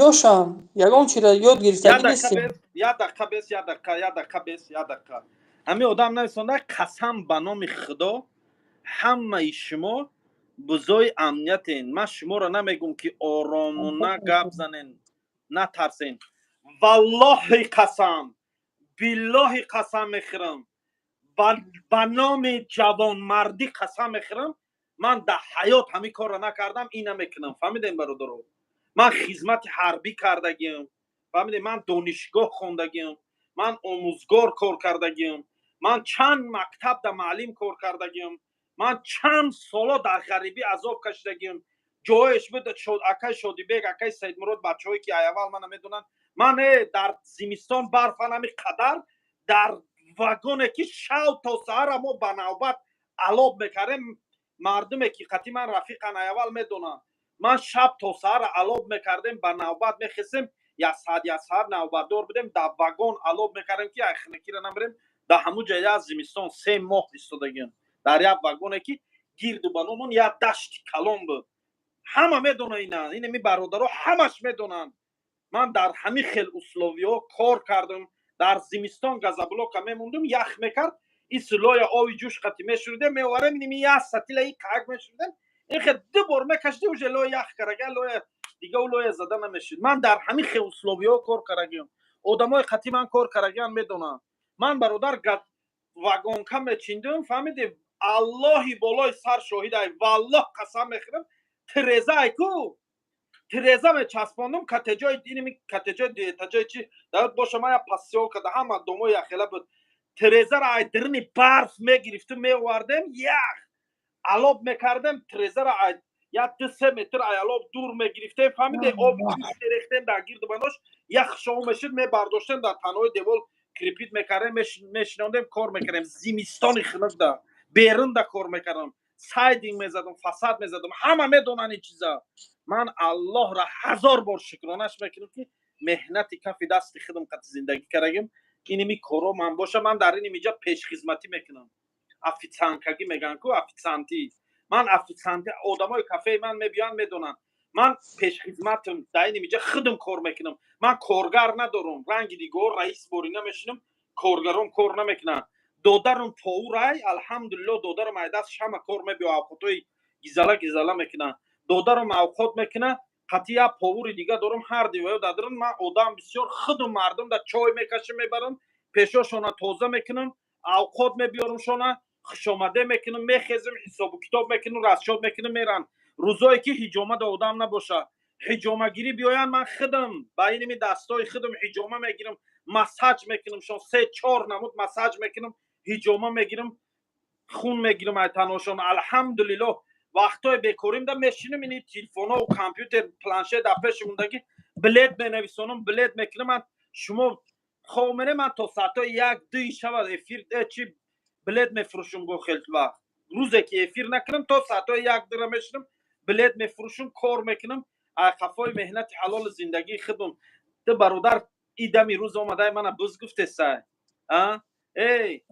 ёшам ягон чиро ёд гирифтагӣ нестем. Як дақиқа бес, як дақиқа, як дақиқа бес, як дақиқа. Ҳамин одам нависонда: «Қасам ба номи Худо, ҳамаи шумо бузои амниятен. Ман шуморо намегӯм, ки оромона гап занен, натарсен. Валлоҳи қасам, биллоҳи қасам мехӯрам, ба номи ҷавонмардӣ қасам мехӯрам, ман дар ҳаёт ҳамин корро накардам, ин намекунам». Фаҳмидем, бародаро? Ман хизмати ҳарбӣ кардагиам, фаҳмидем? Ман донишгоҳ хондагиам, ман омӯзгор кор кардагиам, ман чанд мактаб дар маълим кор кардагиам, ман чанд соло дар ғарибӣ азоб кашидагиам. Ҷоеш буд, акай Шодибек, акай Саидмурод, бачаҳое ки аввал мана медонанд. Ман дар зимистон барфа нами қадар дар вагоне, ки шав то саҳара мо ба навбат алоб мекардем. Мардуме ки қати ман рафиқан, аввал медонанд, ман шаб то саҳара алоб мекардем, ба навбат мехестем, як саат, як саат навбатдор будем, дар вагон алоб мекардем, ки айхнакира намерем. Дар ҳамун ҷа як зимистон 3 моҳ истодагиам дар як вагоне, ки гирду баломон як дашти калон буд. Ҳама медонанд ина, инами бародаро ҳамаш медонанд. Ман дар ҳамин хел условия ҳо кор кардам. Дар зимистон газоблок а мемондум, ях мекард, исилоя оби ҷӯш қати мешуридем, меоварем, иними як сатила и қак мешуридем, ин хел ду бор мекашиди, уже лоя ях карага, лоя дига у лоя зада намешид. Ман дар ҳамин хел условия ҳо кор карагиам. Одамои қати ман кор карагиам медонанд. Ман, бародар, вагонка мечиндум, фаҳмиди? Аллоҳи болои сар шоҳидай, валлоҳ қасам мехӯрам, тиреза айку тиреза мечаспондум, катеҷои иними катеҷои дуэтаҷои чи дар боша, ман як посёлка да ҳама домои яхела буд, тирезаро ай дирини барф мегирифтум, меовардем, ях алоб мекардем, тирезаро ай як 2-3 метр ай алоб дур мегирифтем, фаҳмиде? Оби ҷӯш мерехтем дар гирду банош, ях шоҳ мешуд, мебардоштем, дар танои девол крепить мекардем, мешинондем, кор мекардем. Зимистони хунук да берун да кор мекардам, сайдинг мезадам, фасад мезадам. Ҳама медонанд ин чиза. Ман Аллоҳро ҳазор бор шукронаш мекунам, ки меҳнати кафи дасти худам қати зиндагӣ кардагим. Иними коро ман боша, ман дар ин инҷа пешхизматӣ мекунам, официанткагӣ мегӯянд ку, официантӣ. Ман официанти, одамои кафеи ман мебиёянд, медонанд, ман пешхизматам. Дар ин инҷа худам кор мекунам, ман коргар надорам. Ранги дигор раис борӣ намешинам, коргарон кор намекунанд. Додарам повурай, алҳамдулилло, додарам ай даст шама кор мебиё, авқотҳои гизала гизала мекунанд. Додарам авқот мекуна, қатъи як повури дига дорам, ҳар диваё дадрам. Ман одам бисёр худум мардум да чой мекашам, мебарам, пешошона тоза мекунам, авқот мебиёрам, шона хушомаде мекунам, мехезам, ҳисобу китоб мекунам, расчёт мекунам, мерам. Рӯзое ки ҳиҷома да одам набоша, ҳиҷомагирӣ биёянд, ман худам ба иними дастои худам ҳиҷома мегирам, массаж мекунам шон, се чор намуд массаж мекунам, ҳиҷома мегирам, хун мегирам ай таношон. Алҳамдулилло, вақтҳои бекорим да мешинам, ини телефонову компютер, планшет дар пеши мондагӣ, билет менависонам, билет мекунам. Ман шумо хоб мерем, ман то соатҳои 1-2 шава эфир чи билет мефурӯшам. Го хел вақт рӯзе ки эфир накунам, то соатҳои 1-2-ра мешинам, билет мефурӯшам, кор мекунам, ай қафои меҳнати ҳалоли зиндагии худам. Ту, бародар, и дами рӯз омадай мана буз гуфтесай. Эй,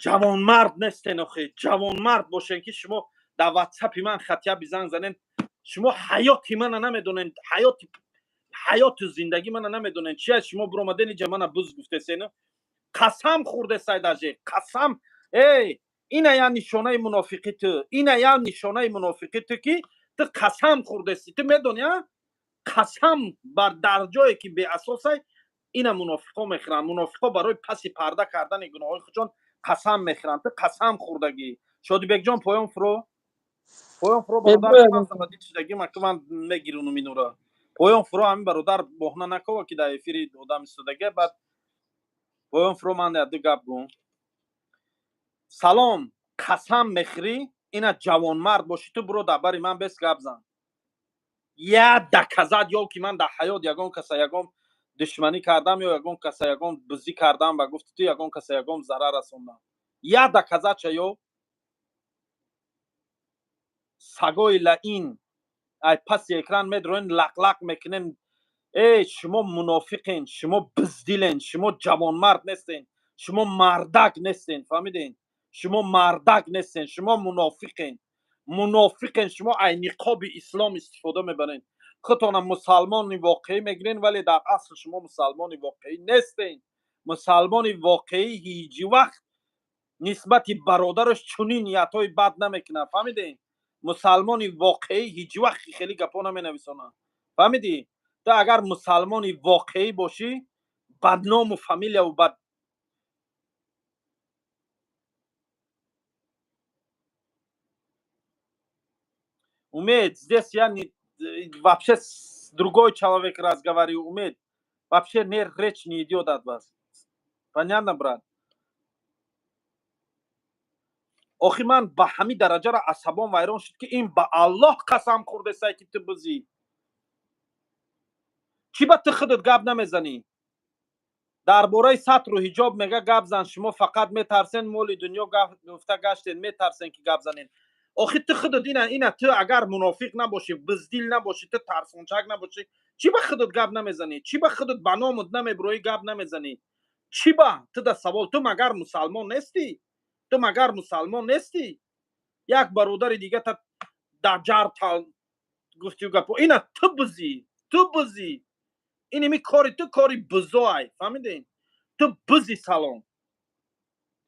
ҷавонмард нестен охи. Ҷавонмард бошен, ки шумо дар ватсапи ман хатия бизанг занен. Шумо ҳаёти мана намедонен, ҳаёту зиндагӣ мана намедонен. Чи аз шумо биромаден иҷа мана буз гуфтесену қасам хӯрдесай, даже қасам. Эй, ина я нишонаи мунофиқи ту, ина я нишонаи мунофиқи ту, ки ту қасам хӯрдеси. Ту медони, а қасам бар дар ҷое ки беасосай, ина мунофиқо мехӯранд. Мунофиқо барои паси парда кардани гуноҳои худшон қасам мехӯранд. Ту қасам хӯрдагӣ. Шодибекҷон, поён фуро, поён фуро, бародар. Ман заводить шудагим, ака, ман мегирунум инура. Поён фуро. Ҳамин бародар боҳна накова, ки дар эфири одам истодага. Баъд поён фуро, ман ду гап гӯм. Салом, қасам мехӯрӣ, ина ҷавонмард бошӣ, ту буро дар бари ман бес гап зан, як доказать ё ки ман дар ҳаёт ягон каса ягон душманӣ кардам ё ягон каса ягон бузӣ кардам, ба гуфти ту ягон каса ягон зарар расондам. Як доказать ша ё. Сагои лаин, ай паси экран медроен, лақлақ мекунен. Э, шумо мунофиқен, шумо биздилен, шумо ҷавонмард нестен, шумо мардак нестен, фаҳмиден? Шумо мардак нестен, шумо мунофиқен, мунофиқен. Шумо ай ниқоби ислом истифода мебарен, худтона мусалмони воқеӣ мегирен, вале дар асл шумо мусалмони воқеӣ нестен. Мусалмони воқеӣ ҳеҷ вақт нисбати бародараш чунин ниятҳои бад намекунад, фаҳмиден? Мусалмони воқеӣ ҳеҷ вақт хеле гапҳо наменависонад, фаҳмидӣ? Ту агар мусалмони воқеӣ бошӣ, ба ному фамилияву ба Умед, здесь я не, вообще с другой человек разговариваю, Умед. Вообще не, речь не идет от вас. Понятно, брат? Охи, ман ба ҳамин дараҷаро асабон вайрон шуд, ки ин ба Аллоҳ қасам хӯрдесай, ки ту бизӣ. Чӣ ба ту худат гап намезанӣ? Дар бораи сатру ҳиҷоб мега гап зан. Шумо фақат метарсен, моли дунё гуфта гаштен, метарсен, ки гап занен. Охи, ту худат ина, ту агар мунофиқ набошӣ, биздил набошӣ, ту тарсончак набошӣ, чӣ ба худат гап намезанӣ? Чӣ ба худат ба номут намебироӣ, гап намезанӣ? Чӣ ба ту да савол? Ту магар мусалмон нестӣ? Ту магар мусалмон нестӣ? Як бародари дига та дар ҷар гуфтию гапо. Ина, ту бизӣ, ту бизӣ. Иними кори ту кори бизоай, фаҳмидем? Ту бизи. Салом.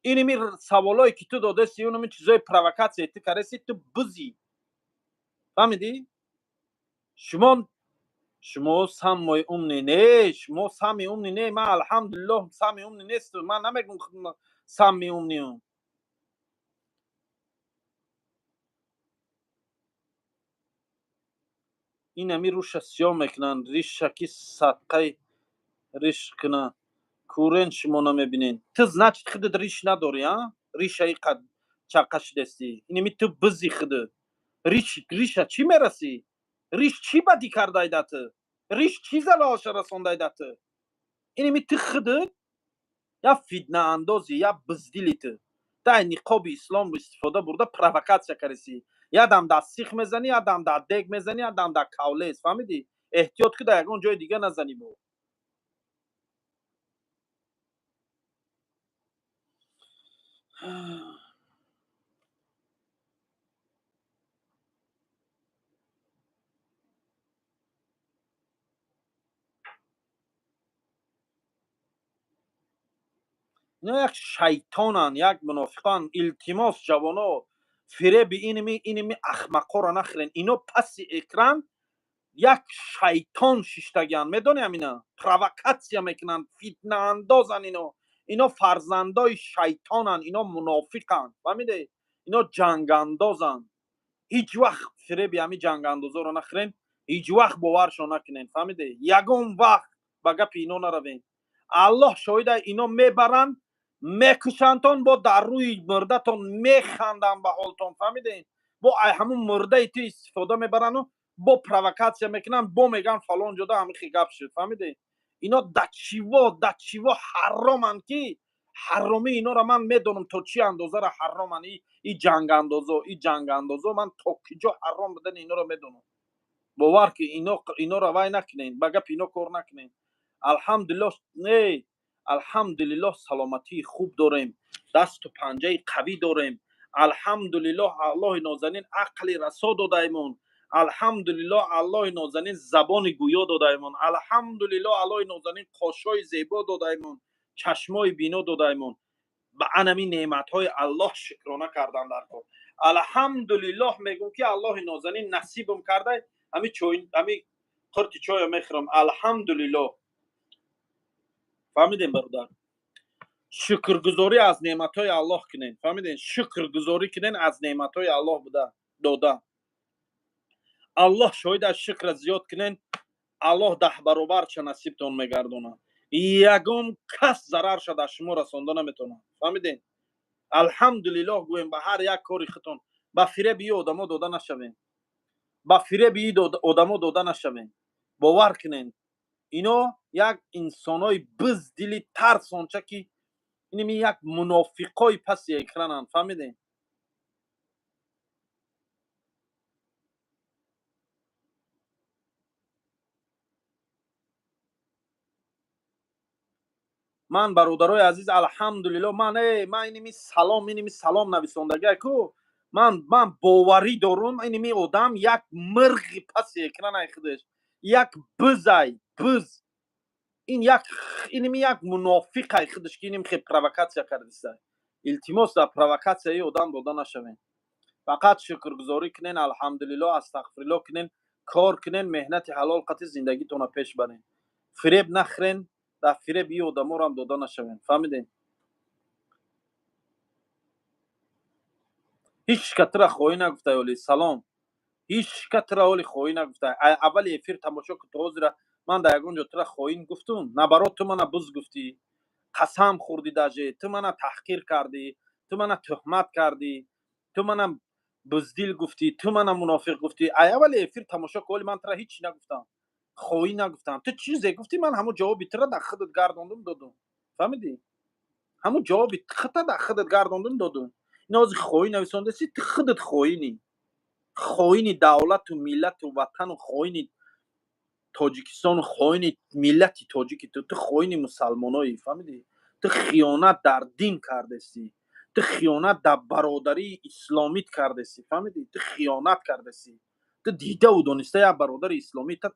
Иними саволое ки ту додаси, унами чизои провокация ту кареси, ту бизӣ, фаҳмидӣ? Шумо самый умный не, шумо самый умный не. Ман, алҳамдулиллоҳ, самый умный нестам. Ман намегум самый умный ум. Инами руша сиёҳ мекунанд, риша ки садқаи риш куна курен. Шумо намебинен. Ту, значит, худат риш надорӣ, а ришаи қад чақа шудастӣ. Инами ту бизи худат. Риш, риша чӣ мерасӣ? Риш чӣ бадӣ кардайда ту? Риш чӣ залолша расондайда ту? Инами ту худат я фитнаандозӣ, я биздили. Ту дай ниқоби ислом истифода бурда провокация карисӣ. Ядам дар сих мезанӣ, ядам дар дег мезанӣ, ядам дар кавлес, фаҳмидӣ? Эҳтиёт ки дар ягон ҷои дига назанӣ. Бо ино як шайтонанд, як мунофиқанд. Илтимос, ҷавоно, фиреби иними ахмақҳоро нахӯрен. Ино паси экран як шайтон шиштагианд, медонӣ? Ҳамина провокация мекунанд, фитнаандозанд. Ино фарзандои шайтонанд, ино мунофиқанд, фаҳмиде? Ино ҷангандозанд. Ҳеҷ вақт фиреби ҳамин ҷангандозоро нахӯрен, ҳеҷ вақт боваршон накунен, фаҳмиде? Ягон вақт ба гапи ино наравен. Аллоҳ шоҳида, ино мебаранд, мекушандтон, бо дар рӯи мурдатон механданд ба ҳолтон, фаҳмиден? Бо ай ҳамун мурдаи ту истифода мебаранду бо провокация мекунанд, бо мегӯянд фалон ҷода ҳамихи гап шуд, фаҳмиде? Ино да чиво ҳароманд, ки ҳаромии инора ман медонам, то чӣ андозара ҳароманд. И ҷангандозо, и ҷангандозо, ман то киҷо ҳаром будани инора медонам. Бовар ки, инора вай накунен, ба гапи ино кор накунен. Алҳамдулиллоҳ, не, алҳамдулиллоҳ, саломатии хуб дорем, дасту панҷаи қавӣ дорем. Алҳамдулиллоҳ, Аллоҳи нозанин ақли расо додаемон. Алҳамдулиллоҳ, Аллоҳи нозанин забони гӯё додаемон. Алҳамдулиллоҳ, Аллоҳи нозанин қошҳои зебо додаемон, чашмои бино додаемон. Ба анами неъматҳои Аллоҳ шукрона кардан дар кор. Алҳамдулиллоҳ мегӯм, ки Аллоҳи нозанин насибам карда, ҳами чой, ҳами қурти чойо мехӯрам. Алҳамдулиллоҳ, фаҳмидем, бародар? Шукргузорӣ аз неъматҳои Аллоҳ кунем, фаҳмидем? Шукргузорӣ кунем аз неъматҳои Аллоҳ буда дода. Аллоҳ шоҳид, аз шукра зиёд кунен, Аллоҳ 10 баробарча насибтон мегардонад. Ягон кас зарарша дар шумо расонда наметавонад, фаҳмидем? Алҳамдулиллоҳ гӯем ба ҳар як кори худтон. Ба фиреби и одамо дода нашавем, ба фиреби и одамо дода нашавем. Бовар кунен, ино як инсонои биздили тарсонча, ки иними як мунофиқои паси экрананд, фаҳмидем? Ман, бародарои азиз, алҳамдулилло, ман ман иними салом, иними салом нависондагия ку, ман боварӣ дорум, иними одам як мирғи паси экранай худаш, як бизай биз, ин як иними як мунофиқай худаш, ки иним хел провокатсия кардиста. Илтимос, дар провокатсияи одам дода нашавем. Фақат шукргузорӣ кунен, алҳамдулилло, астағфирилло кунен, кор кунен, меҳнати ҳалол қати зиндагитонро пеш барен, фиреб нахӯрен, дар фиреби ин одаморам дода нашавем. Фаҳмидем? Ҳеҷ ка тура хоҳӣ нагуфтай. Оли салом, ҳеҷ ка тура оли хоҳӣ нагуфтай. Аввали эфир тамошо ку то ҳозира, ман дар ягон ҷо тура хоин гуфтум? Наоборот, ту мана буз гуфтӣ, қасам хӯрдӣ, даже ту мана таҳқир кардӣ, ту мана тӯҳмат кардӣ, ту мана буздил гуфтӣ, ту мана мунофиқ гуфтӣ. Ай аввали эфир тамошо ку, оли ман тура ҳеҷ нагуфтам, хоҳӣ нагуфтам. Ту чизе гуфтӣ, ман ҳамун ҷавоби тура дар худат гардондум, додум. Фаҳмидӣ? Ҳамун ҷавоби хута дар худат гардондум, додум. Ин ҳозир хоҳӣ нависондаси, ту худат хоинӣ, хоини давлату миллату ватану хоини Тоҷикистону хоини миллати тоҷики. Ту хоини мусалмоноӣ, фаҳмидӣ? Ту хиёнат дар дин кардестӣ, ту хиёнат дар бародарии исломит кардестӣ, фаҳмидӣ? Ту хиёнат кардестӣ, ту дидаву дониста як бародари исломӣ та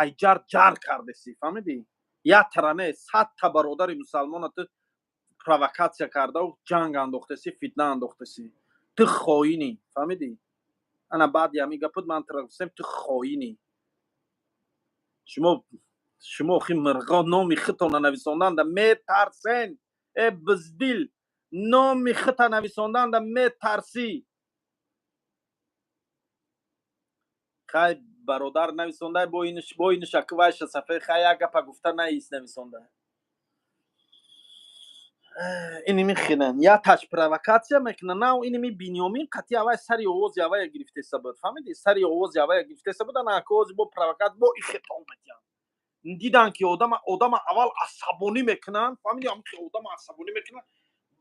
айҷар ҷар кардестӣ, фаҳмидӣ? Як таране 100 та бародари мусалмона ту провокатсия кардаву ҷанг андохтасӣ, фитна андохтасӣ. Ту хоинӣ, фаҳмидӣ? Ана баъди ҳамин гапот ман тура гуфтам, ту хоинӣ. Шумо охи мирғо номи худтона нависонданда метарсен. Э биздил, номи хута нависонданда метарсӣ. Хай, бародар нависондай, бо иниш аки вайша сафаи. Хай, як гапа гуфта наист, нависондай. Иними хинан я таш провокатсия мекунан. Нав иними Бинёмин қатъи авай сари овози авая гирифтеса буд, фаҳмидӣ? Сари овози авая гирифтеса буд. Ана ака бо провокат бо ихетон метиҳанд. Дидан ки одама аввал асабонӣ мекунанд, фаҳмидӣ? Ҳамки одама асабонӣ мекунанд,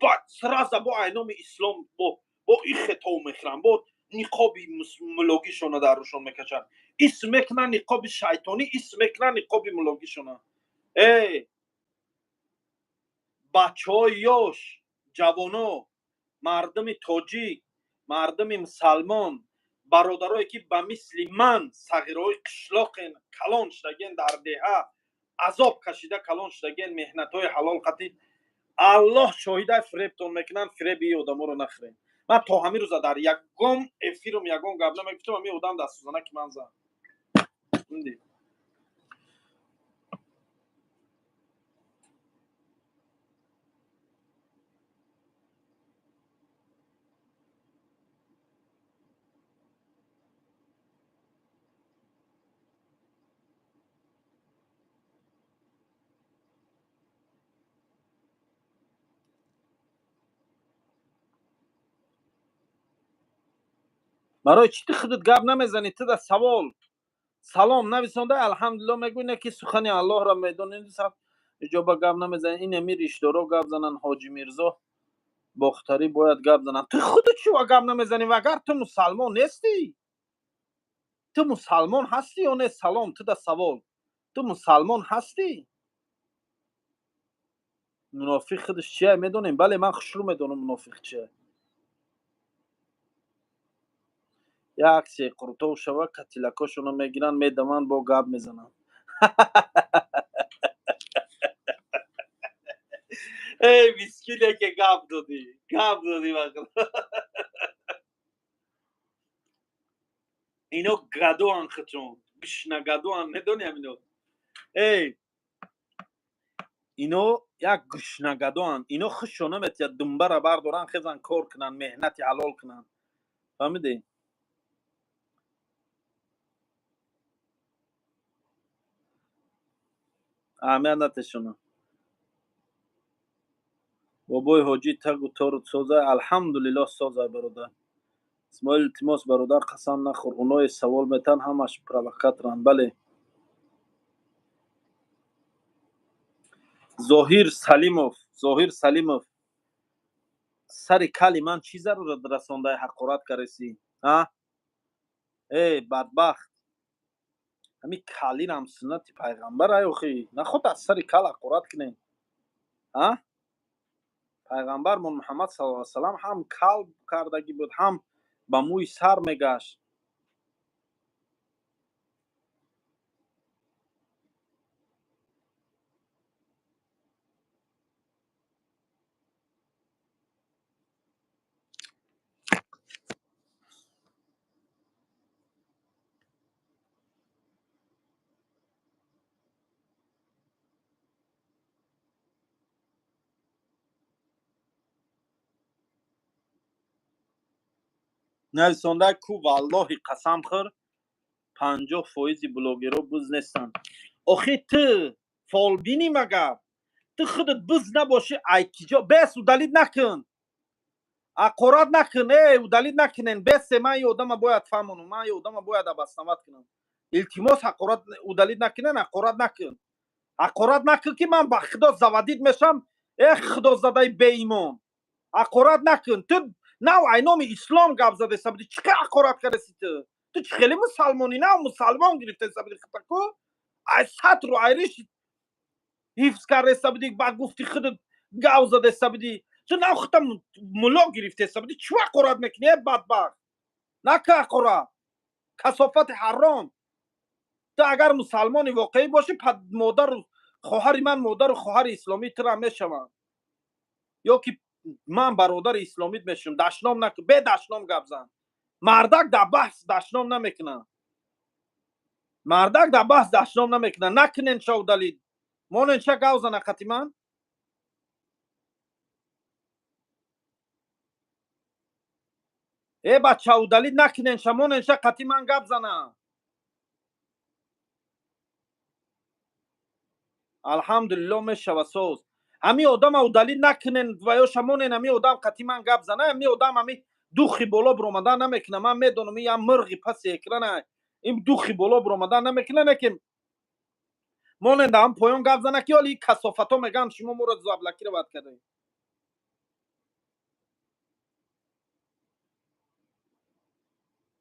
баъд сразу бо айноми ислом бо ихетов мехӯранд, бо ниқоби мулогишона дар рӯшон мекашанд, ис мекунанд ниқоби шайтонӣ, ис мекунанд ниқоби мулогишона. Э бачаҳои ёш, ҷавоно, мардуми тоҷик, мардуми мусалмон, бародарое ки ба мисли ман сағирҳои қишлоқен, калон шудаген дар деҳа, азоб кашида калон шудаген, меҳнатҳои ҳалол қатӣ, Аллоҳ шоҳидай, фиребтон мекунанд, фиреби ин одаморо нахӯред. Ман то ҳамин рӯза дар ягон эфирум ягон гап намегуфтам, ҳамин одам дар сӯзанаки ман зад. Барои чӣ ту худат гап намезанӣ? Ту да савол, салом нависонда, алҳамдулилло мегӯй, не ки сухани Аллоҳро медонӣ, иҷоба гап намезанӣ. Ин ами ришдоро гап зананд, Ҳоҷи Мирзо Бохтарӣ бояд гап зананд. Ту худат чӣ ва гап намезанӣ, вагар ту мусалмон нестӣ? Ту мусалмон ҳастӣ ё не? Салом, ту да савол, ту мусалмон ҳастӣ? Мунофиқ худаш чия медонем? Бале, ман хушрӯ медонам мунофиқ чия. Як се қуртов шава, катилакошонро мегиранд, медаванд, бо гап мезананд. Эй мискине, ки гап додӣ, гап додӣ. Ино гадоан, худшон гушнагадоан, медонӣ ҳамино? Эй, ино як гушнагадоан, ино худшон наметиҳад думбара бардоранд, хезан, кор кунанд, меҳнати ҳалол кунанд, фаҳмидӣ? Аҳамият натешона. Бобои ҳоҷӣ, тагу тору созай? Алҳамдулиллоҳ, созай, бародар Исмоил. Илтимос, бародар, қасам нахӯр. Оное савол метаҳанд, ҳамаш провокаторанд. Бале, Зоҳир Салимов, Зоҳир Салимов, сари кали ман чӣ зарурат расондаи ҳақорат каресӣ? А э бадбахт, ҳамин калинам суннати пайғамбар ай охи, наход аз сари кал ҳақорат кунем. А пайғамбармон Муҳаммад саллаллоҳу алайҳи васаллам ҳам кал кардагӣ буд, ҳам ба мӯи сар мегашт. Нависонда ку, валлоҳи қасам хӯр, 50 фоизи блогерҳо буз нестанд. Охи, ту фолбинӣ магар? Ту худат буз набошӣ, ай киҷо? Бес, удалить накун, ҳақорат накун. Э, удалить накунен, бесе. Ман ин одама бояд фаҳмонам, ман ин одама бояд обосновать кунам. Илтимос, ҳақорат, удалить накунен. Ҳақорат накун, ҳақорат накун, ки ман ба худо заводить мешам. Э, худозадаи беимон, ҳақорат накун. Ту нав ай номи ислом гап задеса будӣ, чӣ қадр ҳақорат кардаси ту? Ту чӣ хеле мусалмонӣ? Нав мусалмон гирифтеса будӣ худтаку, ай сатру ай риш ҳифз кардеса будӣ, ба гуфти худат гав задеса будӣ. Ту нав худта мулло гирифтеса будӣ, чӣ ҳақорат мекунӣ? Э, бадбахт, нака ҳақорат, касофати ҳаром. Ту агар мусалмони воқеӣ бошӣ, модару хоҳари ман модару хоҳари исломии тура мешаванд ё ки ман бародари исломит мешавам. Дашном накун, бе дашном гап зан. Мардак дар баҳс дашном намекунад, мардак дар баҳс дашном намекунад. Накунен ша удалить, монен ша гав зана қати ман. Э, бача, удалить накунен ша, монен ша қати ман гап зана. Алҳамдулилло, мешава соз. Ҳамин одама удалить накунен ва ё шамонен, ҳамин одам қати ман гап зана. Ҳамин одам ҳами духи боло биромадан намекуна. Ман медонам, ин ям мирғи паси экрана, ин духи боло биромадан намекуна. Не ки монен дар ҳам поён гап зана, ки ҳоли касофатҳо мегӯянд, шумо моро заблокировать кардем.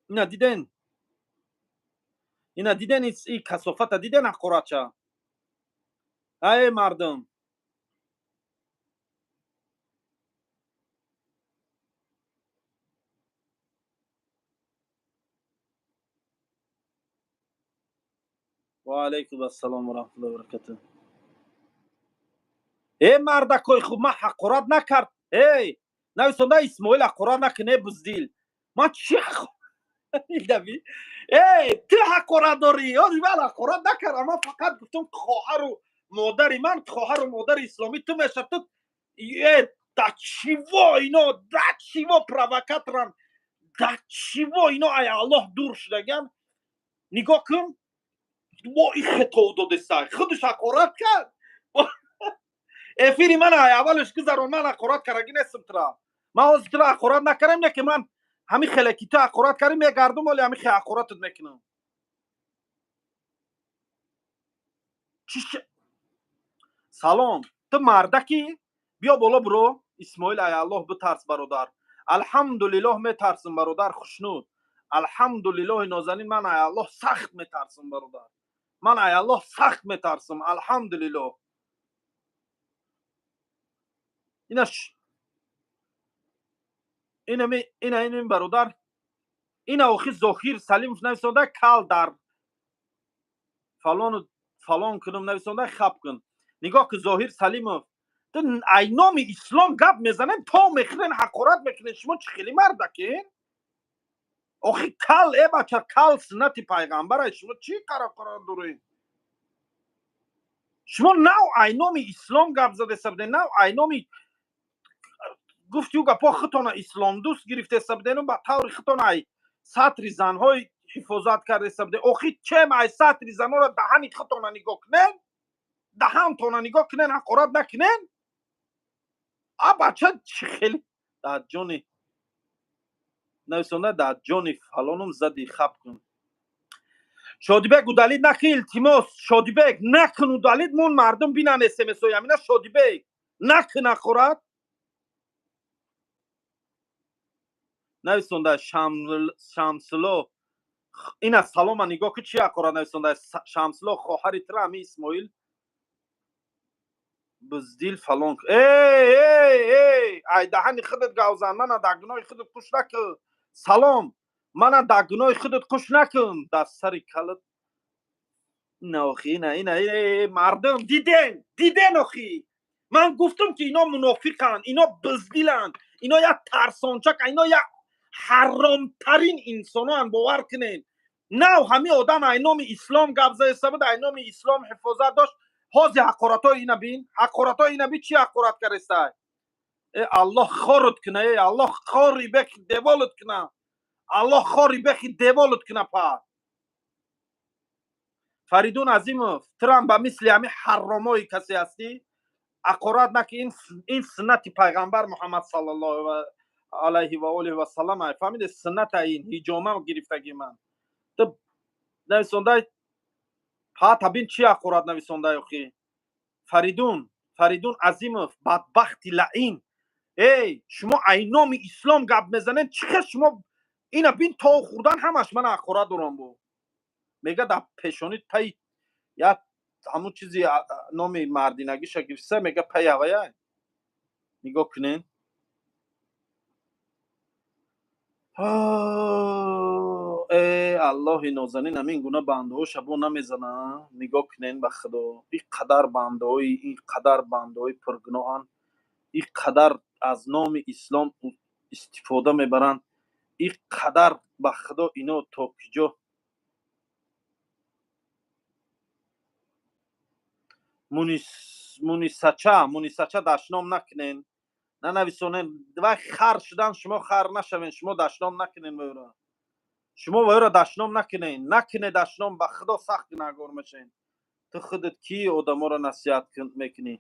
Ина диден, ина диден, и касофата диден, ҳақоратча. Ай мардум. Ва алайкум ассалом ва раҳматуллоҳи ва баракатуҳ. Э, мардакои хуб, ман ҳақорат накард. Эй, нависонда Исмоил, ҳақорат накун. Э, буздил, ман чӣ? Эй, ту ҳақорат дорӣ. Ман ҳақорат накардам, ман фақат гуфтам, хоҳару модари ман хоҳару модари исломӣ ту меша. Ту э да чиво ино, да чиво провокаторан, да чиво ино ай Аллоҳ дур шудаган? Нигоҳ кун, мо и хито додеса, худаш ҳақорат кард. Эфири ман ай аввалаш гузарон, ман ҳақорат кардаги нестам тура. Ман ҳозир тура ҳақорат накардам, не ки ман ҳамин хеле ки ту ҳақорат кардӣ, мегардум, оли ҳамин хе ҳақоратат мекунам. Салом, ту мардакӣ, биё боло, биро. Исмоил, ай Аллоҳ битарс, бародар. Алҳамдулиллоҳ, метарсам, бародар Хушнуд. Алҳамдулиллоҳи нозанин, ман ай Аллоҳ сахт метарсам, бародар. Ман ай Аллоҳ сахт метарсам, алҳамдулиллоҳ. Ина инами ина ин бародар, ина охи Зоҳир Салимов нависонда, кал дар фалону фалон кунум нависонда, хаб кун. Нигоҳ ки, Зоҳир Салимов, ту ай номи ислом гап мезанем, то мехӯрен, ҳақорат мекунен. Шумо чӣ хеле мардакен охи? Кал, э бача, кал суннати пайғамбара. Шумо чӣ қарақара доред? Шумо нав ай номи ислом гап задеса буден, нав ай номи гуфтию гапҳо худтона исломдӯст гирифтеса будену ба таври худтона ай сатри занҳои ҳифозат кардеса буден. Охи, чем ай сатри занҳоро даҳани худтона нигоҳ кунен, даҳантона нигоҳ кунен, ҳақорат накунен. А бача, чӣ хеле дар ҷони нависонда, дар ҷони фалонум зади, хаб кун. Шодибек, удалить накун, илтимос. Шодибек, накун удалить, мон мардум бинан смсои амина. Шодибек, накун ҳақорат. Нависонда Шамсуло, ина салома нигоҳ ку, чи ҳақорат нависонда. Шамсуло, хоҳари тура ами Исмоил. Буздил фалон. Эй, эй, эй, ай даҳани худат гавзан, мана дар гуноҳи худат қуш накун. Салом, мана дар гуноҳи худат қуш накун. Дар сари калат. Ина охи, ина, ина, ина, мардум, диден, диден охи. Ман гуфтам ки ино мунофиқанд, ино буздиланд, ино як тарсончак, ино як ҳаромтарин инсоноанд, бовар кунед. Нав ҳамин одам ай номи ислом гап заеста буд, ай номи ислом ҳифозат дошт. Ҳози ҳақоратҳои ина бин, ҳақоратҳои ина бин, чӣ ҳақорат карестай? Э Аллоҳ хорут куна, э Аллоҳ хори бехи деволут куна. Аллоҳ хори бехи деволут куна па. Фаридун Азимов, турам ба мисли ҳамин ҳаромои касе ҳастӣ? Ҳақорат наки, ин суннати пайғамбар Муҳаммад саллаллоҳу алайҳи ва олиҳи ва саллам ай. Фаҳмиди, сунната ин ҳиҷома гирифтаги ман. Ту нависондай пата бин чӣ ҳақорат нависондай охи. Фаридун, Фаридун Азимов, бадбахти лаин. Эй, шумо ай номи ислом гап мезанед, чӣ хел шумо ина бин то хӯрдан ҳамаш мана ҳақорат дорам бо. Мега дар пешонӣ пай як ҳамун чизи номи мардинагиша гирифта, мега пай ҳавая. Нигоҳ кунед. Э Аллоҳи нозанин ҳамин гуна бандаҳо шабо намезана. Нигоҳ кунед ба Худо. Ин қадар бандаҳои, ин қадар бандаҳои пургуноҳанд, ин қадар аз номи ислом истифода мебаранд, ин қадар ба Худо ино то куҷо Мунисача, Мунисача дашном накунен. Нанависонен. Вай хар шудан, шумо хар нашавен, шумо дашном накунен вайро. Шумо вайро дашном накунен. Накуне дашном, ба Худо сахт гунаҳгор мешавен. Ту худат ки одаморо насиҳат мекунӣ?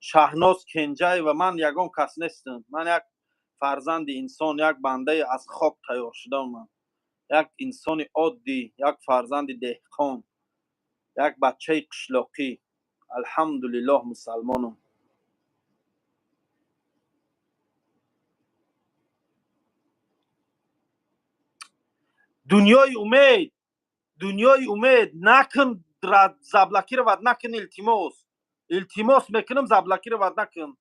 Шаҳноз Кенҷаева, ман ягон кас нестам. Ман як фарзанди инсон, як бандаи аз хок тайёр шудам ман. Як инсони оддӣ, як фарзанди деҳқон, як бачаи қишлоқӣ. Алҳамдулиллоҳ мусалмонам. Дунёи умед, дунёи умед накун, заблокировать накун, илтимос. Илтимос мекунам, заблокировать накун.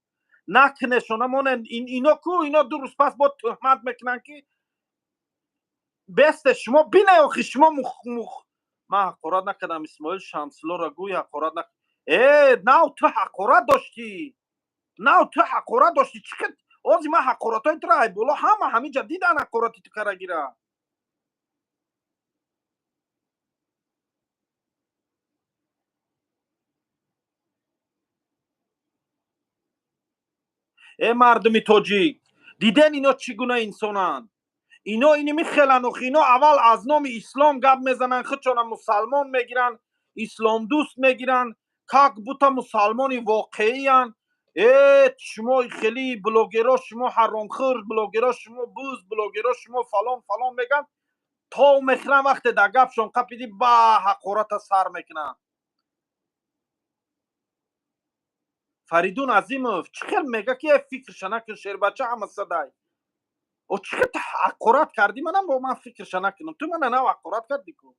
Накунешона монен, ино ку, ино ду рӯз пас бо туҳмат мекунанд ки бесте шумо бине охи шумо мух мух. Ман ҳақорат накардам, Исмоил Шамсуллоро гӯй ҳақорат нак. Э, нав ту ҳақорат доштӣ. Нав ту ҳақорат доштӣ. Чӣ хел? Ози ман ҳақоратҳои туро ай боло ҳама ҳаминҷа дидан ҳақорати ту карагира. Э мардуми тоҷик, диден ино чӣ гуна инсонанд? Ино ини михеланд охи, ино аввал аз номи ислом гап мезананд, худшона мусалмон мегиранд, исломдӯст мегиранд, как будто мусалмони воқеиянд. Э, шумо хеле блогеро, шумо ҳаромхӯр, блогеро, шумо буз, блогеро, шумо фалон фалон мегӯянд. То мехӯранд вақте дар гапшон қапиди ба ҳақората сар мекунанд. Фаридун Азимов чӣ хел мега ки фикрша накун, шербача ҳама садай. О чӣ хел ҳақорат кардӣ манам, бо ман фикрша накунам. Ту мана нав ҳақорат кардӣ ку.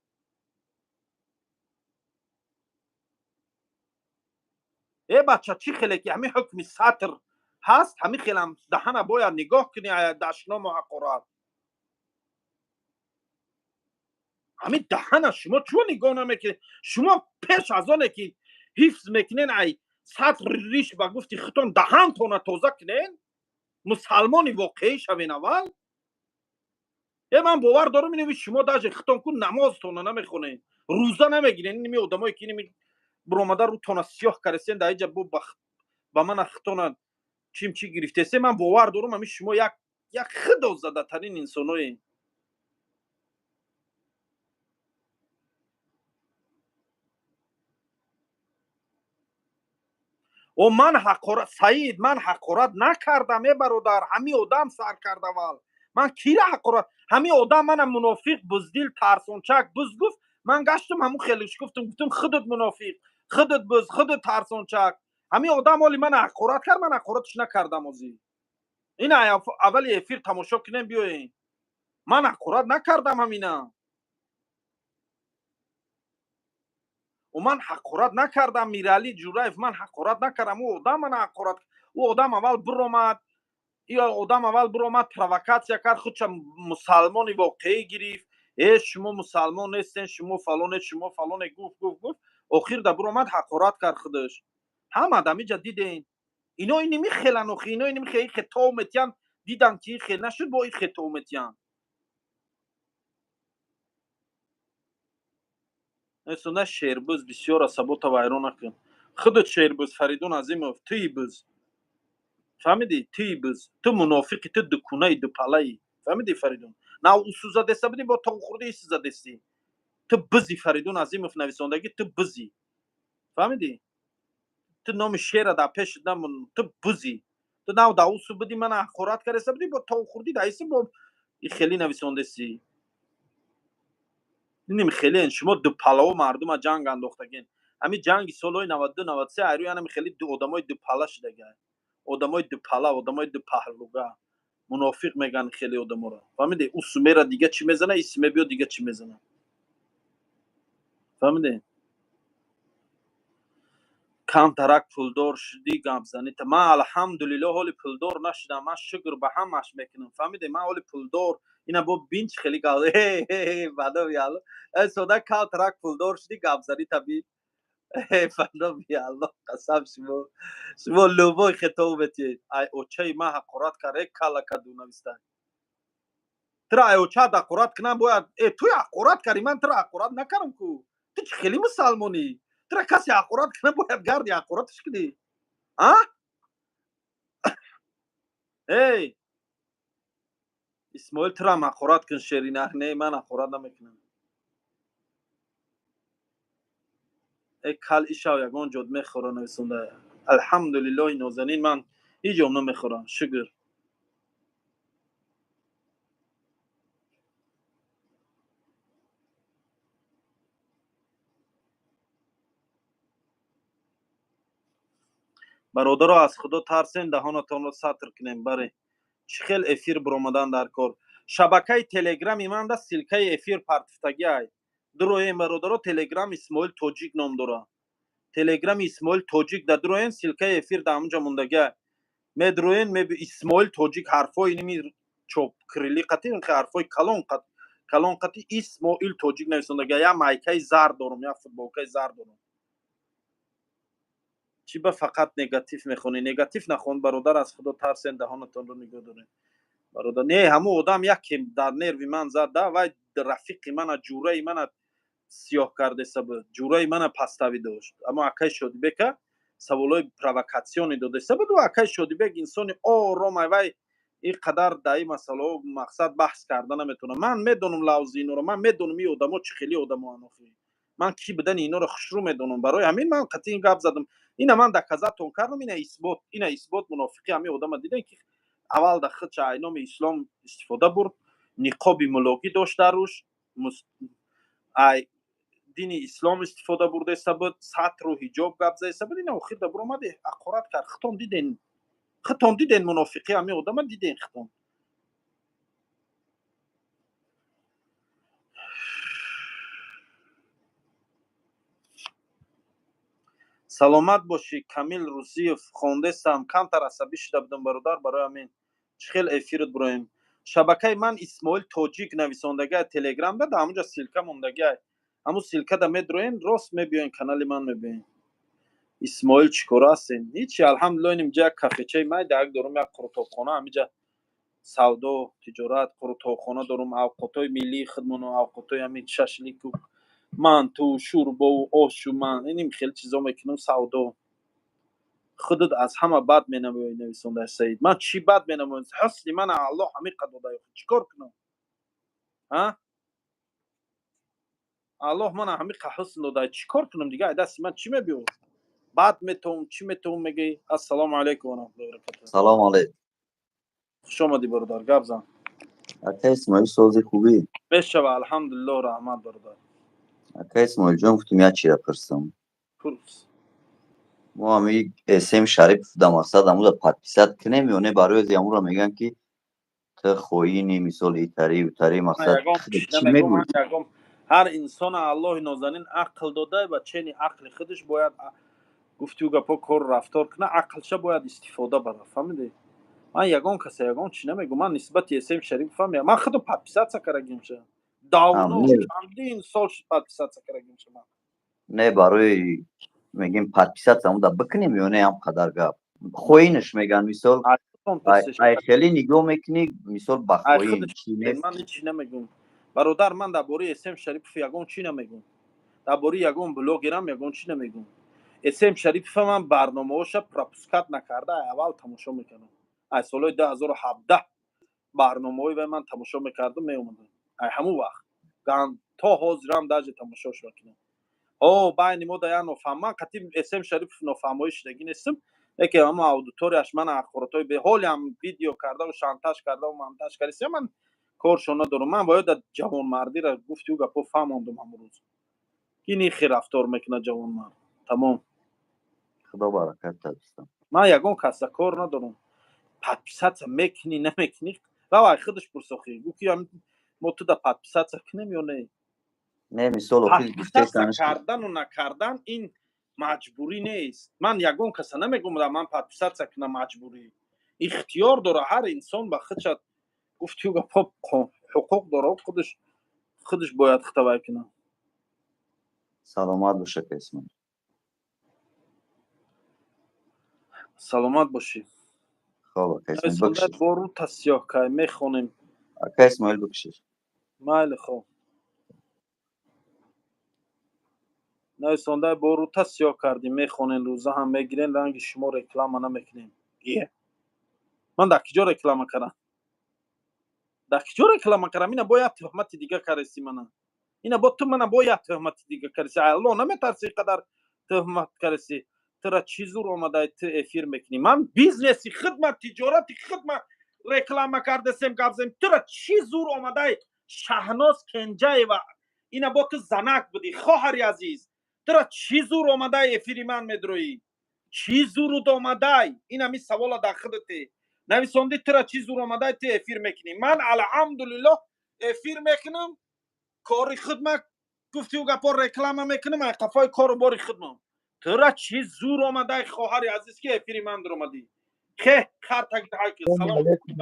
Э бача, чӣ хеле ки ҳамин ҳукми сатр ҳаст, ҳамин хелам даҳана бояд нигоҳ кунӣ дашному ҳақорат. Ҳамин даҳана шумо чӯ нигоҳ намекунед? Шумо пеш аз оне ки ҳифз мекунен ай сатр риш ба гуфти худтон даҳантона тоза кунен, мусалмони воқеӣ шавен аввал. Э ман бовар дорам инами шумо даже худтон ку намозтона намехонед, рӯза намегирен. Инами одамое ки инами буромада рӯтона сиёҳ каресен дар иҷа бо ба мана худтона чим чӣ гирифтесе. Ман бовар дорам ҳамин шумо як як худозадатарин инсоное. О ман ҳақорат, Саид, ман ҳақорат накардам, э бародар, ҳамин одам сар кард аввал. Ман кира ҳақорат? Ҳамин одам мана мунофиқ, буздил, тарсончак, буз гуфт. Ман гаштам ҳамун хелиш гуфтам, гуфтам худат мунофиқ, худат буз, худат тарсончак. Ҳамин одам оли мана ҳақорат кард, ман ҳақоратш накардам озӣ. Ина аввали эфир тамошо кунем, биёем. Ман ҳақорат накардам ҳамина. Ман ҳақорат накардам, Миралӣ Ҷураев, ман ҳақорат накардам. Ӯ одам мана ҳақорат, ӯ одам аввал биромад, ё одам аввал биромад, провокатсия кард, худша мусалмони воқеӣ гирифт. Э, шумо мусалмон нестен, шумо фалоне, шумо фалоне, гуфт, гуфт, гуфт, охир да биромад, ҳақорат кард худаш. Ҳама дамиҷа диден. Ино иними хелан охи, ино иними хе хето метиян, дидан ки хел нашуд, бо и хето метиян. Несонда шербуз бисёр асабота вайрон накун. Худат шербуз, Фаридун Азимов, туи буз. Фаҳмидӣ? Туи буз. Ту мунофиқи, ту дукунаи, дупалаи. Фаҳмидӣ, Фаридун? На усу задеста будӣ, бо тоғ хӯрди ису задестӣ. Ту бузи, Фаридун Азимов нависондагӣ, ту бузи. Фаҳмидӣ? Ту номи шера дар пеш намон, ту бузи. Ту нав да усу будӣ, мана ҳақорат кардаста будӣ, бо тоғ хӯрди да иси бо и хеле нависондестӣ. Дидем хеле шумо дупалао мардума ҷанг андохтагин. Ҳамин ҷанги солҳои 92, 93 айрӯи ҳанами хеле одамои дупала шудага. Одамои дупала, одамои дупаҳлуга. Мунофиқ меган хеле одаморо. Фаҳмидӣ? Ӯ сумера дига чӣ мезана, и суме биё дига чӣ мезана. Фаҳмидӣ? Камтарак пулдор шудӣ, гапзанӣ. Ман алҳамдулиллоҳ ҳоли пулдор нашудам, ман шукр ба ҳамаш мекунам. Фаҳмидӣ? Ман ҳоли пулдор ина бо бин чӣ хеле гап бадоми Алло. Э сода камтарак пулдор шудӣ, гапзанӣ таби. Бадоми Алло қасам, шумо любой хитоб метиҳед. Ай очаи ман ҳақорат кард, э кала каду нависта. Тура ай очаат ҳақорат кунам бояд, э ту ҳақорат кардӣ, ман тура ҳақорат накардам ку. Ту чӣ хеле мусалмонӣ? Тура касе ҳақорат кунам бояд гарди ҳақораташ кунӣ. А? Эй! Исмоил, турам ҳақорат кун, шерина. Не, ман ҳақорат намекунам. Э кал ишав ягон ҷод мехӯра нависонда. Алҳамдулиллоҳи нозанин, ман ҳеҷ ҷом намехӯрам, шукр. Бародаро, аз Худо тарсен, даҳонатонро сатр кунем. Баре чӣ хел эфир биромадан дар кор. Шабакаи телеграми манда ссылкаи эфир партифтагиай. Дуроем, бародаро, телеграм Исмоил Тоҷик ном дора. Телеграми Исмоил Тоҷик да дуроем, ссылкаи эфир да ҳамунҷа мондагиай. Медуроен, Исмоил Тоҷик ҳарфҳои ними чоп кирилли қати, ҳарфҳои калон қат, калон қати Исмоил Тоҷик нависондагиай. Я майкаи зар дорум, я футболкаи зар дорум. Чӣ ба фақат негатив мехонӣ? Негатив нахон, бародар, аз Худо тарсен, даҳонатонро нигоҳ доред. Бародар, не, ҳамун одам яке дар нерви ман зад, да, вай рафиқи мана, ҷураи мана сиёҳ кардеса буд, ҷураи мана паставӣ дошт. Аммо акай Шодибека саволҳои провокатсионӣ додеса буд, ва акай Шодибек инсони оромай, вай ин қадар дар ин масъалаҳо мақсад баҳс карда наметавонам. Ман медонам лавзи иноро, ман медонам ин одамо чӣ хели одамоанд охи. Ман кӣ будани иноро хушрӯ медонам. Барои ҳамин ман қатъи ин гап задам. Ина ман доказатон кардам, ина исбот, ина исбот мунофиқи ҳамин одама дидем, ки аввал да худша ай номи ислом истифода бурд, ниқоби мулогӣ дошт дар рӯш, ай дини ислом истифода бурдаиста буд, сатру ҳиҷоб гап заиста буд. Ина охир да биромади ҳақорат кард. Худтон диден, худтон диден мунофиқи ҳамин одама диден худтон. Саломат бошӣ, Камил Русиев, хондестам, камтар асабӣ шуда будам, бародар, барои ҳамин. Чӣ хел эфират бироем? Шабакаи ман Исмоил Тоҷик нависондагиай телеграмда, дар ҳамунҷа ссылка мондагиай. Ҳамун ссылкада медроен, рост мебиёен, канали ман мебиёен. Исмоил, чӣ кора ҳастен? Ҳичи, алҳамдулиллоҳ, инҷа як кафечаи майда як дорум, як қурутобхона, ҳамиҷа савдо, тиҷорат, қурутобхона дорум, авқотҳои миллии худмону авқотҳои ҳамин шашлику манту, шӯрбову ошу, ман иним хеле чизо мекунам, савдо. Худат аз ҳама бад менамоӣ, нависонда Саид. Ман чӣ бад менамоям? Ҳусни мана Аллоҳ ҳамин қад дода, чӣ кор кунам? А? Аллоҳ мана ҳамин қад ҳусн дода, чӣ кор кунам дига? Ай дасти ман чӣ мебиёд? Бад метавом, чӣ метавом мегӯӣ? Ассалому алайкум ва раҳматуллоҳи ва баракатуҳ. Салом алейкум. Хуш омадӣ, бародар, гап зан. Ака Исмоил, сози, хубӣ? Мешава, алҳамдулиллоҳ, раҳмат, бародар. Ака Исмоилҷон, гуфтум як чира пурсам. Пурс. Мо ҳами СМ Шарипов да мақсад амуда подписать кунем ё не? Барои ози амуро мегӯянд, ки ту хоини, мисол, итари утари, мақсад чӣ мегӯӣ? Ҳар инсона Аллоҳи нозанин ақл дода ва чени ақли худаш бояд, гуфтию гапо, кору рафтор кунад, ақлша бояд истифода барад, фаҳмидӣ? Ман ягон каса ягон чӣ намегӯм. Ман нисбати Эсем Шарипов ман худам подписаться карагимша давно, чандин сол шуд подписаться карагимша ман. Не, барои мегем, подписаться уда бикунем ё не? Ҳам қадар гап хоинаш меган, мисол, ай хеле нигоҳ мекунӣ, мисол, ба хоин. Ман ҳечи намегӯм, бародар. Ман дар бораи Эсем Шарипов ягон чӣ намегӯм, дар бораи ягон блогерам ягон чӣ намегӯм. Эсем Шарипова ман барномаҳоша пропускать накарда аввал тамошо мекардам. Аз солҳои 2017 барномаҳои вай ман тамошо мекардам, меомадам. Ай ҳамун вақт то ҳозирам даже тамошош мекунам. О, байни мо да як нофаҳм, ман қатъи Эсем Шарипов нофаҳмоӣ шудагӣ нестам, лекин ҳама аудиторияш ман ахборотҳои беҳолиам видео кардаву шантаж кардаву монтаж кардисия, ман коршон надорам. Ман бояд ҷавонмардира, гуфтию гапо, фаҳмондум ҳамун рӯз, ки ин хел рафтор мекунад ҷавонмард, тамом. Худо баракат дӯстам. Ман ягон каса кор надорам. Подписаться мекунӣ, намекунӣ, равай худаш пурсохӣ, гӯ ки мо туда подписаться кунем ё не. Не, мисол. Подписаться кардану накардан ин маҷбурӣ нест. Ман ягон каса намегӯм, ман подписаться кунам маҷбурӣ. Ихтиёр дора ҳар инсон ба худша, гуфтию гапо, ҳуқуқ дора, худаш бояд хитавай кунад. Саломат боша, Исмоил. Саломат бошӣ. Хоб, бору тасёҳ кай мехонем. Ака Исмоил, бикшиш. Майли, хоб. Нависондаи борута сиёҳ кардем, мехонем, рӯза ҳам мегирем, ранги шумо реклама намекунем. Е, ман дар киҷо реклама кардам? Дар киҷо реклама кардам? Ина бо як тӯҳмати дига кареси мана, ина бо ту мана бо як тӯҳмати дига кареси. Алло, наметарси, ин қадар тӯҳмат кареси? Тура чӣ зур омадай, ту эфир мекунӣ? Ман бизнеси хидма, тиҷорати хидма реклама кардасем, гап зем. Тура чӣ зур омадай, Шаҳноз Кенҷаева? Ина бо ту занак будӣ, хоҳари азиз. Тура чӣ зур омадай, эфири ман медроӣ? Чӣ зурут омадай? Ин ҳами савола дар худате нависондӣ. Тура чӣ зур омадай, ту эфир мекунӣ? Ман, алҳамдулиллоҳ, эфир мекунам, кори хидма, гуфтию гапо, реклама мекунам ай қафои кору бори хидмам. Тура чӣ зур омадай, хоҳари азиз, ки эфири ман дуромадӣ? Хе.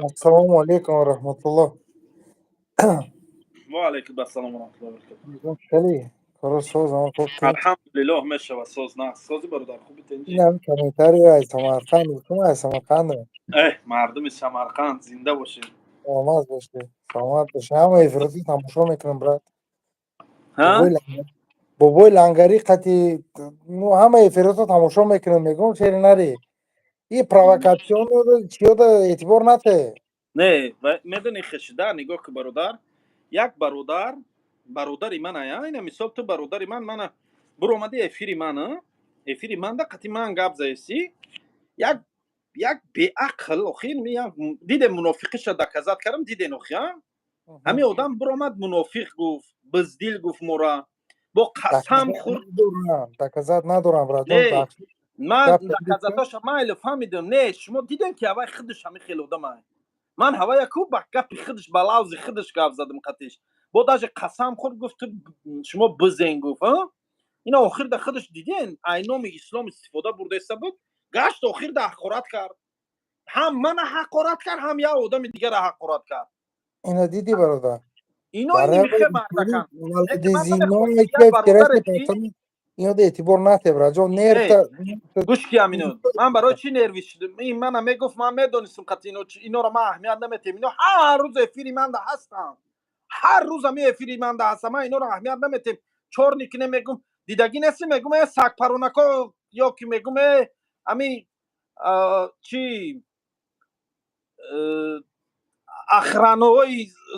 Ассалому алайкум ва раҳматуллоҳ. Ва алайкум ассалом ва раҳматуллоҳи ва баракатуҳ. Хеле коро соз, ама хуб? Алҳамдулиллоҳ, мешава, соз на сози, бародар, хуби, тенҷи? Инам комментарий аз Самарқанд гуфтум, аз Самарқанд. Э, мардуми Самарқанд, зинда бошед. Саломат бошед, саломат бошед. Ҳама эфироти тамошо мекунам, брат. Бобои Лангарӣ қати, ну, ҳама эфирото тамошо мекунам, мегӯм, шери нари и провокатсионо чиёда эътибор нате. Не, медони, хешида нигоҳ ки, бародар, як бародар, бародари ман ая, ина мисол, ту бародари ман, мана буромади эфири ман, эфири манда қати ман гап заеси, як беақл охир диде, мунофиқиша доказать кардам, диден охи, ҳамин одам буромад, мунофиқ гуфт, биздил гуфт, мора бо қасам хӯрд. Доказать надорам, брат. Ман доказать оша майли, фаҳмидам. Не, шумо дидем, ки ҳавай худаш ҳамин хел одамай. Ман ҳавая ку ба гапи худаш, ба лавзи худаш гап задам қатиш, бо даже қасам хӯрд, гуфт, шумо бизен, гуфт. Ина охир да худаш диден, ай номи ислом истифода бурдаиста буд, гашт, охир да ҳақорат кард. Ҳам мана ҳақорат кард, ҳам як одами дигара ҳақорат кард. Ина дидӣ, бародар? Ино ини мардакан. Ино эътибор нате, браҷон, нервта. Гӯш ки, амино, ман барои чӣ нервӣ шудам? Ин мана мегуфт, ман медонистам, қати инора ман аҳамият наметем. Ино ҳар рӯз эфири манда ҳастанд, ҳар рӯз ами эфири манда ҳастам, ман инора аҳамият наметем. Чорни кине мегум, дидагӣ нести, мегум, э, сагпаронако, ё ки мегум, э, ами чи охрана ҳои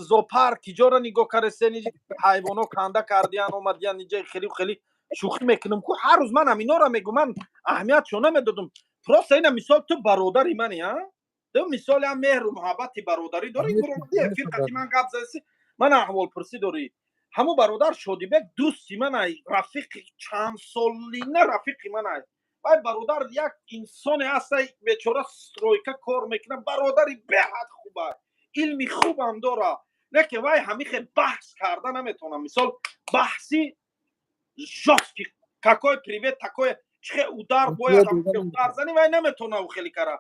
зоопарк иҷора нигоҳ каресени, ҳайвоно канда кардиян, омадиян иҷа, хеле хеле шӯхӣ мекунам ку ҳар рӯз. Ман ҳаминора мегум, ман аҳамиятшо намедодум. Просто ина мисол, ту бародари мани, а ту мисоли ҳам меҳру муҳаббати бародарӣ дорӣ, буромади эфир, қати ман гап задаси, ман аҳволпурсӣ дорӣ. Ҳамун бародар Шодибек дӯсти манай, рафиқи чандсолина, рафиқи манай. Вай бародар як инсоне ҳастай, бечора, стройка кор мекунад, бародари беҳад хуба, илми хубам дора. Не ки вай ҳамихе баҳс карда наметавонам. Мисол, баҳси жёсткий, какой привет, такой чихе удар бояд удар зани, вай наметавона ӯ хеле кара.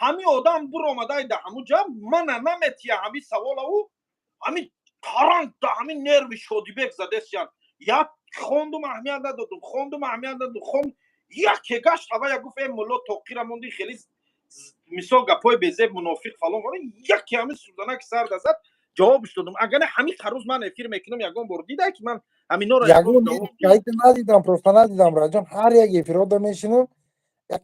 Ҳами одам буромадай да ҳамун ҷа мана наметия ҳами савола, ӯ ҳами таранг да ҳами нерви Шодибек задесян. Як хондум, аҳамият надодум, хондум, аҳамият надодум, хонд, яке гашт ҳавая, гуфт: «Э, мулло, тоқира монди, хеле мисол гапҳои безеб, мунофиқ, фалон». Яке ҳами сӯзанаки сар дазад, ҷавобш додум. Агар не, ҳамин қарӯз ман эфир мекунам, ягон бор дидай, ки ман ҳаминоро? Надидам, просто надидам, раҷон. Ҳар як эфирода мешинам.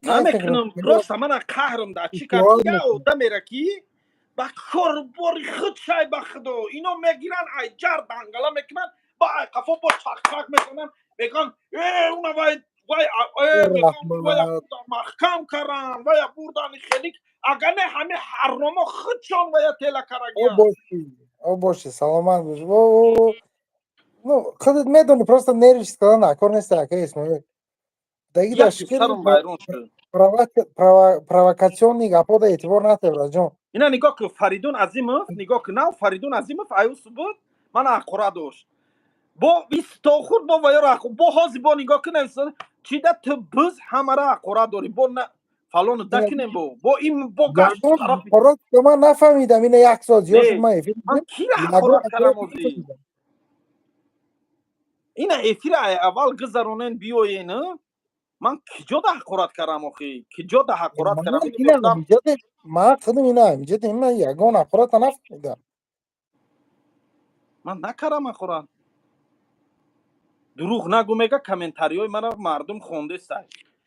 Намекунам, просто мана қаҳрам да чӣ кард. Я одамера, ки ба корбори худ шай, ба худо, ино мегиранд, ай ҷар дангала мекунанд, ба ай қафо бо чақчақ мезананд, мегӯянд: «Э, уна вай вай, вай маҳкам каранд, вая бурдани хелик». Агар не, ҳами ҳарромо худшон вая тела карагиянд. О, боши, саломат бош. Ну, худат медони, просто нервиш кардан накор нест, ака Исмоил. Даги провокационный гапода эътибор натеб, раҷон. Ина нигоҳ кун, Фаридун Азимов, нигоҳ кун, нав Фаридун Азимов аюс буд, мана ҳақора дошт бо истохур, бо ваёро, бо ҳози, бо нигоҳ кун, чида ту биз ҳамара ҳақора дорӣ, бо фалону дакунем, бо ин бо гашт. Ман нафаҳмидам, ина як соат зиёд шуд, ман эфир. Ман кира ҳақорат кардам ҳозир? Ина эфира аввал гузаронен, биёен. Ман киҷода ҳақорат кардам охи? Киҷода ҳақорат кардам? Ман худам ина инҷа ман ягон ҳақората нафаҳмидам. Ман накардам ҳақорат. Дурӯғ нагӯ, мега. Комментариҳои мара мардум хондестай.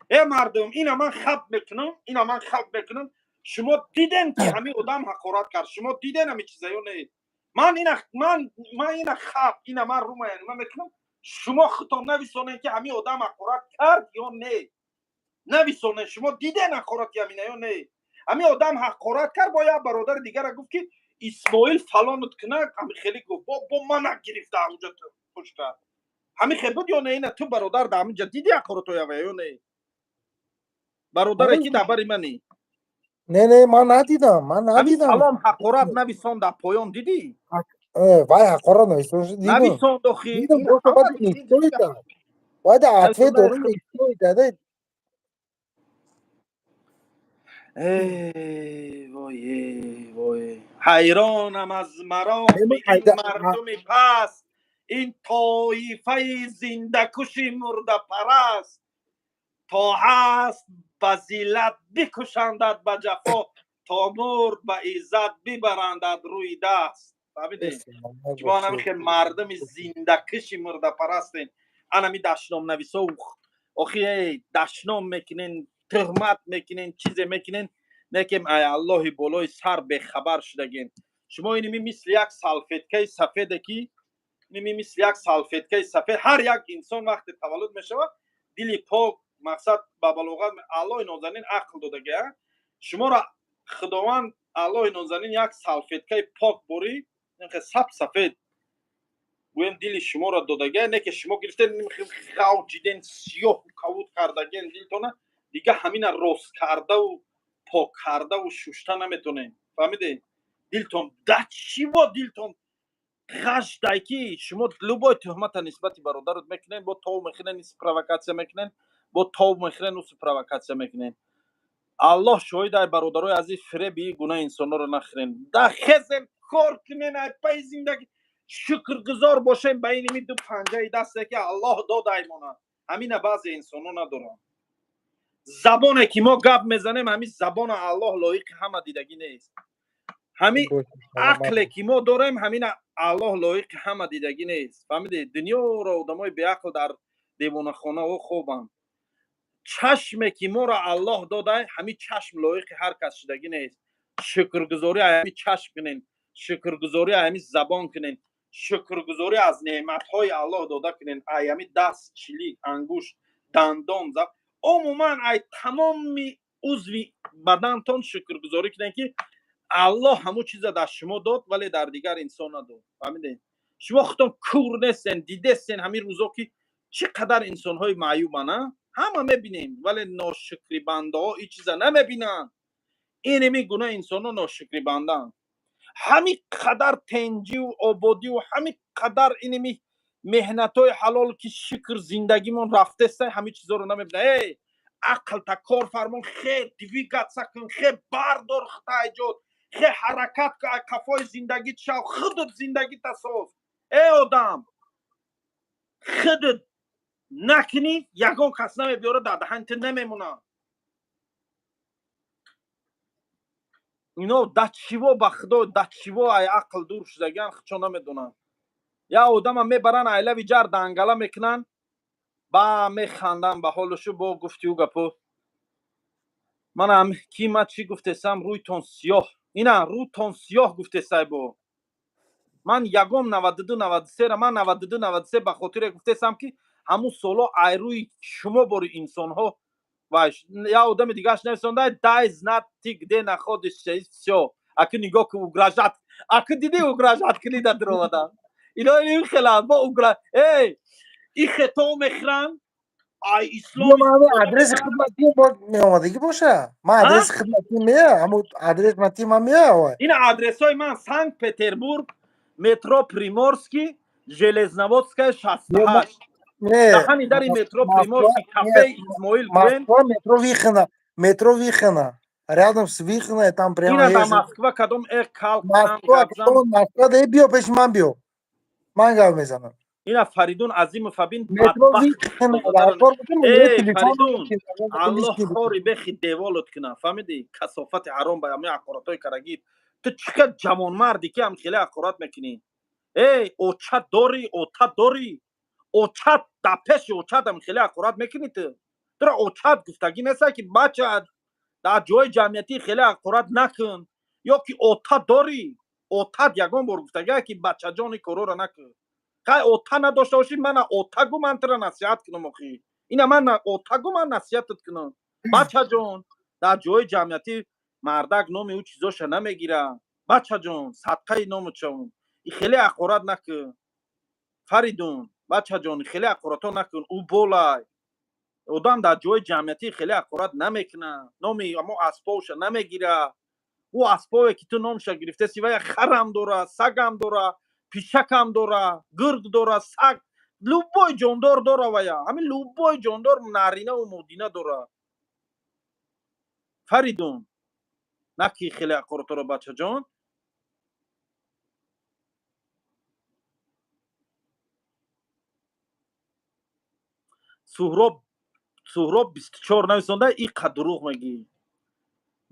Э, мардум, ина ман хаб мекунам, ина ман хаб мекунам. Шумо дидем, ки ҳамин одам ҳақорат кард? Шумо дидем ҳамин чиза ё не? Ман ина ман ина хаб, ина ман румаян ман мекунам. Шумо худтон нависонед, ки ҳамин одам ҳақорат кард ё не. Нависонед, шумо диден ҳақорати ҳамина ё не? Ҳамин одам ҳақорат кард, бо як бародари дигара гуфт, ки Исмоил фалонут кунак, ҳами хеле гуфт, бо мана гирифта ҳамуҷа пуш кард. Ҳамин хел буд ё не? Ина ту, бародар, дар ҳаминҷа диди ҳақоратоява ё не, бародаре, ки дар бари мани? Не, ман надидам, ман надидам. Салом, ҳақорат нависон дар поён, дидӣ? Вай ҳақорат нависон. Нависон дохи. Вай да ответ додам. Дада. Вой, вой, ҳайронам аз мароми мардуми паст, ин тоифаи зиндакуши мурдапараст. То ҳаст, ба зиллат бикушандад, ба ҷафо, то мурд, ба иззат бибарандад рӯи даст. Фаҳмидед? Шумо анами хел мардуми зиндакуши мурдапарастен. Анами дашномнависо, охи, эй, дашном мекунен, тӯҳмат мекунен, чизе мекунен, некем ай Аллоҳи болои сар бехабар шудагем. Шумо иними мисли як салфеткаи сафеде, ки иними мисли як салфеткаи сафед. Ҳар як инсон вақте таваллуд мешавад, дили пок, мақсад, ба балоғат Аллоҳи нозанин ақл додага. Шуморо Худованд, Аллоҳи нозанин, як салфеткаи пок борӣ, саб сафед гӯем, дили шуморо додага, не ки шумо гирифтен, ғавҷиден, сиёҳу кавуд кардаген дилтона. Дига ҳамина рост кардаву пок кардаву шушта наметонем. Фаҳмидед? Дилтон да чиво, дилтон ғашдай, ки шумо любой тӯҳмата нисбати бародарот мекунен, бо тов мехӯрен, провокатсия мекунен, бо тов мехӯрен, усу провокатсия мекунен. Аллоҳ шоҳид ай, бародарои азиз, фиреби ин гуна инсонҳоро нахӯрен. Да хезен, кор кунен, ай паи зиндагӣ, шукргузор бошем ба иними ду панҷаи дасте, ки Аллоҳ додаймона. Ҳамина баъзе инсонҳо надоранд. Забоне, ки мо гап мезанем, ҳамин забона Аллоҳ лоиқи ҳама дидагӣ нест. Ҳамин ақле, ки мо дорем, ҳамина Аллоҳ лоиқи ҳама дидагӣ нест. Фаҳмидед? Дунёро одамои беақл дар девонахонаҳо хобанд. Чашме, ки моро Аллоҳ додай, ҳамин чашм лоиқи ҳар кас шудагӣ нест. Шукргузорӣ ҳамин чашм кунен, шукргузорӣ ҳамин забон кунен, шукргузорӣ аз неъматҳои Аллоҳ дода кунен, ай ҳамин даст, чилик, ангушт, дандон, умуман ай тамоми узви бадантон шукргузорӣ кунен, ки Аллоҳ ҳамун чиза дар шумо дод, вале дар дигар инсон надод. Фаҳмидед? Шумо худтон кур нестен, дидестен ҳамин рӯзо, ки чӣ қадар инсонҳои маъюбан, ҳама мебинем, вале ношукрибандаҳо ин чиза намебинанд. Инеми гуна инсонҳо ношукрибандаанд. Ҳамин қадар тенҷиву ободиву ҳамин қадар иними меҳнатҳои ҳалол, ки шукр, зиндагимон рафтеста, ҳамин чизоро намебина. Эй, ақлта кор фармон, хе двигаться кун, хе бардор хитайҷот, хе ҳаракат ку, ай қафои зиндагит шав, худут зиндагита соз. Эй одам, худут накунӣ, ягон кас намебиёра, дар даҳани ту намемонад. Ино да чиво, ба худо, да чиво ай ақл дур шудагиан, худшон намедонанд. Як одама мебаранд, айлави ҷар дангала мекунанд, ба механданд ба ҳолушу. Бо гуфтиу гапо манам ки ма чӣ гуфтесам? Рӯйтон сиёҳ, ина рӯтон сиёҳ гуфтесай. Бо ман ягон 92, 93-ра, ман 92, 93 ба хотире гуфтесам, ки ҳамун соло ай рӯи шумо бори инсонҳо. Я одами дигааш нависонда: дай знать ты где находишься, и всё. Аки нигоҳ ку, угрожать, аки диди, угрожать книда дуровада. Ино ин хеланд бо угра. Эй, и хето мехӯранд ай ислом. Адреси хидматӣ меомадагӣ боша, ман адреси хидматӣ мея, ҳамун адрес мати ман мея. Ин адресҳои ман: Санкт Петербург, метро Приморский, Железноводская, 68, даҳани дари метро Приморский, кафеи Исмоил. Москва, метро Выхино, метро Выхино, рядом с Выхино, там прямо. Ина дар Москва кадом э кал? Москва, Москва да, биё пеши ман, биё, ман гап мезанам. Ина Фаридун Азимов, абин. Метро Выхино. Фаридун, Аллоҳ хори бехи деволот куна, фаҳмиди? Касофати ҳаром ба ҳамин ҳақоратҳои карагӣ. Ту чӣ қадр ҷавонмарди, ки ҳам хеле ҳақорат мекунӣ? Эй, оча дорӣ? Ота дорӣ? Очат дар пеши очатам хеле ҳақорат мекунӣ ту? Тура очат гуфтагӣ неста, ки бача, дар ҷои ҷамъиятӣ хеле ҳақорат накун? Ё ки ота дорӣ? Отат ягон бор гуфтагия, ки бачаҷони корора накун? Хай, ота надошта бошӣ, мана ота гу, ман тура насиҳат кунам. Охи, ина ман ота гу, ман насиҳатат кунам. Бачаҷон, дар ҷои ҷамъиятӣ мардак номи ӯ чизоша намегира. Бачаҷон, садқаи ному чавон, хеле ҳақорат накун. Фаридун, бачаҷон, хеле ҳақоратҳо накун. Ӯ болай одам дар ҷои ҷамъиятӣ хеле ҳақорат намекунад, номи амо асповша намегира. Ӯ аспове, ки ту номша гирифтаси, вая харам дора, сагам дора, пишакам дора, гург дора, саг, любой ҷондор дора. Вая ҳамин любой ҷондор наринаву модина дора. Фаридун, наки хеле ҳақоратҳоро, бачаҷон. Суҳроб, Суҳроб 24 нависонда: иқа дурӯғ мегӣ.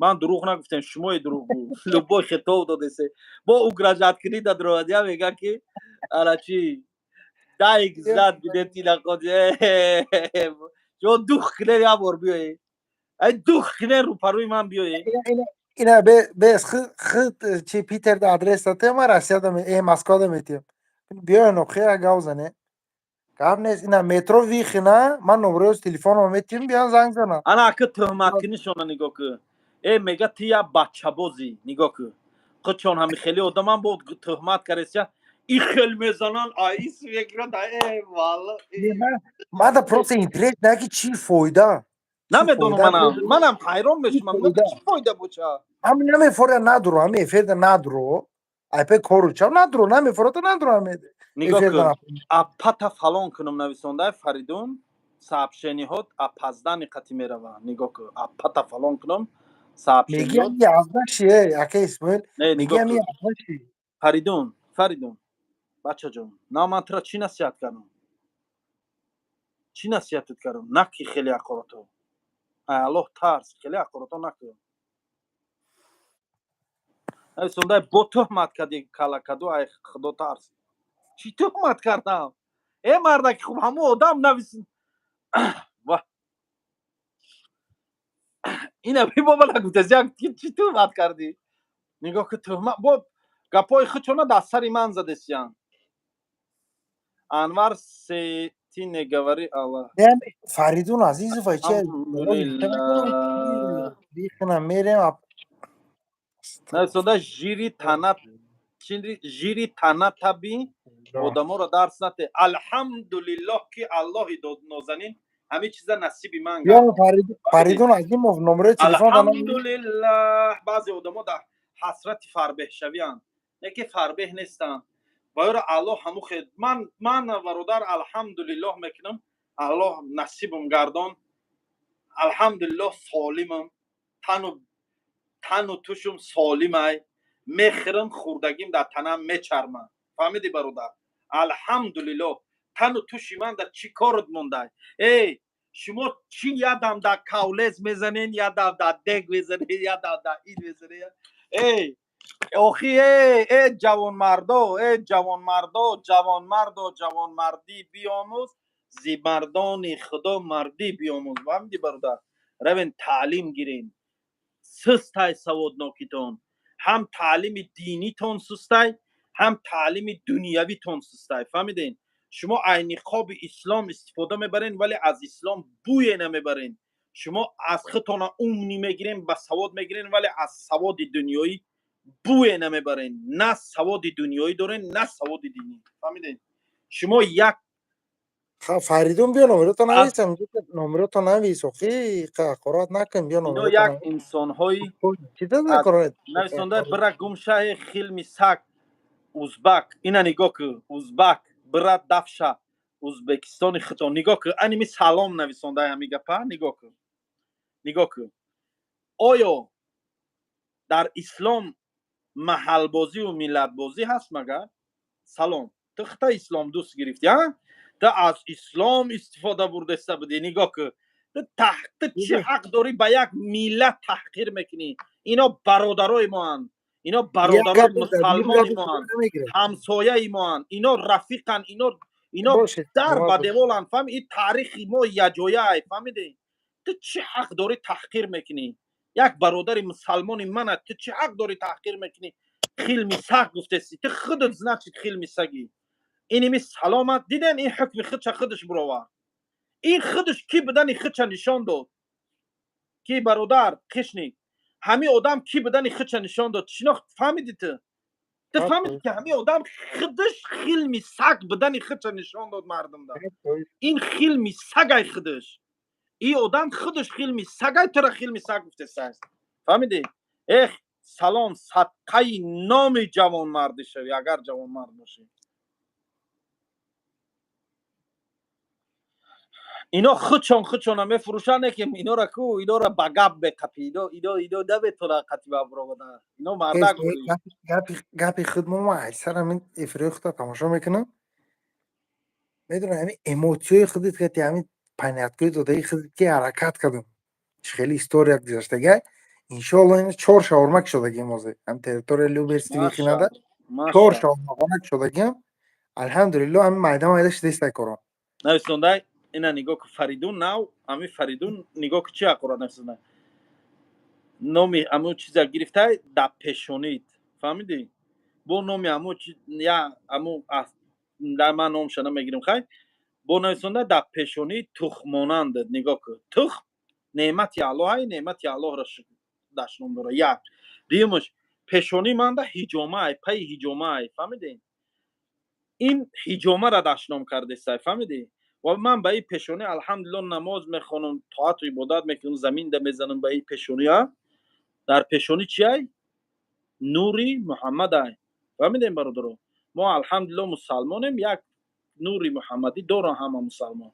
Ман дурӯғ нагуфтем, шумои дурӯғгӯ, любой хитоб додесе. Бо угрожать кунӣ дадровадия, мега, ки ара чи дай зад где ты находи. Шумо дух кунед, як бор биёед, ай дух кунед, рӯпарӯи ман биёед. Ина без хид чи Питер да адрес дате, ма Россияда э Москвада метиҳам, биёен, охи гав зане, гап нест. Ина метро Выхино, ман номерои телефонро метиҳам, биён занг занам. Ана ака, туҳматкунишона нигоҳ ку. Э, мега, ти як бачабозӣ. Нигоҳ ку, худшон ҳами хеле одаман бо туҳмат каресия, и хел мезанан, аис мегирад. Э, валла. Мада просто интересно, ки чӣ фоида? Намедонам, манам ҳайрон мешумам, чӣ фоида боча. Ҳами намефоря, надуро, ҳами эфирда надуро, айпе кору чав надуро, намефората, надуро ҳами. Нигоҳ кун, апата фалон кунам нависонда Фаридун, сообщениҳо опоздани қати мерава. Нигоҳ кун, апата фалон кунам, сообщениҳо. Меги язнаши, ака Исмоил, меги ами язнаши. Фаридун, Фаридун, бачаҷон, на ман тура чӣ насиҳат кардам? Чӣ насиҳатат кардам? Наки хеле ҳақорато. Ай Аллоҳ тарс, хеле ҳақорато накун. Нависонда: бо туҳмат кардӣ, калакаду, ай худо тарс. Чӣ туҳмат кардам, э мардаки хуб? Ҳамун одам навис ва ина бибоба нагуфтаст, як чӣ туҳмат кардӣ? Нигоҳ ки, туҳмат бо гапҳои худшона дар сари ман задесиян. Анвар се, ты не говори Аллах. Фаридун Азизов чи? Алҳамдулиллах. Бихина мерем. Нависонда: жири тана, жири тана таби одаморо дарс нате. Алҳамдулиллоҳ, ки Аллоҳи нозанин ҳамин чиза насиби ман. Фаридун Азимов номерои телефон. Алҳамдулиллаҳ. Баъзе одамо дар ҳасрати фарбеҳшавианд. Не ки фарбеҳ нестанд. Ва ёро Аллоҳ ҳаму хел. Ман, бародар, алҳамдулиллоҳ мекунам, Аллоҳ насибам гардон. Алҳамдулиллоҳ, солимам, тану тушум солимай, мехӯрам, хӯрдагим дар танам мечармам. Фаҳмидӣ, бародар? Алҳамдулиллоҳ. Тану туши ман дар чӣ корот мондай? Эй, шумо чӣ ядам дар кавлез мезанен, ядам дар дег мезанен, ядам дар ин мезанен? Эй, охи, эй, эй, ҷавонмардо, эй, ҷавонмардо, ҷавонмардо, ҷавонмардӣ биомӯз, зи мардони Худо мардӣ биомӯз. Фаҳмидӣ, бародар? Равен, таълим гирен. Сустай саводнокитон, ҳам таълими динитон сустай, ҳам таълими дунявитон сустай. Фаҳмиден? Шумо ай ниқоби ислом истифода мебарен, вале аз ислом бӯе намебарен. Шумо аз худтона умный мегирен, ба савод мегирен, вале аз саводи дунёӣ бӯе намебарен. На саводи дунёӣ дорен, на саводи динӣ. Фаҳмиден? Шумо як Фаридун, биё, номерото нависам, номерото навис. Охи, ҳақорат накун, биё. Ино Номерото як инсонҳои чӣ дада? Нависонда: «Бира, гумшаи хилми саг, узбак». Ина нигоҳ ку, узбак, бира, дафша Узбекистони хито. Нигоҳ ку, аними салом нависондаи ҳами гапа. Нигоҳ ку, нигоҳ ку. Оё дар ислом маҳалбозиву миллатбозӣ ҳаст магар? Салом, ту хита ислом дӯст гирифтӣ, а ту аз ислом истифода бурдаиста будӣ. Нигоҳ ку, ту ту чӣ ҳақ дорӣ, ба як миллат таҳқир мекунӣ? Ино бародарои моанд, ино бародарои мусалмони моанд, ҳамсояи моанд, ино рафиқанд, ино дар ба деволанд. Фаҳми? Ин таърихи мо яҷояй. Фаҳмидӣ? Ту чӣ ҳақ дорӣ, таҳқир мекунӣ як бародари мусалмони мана? Ту чӣ ҳақ дорӣ, таҳқир мекунӣ? Хилми саг гуфтеси, ту худат, значит, хилми сагӣ. Иними саломат диден, ин ҳукми худша худаш буровард. Ин худаш кӣ будани худша нишон дод. Ки, бародар қишник, ҳамин одам кӣ будани худша нишон дод. Шинохт, фаҳмиди? Ту фаҳмиди, ки ҳамин одам худаш хилми саг будани худша нишон дод мардумда. Ин хилми сагай худаш, ин одам худаш хилми сагай, тура хилми саг гуфтесааст. Фаҳмидӣ? Эх, салом, садқаи номи ҷавонмардӣ шавӣ, агар ҷавонмард бошӣ. Ино худшон худшона мефурӯшанд, ки инора ку, инора ба гап меқапӣ. Ино наметонанд қатиба буромада. Ино мардак. Гапи худ мо аксар ҳамин эфирои худро тамошо мекунам. Медонам, ҳамин эмоцияи худит кати, ҳамин понятки додаи худит, ки ҳаракат кардам, хеле история гузаштага. Иншоалло, ин чор шаурма кушодагим ҳозир, ҳам территория Люберцы Вихинада чор шаурмахона кушодагим. Алҳамдулилло, ҳамин майда майда шудеста корон. Нависондай, ина нигоҳ ку, Фаридун нав, ами Фаридун, нигоҳ ку, чи ҳақорат нависондай. Номи аму чиза гирифтай дар пешонид. Фаҳмидӣ? Бо номи аму я аму, дар ман номша намегирим, хай, бо нависонда дар пешонӣ тухмонанд. Нигоҳ ку, тухм неъмати Аллоҳ, неъмати Аллоҳро дашном дора. Як дуюмаш, пешонӣ манда ҳиҷомаай, пайи ҳиҷомаай. Фаҳмидӣ? Ин ҳиҷомаро дашном кардесай. Фаҳмидӣ? Ва ман ба ин пешонӣ, алҳамдулилло, намоз мехонам, тоату ибодат мекунам, заминда мезанам ба ин пешонӣ. Дар пешонӣ чиай? Нури Муҳаммадай. Фаҳмидем, бародаро? Мо, алҳамдулилло, мусалмонем, як нури муҳаммадӣ дорам ҳама мусалмон.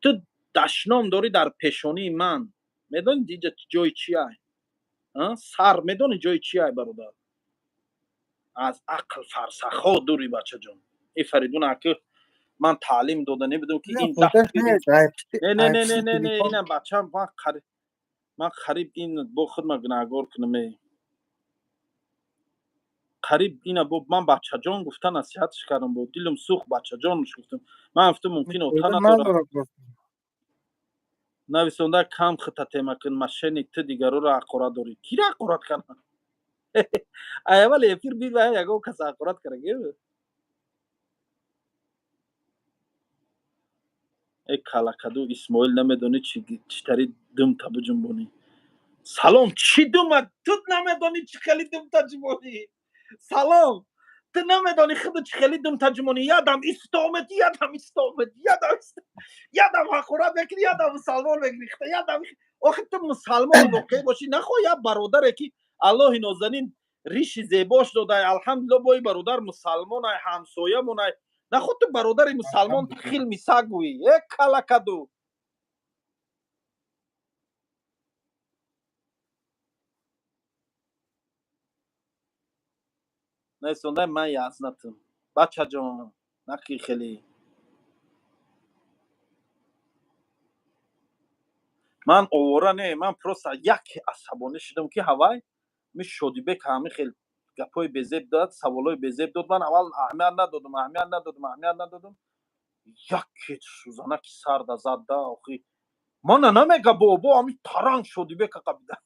Ту дашном дорӣ дар пешонии ман. Медонӣ, диҷа ҷои чиай? Сар медонӣ, ҷои чиай, бародар? Аз ақл фарсахҳо дури, бачаҷон. И Фаридун аки ман таълим дода небудам, ки ин не, не, не, не, не, не, ина бачам, ман қариб ин бо худма гунаҳгор кунам. Қариб ина бо ман бачаҷон гуфта насиҳатш кардам, бо дилам сӯхт, бачаҷонш гуфтам. Ман гуфтам, мумкин ота надорам. Нависонда: «Кам хита тема кун, мошенник, ту дигароро ҳақорат дорӣ». Кира ҳақорат кардам? Аввал эфир бир, ягон кас ҳақорат кара. Э, калакаду Исмоил, намедонӣ чӣ тари думта биҷунбонӣ. Салом, чӣ дума? Ту намедонӣ, чӣ хели думта ҷунбонӣ. Салом, ту намедонӣ худу чӣ хели думта ҷунбонӣ. Ядам истомеди, ядам истомеди, ядам ҳақорат мекунӣ, ядам мусалмон мекунӣ, ядам. Охи, ту мусалмони воқеӣ бошӣ, нахоҳ як бародаре, ки Аллоҳи нозанин. Риши зебош додай, алҳамдулилла. Бои бародар мусалмонай, ҳамсоямонай. Наход ту бародари мусалмон ту хилми саг гӯӣ, э калакаду. Несондай, ман язнатам, бачаҷон, нақи хеле. Ман овора не, ман просто як асабонӣ шудам, ки ҳавай ми Шодибек ҳами хел гапҳои безеб дод, саволҳои безеб дод. Ман аввал аҳамият надодам, аҳамият надодам, аҳамият надодам. Яке сӯзанаки сарда зад да. Охи, мана намега, бобо, ҳами таранг Шодибека қабида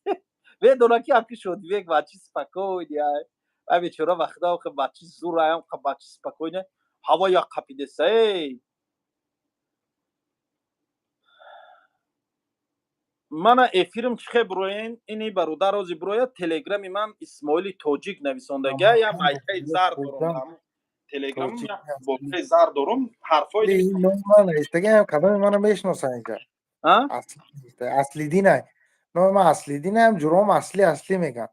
медона, ки аки Шодибек бачи спокойный ай. Ай бечора, ба худо, охи, бачи зур аям, бачи спокойный. Ҳаво як қапидеса, эй. Мана эфирм чихе буроен, ини бародар рози бурояд. Телеграми ман Исмоили Тоҷик нависондага, я майкаи зар дорум, телеграм болкаи зар дорум, ҳарфои Кадоми мана мешиносанд инҷа? Аслидинай номи ман, Аслидинаям, ҷуром Асли, Асли меган.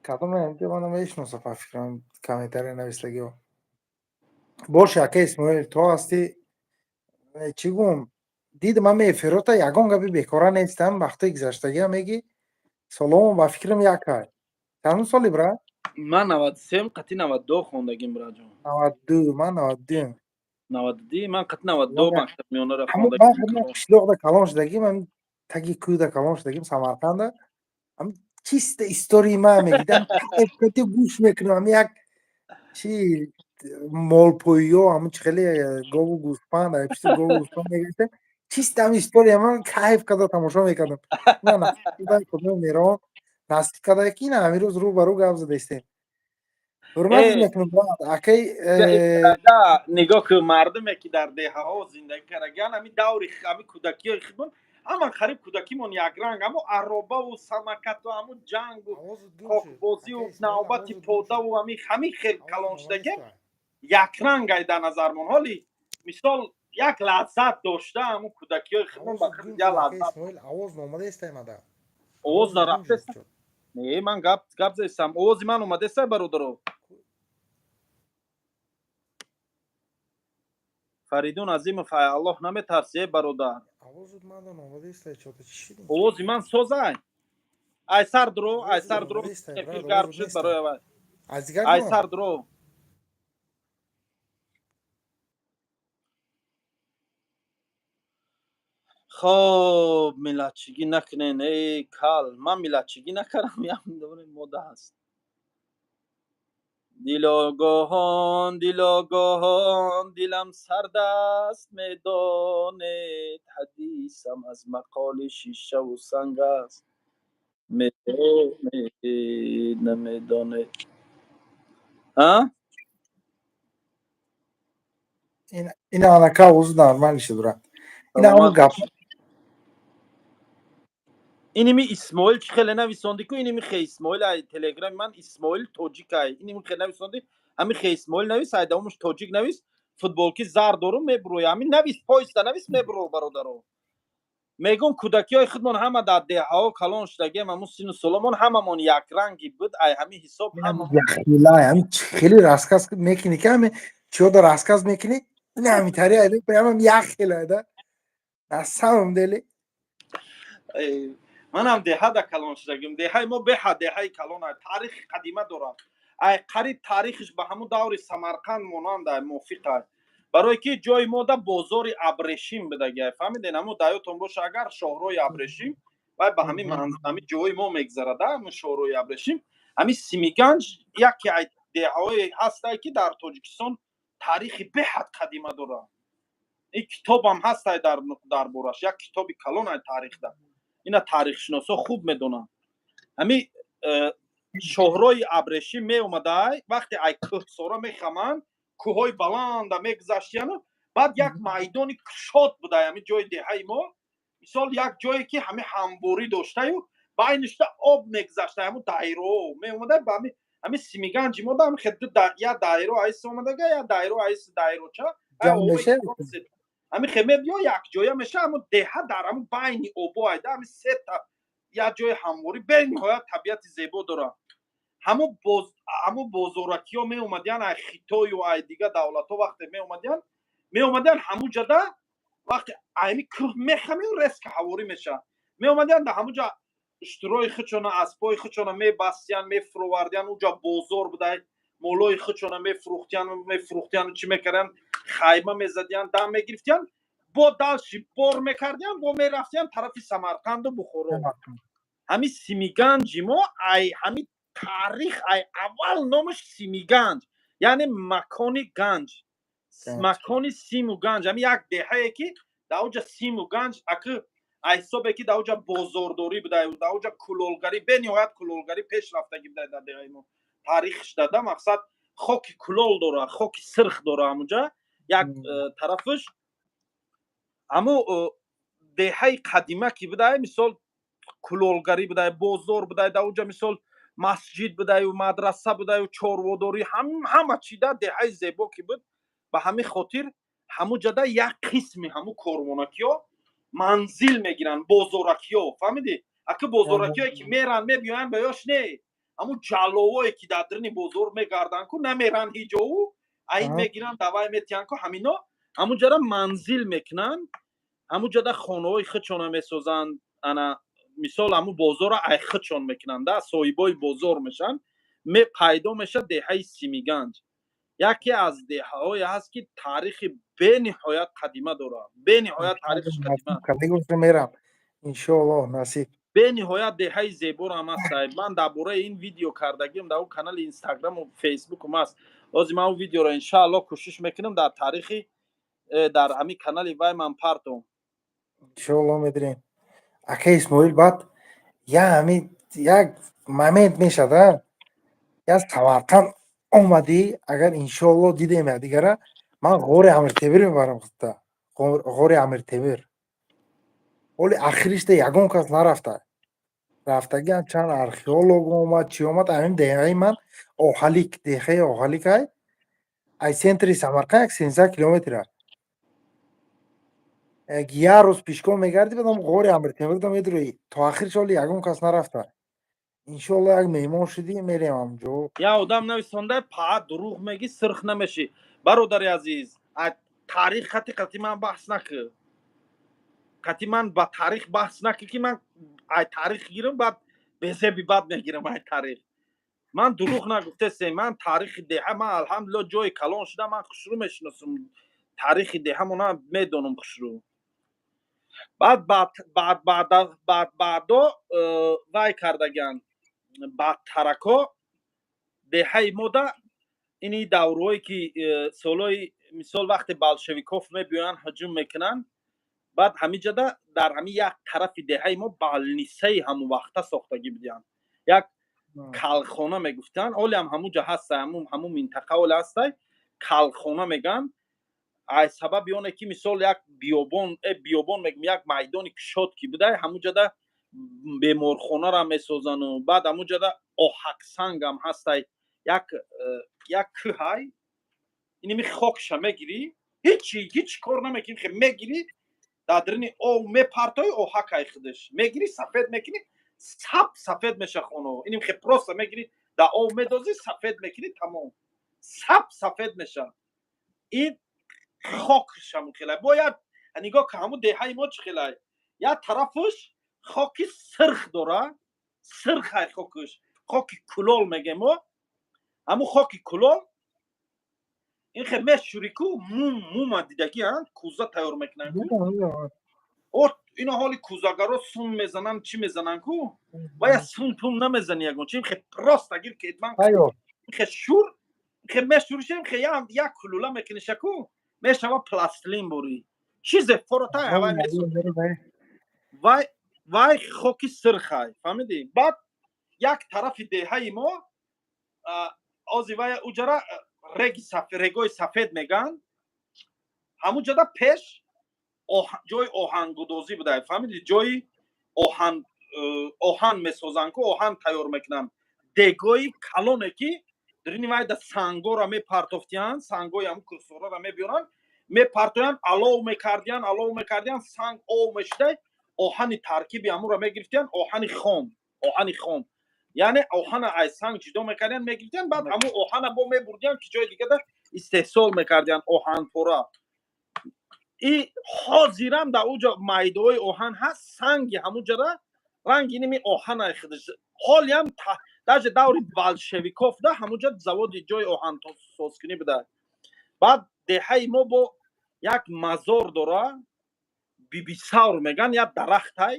Кадоме инҷа мана мешиноса, па фикрам, комментария навислагиҳо боше. Ака Исмоил, то ҳасти, чӣ гум, дидам ами эфирота, ягон гапи бекора нестам. Вақтои гузаштагиам меги, соломон, ба фикрам, якай. Чандум соли, бра? Ман 93-м, қати 92 хондагим, браҷон. 92, ман 92-м. 92, ман қати 92 мактаб миёнара. Хондагим. Қишлоқда калон шудагим, ами таги кӯда калон шудагим, Самарқанда. Чисто истории ман мегидам, гӯш мекунам. Ами як чи молпоиё, ҳамун чи хеле гову гӯспанд, пишти гову гӯспанд мегирифтем. Чисто ҳами история ман кайф карда тамошо мекардам. Худо мерон насиб карда, ки ина ҳамин рӯз рӯ ба рӯ гап задаистем. Ҳурмат мекунам, брат, акай. Нигоҳ кун, мардуме ки дар деҳаҳо зиндагӣ кардагиан, ҳами даври ҳами кӯдакиҳои худмон, ҳама қариб кӯдакимон якранг, ҳамо аробаву самокату, ҳамо ҷангу кокбозию навбати подаву ҳами хел калон шудагем, якранг ай дар назармон. Ҳоли мисол як лаззат дошта ҳамун кӯдакиҳои худмон ба худ як лаззат. Овоз наомадаестай мада. Овоз нарафтест? Не, ман гап застам. Овози ман омадестай, бародаро? Фаридун Азимов, ай Аллоҳ наметарси, э бародар? Овози ман созай? Ай сар дуро, ай сар дуро, эфир гарм шуд барои аввал. Ай сар дуро. Хоб, миллатчигӣ накунен, эй кал. Ман миллатчигӣ накардам, мода ҳаст. Дилогоҳон, дилогоҳон, дилам сард аст, медонед, ҳадисам аз мақоли шишаву санг аст, медонед, намедонед? А. Ина анака овози нормал шуд, брат. Ина ҳамон гап. Иними Исмоил чӣ хеле нависондӣ ку, иними хе Исмоил ай телеграми ман Исмоил Тоҷик ай, иними хе нависондӣ, ҳами хе Исмоил навис, ай давомаш Тоҷик навис, футболки зар дорум, мебуроя. Ҳамин навис, поиста навис, мебуро. Бародаро, мегум, кӯдакиҳои худмон ҳама дар деҳаҳо калон шудагием, ҳамун сину соломон ҳамамон якранги буд, ай ҳамин ҳисоб. Хеле рассказ мекунӣ, ки ҳами чиёда рассказ мекунӣ, ин ҳамитари ҳамам як хелада на самом деле. Манам деҳада калон шудагим. Деҳаи мо беҳад деҳаи калон, таърихи қадима дорад, ай қариб таърихиш ба ҳамун даври Самарқанд монанд, ай мувофиқ, барое ки ҷои мо да бозори Абрешим бидагиай, фаҳмиден? Ҳамун даётон боша агар, шоҳрои Абрешим вай ба ҳамин ҳамин ҷои мо мегзарад, ҳамун шоҳрои Абрешим. Ҳамин Симиганҷ яке ай деҳаҳое ҳастай, ки дар Тоҷикистон таърихи беҳад қадима дорад. Ин китобам ҳастай дар бораш, як китоби калон ай таърихда. Ина таърихшиносо хуб медонанд. Ҳами шоҳрои Абрешим меомадай, вақте ай кӯҳсора мехаманд, кӯҳҳои баланда мегузаштияну баъд як майдони кушод будай ҳами ҷои деҳаи мо. Мисол, як ҷое ки ҳами ҳамворӣ доштаю байништа об мегузашта, ҳамун дайро меомадай ба ҳами Симиганҷи мо да ҳами я дайро айс омадага, я дайро айс дайроча ҳами хе мебиё, якҷоя меша. Ҳамун деҳа дар ҳамун байни обо айда, ҳами сета Як ҷои ҳамворӣ, бениҳоят табиати зебо дорад. Ҳамун бозоракиҳо меомадиян ай Хитою ай дигар давлатҳо. Вақте меомадиян, ҳамун ҷада вақте айми кӯҳ мехамию резко ҳаворӣ мешавад, меомадиян да ҳамунҷа, уштурои худшона, аспои худшона мебастиян, мефуровардиян. Уҷа бозор будай, молои худшона мефурӯхтиян, чӣ мекардиян, хайма мезадиян, дам мегирифтиян, бо дальше бор мекардиян, бо мерафтиян тарафи Самарқанду Бухоро. Ҳамин Симиганҷи мо ай ҳамин таърих, ай аввал номаш Симиганҷ, яъне макони ганҷ, макони симу ганҷ. Ҳамин як деҳае, ки дар оҷа симу ганҷ, аки ай ҳисобе, ки дар оҷа бозордорӣ будай, дар оҷа кулолгарӣ, бениҳоят кулолгарӣ пеш рафтагӣ будай дар деҳаи мо. Таърихш дада, мақсад, хоки кулол дора, хоки сирх дора ҳамунҷа як тарафаш. Ҳаму деҳаи қадима ки будай, мисол, кулолгарӣ будай, бозор будай дар оҷа, мисол, масҷид будаю, мадраса будаю, чорводорӣ, ҳама чи да деҳаи зебо ки буд. Ба ҳамин хотир ҳамун ҷада як қисми ҳамун корвонакиҳо манзил мегиранд, бозоракиҳо, фаҳмидӣ? Аки бозоракиҳое, ки меранд, мебиёянд, ба ёш не, ҳамун ҷалловое, ки дар даруни бозор мегарданд ку, намеранд ҳиҷову аин мегиранд, давай метиҳанд ку, ҳамино ҳамун ҷада манзил мекунанд, ҳамун ҷада хонаҳои худшона месозанд. Ана, мисол, ҳамун бозорро ай худшон мекунанд да, соҳибои бозор мешаванд. Пайдо мешавад деҳаи Симиганҷ. Яке аз деҳаҳое ҳаст, ки таърихи бениҳоят қадима дорад, бениҳоят таърихиш қадима. Мерам, иншоаллоҳ, насиб. Бениҳоят деҳаи зеборам аст. Ман дар бораи ин видео кардагиам дар он канали Инстаграму Фейсбукум аст. Ҳозир ман он видеоро, иншааллоҳ, кӯшиш мекунам дар таърихи дар ҳамин канали вай ман партом. Иншоаллоҳ, медирем, ака Исмоил. Баъд я ҳамин як момент мешад, я Самарқанд омадӣ, агар, иншоаллоҳ, дидем якдигара, ман ғори Амиртемир мебарам худта. Ғори Амиртемир ҳоли ахиришда ягон кас нарафта. Рафтагиам чанд археолог омад, чӣ омад. Ҳамин деҳаи ман Оҳалик, деҳаи Оҳалик ай центри Самарқанд як 13 километр аст. Як рӯз пешком мегардӣ, баъдам ғори Амиртемирда медурӣ. То ахириш ҳоли ягон кас нарафта. Иншоалло, як меҳмон шудӣ, мерем ҳамҷо. Як одам нависонда: «Па, дурӯғ мегӣ, сирх намешӣ». Бародари азиз, таърих қати ман баҳс накӣ, қати ман ба таърих баҳс накӣ, ки ман ай таърих гирам, баъд безеби бад мегирам ай таърих. Ман дурӯғ нагуфтесем. Ман таърихи деҳа, ман, алҳамдулилло, ҷои калон шуда, ман хушрӯ мешиносам, таърихи деҳамона медонам хушрӯ. Баъд баъдо вай кардагианд баъдтарако деҳаи мода. Ини даврҳое, ки солҳои, мисол, вақте болшевиков мебиёянд, ҳуҷум мекунанд, баъд ҳамин ҷода дар ҳамин як тарафи деҳаи мо больницаи ҳамон вақта сохтагӣ будиянд, як калхона мегуфтанд. Ҳолиам ҳамун ҷо ҳастай, ҳамун минтақа ҳоле ҳастай, калхона мегӯянд. Ай сабаби оне, ки, мисол, як биёбон, биёбон мегӯм, як майдони кушод ки будай, ҳамун ҷода беморхонара месозану баъд ҳамун ҷода оҳаксангам ҳастай. Як кӯҳай, иними хокша мегирӣ, ҳечи ҳеҷ кор намекунӣ, хе мегирӣ, дар дарини ов мепартои, оҳакай худаш мегирӣ, сафед мекунӣ, сап сафед меша хоно. Иним хе просто мегирӣ, дар ов медозӣ, сафед мекунӣ, тамом, сап сафед меша. Ин хокш ҳамун хелай. Бояд нигоҳ ка, ҳамун деҳаи мо чӣ хелай: як тарафаш хоки сирх дора, сирхай хокаш, хоки кулол мегем мо. Ҳамун хоки кулол ин хе мешӯри ку, мум, мума дидагӣ, кӯза тайёр мекунанд ку. Ино ҳоли кӯзагаро сум мезананд, чӣ мезананд ку, вая сум пум намезани, ягон чи хе просто гир кетман хе шур, хе мешӯриша, хе як кулула мекуниша ку, мешава пластилин бурӣ, чизе форота ҳавай. Вай хоки сирхай, фаҳмидӣ? Баъд як тарафи деҳаи мо ози вай уҷара реги, регои сафед мегӯянд. Ҳамун ҷода пеш ҷои оҳангудозӣ буда, фаҳмидӣ? Ҷои оҳан, оҳан месозанд ку, оҳан тайёр мекунанд. Дегои калоне, ки дарини вайда сангора мепартофтиянд, сангои ҳамун кӯҳсорара мебиёранд, мепартоянд, алов мекардиянд, алов мекардиянд, санг ов мешудай. Оҳани таркиби ҳамуро мегирифтиян, оҳани хом, оҳани хом, яъне оҳана ай санг ҷудо мекардиян, мегирифтиян, баъд ҳамун оҳана бо мебурдиян, ки ҷои дигада истеҳсол мекардиян оҳанпора. И ҳозирам дар уҷо майдаҳои оҳан ҳаст, санги ҳамуҷара ранги ними оҳана худаш ҳолиам. Даже даври большевиков да ҳамуҷа заводи ҷои оҳансозкунӣ буда. Баъд деҳаи мо бо як мазор дора, Бибисавр меган, як дарахтай,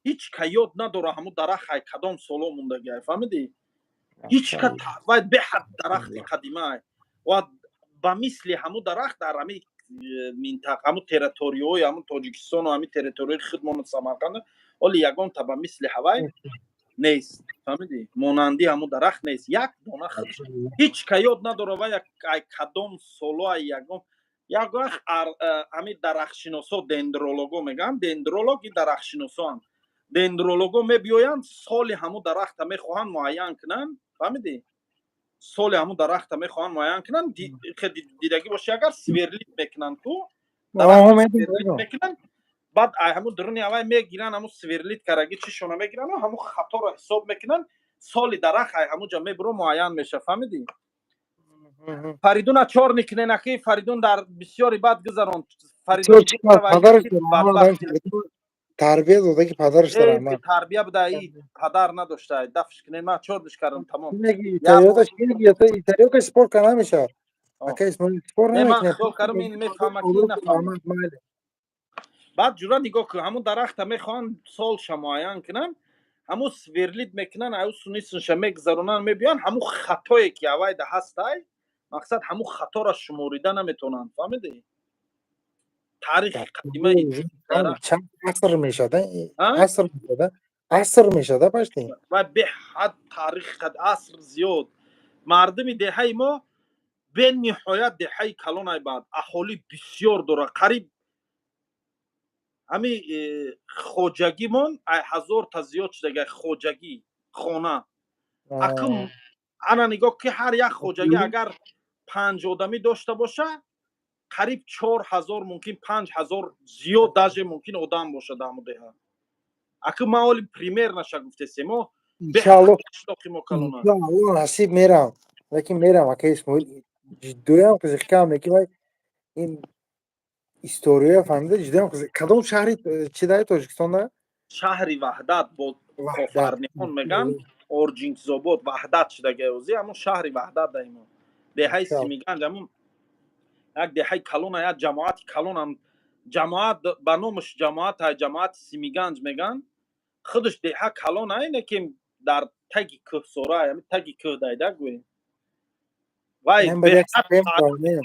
ҳеҷ ка ёд надора ҳамун дарахт ай кадом соло мондагиай, фаҳмидӣ? Ҳеҷ ка вай беҳад дарахти қадимаай ва ба мисли ҳамун дарахт дар ҳами минтақа, ҳамун территорияҳои ҳамун Тоҷикистону ҳамин территорияи худмону Самарқанд ҳоли ягонта ба мисли ҳавай нест, фаҳмидӣ? Монанди ҳамун дарахт нест, як дона худш ҳеҷ ка ёд надора вай ай кадом соло. Ай ягон як вақт ҳамин дарахтшиносо, дендролого мегӯянд, дендролог и дарахтшиносоанд, дендролого мебиёянд, соли ҳамун дарахта мехоҳанд муайян кунанд, фаҳмидӣ? Соли ҳамун дарахта мехоҳанд муайян кунанд. Дидагӣ бошӣ агар, сверлить мекунанд ку, мекунанд, баъд ай ҳамун дуруни аввай мегиранд, ҳамун сверлить караги чишона мегиранд, ҳамун хаторо ҳисоб мекунанд, соли дарахт ай ҳамун ҷо мебуро, муайян меша, фаҳмидӣ? Фаридуна чор никуненаки Фаридун дар бисёри бад гузаронд. Тарбия дода ки падараш. Тарбия буда, и падар надошта, дафш кунен, ман чордиш кардам, тамом. Италиёка спор ка намешавад, ака Исмоил, спор. Ман хиёл кардам, ин мефаҳма ки нафаҳма. Баъд ҷура нигоҳ кун, ҳамун дарахта мехоҳанд солша муайян кунанд, ҳамун сверлить мекунанд, аю сунисунша мегузаронанд, мебиёянд, ҳамун хатое ки авайда ҳастай, мақсад, ҳамун хаторо шуморида наметавонанд, фаҳмидӣ? Таърихи қадимаи Чанд аср мешавад, аср мешавад, аср мешавад почти. Ва беҳад таърихи аср зиёд. Мардуми деҳаи мо бениҳоят деҳаи калонай, баъд аҳолӣ бисёр дорад, қариб ҳами хоҷагимон ай 1000 та зиёд шудага хоҷагӣ, хона. Акун ана нигоҳ ки ҳар як хоҷагӣ агар панҷ одамӣ дошта боша, қариб 4000, мумкин 5000 зиёд даже мумкин одам бошад ҳаму деҳа. Аку ман оли примерно ша гуфтесем мо. Иншалло, насиб, мерам, лекин мерам, ака Исмоил, ҷиддоям қизиқкам, лекин вай ин история фаҳмида ҷиддоям қизиқ. Кадом шаҳри чи даи Тоҷикистонда? Шаҳри Ваҳдат, бо Кофарниҳон меган, Орҷинкизобод Ваҳдат шудагиози, ҳамун шаҳри Ваҳдат даимо, деҳаи Симиганҷ, ҳамун як деҳаи калона, як ҷамоати калонам, ҷамоат ба номаш ҷамоат, ҷамоати Симиганҷ меган. Худаш деҳа калона, ине ки дар таги кӯҳсора, ами таги кӯҳ дайда гӯем. Вай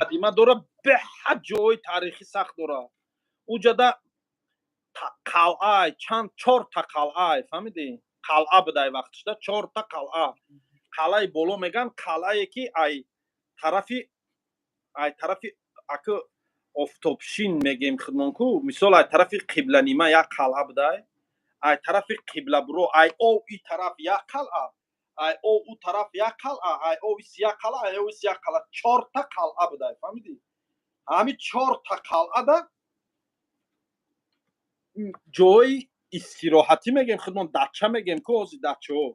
қадима дора, беҳад ҷои таърихӣ сахт дора. Уҷада қалъай чанд, чорта қалъай, фаҳмидӣ? Қалъа будай вақтишда, чорта қалъа. Қалъаи боло меган, қалъае ки ай тарафи аку офтобшин мегем хидмон ку, мисол, ай тарафи қибланима як қалъа будай, ай тарафи қиблабуро, ай ов и тараф як қалъа, ай ов ӯ тараф як қалъа, ай ов ис як қалъа, ай ов ис як қалъа, чорта қалъа будай, фаҳмидӣ? Ҳами чорта қалъада ҷои истироҳатӣ мегем худмон, дача мегем ку ҳозир, дачаҳо,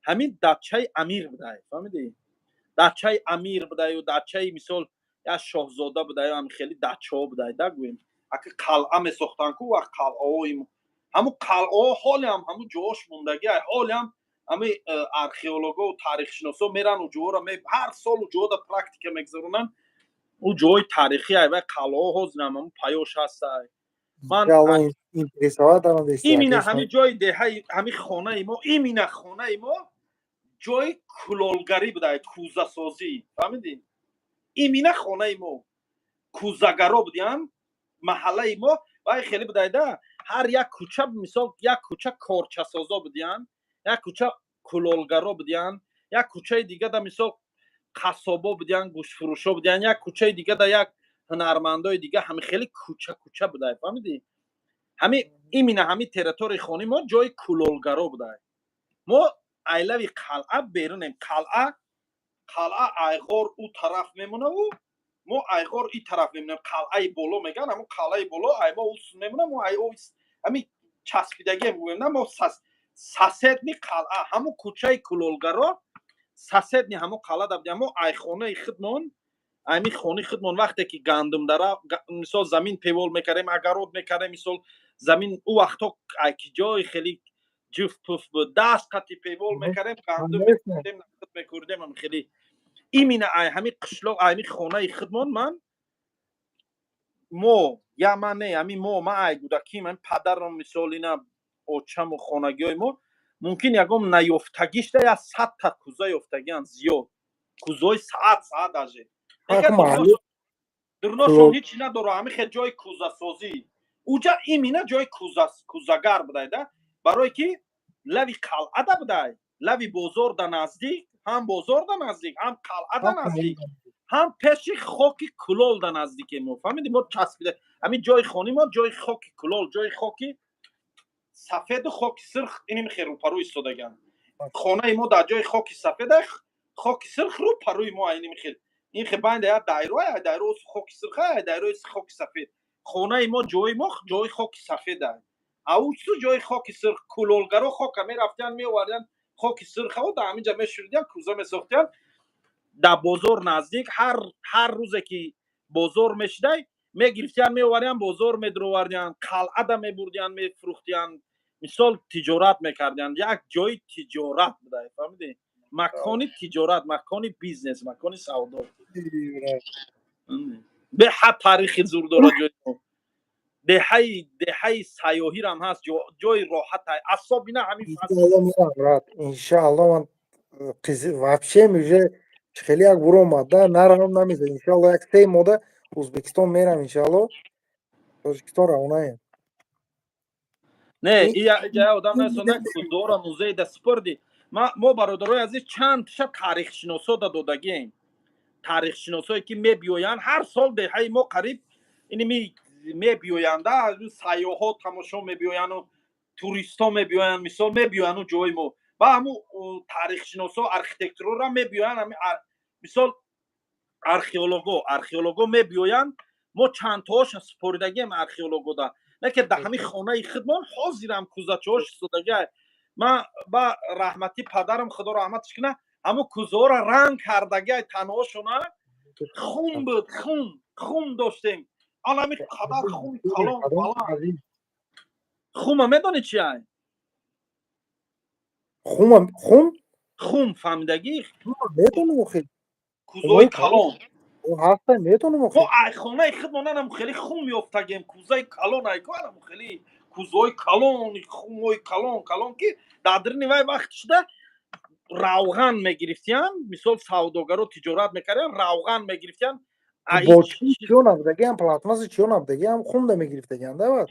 ҳамин дачаи амир будай, фаҳмидӣ? Дачаи амир будаю дачаи, мисол, як шоҳзода будаю, ҳами хеле дачаҳо будай да гӯем. Ака қалъа месохтанд ку вақт, қалъаҳои ҳамун қалъаҳо ҳолиам ҳамун ҷоҳош мондагӣ. Ҳолиам ҳами археолого таърихшиносо меран у ҷоҳоро, ҳар сол у ҷоҳода практика мегузаронанд. У ҷоҳои таърихӣ ай вай қалъаҳо ҳозирам ҳамун паёш ҳастай. Ман имина ҳамин ҷои деҳаи, ҳамин хонаи мо, имина хонаи мо ҷои кулолгарӣ будай, кӯзасозӣ, фаҳмидӣ? Имина хонаи мо кӯзагаро будиянд маҳаллаи мо. Вай хеле будайда, ҳар як кӯча, мисол, як кӯча корчасозо будиянд, як кӯча кулолгаро будиянд, як кӯчаи дигада, мисол, қассобо будиянд, гӯштфурӯшо будиянд, як кӯчаи дигада як ҳунармандои дига, ҳами хеле кӯча кӯча будай, фаҳмидӣ? Ҳами имина ҳами территорияи хонаи мо ҷои кулолгаро будай. Мо айлави қалъа берунем, қалъа айғор ӯ тараф мемонаву мо айғор и тараф мемонем. Қалъаи боло меган, ҳамун қалъаи боло ай мо ус мемонам, мо ай ҳами. Часпидагием гӯем на, мо соседний қалъа, ҳамун кӯчаи кулолгаро, соседний ҳамун қалъа да будем. Мо ай хонаи худмон, ами хонаи худмон, вақте ки гандумдара, мисол, замин певол мекардем, огород мекардем, мисол, замин ӯ вақтҳо ай ки ҷои хеле ҷуф пуф буд, даст қати певол мекардем, гандум мекардем, мекурдем. Хеле именно ай ҳами қишлоқ, ай ҳами хонаи худмон ман, мо я ман не, ҳами мо, ман ай гудаким, ами падарам, мисол, ина очаму хонагиҳои мо мумкин ягон наёфтагишда я 100-та куза ёфтагиан, зиёд кузои саат саат даже дурношон ҳичи надора. Ҳами хел ҷои кузасозӣ уҷа, именно ҷои кузагар будай да, барое ки лави қалъада будай, лави бозор да наздик, ҳам бозор да наздик, ҳам қалъа да наздик, ҳам пеши хоки кулол да наздике. Мо фаҳмиди, мо часпида, ҳамин ҷои хони мо ҷои хоки кулол, ҷои хоки сафеду хоки сирх иним хел рӯпарӯ истодаган. Хонаи мо дар ҷои хоки сафеда, хоки сирх рӯпарӯи мо, иним хел, ин хел байнда як дайро, як дайро хоки сирха, як дайрои хоки сафед. Хонаи мо, ҷои мо ҷои хоки сафеда, аусу ҷои хоки сирх. Кулолгаро хока мерафтиян, меовардиян хоки сирхао, дар ҳаминҷа мешуридиян, куза месохтиян. Дар бозор наздик, ҳар рӯзе ки бозор мешидай, мегирифтиян, меовардиян, бозор медуровардиян, қалъада мебурдиян, мефурӯхтиян, мисол, тиҷорат мекардиян. Як ҷои тиҷорат будай, фаҳмидӣ? Макони тиҷорат, макони бизнес, макони савдо. Беҳад таърихи зур дорад ҷои мо. Деҳаи сайёҳирам ҳаст, ҷои роҳата, асобина ҳамин. Иншаалло, ман вообще уже хеле як буромад да наравам намеза. Иншаалло, як 3 моҳда Ӯзбекистон мерам, иншаалло. Тоҷикистон равонаем. Не, ия одам насонда кузора музей да супорди. Мо, бародарои азиз, чанд ша таърихшиносо да додагием, таърихшиносое ки мебиёянд ҳар сол деҳаи мо, қариб иними мебиёянда, сайёҳҳо тамошо мебиёяну туристҳо мебиёянд, мисол, мебиёяну ҷои мо ба ҳаму таърихшиносо, архитектурора мебиёянд, мисол, археолого мебиёянд. Мо чандтоаша супоридагием археологода, не ки да ҳамин хонаи худмон ҳозирам кузачаҳош истодагиа. Ман ба раҳмати падарам, худо раҳматаш куна, ҳамун кузаҳоро ранг кардагиай, танҳошона хун буд, хун доштем, алами қадар хуни калон баланд. Хума медонӣ чи ай? Хума, хум. Хум фаҳмидагӣ? Медонам охи. Кузои калон. Ҳаста, медонам охи. Мо ай хонаи худмон хеле хум ёфтагем, кузаи калон айко, анам хеле кузои калон, хумои калон калон, ки дар дарини вай вақт шуда равған мегирифтиян. Мисол, савдогаро тиҷорат мекардиян, равған мегирифтиян. Бо чиё набудагиам, пластмасси чиё набудагиам, хумда мегирифтагиам да.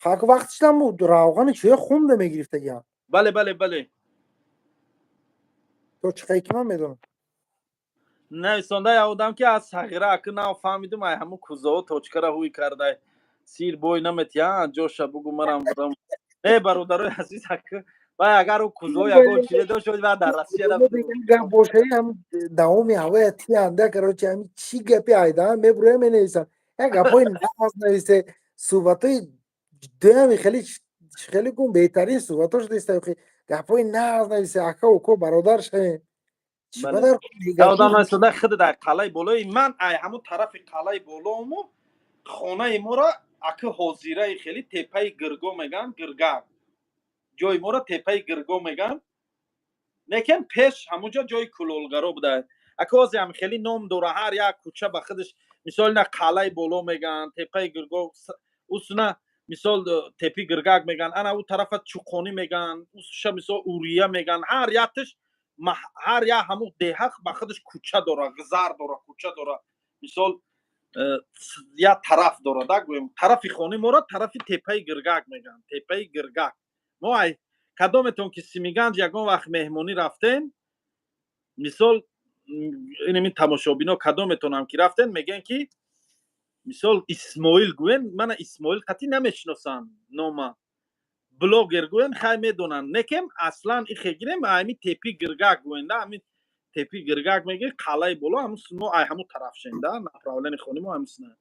Ҳак, вақтишам равғани чиё хумда мегирифтагиам. Бале. То чиқае ки ман медонам. Нависонда я одам, ки аз сағира аки нав фаҳмидум, ай ҳамун кузао точкара ҳуй кардай, сир бой наметия, ҷоша бугу, манам будам. Не, бародарои азиз, аки вай агар ӯ кузо ягон чизе дошт, ва дар Россия гап бошаи, ҳам давоми ҳавая тиянда, короче, ҳами чӣ гапи айдаам мебуроя, менависам, як гапҳои нағз нависе, суҳбатҳои дуями хеле хеле гум, беҳтарин суҳбатҳо шуда, гапҳои нағз нависе, ака, уко, бародар шавем. Одам нависонда, худ дар қалъаи болои ман, ай ҳамун тарафи қалъаи болоуму хонаи моро аки ҳозираи хеле тепаи Гирго меган, Гиргак, ҷои моро тепаи Гирго меган, лекин пеш ҳамунҷо ҷои кулолгаро буда. Ака, ҳозир хеле ном дора ҳар як кӯча ба худаш. Мисол, ина қалъаи боло меган, тепаи Гирго, усна, мисол, тепи Гиргак меган, ана ӯ тарафа Чуқонӣ меган, усша, мисол, Урия меган. Ҳар якташ, ҳар як ҳамун деҳа ба худаш кӯча дора, гузар дора, кӯча дора, мисол, як тараф дора да. Гӯем, тарафи хонаи моро тарафи тепаи Гиргак меган, тепаи Гиргак. Мо ай кадометон ки Семиганҷ ягон вақт меҳмонӣ рафтен, мисол, инами тамошобино, кадометонам ки рафтен, мегӯян ки, мисол, Исмоил гӯен, мана Исмоил қатъӣ намешиносанд нома, блогер гӯен, хай, медонанд, некем аслан ихе гирем, ами тепи Гиргак гӯен да, ами тепи Гиргак меги, қалъаи боло, ҳамун мо ай ҳамун тараф шем да, направление хони мо ҳамисна.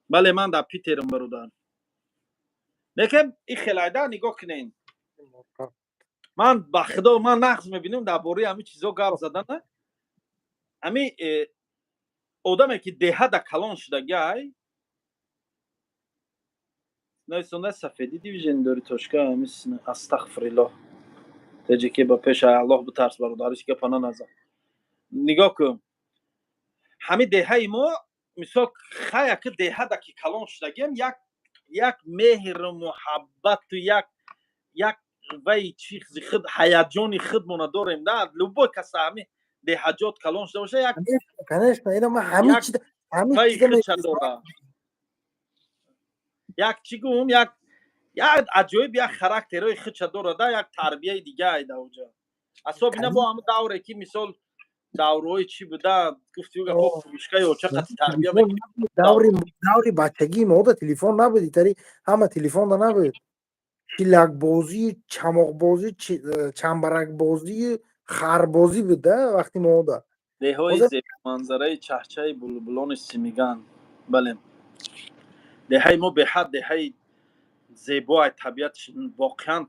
Бале, ман дар Питерам, бародар. Лекин и хелайда нигоҳ кунен, ман ба худо, ман нағз мебинам дар бораи ҳамин чизо гап задана. Ҳами одаме ки деҳада калон шудагиай, нависонда сафедӣ дивижен дори тошка. Астағфириллоҳ, теҷеки ба пеша Аллоҳ битарс, бародариш, гапа наназан. Нигоҳ кун, ҳами деҳаи мо, мисол, хая ки деҳада ки калон шудагиам, як меҳру муҳаббату як вай чизи худ, ҳаяҷони худмона дорем да. Любой каса ҳами деҳаҷот калон шуда боша, як Конечно, ина ман ҳамин чиз, ҳамин вай чиза худша дора. Як чӣ гум, як аҷоиб, як характерҳои худша дорад да, як тарбияи дига айда уҷа. Асобина бо ҳамн давре ки, мисол, даврҳои чӣ буда, гуфти бо фурӯшкаи оча қати тарбия. Даври бачагии мо да телефон набуд, итари ҳама телефон да набуд. Чилакбозӣ, чамоқбозӣ, чамбаракбозӣ, харбозӣ буд да вақти мо да. Деҳои зебоманзараи чаҳчаи булбулони Симиган. Бале, деҳаи мо беҳад деҳаи зебоай, табиатш воқеан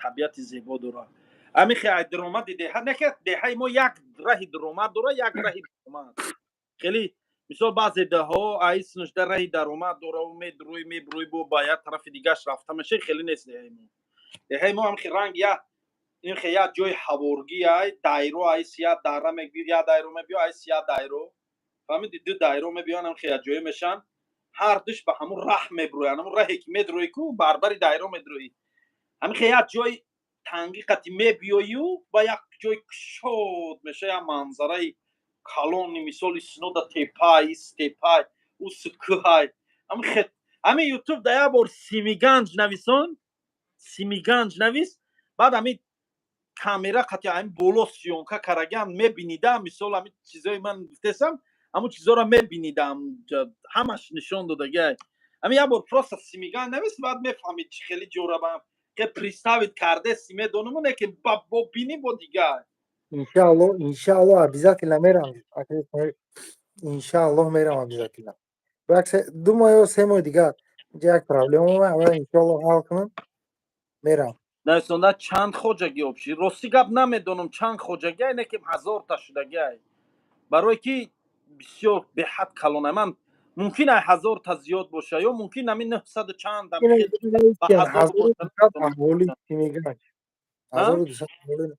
табиати зебо дорад. Амихе ай даромади деҳа не ки деҳаи мо як раҳи даромад дорад, як раҳи даромад хеле. Мисол, баъзе деҳаҳо аиснушда раҳи даромад дора, медрӯй, мебрӯй, бо ба як тарафи дигаш рафта меша. Хеле нест деҳаи мо. Деҳаи мо ҳамхе ранг я инхе як ҷои ҳаворгӣ ай, дайро айс, я дара мебиё, я дайро мебиё, айс я дайро, фаҳмиди? Ду дайро мебиён, ҳамхе як ҷое мешан, ҳар душ ба ҳамун раҳ мебрӯянд. Ҳамун раҳе ки медрӯӣ ку, барбари дайро медрӯӣ, ҳамихе як ҷои танги қати мебиёю ба як ҷои кушод меша, як манзараи калони, мисоли, синода тепай, истепай, ус кӯҳай. Ҳамихе ҳамин Ютуб да як бор Симиганҷ нависон, Симиганҷ навис, баъд ҳамин камера қати ҳамин боло съёмка карагиам мебинида. Мисол, ҳамин чизои ман гуфтесам, ҳамун чизоро мебинидам, ҳамаш нишон додагиай. Ҳамин як бор просто Симиганҷ навис, баъд мефаҳмид чӣ хели ҷора ба ке представить кардеси, медонаму, не ки бо бинӣ, бо дигар. Иншаалло, иншаалло, обязательно мерам, иншааллоҳ, мерам обязательно. Як 2 моҳ ё 3 моҳи дигар инҷа як проблема омад, иншоалло ҳал кунам, мерам. Нависонда чанд хоҷагӣ общий? Рости гап, намедонам чанд хоҷагиай, не ки ҳазорта шудагиай, барое ки бисёр беҳад калона. Ман мумкин ай ҳазорта зиёд боша ё мумкин ҳамин нӯҳсаду чанд. Аҳоли Симиганҷ 1200.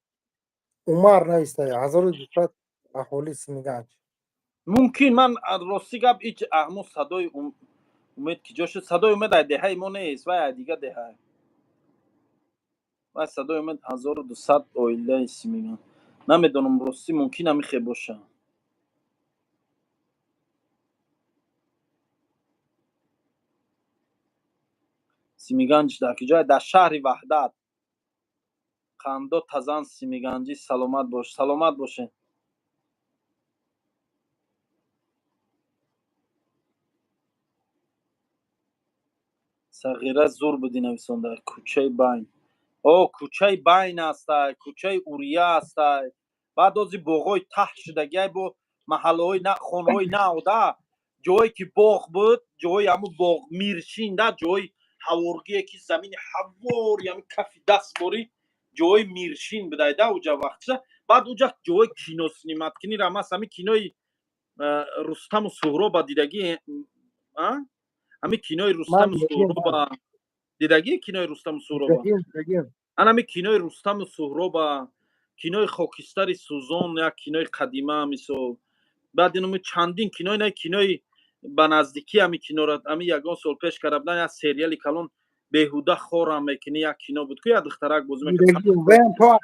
Умар нависта, 1200 аҳоли Симиганҷ. Мумкин. Ман, рости гап, ҳеҷ ҳамун садои Умед ки ҷо шуд? Садои Умед ай деҳаи мо нест, вай ай дига деҳа. Вай садои Умед, 1200 оилаи Симиган, намедонам, ростӣ, мумкин ҳамихе боша. Симиганҷ дар куҷое? Дар шаҳри Ваҳдат. Қандо тазан симиганҷӣ, саломат бош, саломат бошед. Сағира зур будӣ, нависонда. Кӯчаи Байн, о, кӯчаи Байн ҳастай, кӯчаи Урия ҳастай, баъд ози боғҳои таҳ шудагиай, бо маҳаллаҳои хонаҳои нав да. Ҷое ки боғ буд, ҷои ҳамун боғ миршин да, ҷои ҳаворгие ки замини ҳавори, ҳамин кафи даст борӣ, ҷои миршин будай да уҷа вақтша. Баъд уҷа ҷои кино снимать кунира мас, ҳамин кинои Рустаму Суҳроба дидагӣ? Ҳамин кинои Рустаму Суҳроба дидагӣ? Кинои Рустаму Суҳроба, ан ҳамин кинои Рустаму Суҳроба, кинои Хокистари сӯзон, як кинои қадима, мисол. Баъд инами чандин кинои, на кинои ба наздикӣ, ҳамин киноро ҳамин ягон сол пеш карда будан, як сериали калон, Беҳуда хорам мекунӣ, як кино буд ку, як духтарак бозӣ мекард.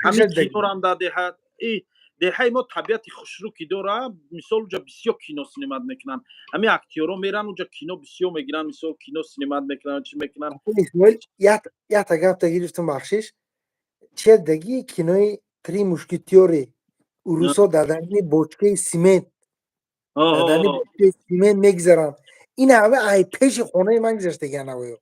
Ҳамин кинорам дар деҳа. Деҳаи мо табиати хушрӯ ки дора, мисол, уҷа бисёр кино снимать мекунанд. Ҳамин актёрҳо меран уҷа, кино бисёр мегиранд, мисол, кино снимать мекунанд, чӣ мекунанд. Якта гапта гирифтум, бахшиш. Чи даги кинои «Три мушкетёры», урусо дар даруни бочкаи симент, дар даруни бочкаи симент мегузаранд. Ин ҳама ай пеши хонаи ман гузаштагиан навоё,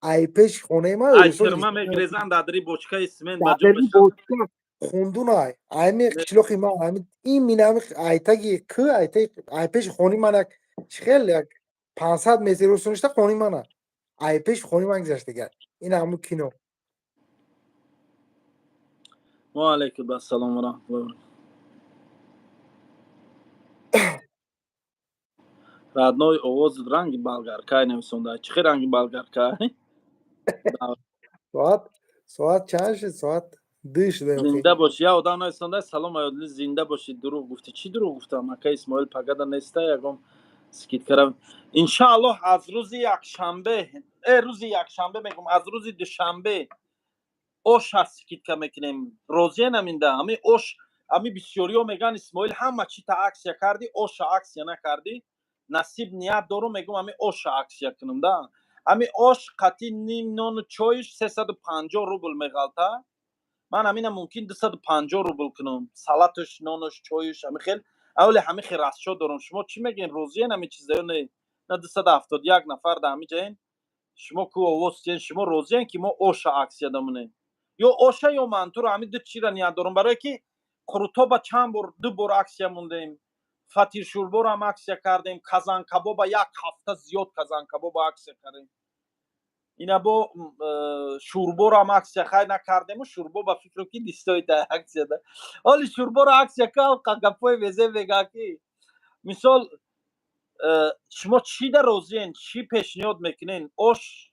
ай пеши хонаи ман. Ай тирма мегрезанд, дар дари бочкаи симент. Ба бочка хундунай, айми қишлоқи ман, ами ин минами айтаги к айтаги ай пеши хонаи ман, як хел як 500 метр рӯсоништа хонаи мана, ай пеши хонаи ман гузаштагиан. Ин ҳамун кино. Ва алайкум ассалом ва раҳматуллоҳи. Родной, овозат ранги болгаркай нависонда. Чӣ хел ранги болгаркай? Соат чанд шуд? Соат 2 шуда. Зинда бош. Я одам нависонда: «Салом, Аёдили, зинда бошӣ. Дурӯғ гуфтӣ». Чӣ дурӯғ гуфтам? Ака Исмоил пагада неста, ягон скидка ра. Иншааллоҳ, аз рӯзи якшанбе, рӯзи якшанбе мегум, аз рӯзи душанбе оша скидка мекунем. Розиенам инда ҳами ош. Ҳами бисёриҳо мегӯянд: «Исмоил, ҳама чита акция кардӣ, оша акция накардӣ». Насиб, ният дорум, мегӯм, ҳами оша акция кунам да. Ҳами ош қатъи ним нону чоиш 350 рубл меғалта. Ман ҳамина мумкин 250 рубл кунам, салаташ, нонуш, чоиш, ҳами хел. Аввале ҳами хел расчёт дорум. Шумо чӣ мегӯен, розиен ҳами чиза ё не? На, 271 нафар да ҳами ҷаен. Шумо ку овоз тиен, шумо розиен, ки мо оша акция дамонем? Ё оша, ё мантуро, ҳами ду чира ният дорум. Барое ки қурутоба чанд бор, ду бор акция мондем, фатиршӯрборам акция кардем, казанкабоба як ҳафта зиёд казанкабоба акция кардем, ина бо шӯрборам акция хай накардему. Шӯрбо ба фикру ки дистоита акция да. Оли шӯрборо акция кал, гапҳои везе мега, ки мисол шумо чӣ да розиен, чӣ пешниҳод мекунен? Ош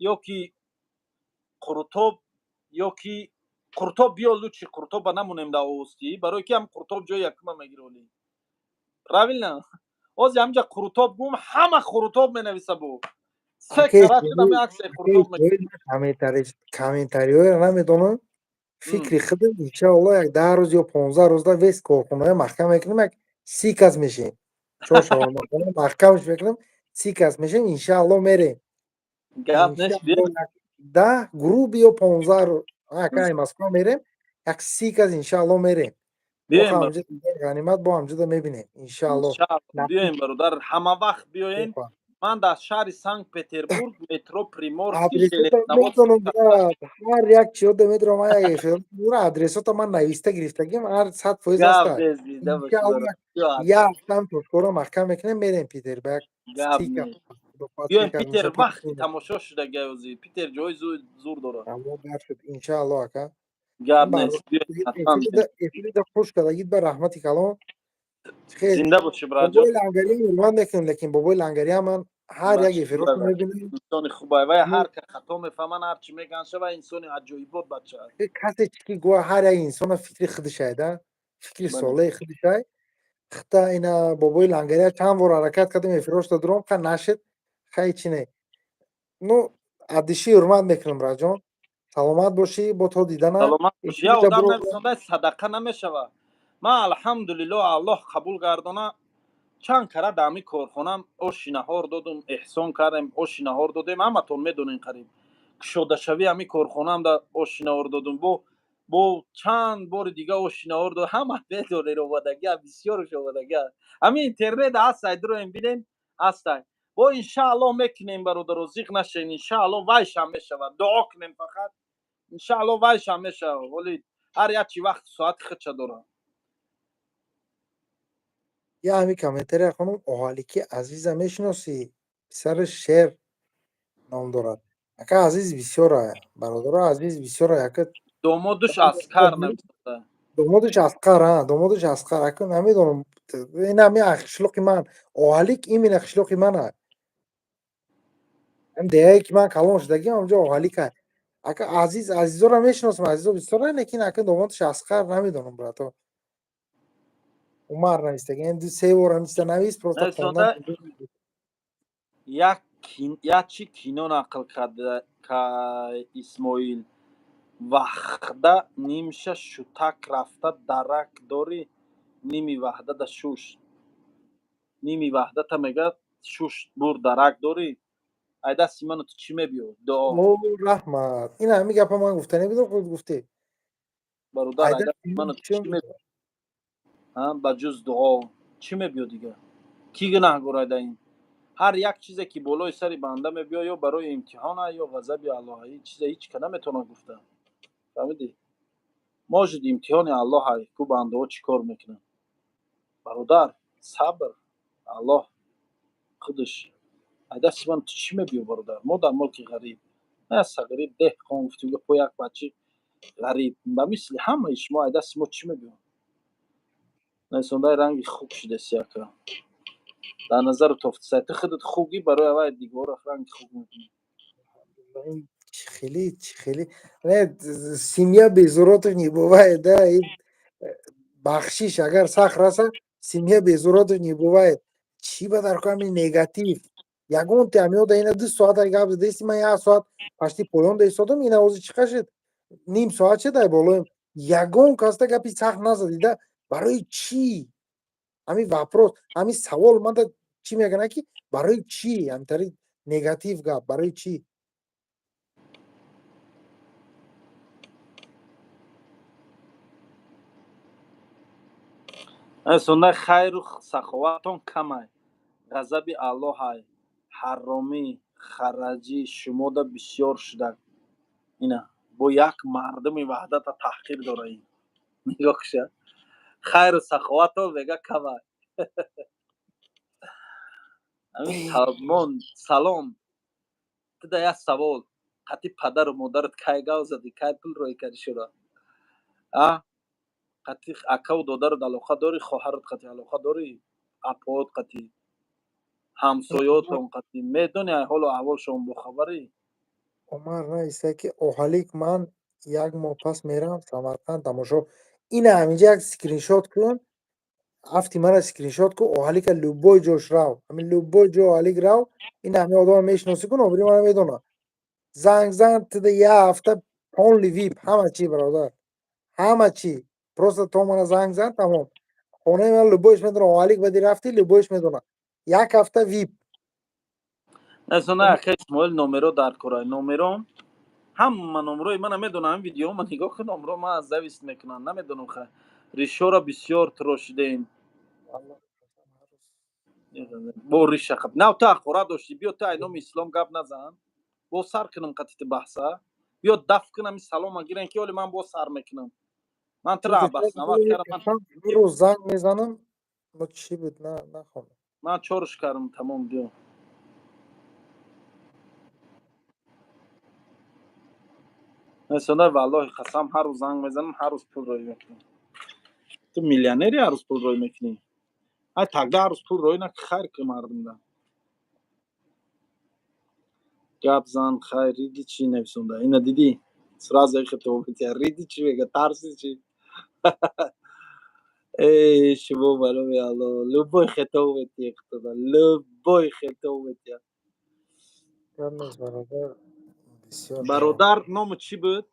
ё ки қурутоб? Ё ки қурутоб биё, лучше қурутоба намонем да овозтӣ, барое ки ҳам қурутоб ҷои якума мегироли, правильно? Ози ҳамҷа қурутоб гум, ҳама қурутоб менависа бу. Се кара шудам акция қурутоб. Комментариҳоро намедонам, фикри худам, иншаалло, як 10 рӯз ё 15 рӯзда весь корхонаҳо маҳкам мекунем, як 30 кас мешем. Чор шаҳрмахона маҳкамш мекунем, 30 кас мешем, иншаалло, мерем. Гап нест. 10 грубо ё 15 рӯз акай Москва мерем, як 30 кас, иншаалло, мерем. Ғанимат, бо ҳамҷода мебинем, иншаалло. Биёем, бародар, ҳама вақт биёен. Ман дар шаҳри Санкт Петербург, метро Приморский. Ҳар як чиёда медорам, адресота ман нависта гирифтагим, ҳар 100% аста. Як ҳафтам тошкоро маҳкам мекунем, мерем Питер ба як. Биёем Питер, вақти тамошо шудагиози Питер ҷои зур дорад. Иншаалло, ака. Гап нест. Эфирида хуш кардагид, ба раҳмати калон. Зинда боши, браҷон. Бобои Лангари ҳурмат мекунем, лекин бобои Лангари ман ҳар як эфирото мебинам. Инсони хубай вай, ҳар ка хато мефаҳман, ҳар чӣ меган шава, инсони аҷоибот бача. Касе ки гӯя, ҳар як инсона фикри худашай да, фикри солеи худашай. Хита ина бобои Лангария чанд бор ҳаракат кардем, эфирошта дуром ха нашид, хай чи не. Ну, адиши ҳурмат мекунам, браҷон, саломат бошӣ, бо то дидана. Саломат бошӣ. Я одам нависонда: «Садақа намешава». Ман, алҳамдулилло, Аллоҳ қабул гардона, чанд кара дар ҳамин корхонам оши наҳор додум, эҳсон кардем, оши наҳор додем. Ҳаматон медонен, қариб кушодашавии ҳамин корхонаам да оши наҳор додум, бо чанд бори дига оши наҳор дод. Ҳама медонен, омадагиа, бисёрш омадагиа. Ҳамин интернет ҳастай, дуроем, бинен, ҳастай. Бо иншааллоҳ мекунем, бародаро, зиқ нашен, иншааллоҳ вайшам мешавад. Дуо кунем фақат, иншааллоҳ вайшам мешавад. Вале ҳар як чи вақти соати худша дорад. Я ҳамин комментария хонум. Оҳалики Азиза мешиносӣ? Писари Шер ном дорад. Ака, Азиз бисёра, бародаро, Азиз бисёра, яка. Домодуш Аскар нависода. Домодуш Асқар, а домодуш Асқар. Ака, намедонам, ин ҳами қишлоқи ман Оҳалик, именно қишлоқи мана, ҳам деҳае ки ман калон шудагим, ҳамҷо Оҳалика. Ака, Азиз, Азизоро мешиносам, Азизо бисёра, лекин ака, домодуш Асқар намедонам, брато. Умар навистаги, ду се бор ҳамин навис, просто хондан. Як чи кино нақл карда ка Исмоил: вахда нимша шутак рафта дарак дори, ними ваҳдада шуш, ними ваҳдата мега шуш бур дарак дорӣ, ай дасти ману ту чӣ мебиё? Дуо. О, раҳмат, ин ҳамин гапа ман гуфта набудам, худ гуфтӣ. Бародар, ай дасти ману ту чӣ мебиё? Ба ҷуз дуо чӣ мебиё дига? Кӣ гунаҳгор айда ин? Ҳар як чизе ки болои сари банда мебиё, ё барои имтиҳона, ё ғазаби Аллоҳ. Ин чиза ҳеҷ ка наметавонад гуфта, фаҳмидӣ? Может, имтиҳони Аллоҳ ай ку, бандаҳо чӣ кор мекунанд. Бародар, сабр, Аллоҳ худаш. Ай дасти ман ту чӣ мебиё, бародар? Мо дар мулки ғариб. Сағири деҳқон гуфтим, по як бачи ғариб ба мисли ҳамаи шумо, ай дасти мо чӣ мебиёд? Нависондаи ранги хук шудеси, ака. Дар назару тофтисай, ту худат хугӣ, барои авай дигора ранги хук мекунӣ. Хеле хеле семья без уродов не бывает, да. Бахшиш, агар сахт раса, семья без уродов не бывает. Чӣ ба дар ҳами негатив? Ягон те ҳамиёда ина 2 соат ай гап задести, ман як соат пашти поён да истодам, ина ҳозир чӣ қашид, ним соат шид, ай болоем ягон каста гапи сахт назадида. Барои чӣ? Ҳамин вопрос, ҳамин савол манда чӣ мекунад, ки барои чӣ ҳамтари негатив гап, барои чӣ? Сонда хайру саховатон камай, ғазаби Аллоҳай, ҳаромӣ хараҷӣ шумода бисёр шуда. Ина бо як мардуми ваҳдата таҳқир дора. Ин нигоҳ куша, хайру саховатон мега камай. Ҳамин Салмон, салом туда. Як савол: қати падару модарат кай гав задӣ, кай пул роӣ кардӣ шура? А қати акаву додарат алоқа дорӣ? Хоҳарат қати алоқа дорӣ? Апоот қати, ҳамсоётон қати медони, ай ҳолу аҳволшон бохабарӣ? Умар нависта, ки оҳалик, ман як моҳ пас мерам Самарқанд тамошо. Ина ҳаминҷа як скриншот кун, афти мара скриншот кун. Оҳалика любой ҷош рав, ҳамин любой ҷо оҳалик рав, ина ҳамин одама мешиносӣ кун, обри мара медона. Занг зан, тида як ҳафта полный вип, ҳама чи, бародар, ҳама чи. Просто то мана занг зан, тамом. Хонаи ман любой ш медона, оҳалик бади рафти, любой ш медона, як ҳафта вип. Несона, ака Исмоил, номеро дар корай, номером ҳама номрои мана медонам. Ҳамин видеома нигоҳ кун, номро ман зависть мекунам, намедонам. Ха, ришора бисёр тирошидаем бо риша. Нав ту ҳақорат доштӣ, биё, ту ай номи ислом гап назан, бо сар кунам қатити баҳса. Биё, даф кунам, салома гирен, ки оли ман бо сар мекунам. Ман тура абаснават кардам. Рӯз занг мезанам, чӣ буд, нахонам. Ман чорш кардам, тамом, биё. Несонда, валлоҳи қасам, ҳар рӯз занг мезанам, ҳар рӯз пул роӣ мекунам. Ту миллионери, ҳар рӯз пул роӣ мекунӣ. Ай тогда ҳар рӯз пул роӣ на, хайр ки мардумда гап зан. Хайр, риди чӣ нависонда? Ина дидӣ, сразу хитобитя риди чӣ мега, тарси чӣ? Эй шумо, ба номи Алло, любой хитоб метиҳ, любой хитоб метиҳ. Бародар, ному чӣ буд?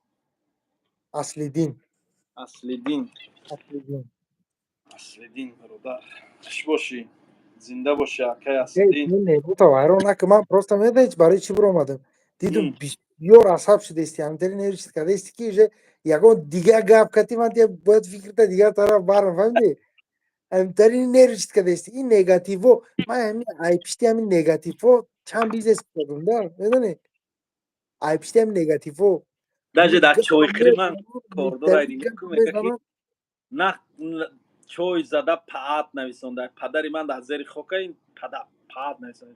Аслиддин. Аслиддин. Аслиддин. Аслиддин бародар, хуш бошӣ, зинда бошӣ, акай Аслиддин. Ҳайрон нака, ман просто медонӣ барои чӣ биромадам? Дидум, бисёр асаб шудасти, ҳамтари нервничать кардасти, ки уже ягон дигар гап кати ман бояд фикрта дигар тараф барам, фаҳмидӣ? Ҳамтари нервничать кардасти. Ин негативо, ман ҳамин ай пишти ҳамин негативҳо чанд бизнес кардам да, медонӣ, ай пишти ҳамин негативҳо. Даже дар чойхӯри ман кордор на чой зада паат нависонда. Падари ман дар зери хока, ин паат нависонда.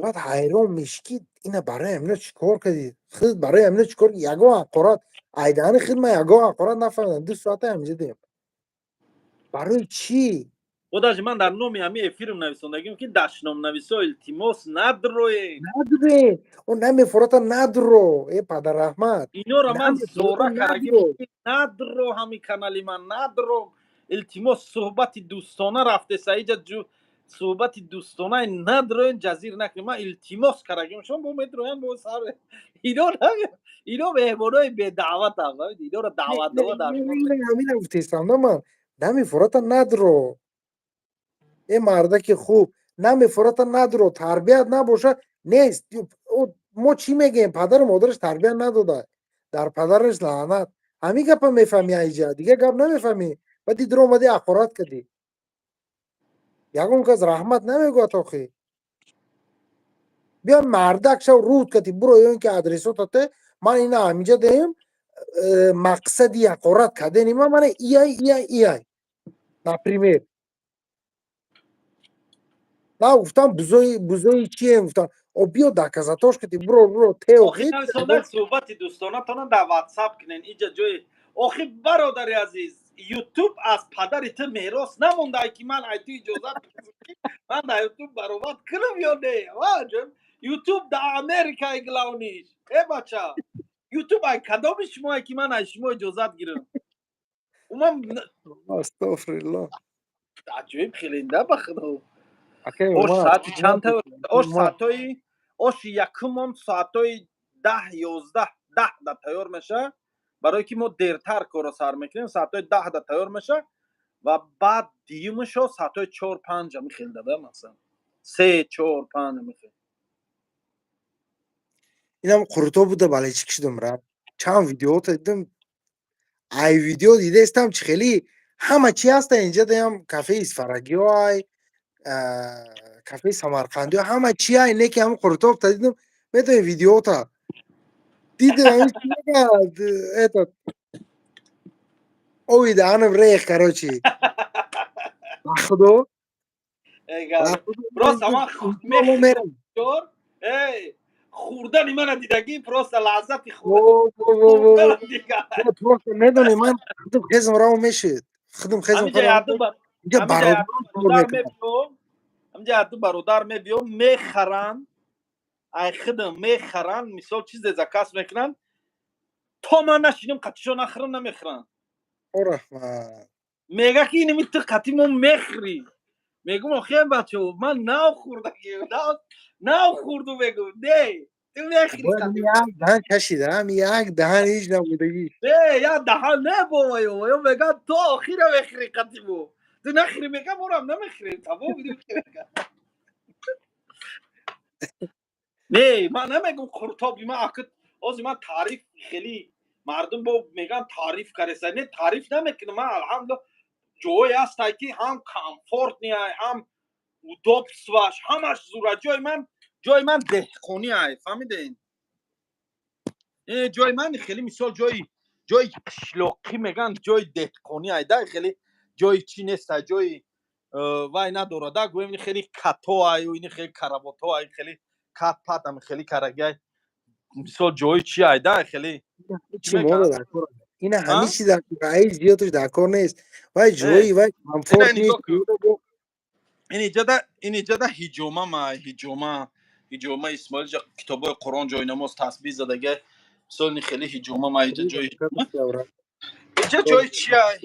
Баъд ҳайрон мешӣ, ки ина барои ҳамина чӣ кор кардӣ, худ барои ҳамина чӣ кор? Ягон ҳақорат айдаҳани худ ман ягон ҳақорат нафаҳмидам, 2 соата ҳаминҷа дем, барои чӣ? Бо даже ман дар номи ҳамин эфирм нависондагим, ки дашномнависо, илтимос, надроед. Надроед, о намефорота, надро, э падарраҳмат. Инора ман зора карагим, надро, ҳамин канали ман надро, илтимос. Суҳбати дӯстона рафтеса иҷа, суҳбати дӯстонаи, надроен, ҷазир накунед. Ман илтимос карагим, шумо бо медроян, бо сар. Ино меҳмонои бедаъватам, инора даъватнома дар. Ҳамина гуфтестам на, ман намефорота, надро, э мардаки хуб, намефорота, надро, тарбият набоша нест. Мо чӣ мегӯем? Падару модараш тарбият надода, дар падараш лаънат. Ҳамин гапа мефаҳмӣ, айҷа дигар гап намефаҳмӣ. Баъди дур омадӣ, ҳақорат кардӣ, ягон кас раҳмат намегӯяд. Охи биё, мардак шав, руд кати буро, ё ин ки адресотате ман ина ҳаминҷа деҳем. Мақсади ҳақорат кардани ман мана ияй, ияй, ияй, например, на гуфтам бузои, бузои чием, гуфтам. О, биё, доказатош кити, буро, буро, тео. Охи, суҳбати дӯстонатона дар Ватсап кунен. Иҷа ҷои, охи, бародари азиз, Ютуб аз падари ту мерос намонда, ки ман ай ту иҷозат, ман дар Ютуб баромад кунам ё не. Ютуб дар Америкаи главный ш. Э, бача, Ютуб ай кадоми шумое, ки ман аз шумо иҷозат гирам? Уман Астағфирулло. Аҷоиб хелинда, ба худо. Ош соати чандта? Ош соатҳои, оши якумон соатҳои 10, 11, 10 да тайёр мешавад, барое ки мо дертар корро сар мекунем. Соатҳои 10 да тайёр мешавад ва баъд дуюмашо соатҳои 4, 5 михел дада, масалан, 3, 4, 5 михел. Инам қурто буда, бале, чӣ кишидам, ра чанд видеото дидам. Ай видео дидаистам, чи хеле ҳама чи ҳаста инҷа. Даям кафеи исфарагиё, ай кафеи самарқандиё, ҳама чи ай, не ки ҳам қуртобта дидам. Медони, видеота дидам, этот ови даҳанам рех, короче, ба худо. Просто ман хӯрдани мана дидагӣ, просто лаззати. Просто медони, ман худам хезм раво мешид, худам хезм. Ҳамҷа яду бародар мебиём, мехаранд, ай худам мехаранд. Мисол, чизе заказ мекунанд, то ман нашинам қатишо нахӯрам, намехӯранд. Раҳмат. Мега, ки иними ту қати мо мехӯрӣ. Мегум: охе, бачо, ман нав хӯрдаги, нав хӯрду. Мегум: не, ту мехӯрӣ. Як даҳан кашида, як даҳан, ҳеҷ набудагӣ. Не, як даҳан не, бобаё. Мега: то охира мехӯрӣ қати мо, ту нахӯрӣ, мега, морам намехӯрем, тамом. Не, ман намегум қуртоби ман аки ҳозир ман таъриф, хеле мардум бо меган, таъриф кареса. Не, таъриф намекунам ман. Алҳамдулилла, ҷое ҳастай, ки ҳам комфортный ай, ҳам удобство ш, ҳамаш зура. Ҷои ман деҳқонӣ ай, фаҳмиден? Ҷои ман хеле, мисол, ҷои қишлоқӣ меган, ҷои деҳқонӣ ай да, хеле ҷои чӣ нестай, ҷои вай надорада. Гӯем, хеле като аю, ини хеле каравото ай, хеле кат пат ами хеле карагай. Мисол, ҷои чи ай да, хеле. Ина ҳами чи дар ай зиёдаш дар кор нест, вай ҷои вай комфорт нест. Ин иҷада ҳиҷома ма, ҳиҷома Исмоил ҷа, китобҳои Қуръон, ҷои намоз, тасбиҳ задага. Мисол, ини хеле ҳиҷома ма иҷа, ҷои иҷа, ҷои чи ай,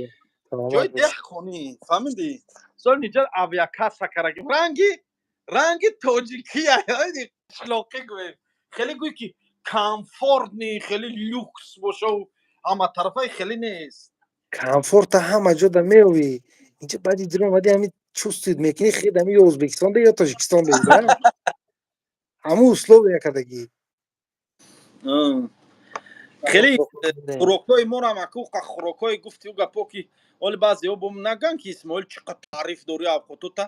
ҷои деҳқонӣ, фаҳмидӣ? Мисол, иҷа авиакасса карагим, ранги тоҷикӣ ай, қишлоқӣ гӯем. Хеле гӯй, ки комфортный, хеле люкс бошаву ҳама тарафаи хеле нест. Комфорта ҳама ҷо да меёвӣ. Инҷа баъди дир омади, ҳами чувствует мекунӣ, хед ҳами ё Ӯзбекистон да, ё Тоҷикистон да, ҳамун условия кардагӣ. Хеле хӯрокҳои морам аку, хӯрокҳои гуфти ӯ гапо, ки оли баъзеҳо бом наган, ки Исмоил чӣ қад таъриф дорӣ авқотота.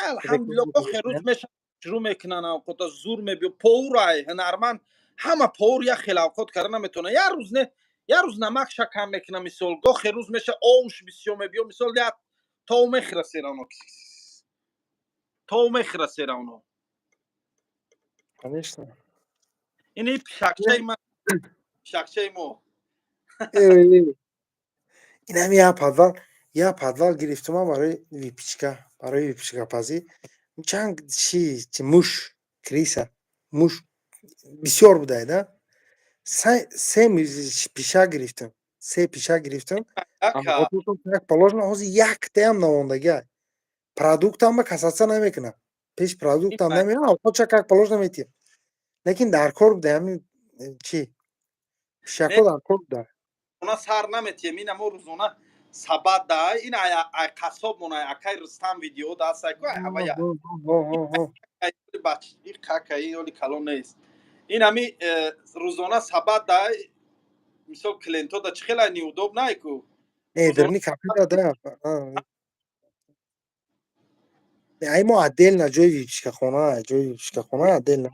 Алҳамдулилла, охир рӯз меша, шурӯъ мекунанд авқота, зур мебиё. Повар ай, ҳунарманд, ҳама повар як хел авқот карда наметавонад. Як рӯз не, як рӯз намакша кам мекуна, мисол, гохе рӯз меша, овш бисёр мебиё. Мисол, як тов мехӯра серавно, тов мехӯра серавно. Конечно. Ини пишакчаи ман, пишакчаи мо. Инами як подвал гирифтумам барои выпечка, барои выпечка пазӣ. Чанд чи муш, крыса, муш бисёр будай да. Се пишак гирифтам, се пишак гирифтам, как положено. Ҳозир яктаям намондагиай. Продуктам ба касаться намекунам, пеш продуктам намеям, авқотша как положено метиҳам, лекин дар кор буда ҳамин чи пишакҳо дар кор буда. Рӯзона сар наметиҳем. Ина мо рӯзона сабад да, ин ай қассоб мон, ай акай Рустам видео да астай ку, ай ҳавая какаи оли калон нест. Ин ҳами рӯзона сабад да, мисол, клиентҳо да чӣ хеле неудобно ай ку. Дарни кафе да, ай мо отдельно ҷои выпечка хона, ҷои выпечка хона отдельно.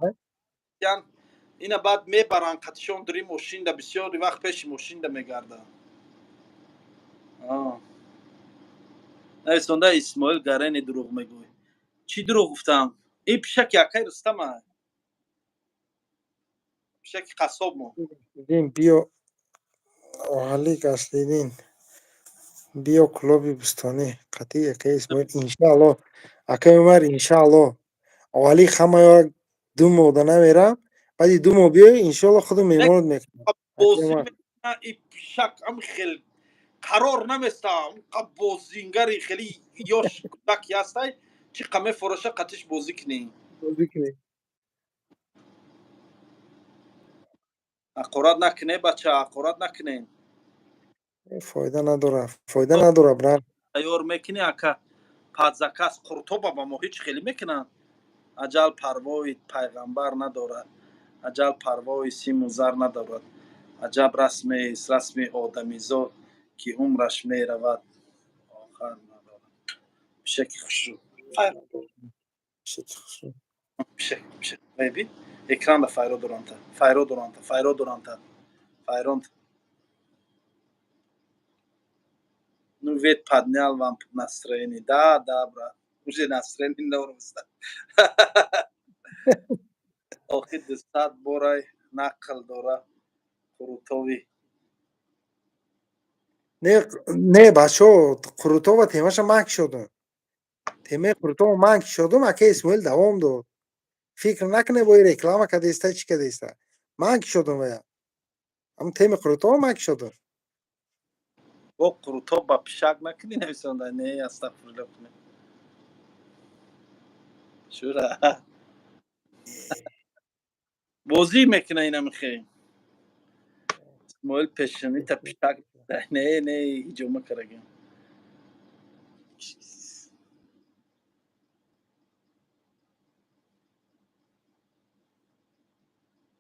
Ина баъд мебаранд қатишон дури мошинда, бисёри вақт пеши мошинда мегарданд. Нависонда: «Исмоил Гарени дурӯғ мегӯй». Чӣ дурӯғ гуфтам? Ин пишаки акай Рустама. Пишаки қассоб мо. Дин биё, Оҳалик Аслиддин, биё клуби бӯстонӣ қатъи акаи Исмоил, иншаалло, акаи Умар, иншаалло. Оҳалик, ҳамаё 2 моҳ да намерам, баъди 2 моҳ биёй, иншоалло, худам меҳмонат мекунам. Бозӣ и пишак ам хел қарор наместа, қа бозингари хеле ёш кӯдаки ҳастай, чӣ қа мефороша, қатиш бозӣ кунӣ. Бозӣ кунӣ. Ҳақорат накуне, бача, ҳақорат накунен. Фоида надора, фоида надора, брат. Тайёр мекунӣ, ака, под заказ қуртоба ба мо ҳеҷ хеле мекунанд. Аҷал парвои пайғамбар надорад, аҷал парвои симу зар надорад. Аҷаб расмест расми одамизод, ки умраш меравад, охар надорад. Пишаки хушрӯ. Пишаки хушрӯ. Пишак, пишак, бин, экранда файро доранта, файро доранта, файро доранта, файронта. Ну ведь поднял вам настроение. Да, да, брат, уже настроение норм. Охи 200 борай нақл дора Қурутови. Не, не, бачо, Қурутова темаша ман кишодум. Темаи Қурутова ман кишодум, ака Исмоил давом дод. Фикр накуне, бои реклама кадаиста, чӣ кадаиста. Ман кишодум вая. Ам теми Қурутова ман кишодум. Бо Қурутов ба пишак накунӣ, нависонда. Не, астағфирулло, кунӣ. Шура. Бозӣ мекуна инамихе. Исмоил пешонита пишак. Не, не, ҳиҷома карагем.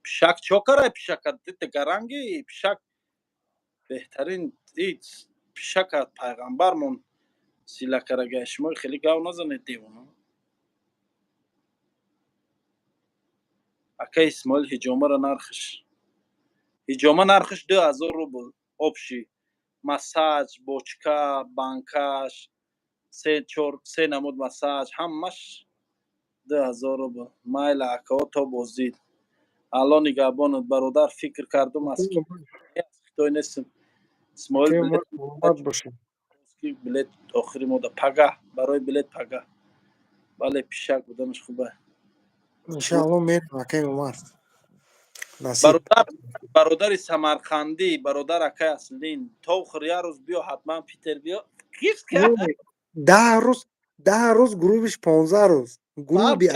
Пишак чо карай, пишака дите гаранги, пишак беҳтарин пишака пайғамбармон сила карага. Шумо хеле гав назанед, девона. Ака Исмоил, ҳиҷомаро нархш, ҳиҷома нархш 2000 рубл общий: массаж, бочка, банкаш, се, чор, се намуд массаж, ҳамаш 2000 рубл. Майла, акао, то боздид. Алло нигаҳбонат, бародар. Фикр кардум, аз Хитой нестем. Исмоил, билет охири мода пага барои билет пага. Бале, пишак буданаш хуба. Иншаалло, мерем, акаи Умар. Бародар, бародари самарқандӣ, бародар, акай Аслидин, тохир як рӯз биё, ҳатман Питер биё. 10 рӯз, 10 рӯз, грубиш 15 рӯз, груби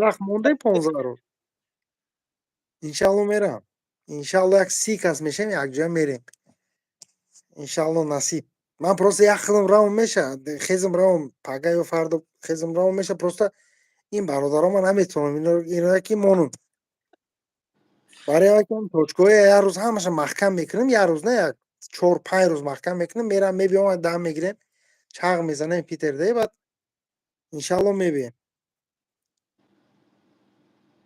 вақт монда, 15 рӯз. Иншаалло, мерам, иншаалло, як 30 кас мешавем, якҷоя мерем, иншаалло, насиб. Ман просто як хелм равом меша, хезм равом, пага ё фардо хезм равом меша. Просто ин бародаро ман наметавонам ино ки монум. Барои якам точкаҳои як рӯз ҳамаша маҳкам мекунем, як рӯз не, як 4-5 рӯз маҳкам мекунем, мерам, мебиём, дам мегирем, чағ мезанем Питерде, баъд иншаалло мебием.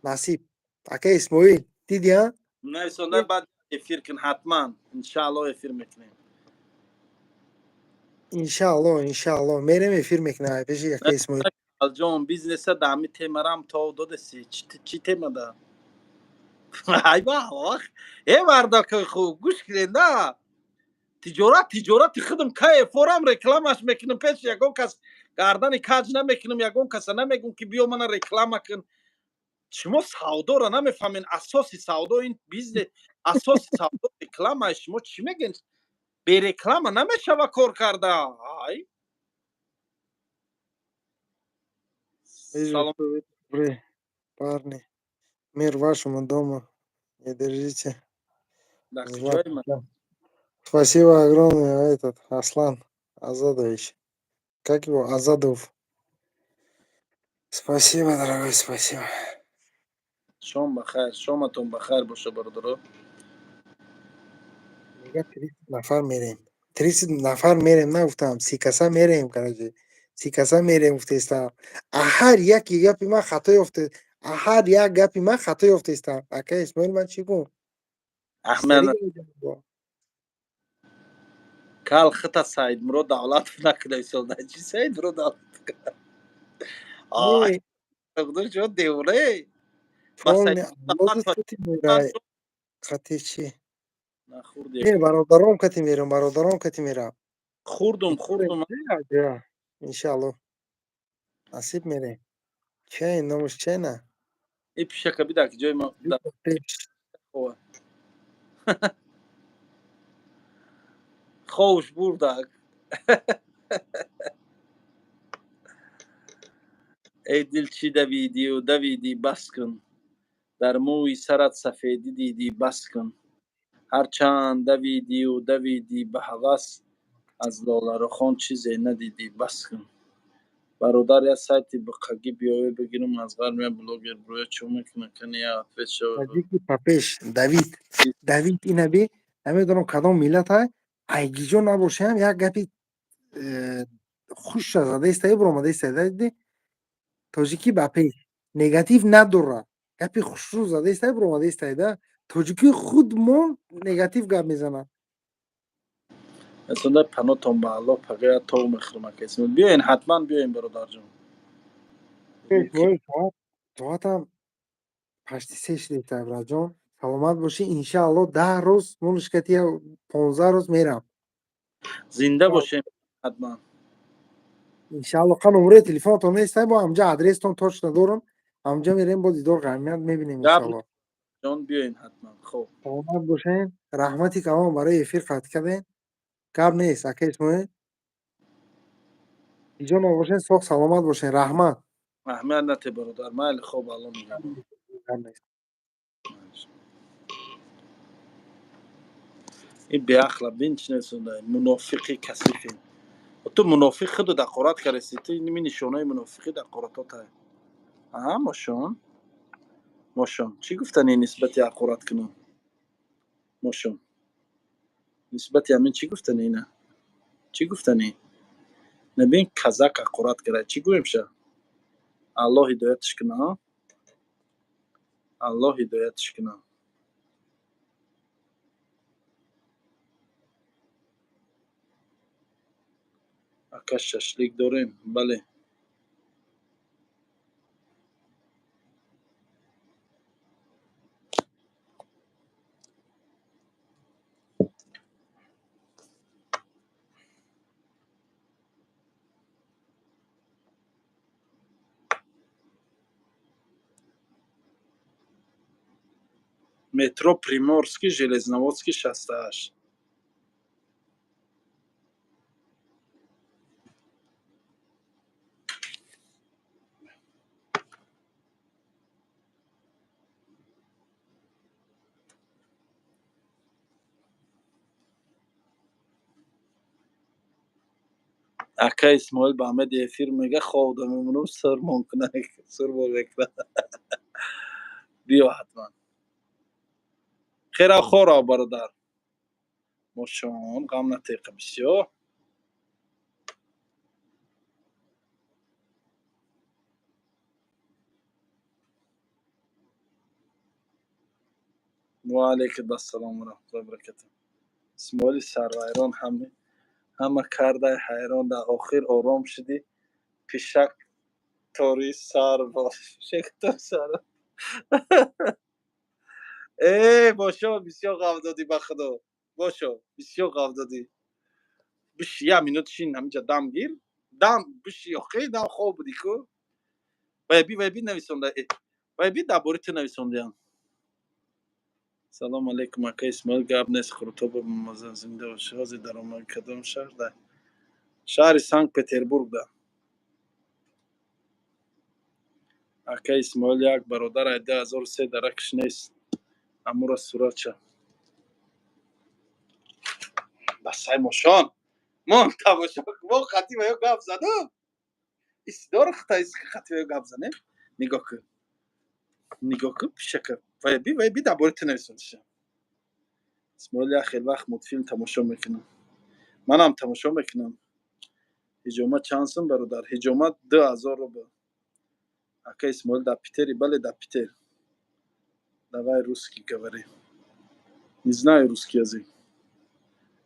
Насиб. Ака Исмоил, диди, а? Нависонда, баъд эфир кун ҳатман, иншаалло, эфир мекунем. Иншаалло, иншаалло, мерем, эфир мекунем пеши ака Исмоил. Алҷон, бизнеса да ҳами темарам то додеси, чӣ тема да? Айба, э, мардакои хуб, гӯш кунед на. Тиҷорат, тиҷорати худам кайфорам, рекламаш мекунам, пеш ягон кас гардани каҷ намекунам, ягон каса намегум, ки биё мана реклама кун. Шумо савдоро намефаҳмед. Асоси савдо ин бизнес, асоси савдо реклама. Шумо чӣ мегӯед? Бе реклама намешава кор карда. Ай. Салом. Парни, мир вашему дому, не держите. Дар куҷои ман? Спасибо огромное, этот Аслан Азадович. Как его? Азадов. Спасибо, дорогой, спасибо. Шом бахайр, шоматон бахайр боша, бародаро. Мега 30 нафар мерем. 30 нафар мерем, нагуфтам, 30 каса мерем, короче. 30 каса мерем, гуфтестам. А ҳар яки гапи ман хато ёфте, а ҳар як гапи ман хато ёфтестам. Ака Исмоил, ман чӣ гум? Аҳмад кал хита Саидмурод Давлатов накунда исода. Чи Саидмурод Давлатов? Ай, шо девона. Қати чӣ? Нахӯрди? Не, бародаром кати мерам, бародаром кати мерам. Хӯрдум, хӯрдум. Иншаалло, насиб, мерем. Чай номаш чайна? И пишака бидак ҷои ма. Пеш. Ховш бурдак. Эй дил, чӣ давидию давидӣ, бас кун. Дар мӯи сарат сафедӣ дидӣ, бас кун. Ҳарчанд давидию давидӣ ба ҳавас, аз лоларухон чизе надидӣ, бас кун. Бародар, як сайти биқагӣ биёве бигирам, аз ғарм як блогер броя чо мекуна, кани як ответ шава. Наздики папеш Давид, Давид, ина би, намедонам кадом миллат, айгиҷо набошам, як гапи хуша задаистае, буромадаистае. Диди, тоҷикӣ ба пеш, негатив надора, гапи хушрӯ задаистае, буромадаистае да. Тоҷикии худмон негатив гап мезанад. Эсонда панотон ба Аллоҳ, пага як тов мехӯрам. Ака Исмоил, биёен, ҳатман биёен, бародарҷон. Соатам почти 3 шудеста. Братҷон, саломат бошӣ. Иншаалло, 10 рӯз мулушкати, 15 рӯз мерам. Зинда бошем, ҳатман. Иншаалло. Қа номерои телефонатон нестай, бо ҳамҷа адрестон точно дорам, ҳамҷа мерем, бо дидор ғанимат мебинем, иншаалло. Ҷон, биёен ҳатман, хоб. Саломат бошен, раҳмати калом барои эфир қатъ кардем. Гап нест, ака Исмоил иҷо набошен, соғ саломат бошен, раҳмат. Аҳамият нате, бародар, майли, хоб, Алло нигаҳбон. Гап нест. Ин беақла бин, чӣ несонда, мунофиқи касифин. Ту мунофиқ худу дақорат кардаси, ту ими нишонаи мунофиқӣ дақоратотай. А мошон, мошон, чӣ гуфтани нисбати ҳақораткунон? Мошон, нисбати ҳамин чӣ гуфтани? Ина чӣ гуфтани? Набин, казак ҳақорат карда, чӣ гӯем ша? Аллоҳ ҳидоятш куна, Аллоҳ ҳидоятш куна. Ака, шашлик дорем? Бале. Метро Приморский, Железноводский, 68. Ака Исмоил, ба Аҳмеди эфир мега, хоб да мемонам, сирмон куна, сирбор мекуна. Биё ҳатман. Хера хора, бародар. Мошон, ғам натеқа бисёр. Ва алайкум ассалом ва раҳматуллоҳи ва баракатуҳ. Исмоили сарвайрон, ҳама кардай ҳайрон, дар охир ором шудӣ. Пишак тори сар, пишак тори сар. Э, бошо, бисёр ғам додӣ, ба худо, бошо, бисёр ғам додӣ. Биши, як минут шин, ҳаминҷа дам гир, дам биши. Охи, дам хоб будӣ ку. Вайби, вайби нависонда, вайби дар бори ту нависондиям. Салом алейкум, ака Исмоил, гап нест, хурӯтоба маза, зинда бошӣ. Ҳозир даромад. Кадом шаҳр? Да шаҳри Санкт Петербург да. Ака Исмоил, як бародар ай 2003 даракш нест, амура суратча басай. Мошон, мон тамошо, мо хати ва ё гап задам, истидор хата хати ва ё гап занем. Нигоҳ кун, нигоҳ кун, пишака, вайби, вайби дар бори ту нависондиша. Исмоил, як хел вақт мультфилм тамошо мекунам, манам тамошо мекунам. Ҳиҷома чанд сум, бародар? Ҳиҷома 2000 рубл. Ака Исмоил, дар Питери? Бале, дар Питер. Давай русский говори. Не знаю русский язык.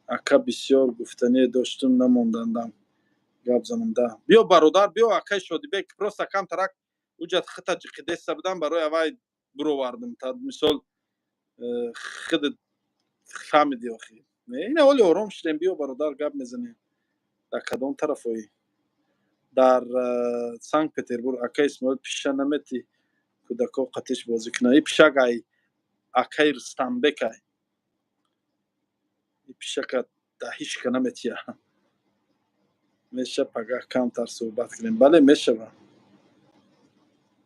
Ака, бисёр гуфтание доштум, намондандам гап занам да. Биё, бародар, биё, акаи Шодибек. Просто камтарак уҷат хита ҷиқидеста будам, барои авай буровардам. Та мисол. Худат фаҳмидӣ охи. Ина ҳоли ором шудем, биё, бародар, гап мезанем. Дар кадом тарафоӣ? Дар Санкт Петербург. Ака Исмоил, пиша наметӣ, кӯдако қатиш бозӣ кунад? И пишак ай акаи Рустамбек ай. И пишака да ҳичка наметия. Меша пагаҳ камтар суҳбат кунем? Бале, мешава.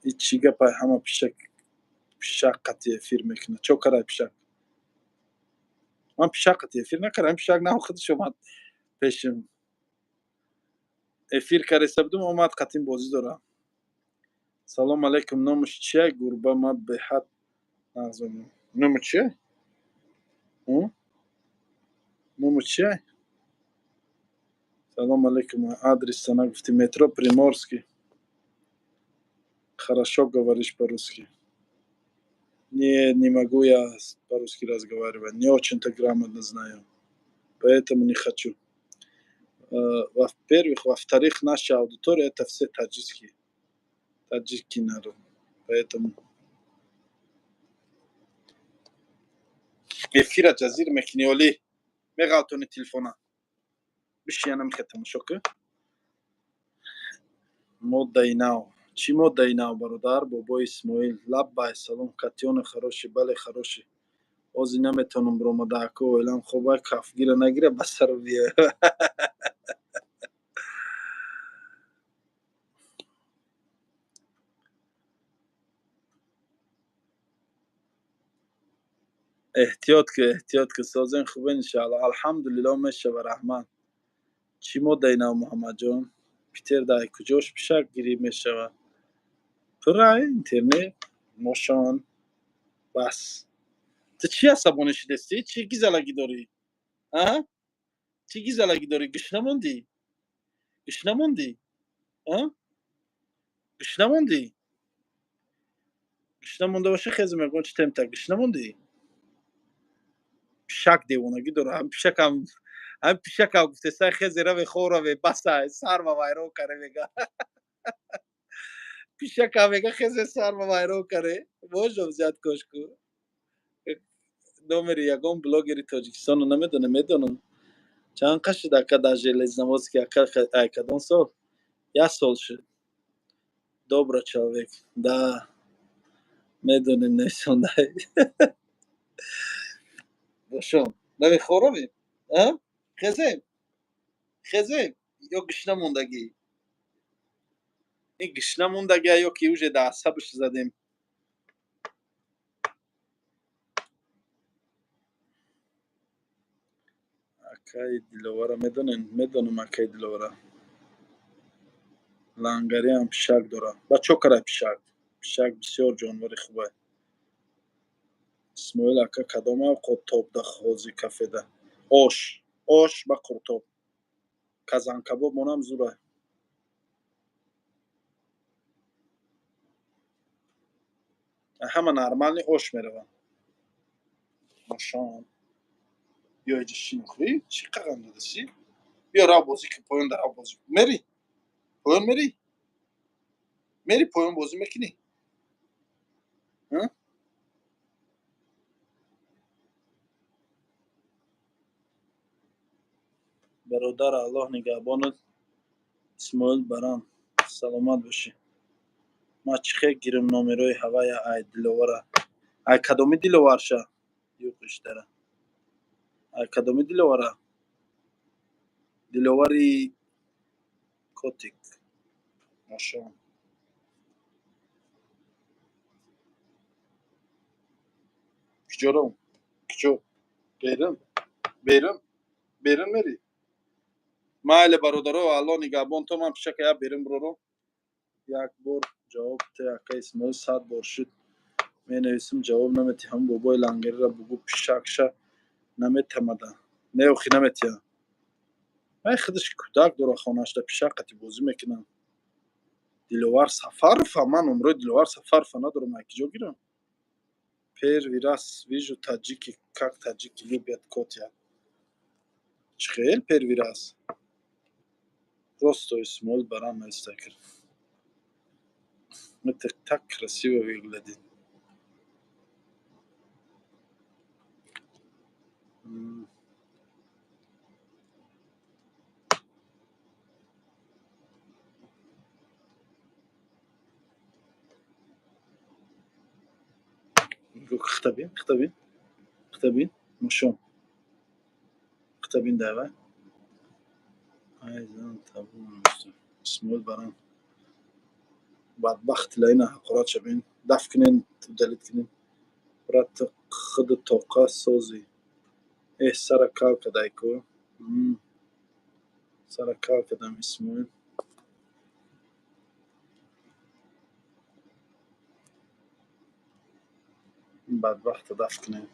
И чӣ гапай, ҳама пишак пишак қатъи эфир мекунад? Чо карай пишак? Ман пишак қатъи эфир накардам, пишак нав худаш омад пешим. Эфир кареса будум, омад, қатъин бозӣ дорам. Салом алейкум, номаш чия гурба? Ма беҳад нағз. Ному чия? Ному чия? Салом алейкум, адреса нагуфтӣ. Метро Приморский. Хорошо говоришь по-русски. Не, не могу я по-русски разговаривать, не очень-то грамотно знаю, поэтому не хочу. Во-первых, во-вторых, наша аудитория — это все таджикские, таджикский народ, поэтому эфира ҷазир мекунӣ, олӣ меғалтони телефона бишия, намехе тамошо ку. Моддаи нав чӣ? Моддаи нав, бародар? Бобои Исмоил, лаббай, салом. Котёнок хороший? Бале, хороший. Ҳозир наметавонам биромада, аку, оилам хоба, кафгира нагира, ба сару биё. Эҳтиёт ку, эҳтиёт ку. Созен, хубен? Иншаалло, алҳамдулилло, мешава, раҳмат. Чӣ моддаи нав, Муҳаммадҷон? Питер дар куҷош пишак гирӣ мешавад? Пурра интернет мошон бас. Ту чӣ асабонӣ шудестӣ? Чӣ гизалагӣ дорӣ? А, чӣ гизалагӣ дорӣ? Гӯшна мондӣ? Гӯшна мондӣ? А, гӯшна мондӣ? Гӯшна монда бошӣ, хезм, ягон чи темта. Гӯшна мондӣ? Пишак девонагӣ дора. Ҳам пишакам, ҳам пишакам гуфтеса, хезе, раве, хораве, басай, сарма вайрон каре, мега. Пишакам мега, хезе, сарма вайрон каре. Можно взять кошку? Номери ягон блогери Тоҷикистоно намедонам? Медонам. Чанд қа шуд, ака, дар Железноводский? Ака, ай кадом сол? Як сол шуд. Добрый человек, да, медонем, нависондай. Бошон, намехоравем? Хезем, хезем ё гушна мондагӣ? Ин гушна мондагия ё ки уже дар асабаш задем? Акаи Диловара медонем? Медонам акаи Диловара. Лангариам пишак дорад. Ба чо карай пишак? Пишак бисёр ҷонвари хубай. Исмоил ака, кадом авқот тобда ҳозир кафеда? Ош, ош ба қуртоб, казанкабоб монам зурай. Ҳама нормальный ош мераванд. Ошон, биё, иҷа шин, хӯрӣ. Чӣ қағам додасӣ? Биё, рав, бозӣ кун поён, да рав, бозӣ кун. Мери поён, мери, мери поён, бозӣ мекунӣ. А? Бародар, Аллоҳ нигаҳбонат. Исмоил барам, саломат бошӣ. Ман чӣ хел гирам номерои ҳавая ай Диловара? Ай кадоми Диловарша? Юқиштара, ай кадоми Диловара? Диловари котик мошон. Куҷо равм? Куҷо? Берун, берун, берун мерӣ? Майли, бародаро, Аллоҳ нигаҳбон. То ман пишака як берун бирорам. Як бор ҷавоб те, ака Исмоил, 100 бор шуд менависам, ҷавоб наметӣ. Ҳамн бобои лангариро бугӯ, пишакша наметамада. Не, охи, наметия. Ай худаш кӯдак дора, хонаашда пишак қати бозӣ мекунам. Диловар Сафарова? Ман номрои Диловар Сафарова надорам, ай киҷо гирам? Первый раз вижу таджики, как таджики любят котя. Чӣ хел первый раз? Просто Исмоил барам нависта кар. Это так красиво выглядит. Хита бин, хита бин, хита бин, мушон, хита бин, давай. Ай зан табу, Исмоил баран бадбахт, лайна ҳақорат шабин, даф кунен, удалить кунен. Брат, худу тоқа созӣ. Эҳ, сара кал кадай ку, сара кал кадам, Исмоил. Бадбахта даф кунем.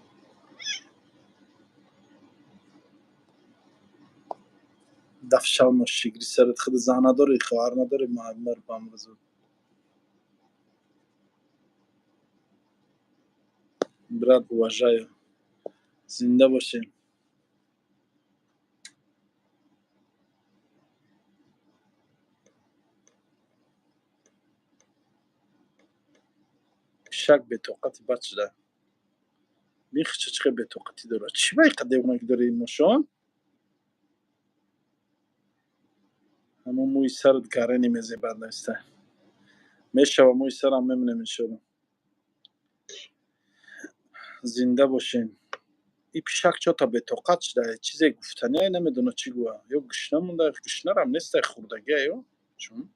Даф шав, шигри сарат, худ зан надорӣ, хоҳар надорӣ, мар бамрзу. Брат, уважаю. Зинда бошем. Пишак бетоқати бад шуда. Бихча, чӣ бетоқатӣ дорад? Чӣ ба иқа девонагӣ дори, мошон? Ҳамон мӯи сарат гарени мезебад, нависта. Мешава, мӯи сарам мемонем, иншоалло. Зинда бошем. И пишак чота бетоқат шуда, чизе гуфтания намедона, чӣ гӯя. Ё гушна монда, гушнарам нестай, хӯрдагия ё? Чун?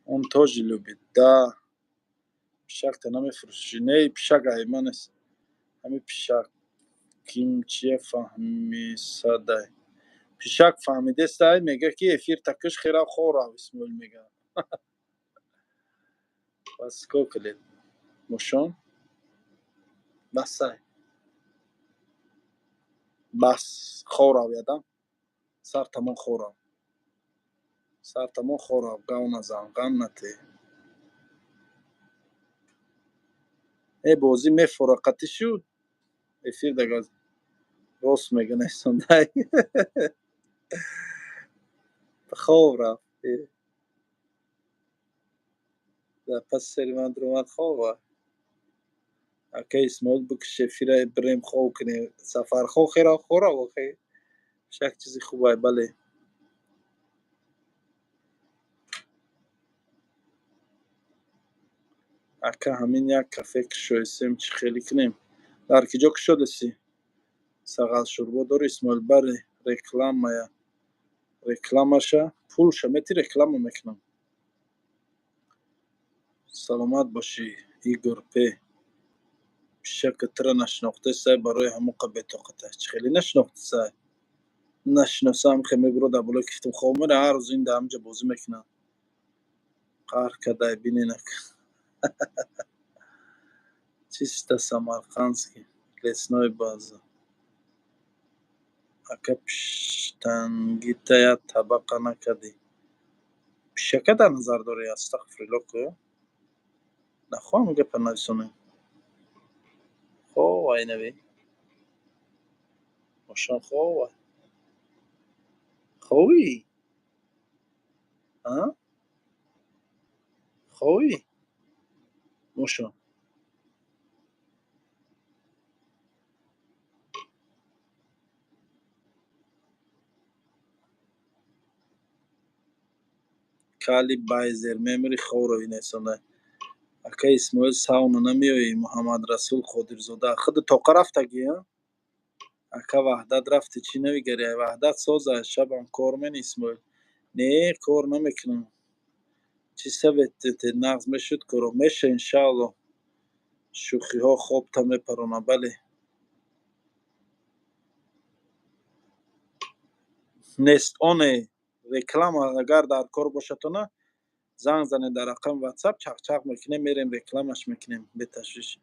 Он тоже любит. Да. Пишакта намефурӯшӣ? Не, пишак айма нест. Ҳами пишак ким чия фаҳмисадай. Пишак фаҳмидестай, мега ки эфир такиш хера хорав, Исмоил мега. Вас сколько лет? Мошон? Басай. Бас, хорав ядам. Сар тамон хорав. Сар тамон хорав, гав назан, ғам нате. Э, бозӣ мефора қатӣ шуд. Эфир дагаз. Рост мега, несондай. Хоб рафт. Дар паси сари ман дуромад, хоб. Ака Исмоил, бикш эфира, бирем хоб кунем. Сафархо хера хорав охе. Шак чизи хубай, бале. Ака, ҳамин як кафе кушоисем, чӣ хеле кунем? Дар киҷо кушодасӣ? Сағал шӯрбо дори, Исмоил? Бале, рекламая. Рекламаша, пулша мети, реклама мекунам. Саломат бошӣ, Игор П. Пишака тура нашинохтасай, барои ҳамоқа бетоқата. Чӣ хеле нашинохтасай? Нашиносам, хе мебуро дар болои кифтам хоб мера, ҳар рӯз ин дар ҳамҷа бозӣ мекунад. Қаҳр кадай, биненак. Чисто самарқандский. Лесной база. Ака, пиштангита як табақа накардӣ. Пишака дар назар дорӣ? Астағфирулло ку. Нахоҳам гапа нависонем. Хоб айнави. Мошон хоб. Хобӣ? А? Хобӣ? Мошон. Кали Байзер мемири, хобравӣ, несондай. Ака Исмоил, сауна намеоӣ? Муҳаммадрасул Қодирзода. Худу тоқа рафтагӣ, а? Ака Ваҳдат рафтӣ, чӣ навигарӣ? Ваҳдат соза, шабам кор мени, Исмоил? Не, кор намекунам. Чӣ советуете, нағз мешуд коро? Меша, иншаалло. Шӯхиҳо хобта мепаронад, бале. Нест оне реклама, агар дар кор бошадтона, занг занед дар рақами WhatsApp, чақчақ мекунем, мерем, рекламаш мекунем, беташвиш.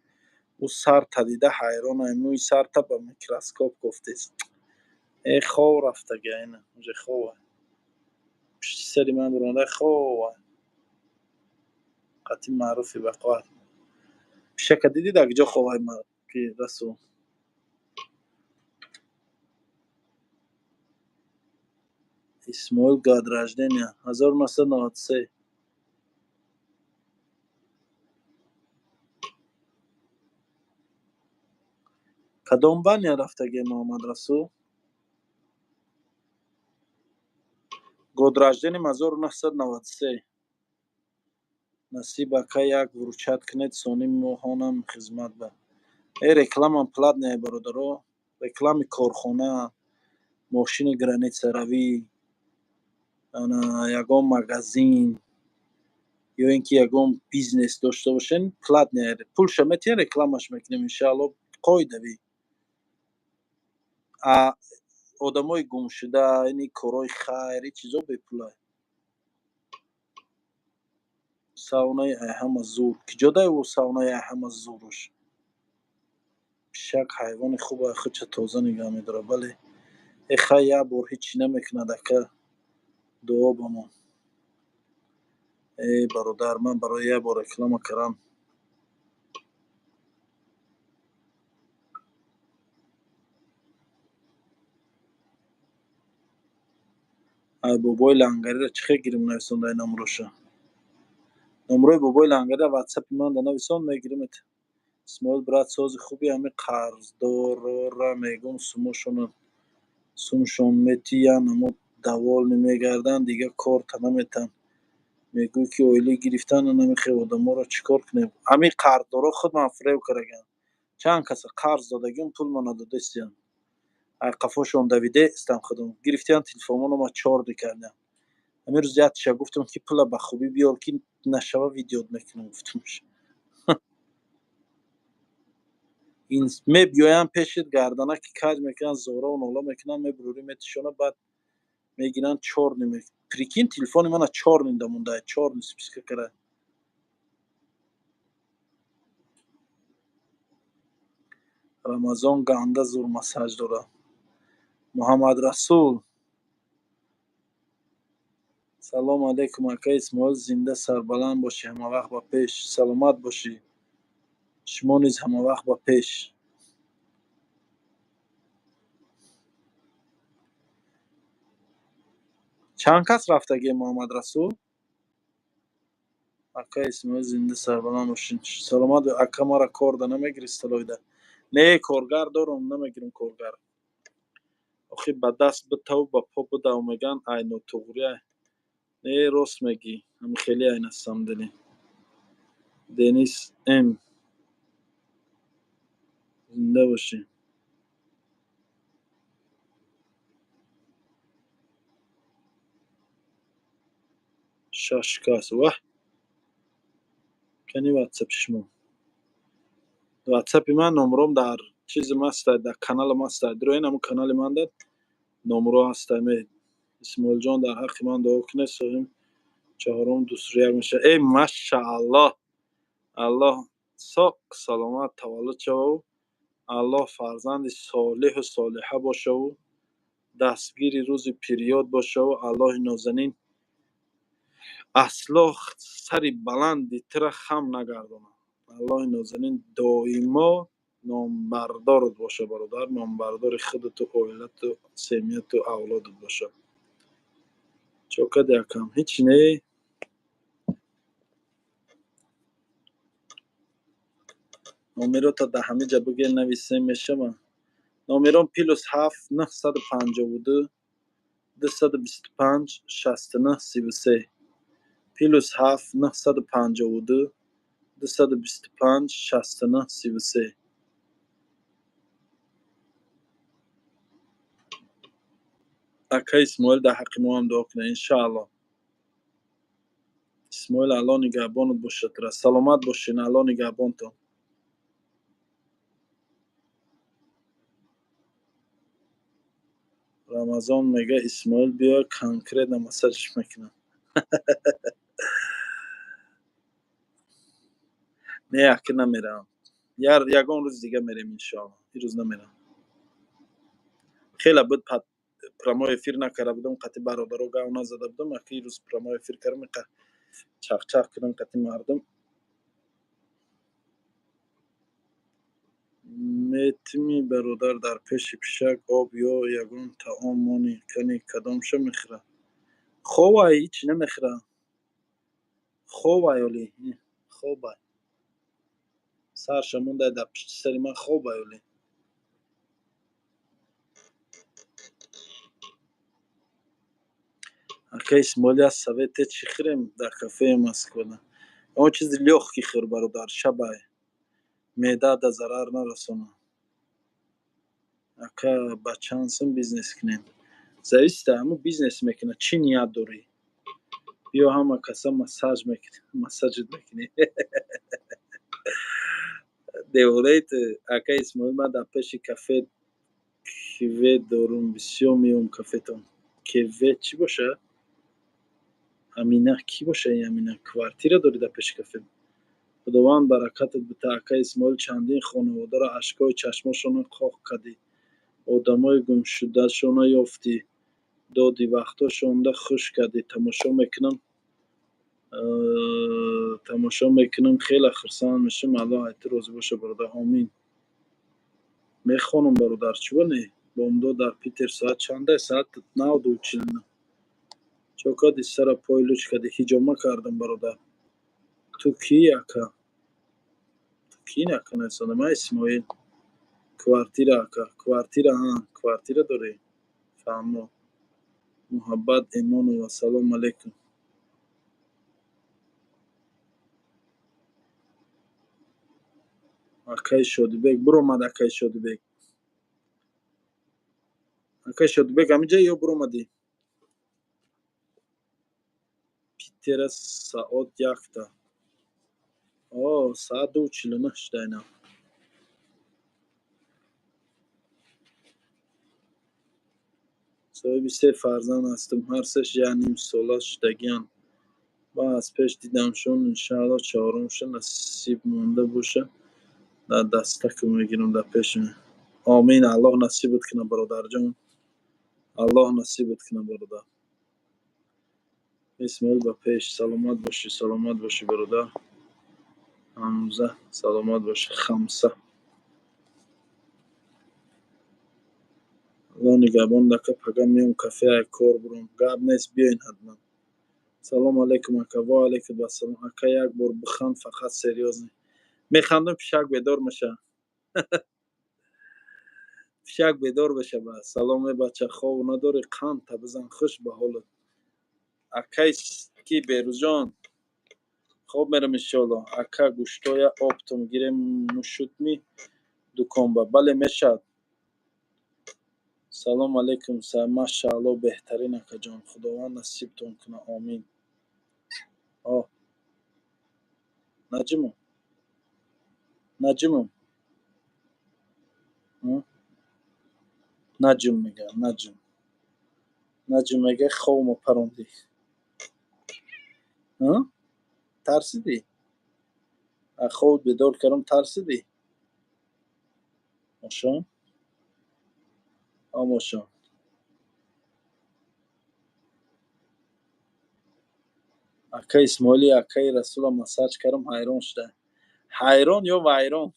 Ӯ сарта дида ҳайронай, мӯи сарта ба микроскоп гуфтест. Э, хоб рафтага, ина уже хова. Пишти сари ман буромада хова. Қатъи маъруфи бақоат. Пишака дидӣ, дар куҷо ховай ки Расул? Исмоил, год рождения 1993. Кадом баня рафтагӣ, Муҳаммадрасул? Год рождения 1993. Насиб ака, як выручать кунед, сони моҳонам хизмат ба. Э, рекламам платная, бародаро. Реклами корхона, мошини границаравӣ, ана ягон магазин ё ин ки ягон бизнес дошта бошен, платная. Пулша метиҳен, рекламаш мекунем, иншаалло, қоидавӣ. А одамои гумшуда, ини корҳои хайр, ин чизо бепула. Саунаи ай ҳама зур. Киҷо дай ӯ саунаи ай ҳама зуруш? Пишак ҳайвони хуб, худша тоза нигаҳ медорад, бале. Э хай, як бор ҳечи намекунад, ака. Дуо ба мо. Э бародар, ман барои як бор реклама кардам. Ай бобои лангариро чӣ хел гирим, нависондаи номроша? Номрои бобои лангариро ватсапи ман да нависон, мегиримет. Исмоил брат, сози хуби, ҳами қарздорора мегум, сумошона сумшон метиян, амо довольный мегарданд, дигар корта наметан. Мегӯй ки оила гирифтан, намехел одаморо чӣ кор кунем? Ҳамин қарздоро худ ман фиреб кардагиам. Чанд каса қарз додагиам, пул ма надодастиям. Ай қафошон давидаистам худам. Гирифтиям телефонмоно, ма чорди кардам. Ҳамин рӯз яктиша гуфтам, ки пула ба хубӣ биёр, ки нашава видеот мекунам, гуфтамш. Мебиёянд пешит, гарданаки каҷ мекунанд, зораву нола мекунанд, мебурӯрӣ, метишона, баъд мегиранд, чёрный. Прикинь, телефони мана чёрный да монда, чёрный списка кара. Рамазон ганда зур массаж дорад. Муҳаммадрасул, салому алайкум, ака Исмоил, зинда сарбаланд бошӣ, ҳамавақт ба пеш. Саломат бошӣ, шумо низ ҳамавақт ба пеш. Чанд кас рафтагӣ, Муҳаммадрасул? Ака Исмоил, зинда сарбаланд бошӣ, саломат. Ака, мара кор да намегирӣ, столоида? Не, коргар дорам, намегирам коргар. Охи, ба даст битаву ба по бидав, мегӯянд, ай нотуғрӣ. Не, рост мегӣ, ҳами хеле ай на самом деле. Денис М, зинда бошӣ. Шаш кас, ваҳ! Кани ватсапи шумо? Ватсапи ман номром дар чизим ҳаста, дар каналам ҳаста. Дуроин, ҳамун канали ман дар номро ҳаста. Исмоилҷон, дар ҳаққи ман дуо кунед, соҳиб чаҳорум дусру як мешавад. Эй, машааллоҳ, Аллоҳ соқ саломат таваллуд шававу Аллоҳ фарзанди солиҳу солиҳа бошаву дастгири рӯзи пириёд бошаву Аллоҳи нозанин асло сари баланди тура хам нагардонад. Аллоҳи нозанин доимо номбардорат боша, бародар, номбардори худату, оилату, семьяту, авлодат боша. Чо кади, акам? Ҳеч не. Номерота дар ҳамин ҷа бигӯ, нависем, мешава. Номером +7 952 225 69 33, +7 952 225 69 33. Ака Исмоил, дар ҳаққи мо ҳам дуо кунед, иншааллоҳ. Исмоил, Аллоҳ нигаҳбонат бошад. Саломат бошед, Аллоҳ нигаҳбонтон. Рамазон мега: «Исмоил, биё, конкретно массажш мекунам». Не, ака, намерам, ягон рӯзи дига мерем, иншоалло, ирӯз намерам. Хеле буд прямой эфир накарда будам, қати бародаро гав назада будам. Ака, ирӯз прямой эфир кардам, чақчақ кардам қати мардум. Метими, бародар, дар пеши пишак об ё ягон таом монӣ, кани кадомша мехӯрад? Хобай, ҳеч намехӯрад, хобай, оли хобай, сарша мондай дар пишти сари ман, хобай, оли. Ака Исмоил, як совете, чӣ хӯрем дар кафеи Москвада? Он чизи лёгкий хӯр, бародар, шабай меъдада зарар нарасона. Ака, ба чанд сум бизнес кунем? Зависит, ҳамун бизнес мекунад, чӣ ният дорӣ. Биё, ҳама каса массаж мекунем, массажит мекунем. Девонаи ту, ака Исмоил. Ман дар пеши кафе киве дорум, бисёр меём кафетон. Кеве чӣ боша? Амина кӣ боша ин Амина? Квартира дорӣ дар пеши кафе? Худованд баракатат бита, ака Исмоил. Чандин хонаводаро ашкҳои чашмошонро қоқ кардӣ, одамои гумшудашонро ёфтӣ додӣ, вақтҳошонда хуш кардӣ. Тамошо мекунам, тамошо мекунам, хеле хурсанд мешавам. Аллоҳ аз ту розӣ боша, бародар. Омин. Мехонам, бародар, чӯба не. Бомдод дар Питер соат чанда? Соат 9:49. Чо кардӣ, сара пой луч кардӣ? Ҳиҷома кардам, бародар. Ту кӣ, ака? Ту кӣ, ака? Нависонда, ман Исмоил. Квартира, ака, квартира. Ҳа, квартира дорӣ, фаҳмо. Муҳаббат Эмонова, салому алейкум. Акаи Шодибек буромад. Акаи Шодибек, акаи Шодибек, ҳаминҷа ё буромадӣ? Питера саот 1-та. О, соат 2:49 шуда ина. Соҳиби се фарзанд ҳастам, ҳар сеш як нимсола шудагианд ва аз пеш дидамшон. Иншаалло, чаҳорумша насиб монда боша, дар дастаку мегирам дар пеши. Омин, Аллоҳ насибат кунад, бародарҷон, Аллоҳ насибат кунад, бародар. Исмоил, ба пеш, саломат бошӣ, саломат бошӣ, бародар. Ҳамза, саломат бошӣ. Хамса, Аллоҳ нигаҳбон. Ака, пага меом кафе, ай кор буром. Гап нест, биёин ҳатман. Салому алейкум, ака. Ва алейкум ассалом. Ака, як бор биханд, фақат серьёзно. Механдам, пишак бедор мешавад, пишак бедор мешавад. Салом, э бача, хов надорӣ? Қандта бизан, хуш ба ҳолат. Акай ки, Берӯзҷон, хоб мерам, иншоалло. Ака, гӯштоя оптом гирем мушудми дуконба? Бале, мешавад. Салому алейкум. Машаалло, беҳтарин, акаҷон. Худованд насибтон кунад, омин. О, Наҷиму, Наҷиму, Наҷм мега, Наҷм, Наҷм мега, ховмо парондӣ, тарсидӣ, хов бедор кардам, тарсидӣ. Мошон, мошон. Ака Исмоили, акаи Расула массаж кардам, ҳайрон шуда. Ҳайрон ё вайрон?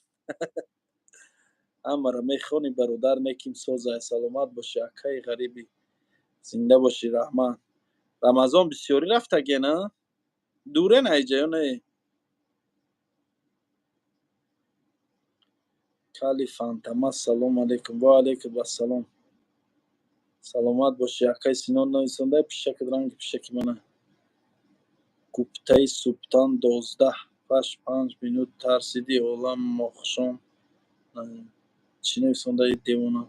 Ҳамаро мехонӣ, бародар, неким созай. Саломат бошӣ, акаи ғарибӣ, зинда бошӣ, раҳмат. Рамазон бисёрӣ рафтаге, на дурен айҷа ё не? Кали Фантама, салому алейкум. Ва алейкум ассалом, саломат бошӣ. Акаи Сино нависонда, пишакат ранги пишаки мана. Гуптаи субтан 12 паш 5 минут тарсиди, олам мохшон. Чӣ нависонда и девона?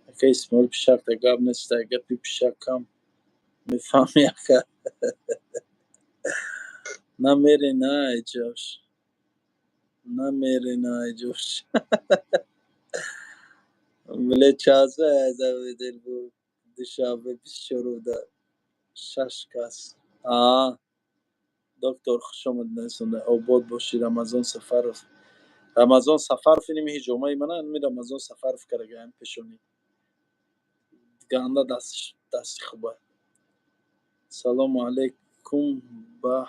Ака Исмоил, пишакта гап неста, гапи пишакам мефаҳми, ака. Намере на айҷош, намере на айҷош. Бле, часа Душанбе 24-да шаш кас. Аа, доктор, хуш омад нависонда. Обод бошӣ. Рамазон Сафаров, Рамазон Сафаров, иними ҳиҷомаи мана, иними Рамазон Сафаров кардагаям пешонӣ. Ганда дасти хуба. Салому алейкум, ба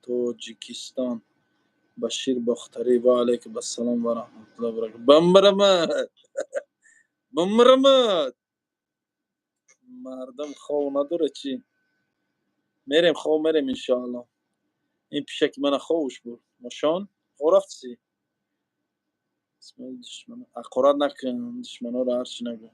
Тоҷикистон. Башир Бохтарӣ, ва алейкум ассалом ва раҳматуллоҳи ва баракатуҳ. Бамбарамад, бамбарамад. Мардум хов надорад чӣ? Мерем, хов мерем, иншоалло. Ин пишаки мана ховуш буд. Мошон, хов рафтисӣ? Ҳақорат накун душманоро, ҳарчи нагӯ.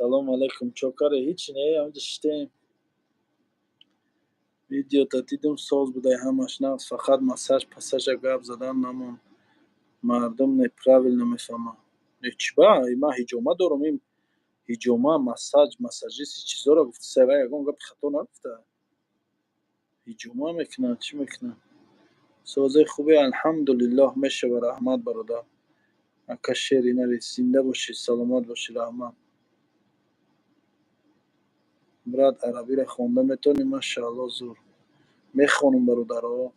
Салому алайкум, чо каре? Ҳичи не, ҳамҷа шиштем. Видеота дидум, соз будай, ҳамаш нағз, фақат массаж пассажа гап задан намонд. Мардум неправильно мефаҳмад. Не, чӣ ба? Ман ҳиҷома дорум, ин ҳиҷома, массаж, массажист, ин чизоро гуфтиса, вай ягон гапи хато нагуфта. Ҳиҷома мекунад, чӣ мекунад? Созе хубе, алҳамдулиллоҳ, мешава, раҳмат, бародар. Ака шери нари, зинда бошӣ, саломат бошӣ, раҳмат. Брат, арабиро хонда метавонӣ? Машаалло, зур. Мехонум, бародаро.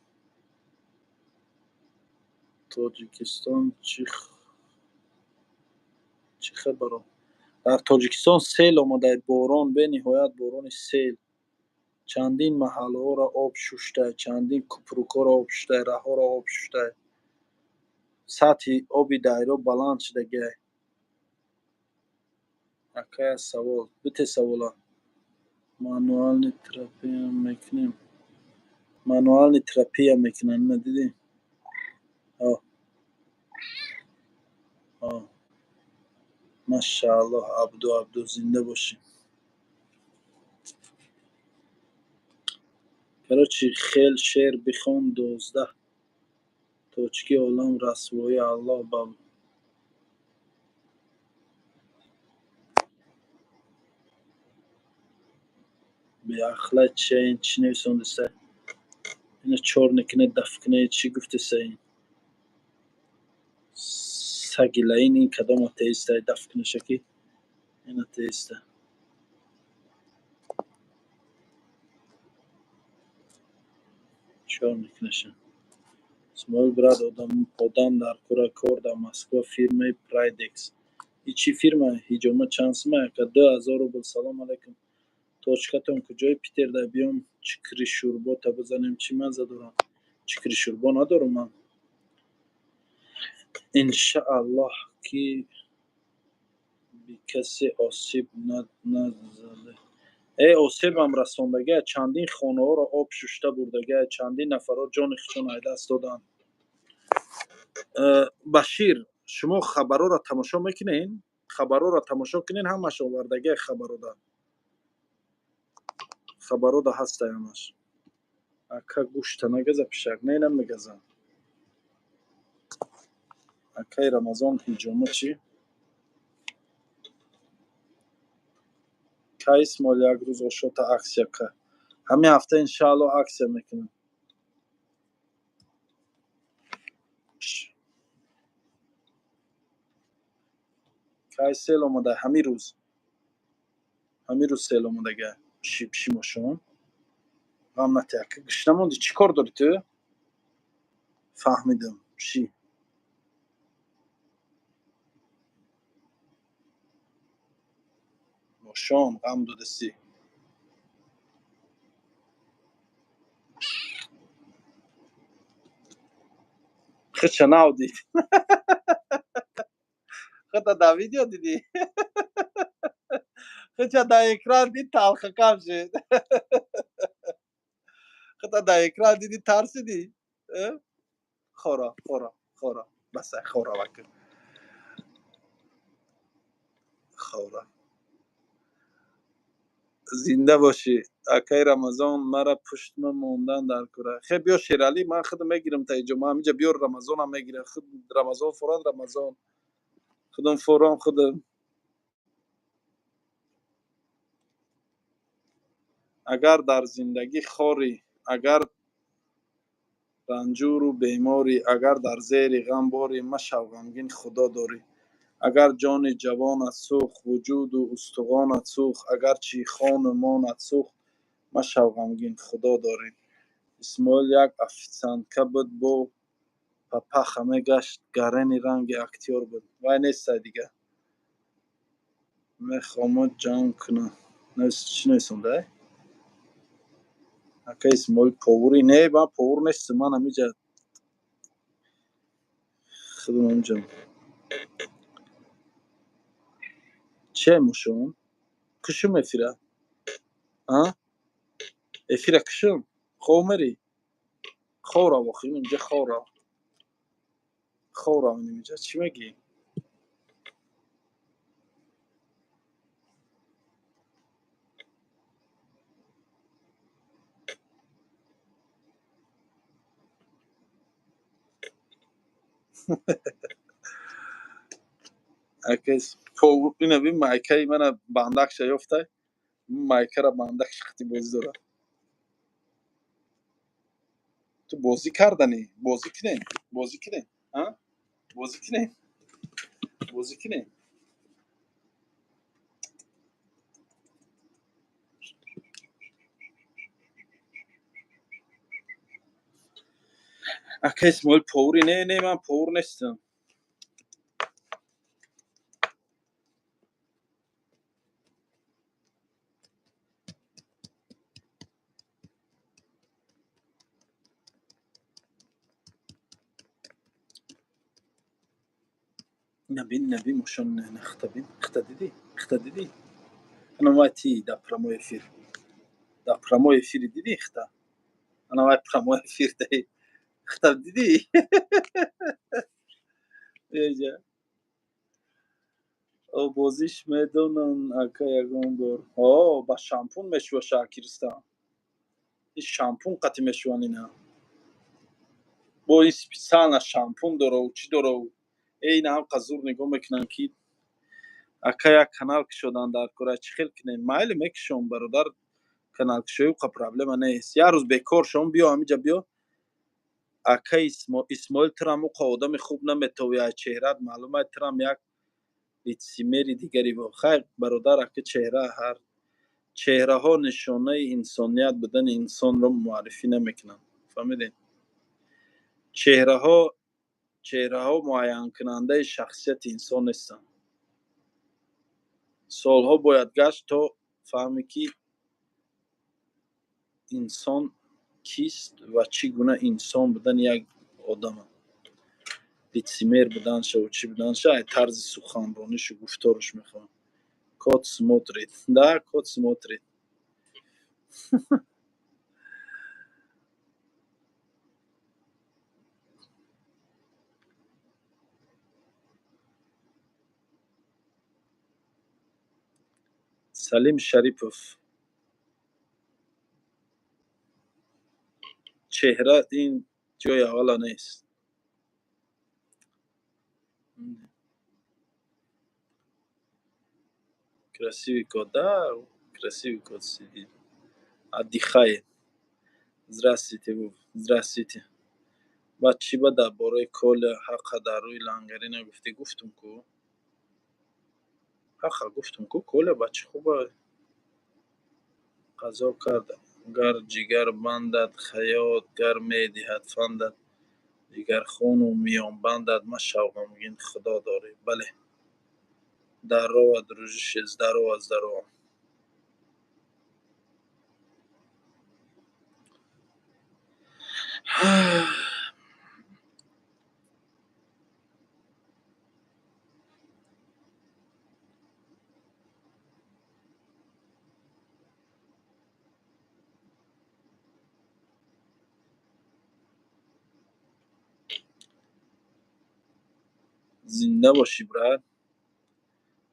Тоҷикистон чӣ хабаро? Дар Тоҷикистон сел омадай, борон, бениҳоят борони сел. Чандин маҳаллаҳоро об шуштай, чандин купрукҳоро об шуштай, раҳҳоро об шуштай. Сатҳи оби дарё баланд шудагиай. Акая савол, бите савола. Мануальный терапия мекунем. Мануальный терапия мекунанд, ина дидӣ? О. О. Машааллоҳ, Абду, Абду, зинда бошӣ. Короче, хел шеър бихон 12 точки олам расвоӣ Аллоҳ ба беақлай чия ин чӣ нависондиса? Ина чор некуне, даф куне, чӣ гуфтиса ин? Саги лаин ин кадом атеистай даф кунаша ки? Ин атеиста. Чор мекунаша. Исмоил брат, одам дар кора кор дар Москва фирмаи Прайдекс. И чӣ фирма? Ҳиҷома чанд сумма? Яка 2000 рубл. Салом алайкум. Точкатон куҷои Питерда? Биём чикри шӯрбота бизанем. Чӣ мазза дорам? Чикри шӯрбо надорум ман. Иншааллоҳ ки би касе осиб назаде. Э, осебам расондагиа, чандин хонаҳоро об шушта бурдагиа, чандин нафарҳо ҷони худшон аз даст доданд. Башир, шумо хабарҳоро тамошо мекунед? Хабарҳоро тамошо кунед, ҳамаш овардагиа хабарода. Хабарода ҳастай ҳамаш. Ака гӯшта нагаза пишак, не намегаза. Акаи Рамазон ҳиҷома чӣ? Кай Исмоил як рӯз ошота аксия ка? Ҳамин ҳафта иншааллоҳ аксия мекунам. Кай сел омада? Ҳамин рӯз. Ҳамин рӯз сел омадага. Пиши пиши мошон. Ғам натӣ ака гушна мондӣ, чӣ кор дорӣ ту? Фаҳмидам. Пиши. Мошон ғам додасӣ. Худша нав дид. Худта дар видео дидӣ? Худша дар экран дид, талхакам шуд. Худта дар экран дидӣ, тарсидӣ? Хора, хора, хора. Баса, хора вака. Хора. Зинда бошӣ. Акаи Рамазон, мара пуштма мондан дар кура. Хе биё Шералӣ, ман худам мегирам та иҷо. Ман ҳаминҷа биёр Рамазонам мегирам. Худ Рамазон форад Рамазон. Худам форам худам. Агар дар зиндагӣ хорӣ, агар ранҷуру беморӣ, агар дар зери ғам борӣ, машав ғамгин, Худо дорӣ. Агар ҷони ҷавонат сӯхт, вуҷуду устухонат сӯхт, агарчи хону монат сӯхт, машав ғамгин, Худо дорӣ. Исмоил як официантка буд, бо папаха мегашт, гарени ранги актёр буд. Вай нестай дига. Мехоҳам ҷанг кунам. Чӣ нависонда? Ака Исмоил повури? Не, ман повур нестам, ман ҳамиҷа худам ҳамиҷа. Че мошон? Кушум эфира? А? Эфира кушум? Хов мери? Хов рав охи, инҷа хов рав. Хов рав инҷа, чӣ мегӣ? Ина бин, майкаи мана бандакша ёфтай, майкара бандакша қати бозӣ дорад. Ту бозӣ карданӣ, бозӣ кунем, бозӣ кунем, бозӣ кунем, бозӣ кунем. Ака Исмоил, повари? Не, не, ман повар нестам. Набин, набин, мошон нахта бин, хта дидӣ, хта дидӣ? Ана вай ти дар прямой эфир, дар прямой эфири дидӣ хта? Ана вай прямой эфир даи хта дидӣ? Еҷа. Бозиш медонан, ака, ягон бор. О, ба шампун мешува, Шакиристан. Ин шампун қати мешуван ина. Бо ин специально шампун дорав, чӣ дорав. Э, ина ҳам зур нигоҳ мекунанд, ки ака, як канал кушодан дар кора, чӣ хел кунем? Майли, мекушом, бародар, каналкушоӣ уқа проблема нест. Як рӯз бекор шом, биё ҳамиҷа, биё. Ака Исмоил, турам уқа одами хуб наметовӣ, ай чеҳрат маълум ай, турам як лицемери дигари. Хайр, бародар, ака, чеҳра, ҳар чеҳраҳо нишонаи инсоният будани инсонро муаррифӣ намекунанд, фаҳмидед? Чеҳраҳо муайянкунандаи шахсияти инсон нестанд. Солҳо бояд гашт, то фаҳмӣ, ки инсон кист ва чӣ гуна инсон будани як одама, лицемер буданшаву чӣ буданша, ай тарзи суханронишу гуфтораш мехоҳам. Кот смотрит, да, кот смотрит. Салим Шарипов, чеҳра ин ҷои аввала нест. Красивый кот, да, красивый кот сидит, отдыхает. Здравствуйте, здравствуйте. Баъд чӣ, ба дар бораи Коля ҳақа дар рӯи лангарӣ нагуфтӣ? Гуфтум ку, ҳақа гуфтум ку, Коля бачи хуба. Қазо кард: гар ҷигар бандад, ҳаёт гар медиҳад фандад, ҷигархуну миёнбандад, машав ғамгин, Худо дорӣ. Бале, здорово, дружище, здорово, здорово. Зинда бошӣ, брат.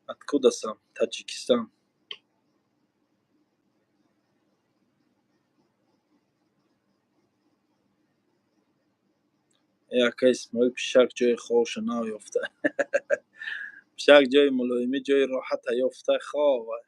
Откуда сам? Таджикистан. Э, ака Исмоил, пишак ҷои хобша нав ёфта. Пишак ҷои мулоимӣ, ҷои роҳата ёфта, хова.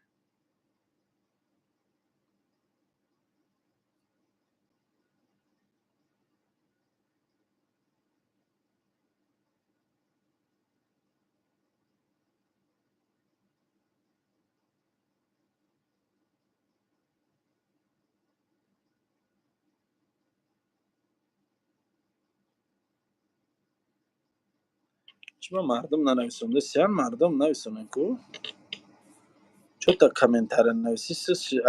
Чӣ ба мардум нанависонда сиян? Мардум нависонен ку, чӯта комментария нависӣ.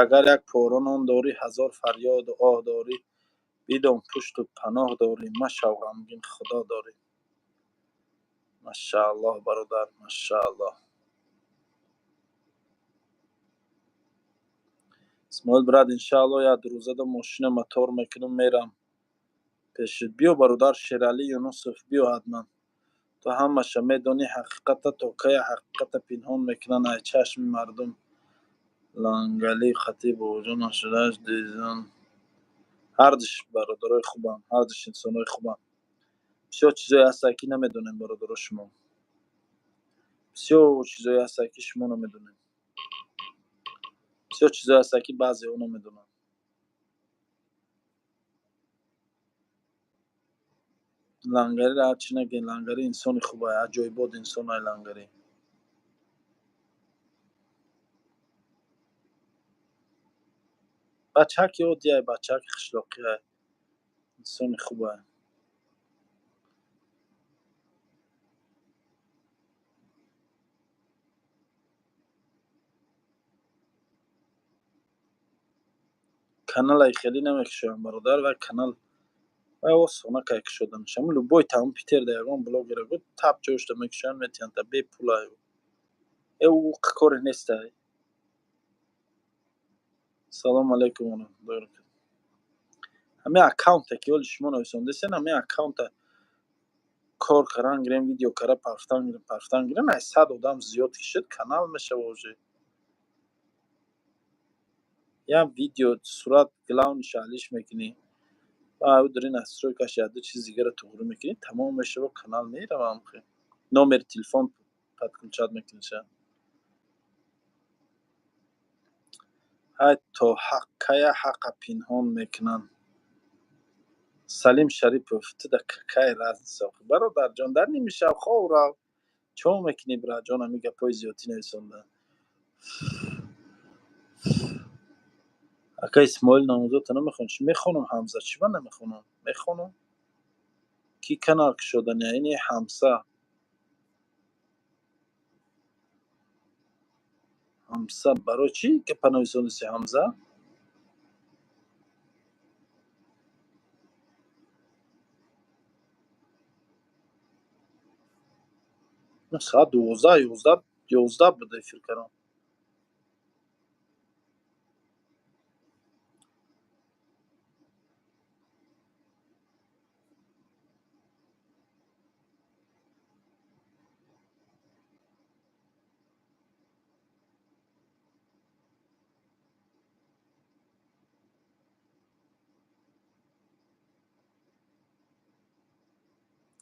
Агар як пора нон дорӣ, ҳазор фарёду оҳ дорӣ, бидон, пушту паноҳ дорӣ, машав ғамгин, Худо дорӣ. Машааллоҳ, бародар, машааллоҳ. Исмоил брат, иншааллоҳ, як рӯзада мошина мотор мекунам, мерам пешит. Биё, бародар Шералӣ Юнусов, биё ҳатман. Ту ҳамаша медонӣ ҳақиқата, то кая ҳақиқата пинҳон мекунанд ай чашми мардум? Лангалӣ хати бобоҷон нашудааш дизан. Ҳардуш бародарои хубанд, ҳардуш инсонои хубанд. Бисёр чизое ҳастае, ки намедонем, бародаро, шумо. Бисёр чизое ҳастае, ки шумо намедонем. Бисёр чизое ҳастае, ки баъзеҳо намедонанд. Лангариро ҳарчи нагӯед, лангари инсони хубае, аҷоибот инсонае лангарӣ. Бачаки оддиае, бачаки қишлоқиае, инсони хубае. Каналаи хеле намекушоям, бародар, вай канал вай осона кай кушода мешавад. Любой таом Питерда ягон блогера гӯ, тап ҷояшда мекушоянд, метиҳанд та бепулаю. Э, ӯ коре нестай. Салому алайкум ва раҳматуллоҳи ва баракатуҳ. Ҳамин аккаунте, ки ҳоли шумо нависондесен, ҳамин аккаунта кор каран гирем, видео кара парфтан гирем, парфтан гирем, ай 100 одам зиёд кишид, канал мешава уже. Як видео сурат главныйша алиш мекунӣ, ва ӯ дари настройкаш як ду чиз дигарро туғрӣ мекунӣ, тамом мешава, канал мерава ҳамхел. Номери телефон подключать мекуниша. Ҳай то ҳақ кая ҳақа пинҳон мекунанд. Салим Шарипов, ту да какая разница? Бародарҷон, дар ними шаб хов рав. Чо мекунӣ, бираҷон, ҳамин гапҳои зиёдтӣ нависонда? Ака Исмоил, намозота намехонӣ? Чӣ мехонам, Ҳамза? Чӣ ба намехонам? Мехонам. Кӣ канал кушодани? Ини Ҳамса. Ҳамса, барои чӣ гапа нависондиси, Ҳамза? Соат 12, 11, 11 буд эфир кардам.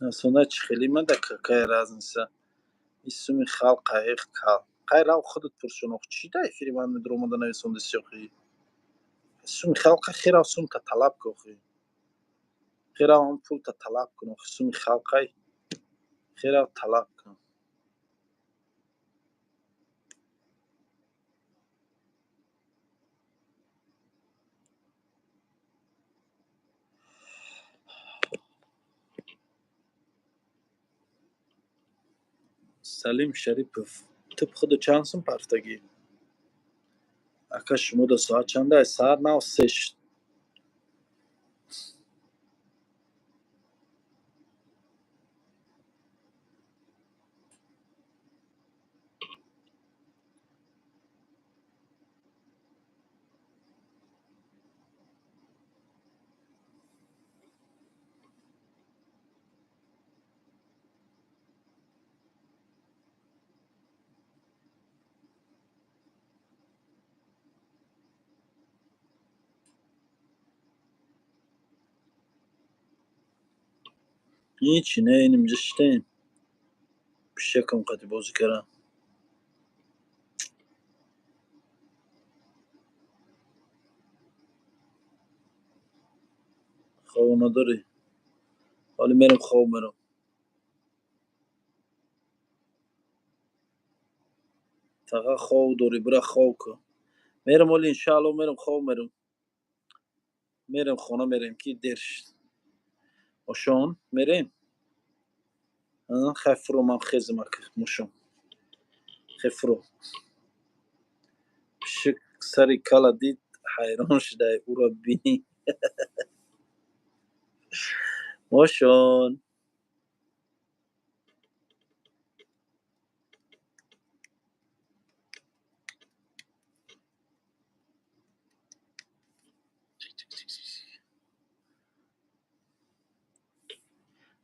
Нависонда чӣ хеле ман да какая разница? Ин суми халқ қайиқ кал. Қай рав худат пуршон ох, чӣ да эфири ман медуромада нависондиси охи? Суми халқа херав сумта талаб кун охи. Херав ҳам пулта талаб кун охи, суми халқай херав талаб кун. Салим Шарипов, ту худо чанд сум парфтагӣ? Ака, шумо да соат чанда? Соат нав се шуд. Ҳичи не, инимҷа шиштем. Пишакам қати бозӣ кардам. Хоб надорӣ? Ҳоле мерам, хоб мерам. Фақат хов дорӣ, бира хов кун. Мерам ҳоли, иншаалло, мерам, хоб мерам. Мерам хона, мерем, ки дер шуд. Ошон мерем? Хай, фуро, ман хезам, ака мошон. Хай, фуро. Пишик сари кала дид, ҳайрон шудай, ӯро бинӣ. Мошон.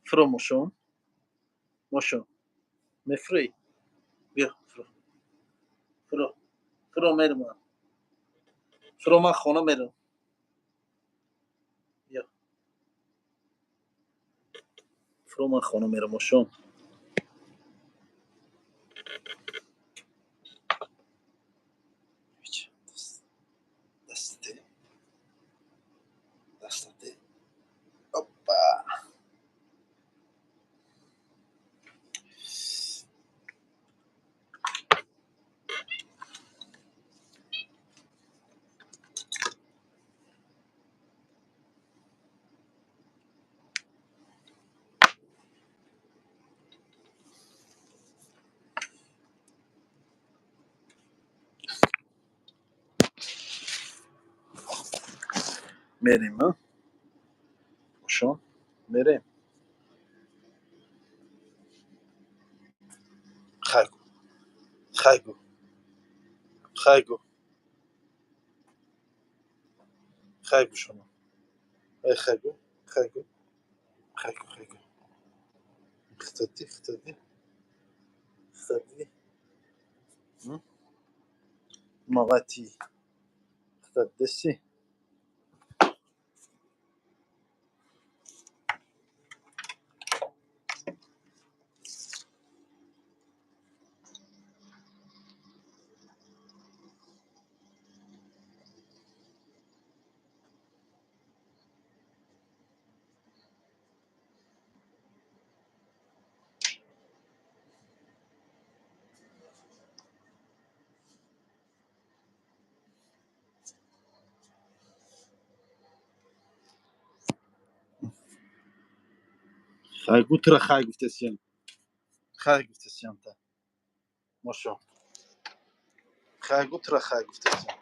Фуро, мошон. Мошон. Мефурӣ? Биё, фуро. Фуро. Фуро, мерам ман. Фуро, ман хона мерам. Биё. Фуро, ман хона мерам, ошон. Дастате, дастате, опа. Мерем, а ошон, мерем. Хайгу, хайгу, хайгу, хайгу, шумо. Ай, хайгу, хайгу, хайгу, хайгу. Хтади, хтади, хтади. Мавати хтадеси. Хайгу, тура хай гуфтесиям, хай гуфтесиям та, мошо. Хайгу, тура хай гуфтесиям.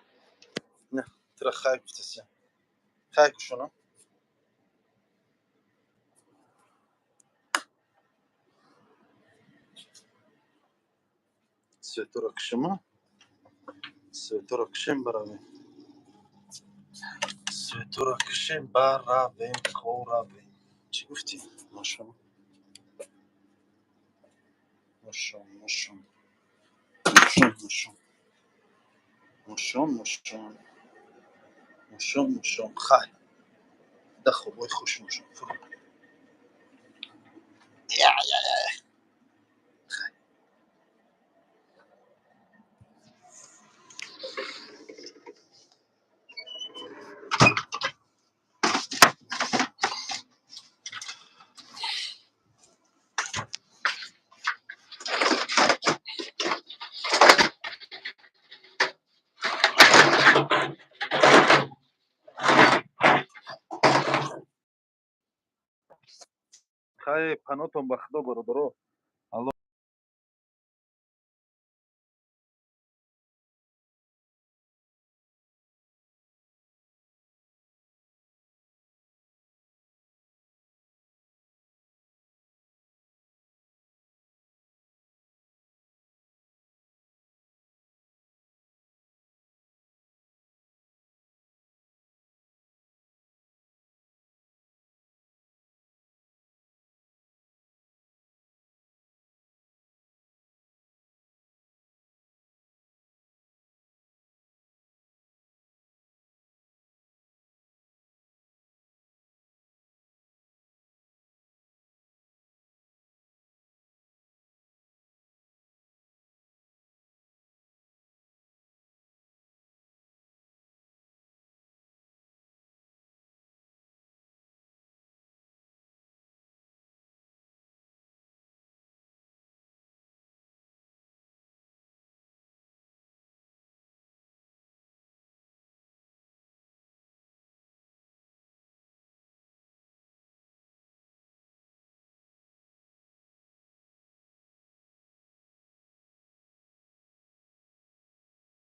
Не, тура хай гуфтесиям. Хай гушона. Светора кшема, светора кшем, баравем, светора кшем, баравем, хоравем. Чӣ гуфтӣ, мошо? Мошон, мошон, мошон, мошон, мошон, мошон, мошон, мошон. Хай да, хобои хуш, мошон. Фур. Я, я, я. Хай, панотон ба худо, бародаро.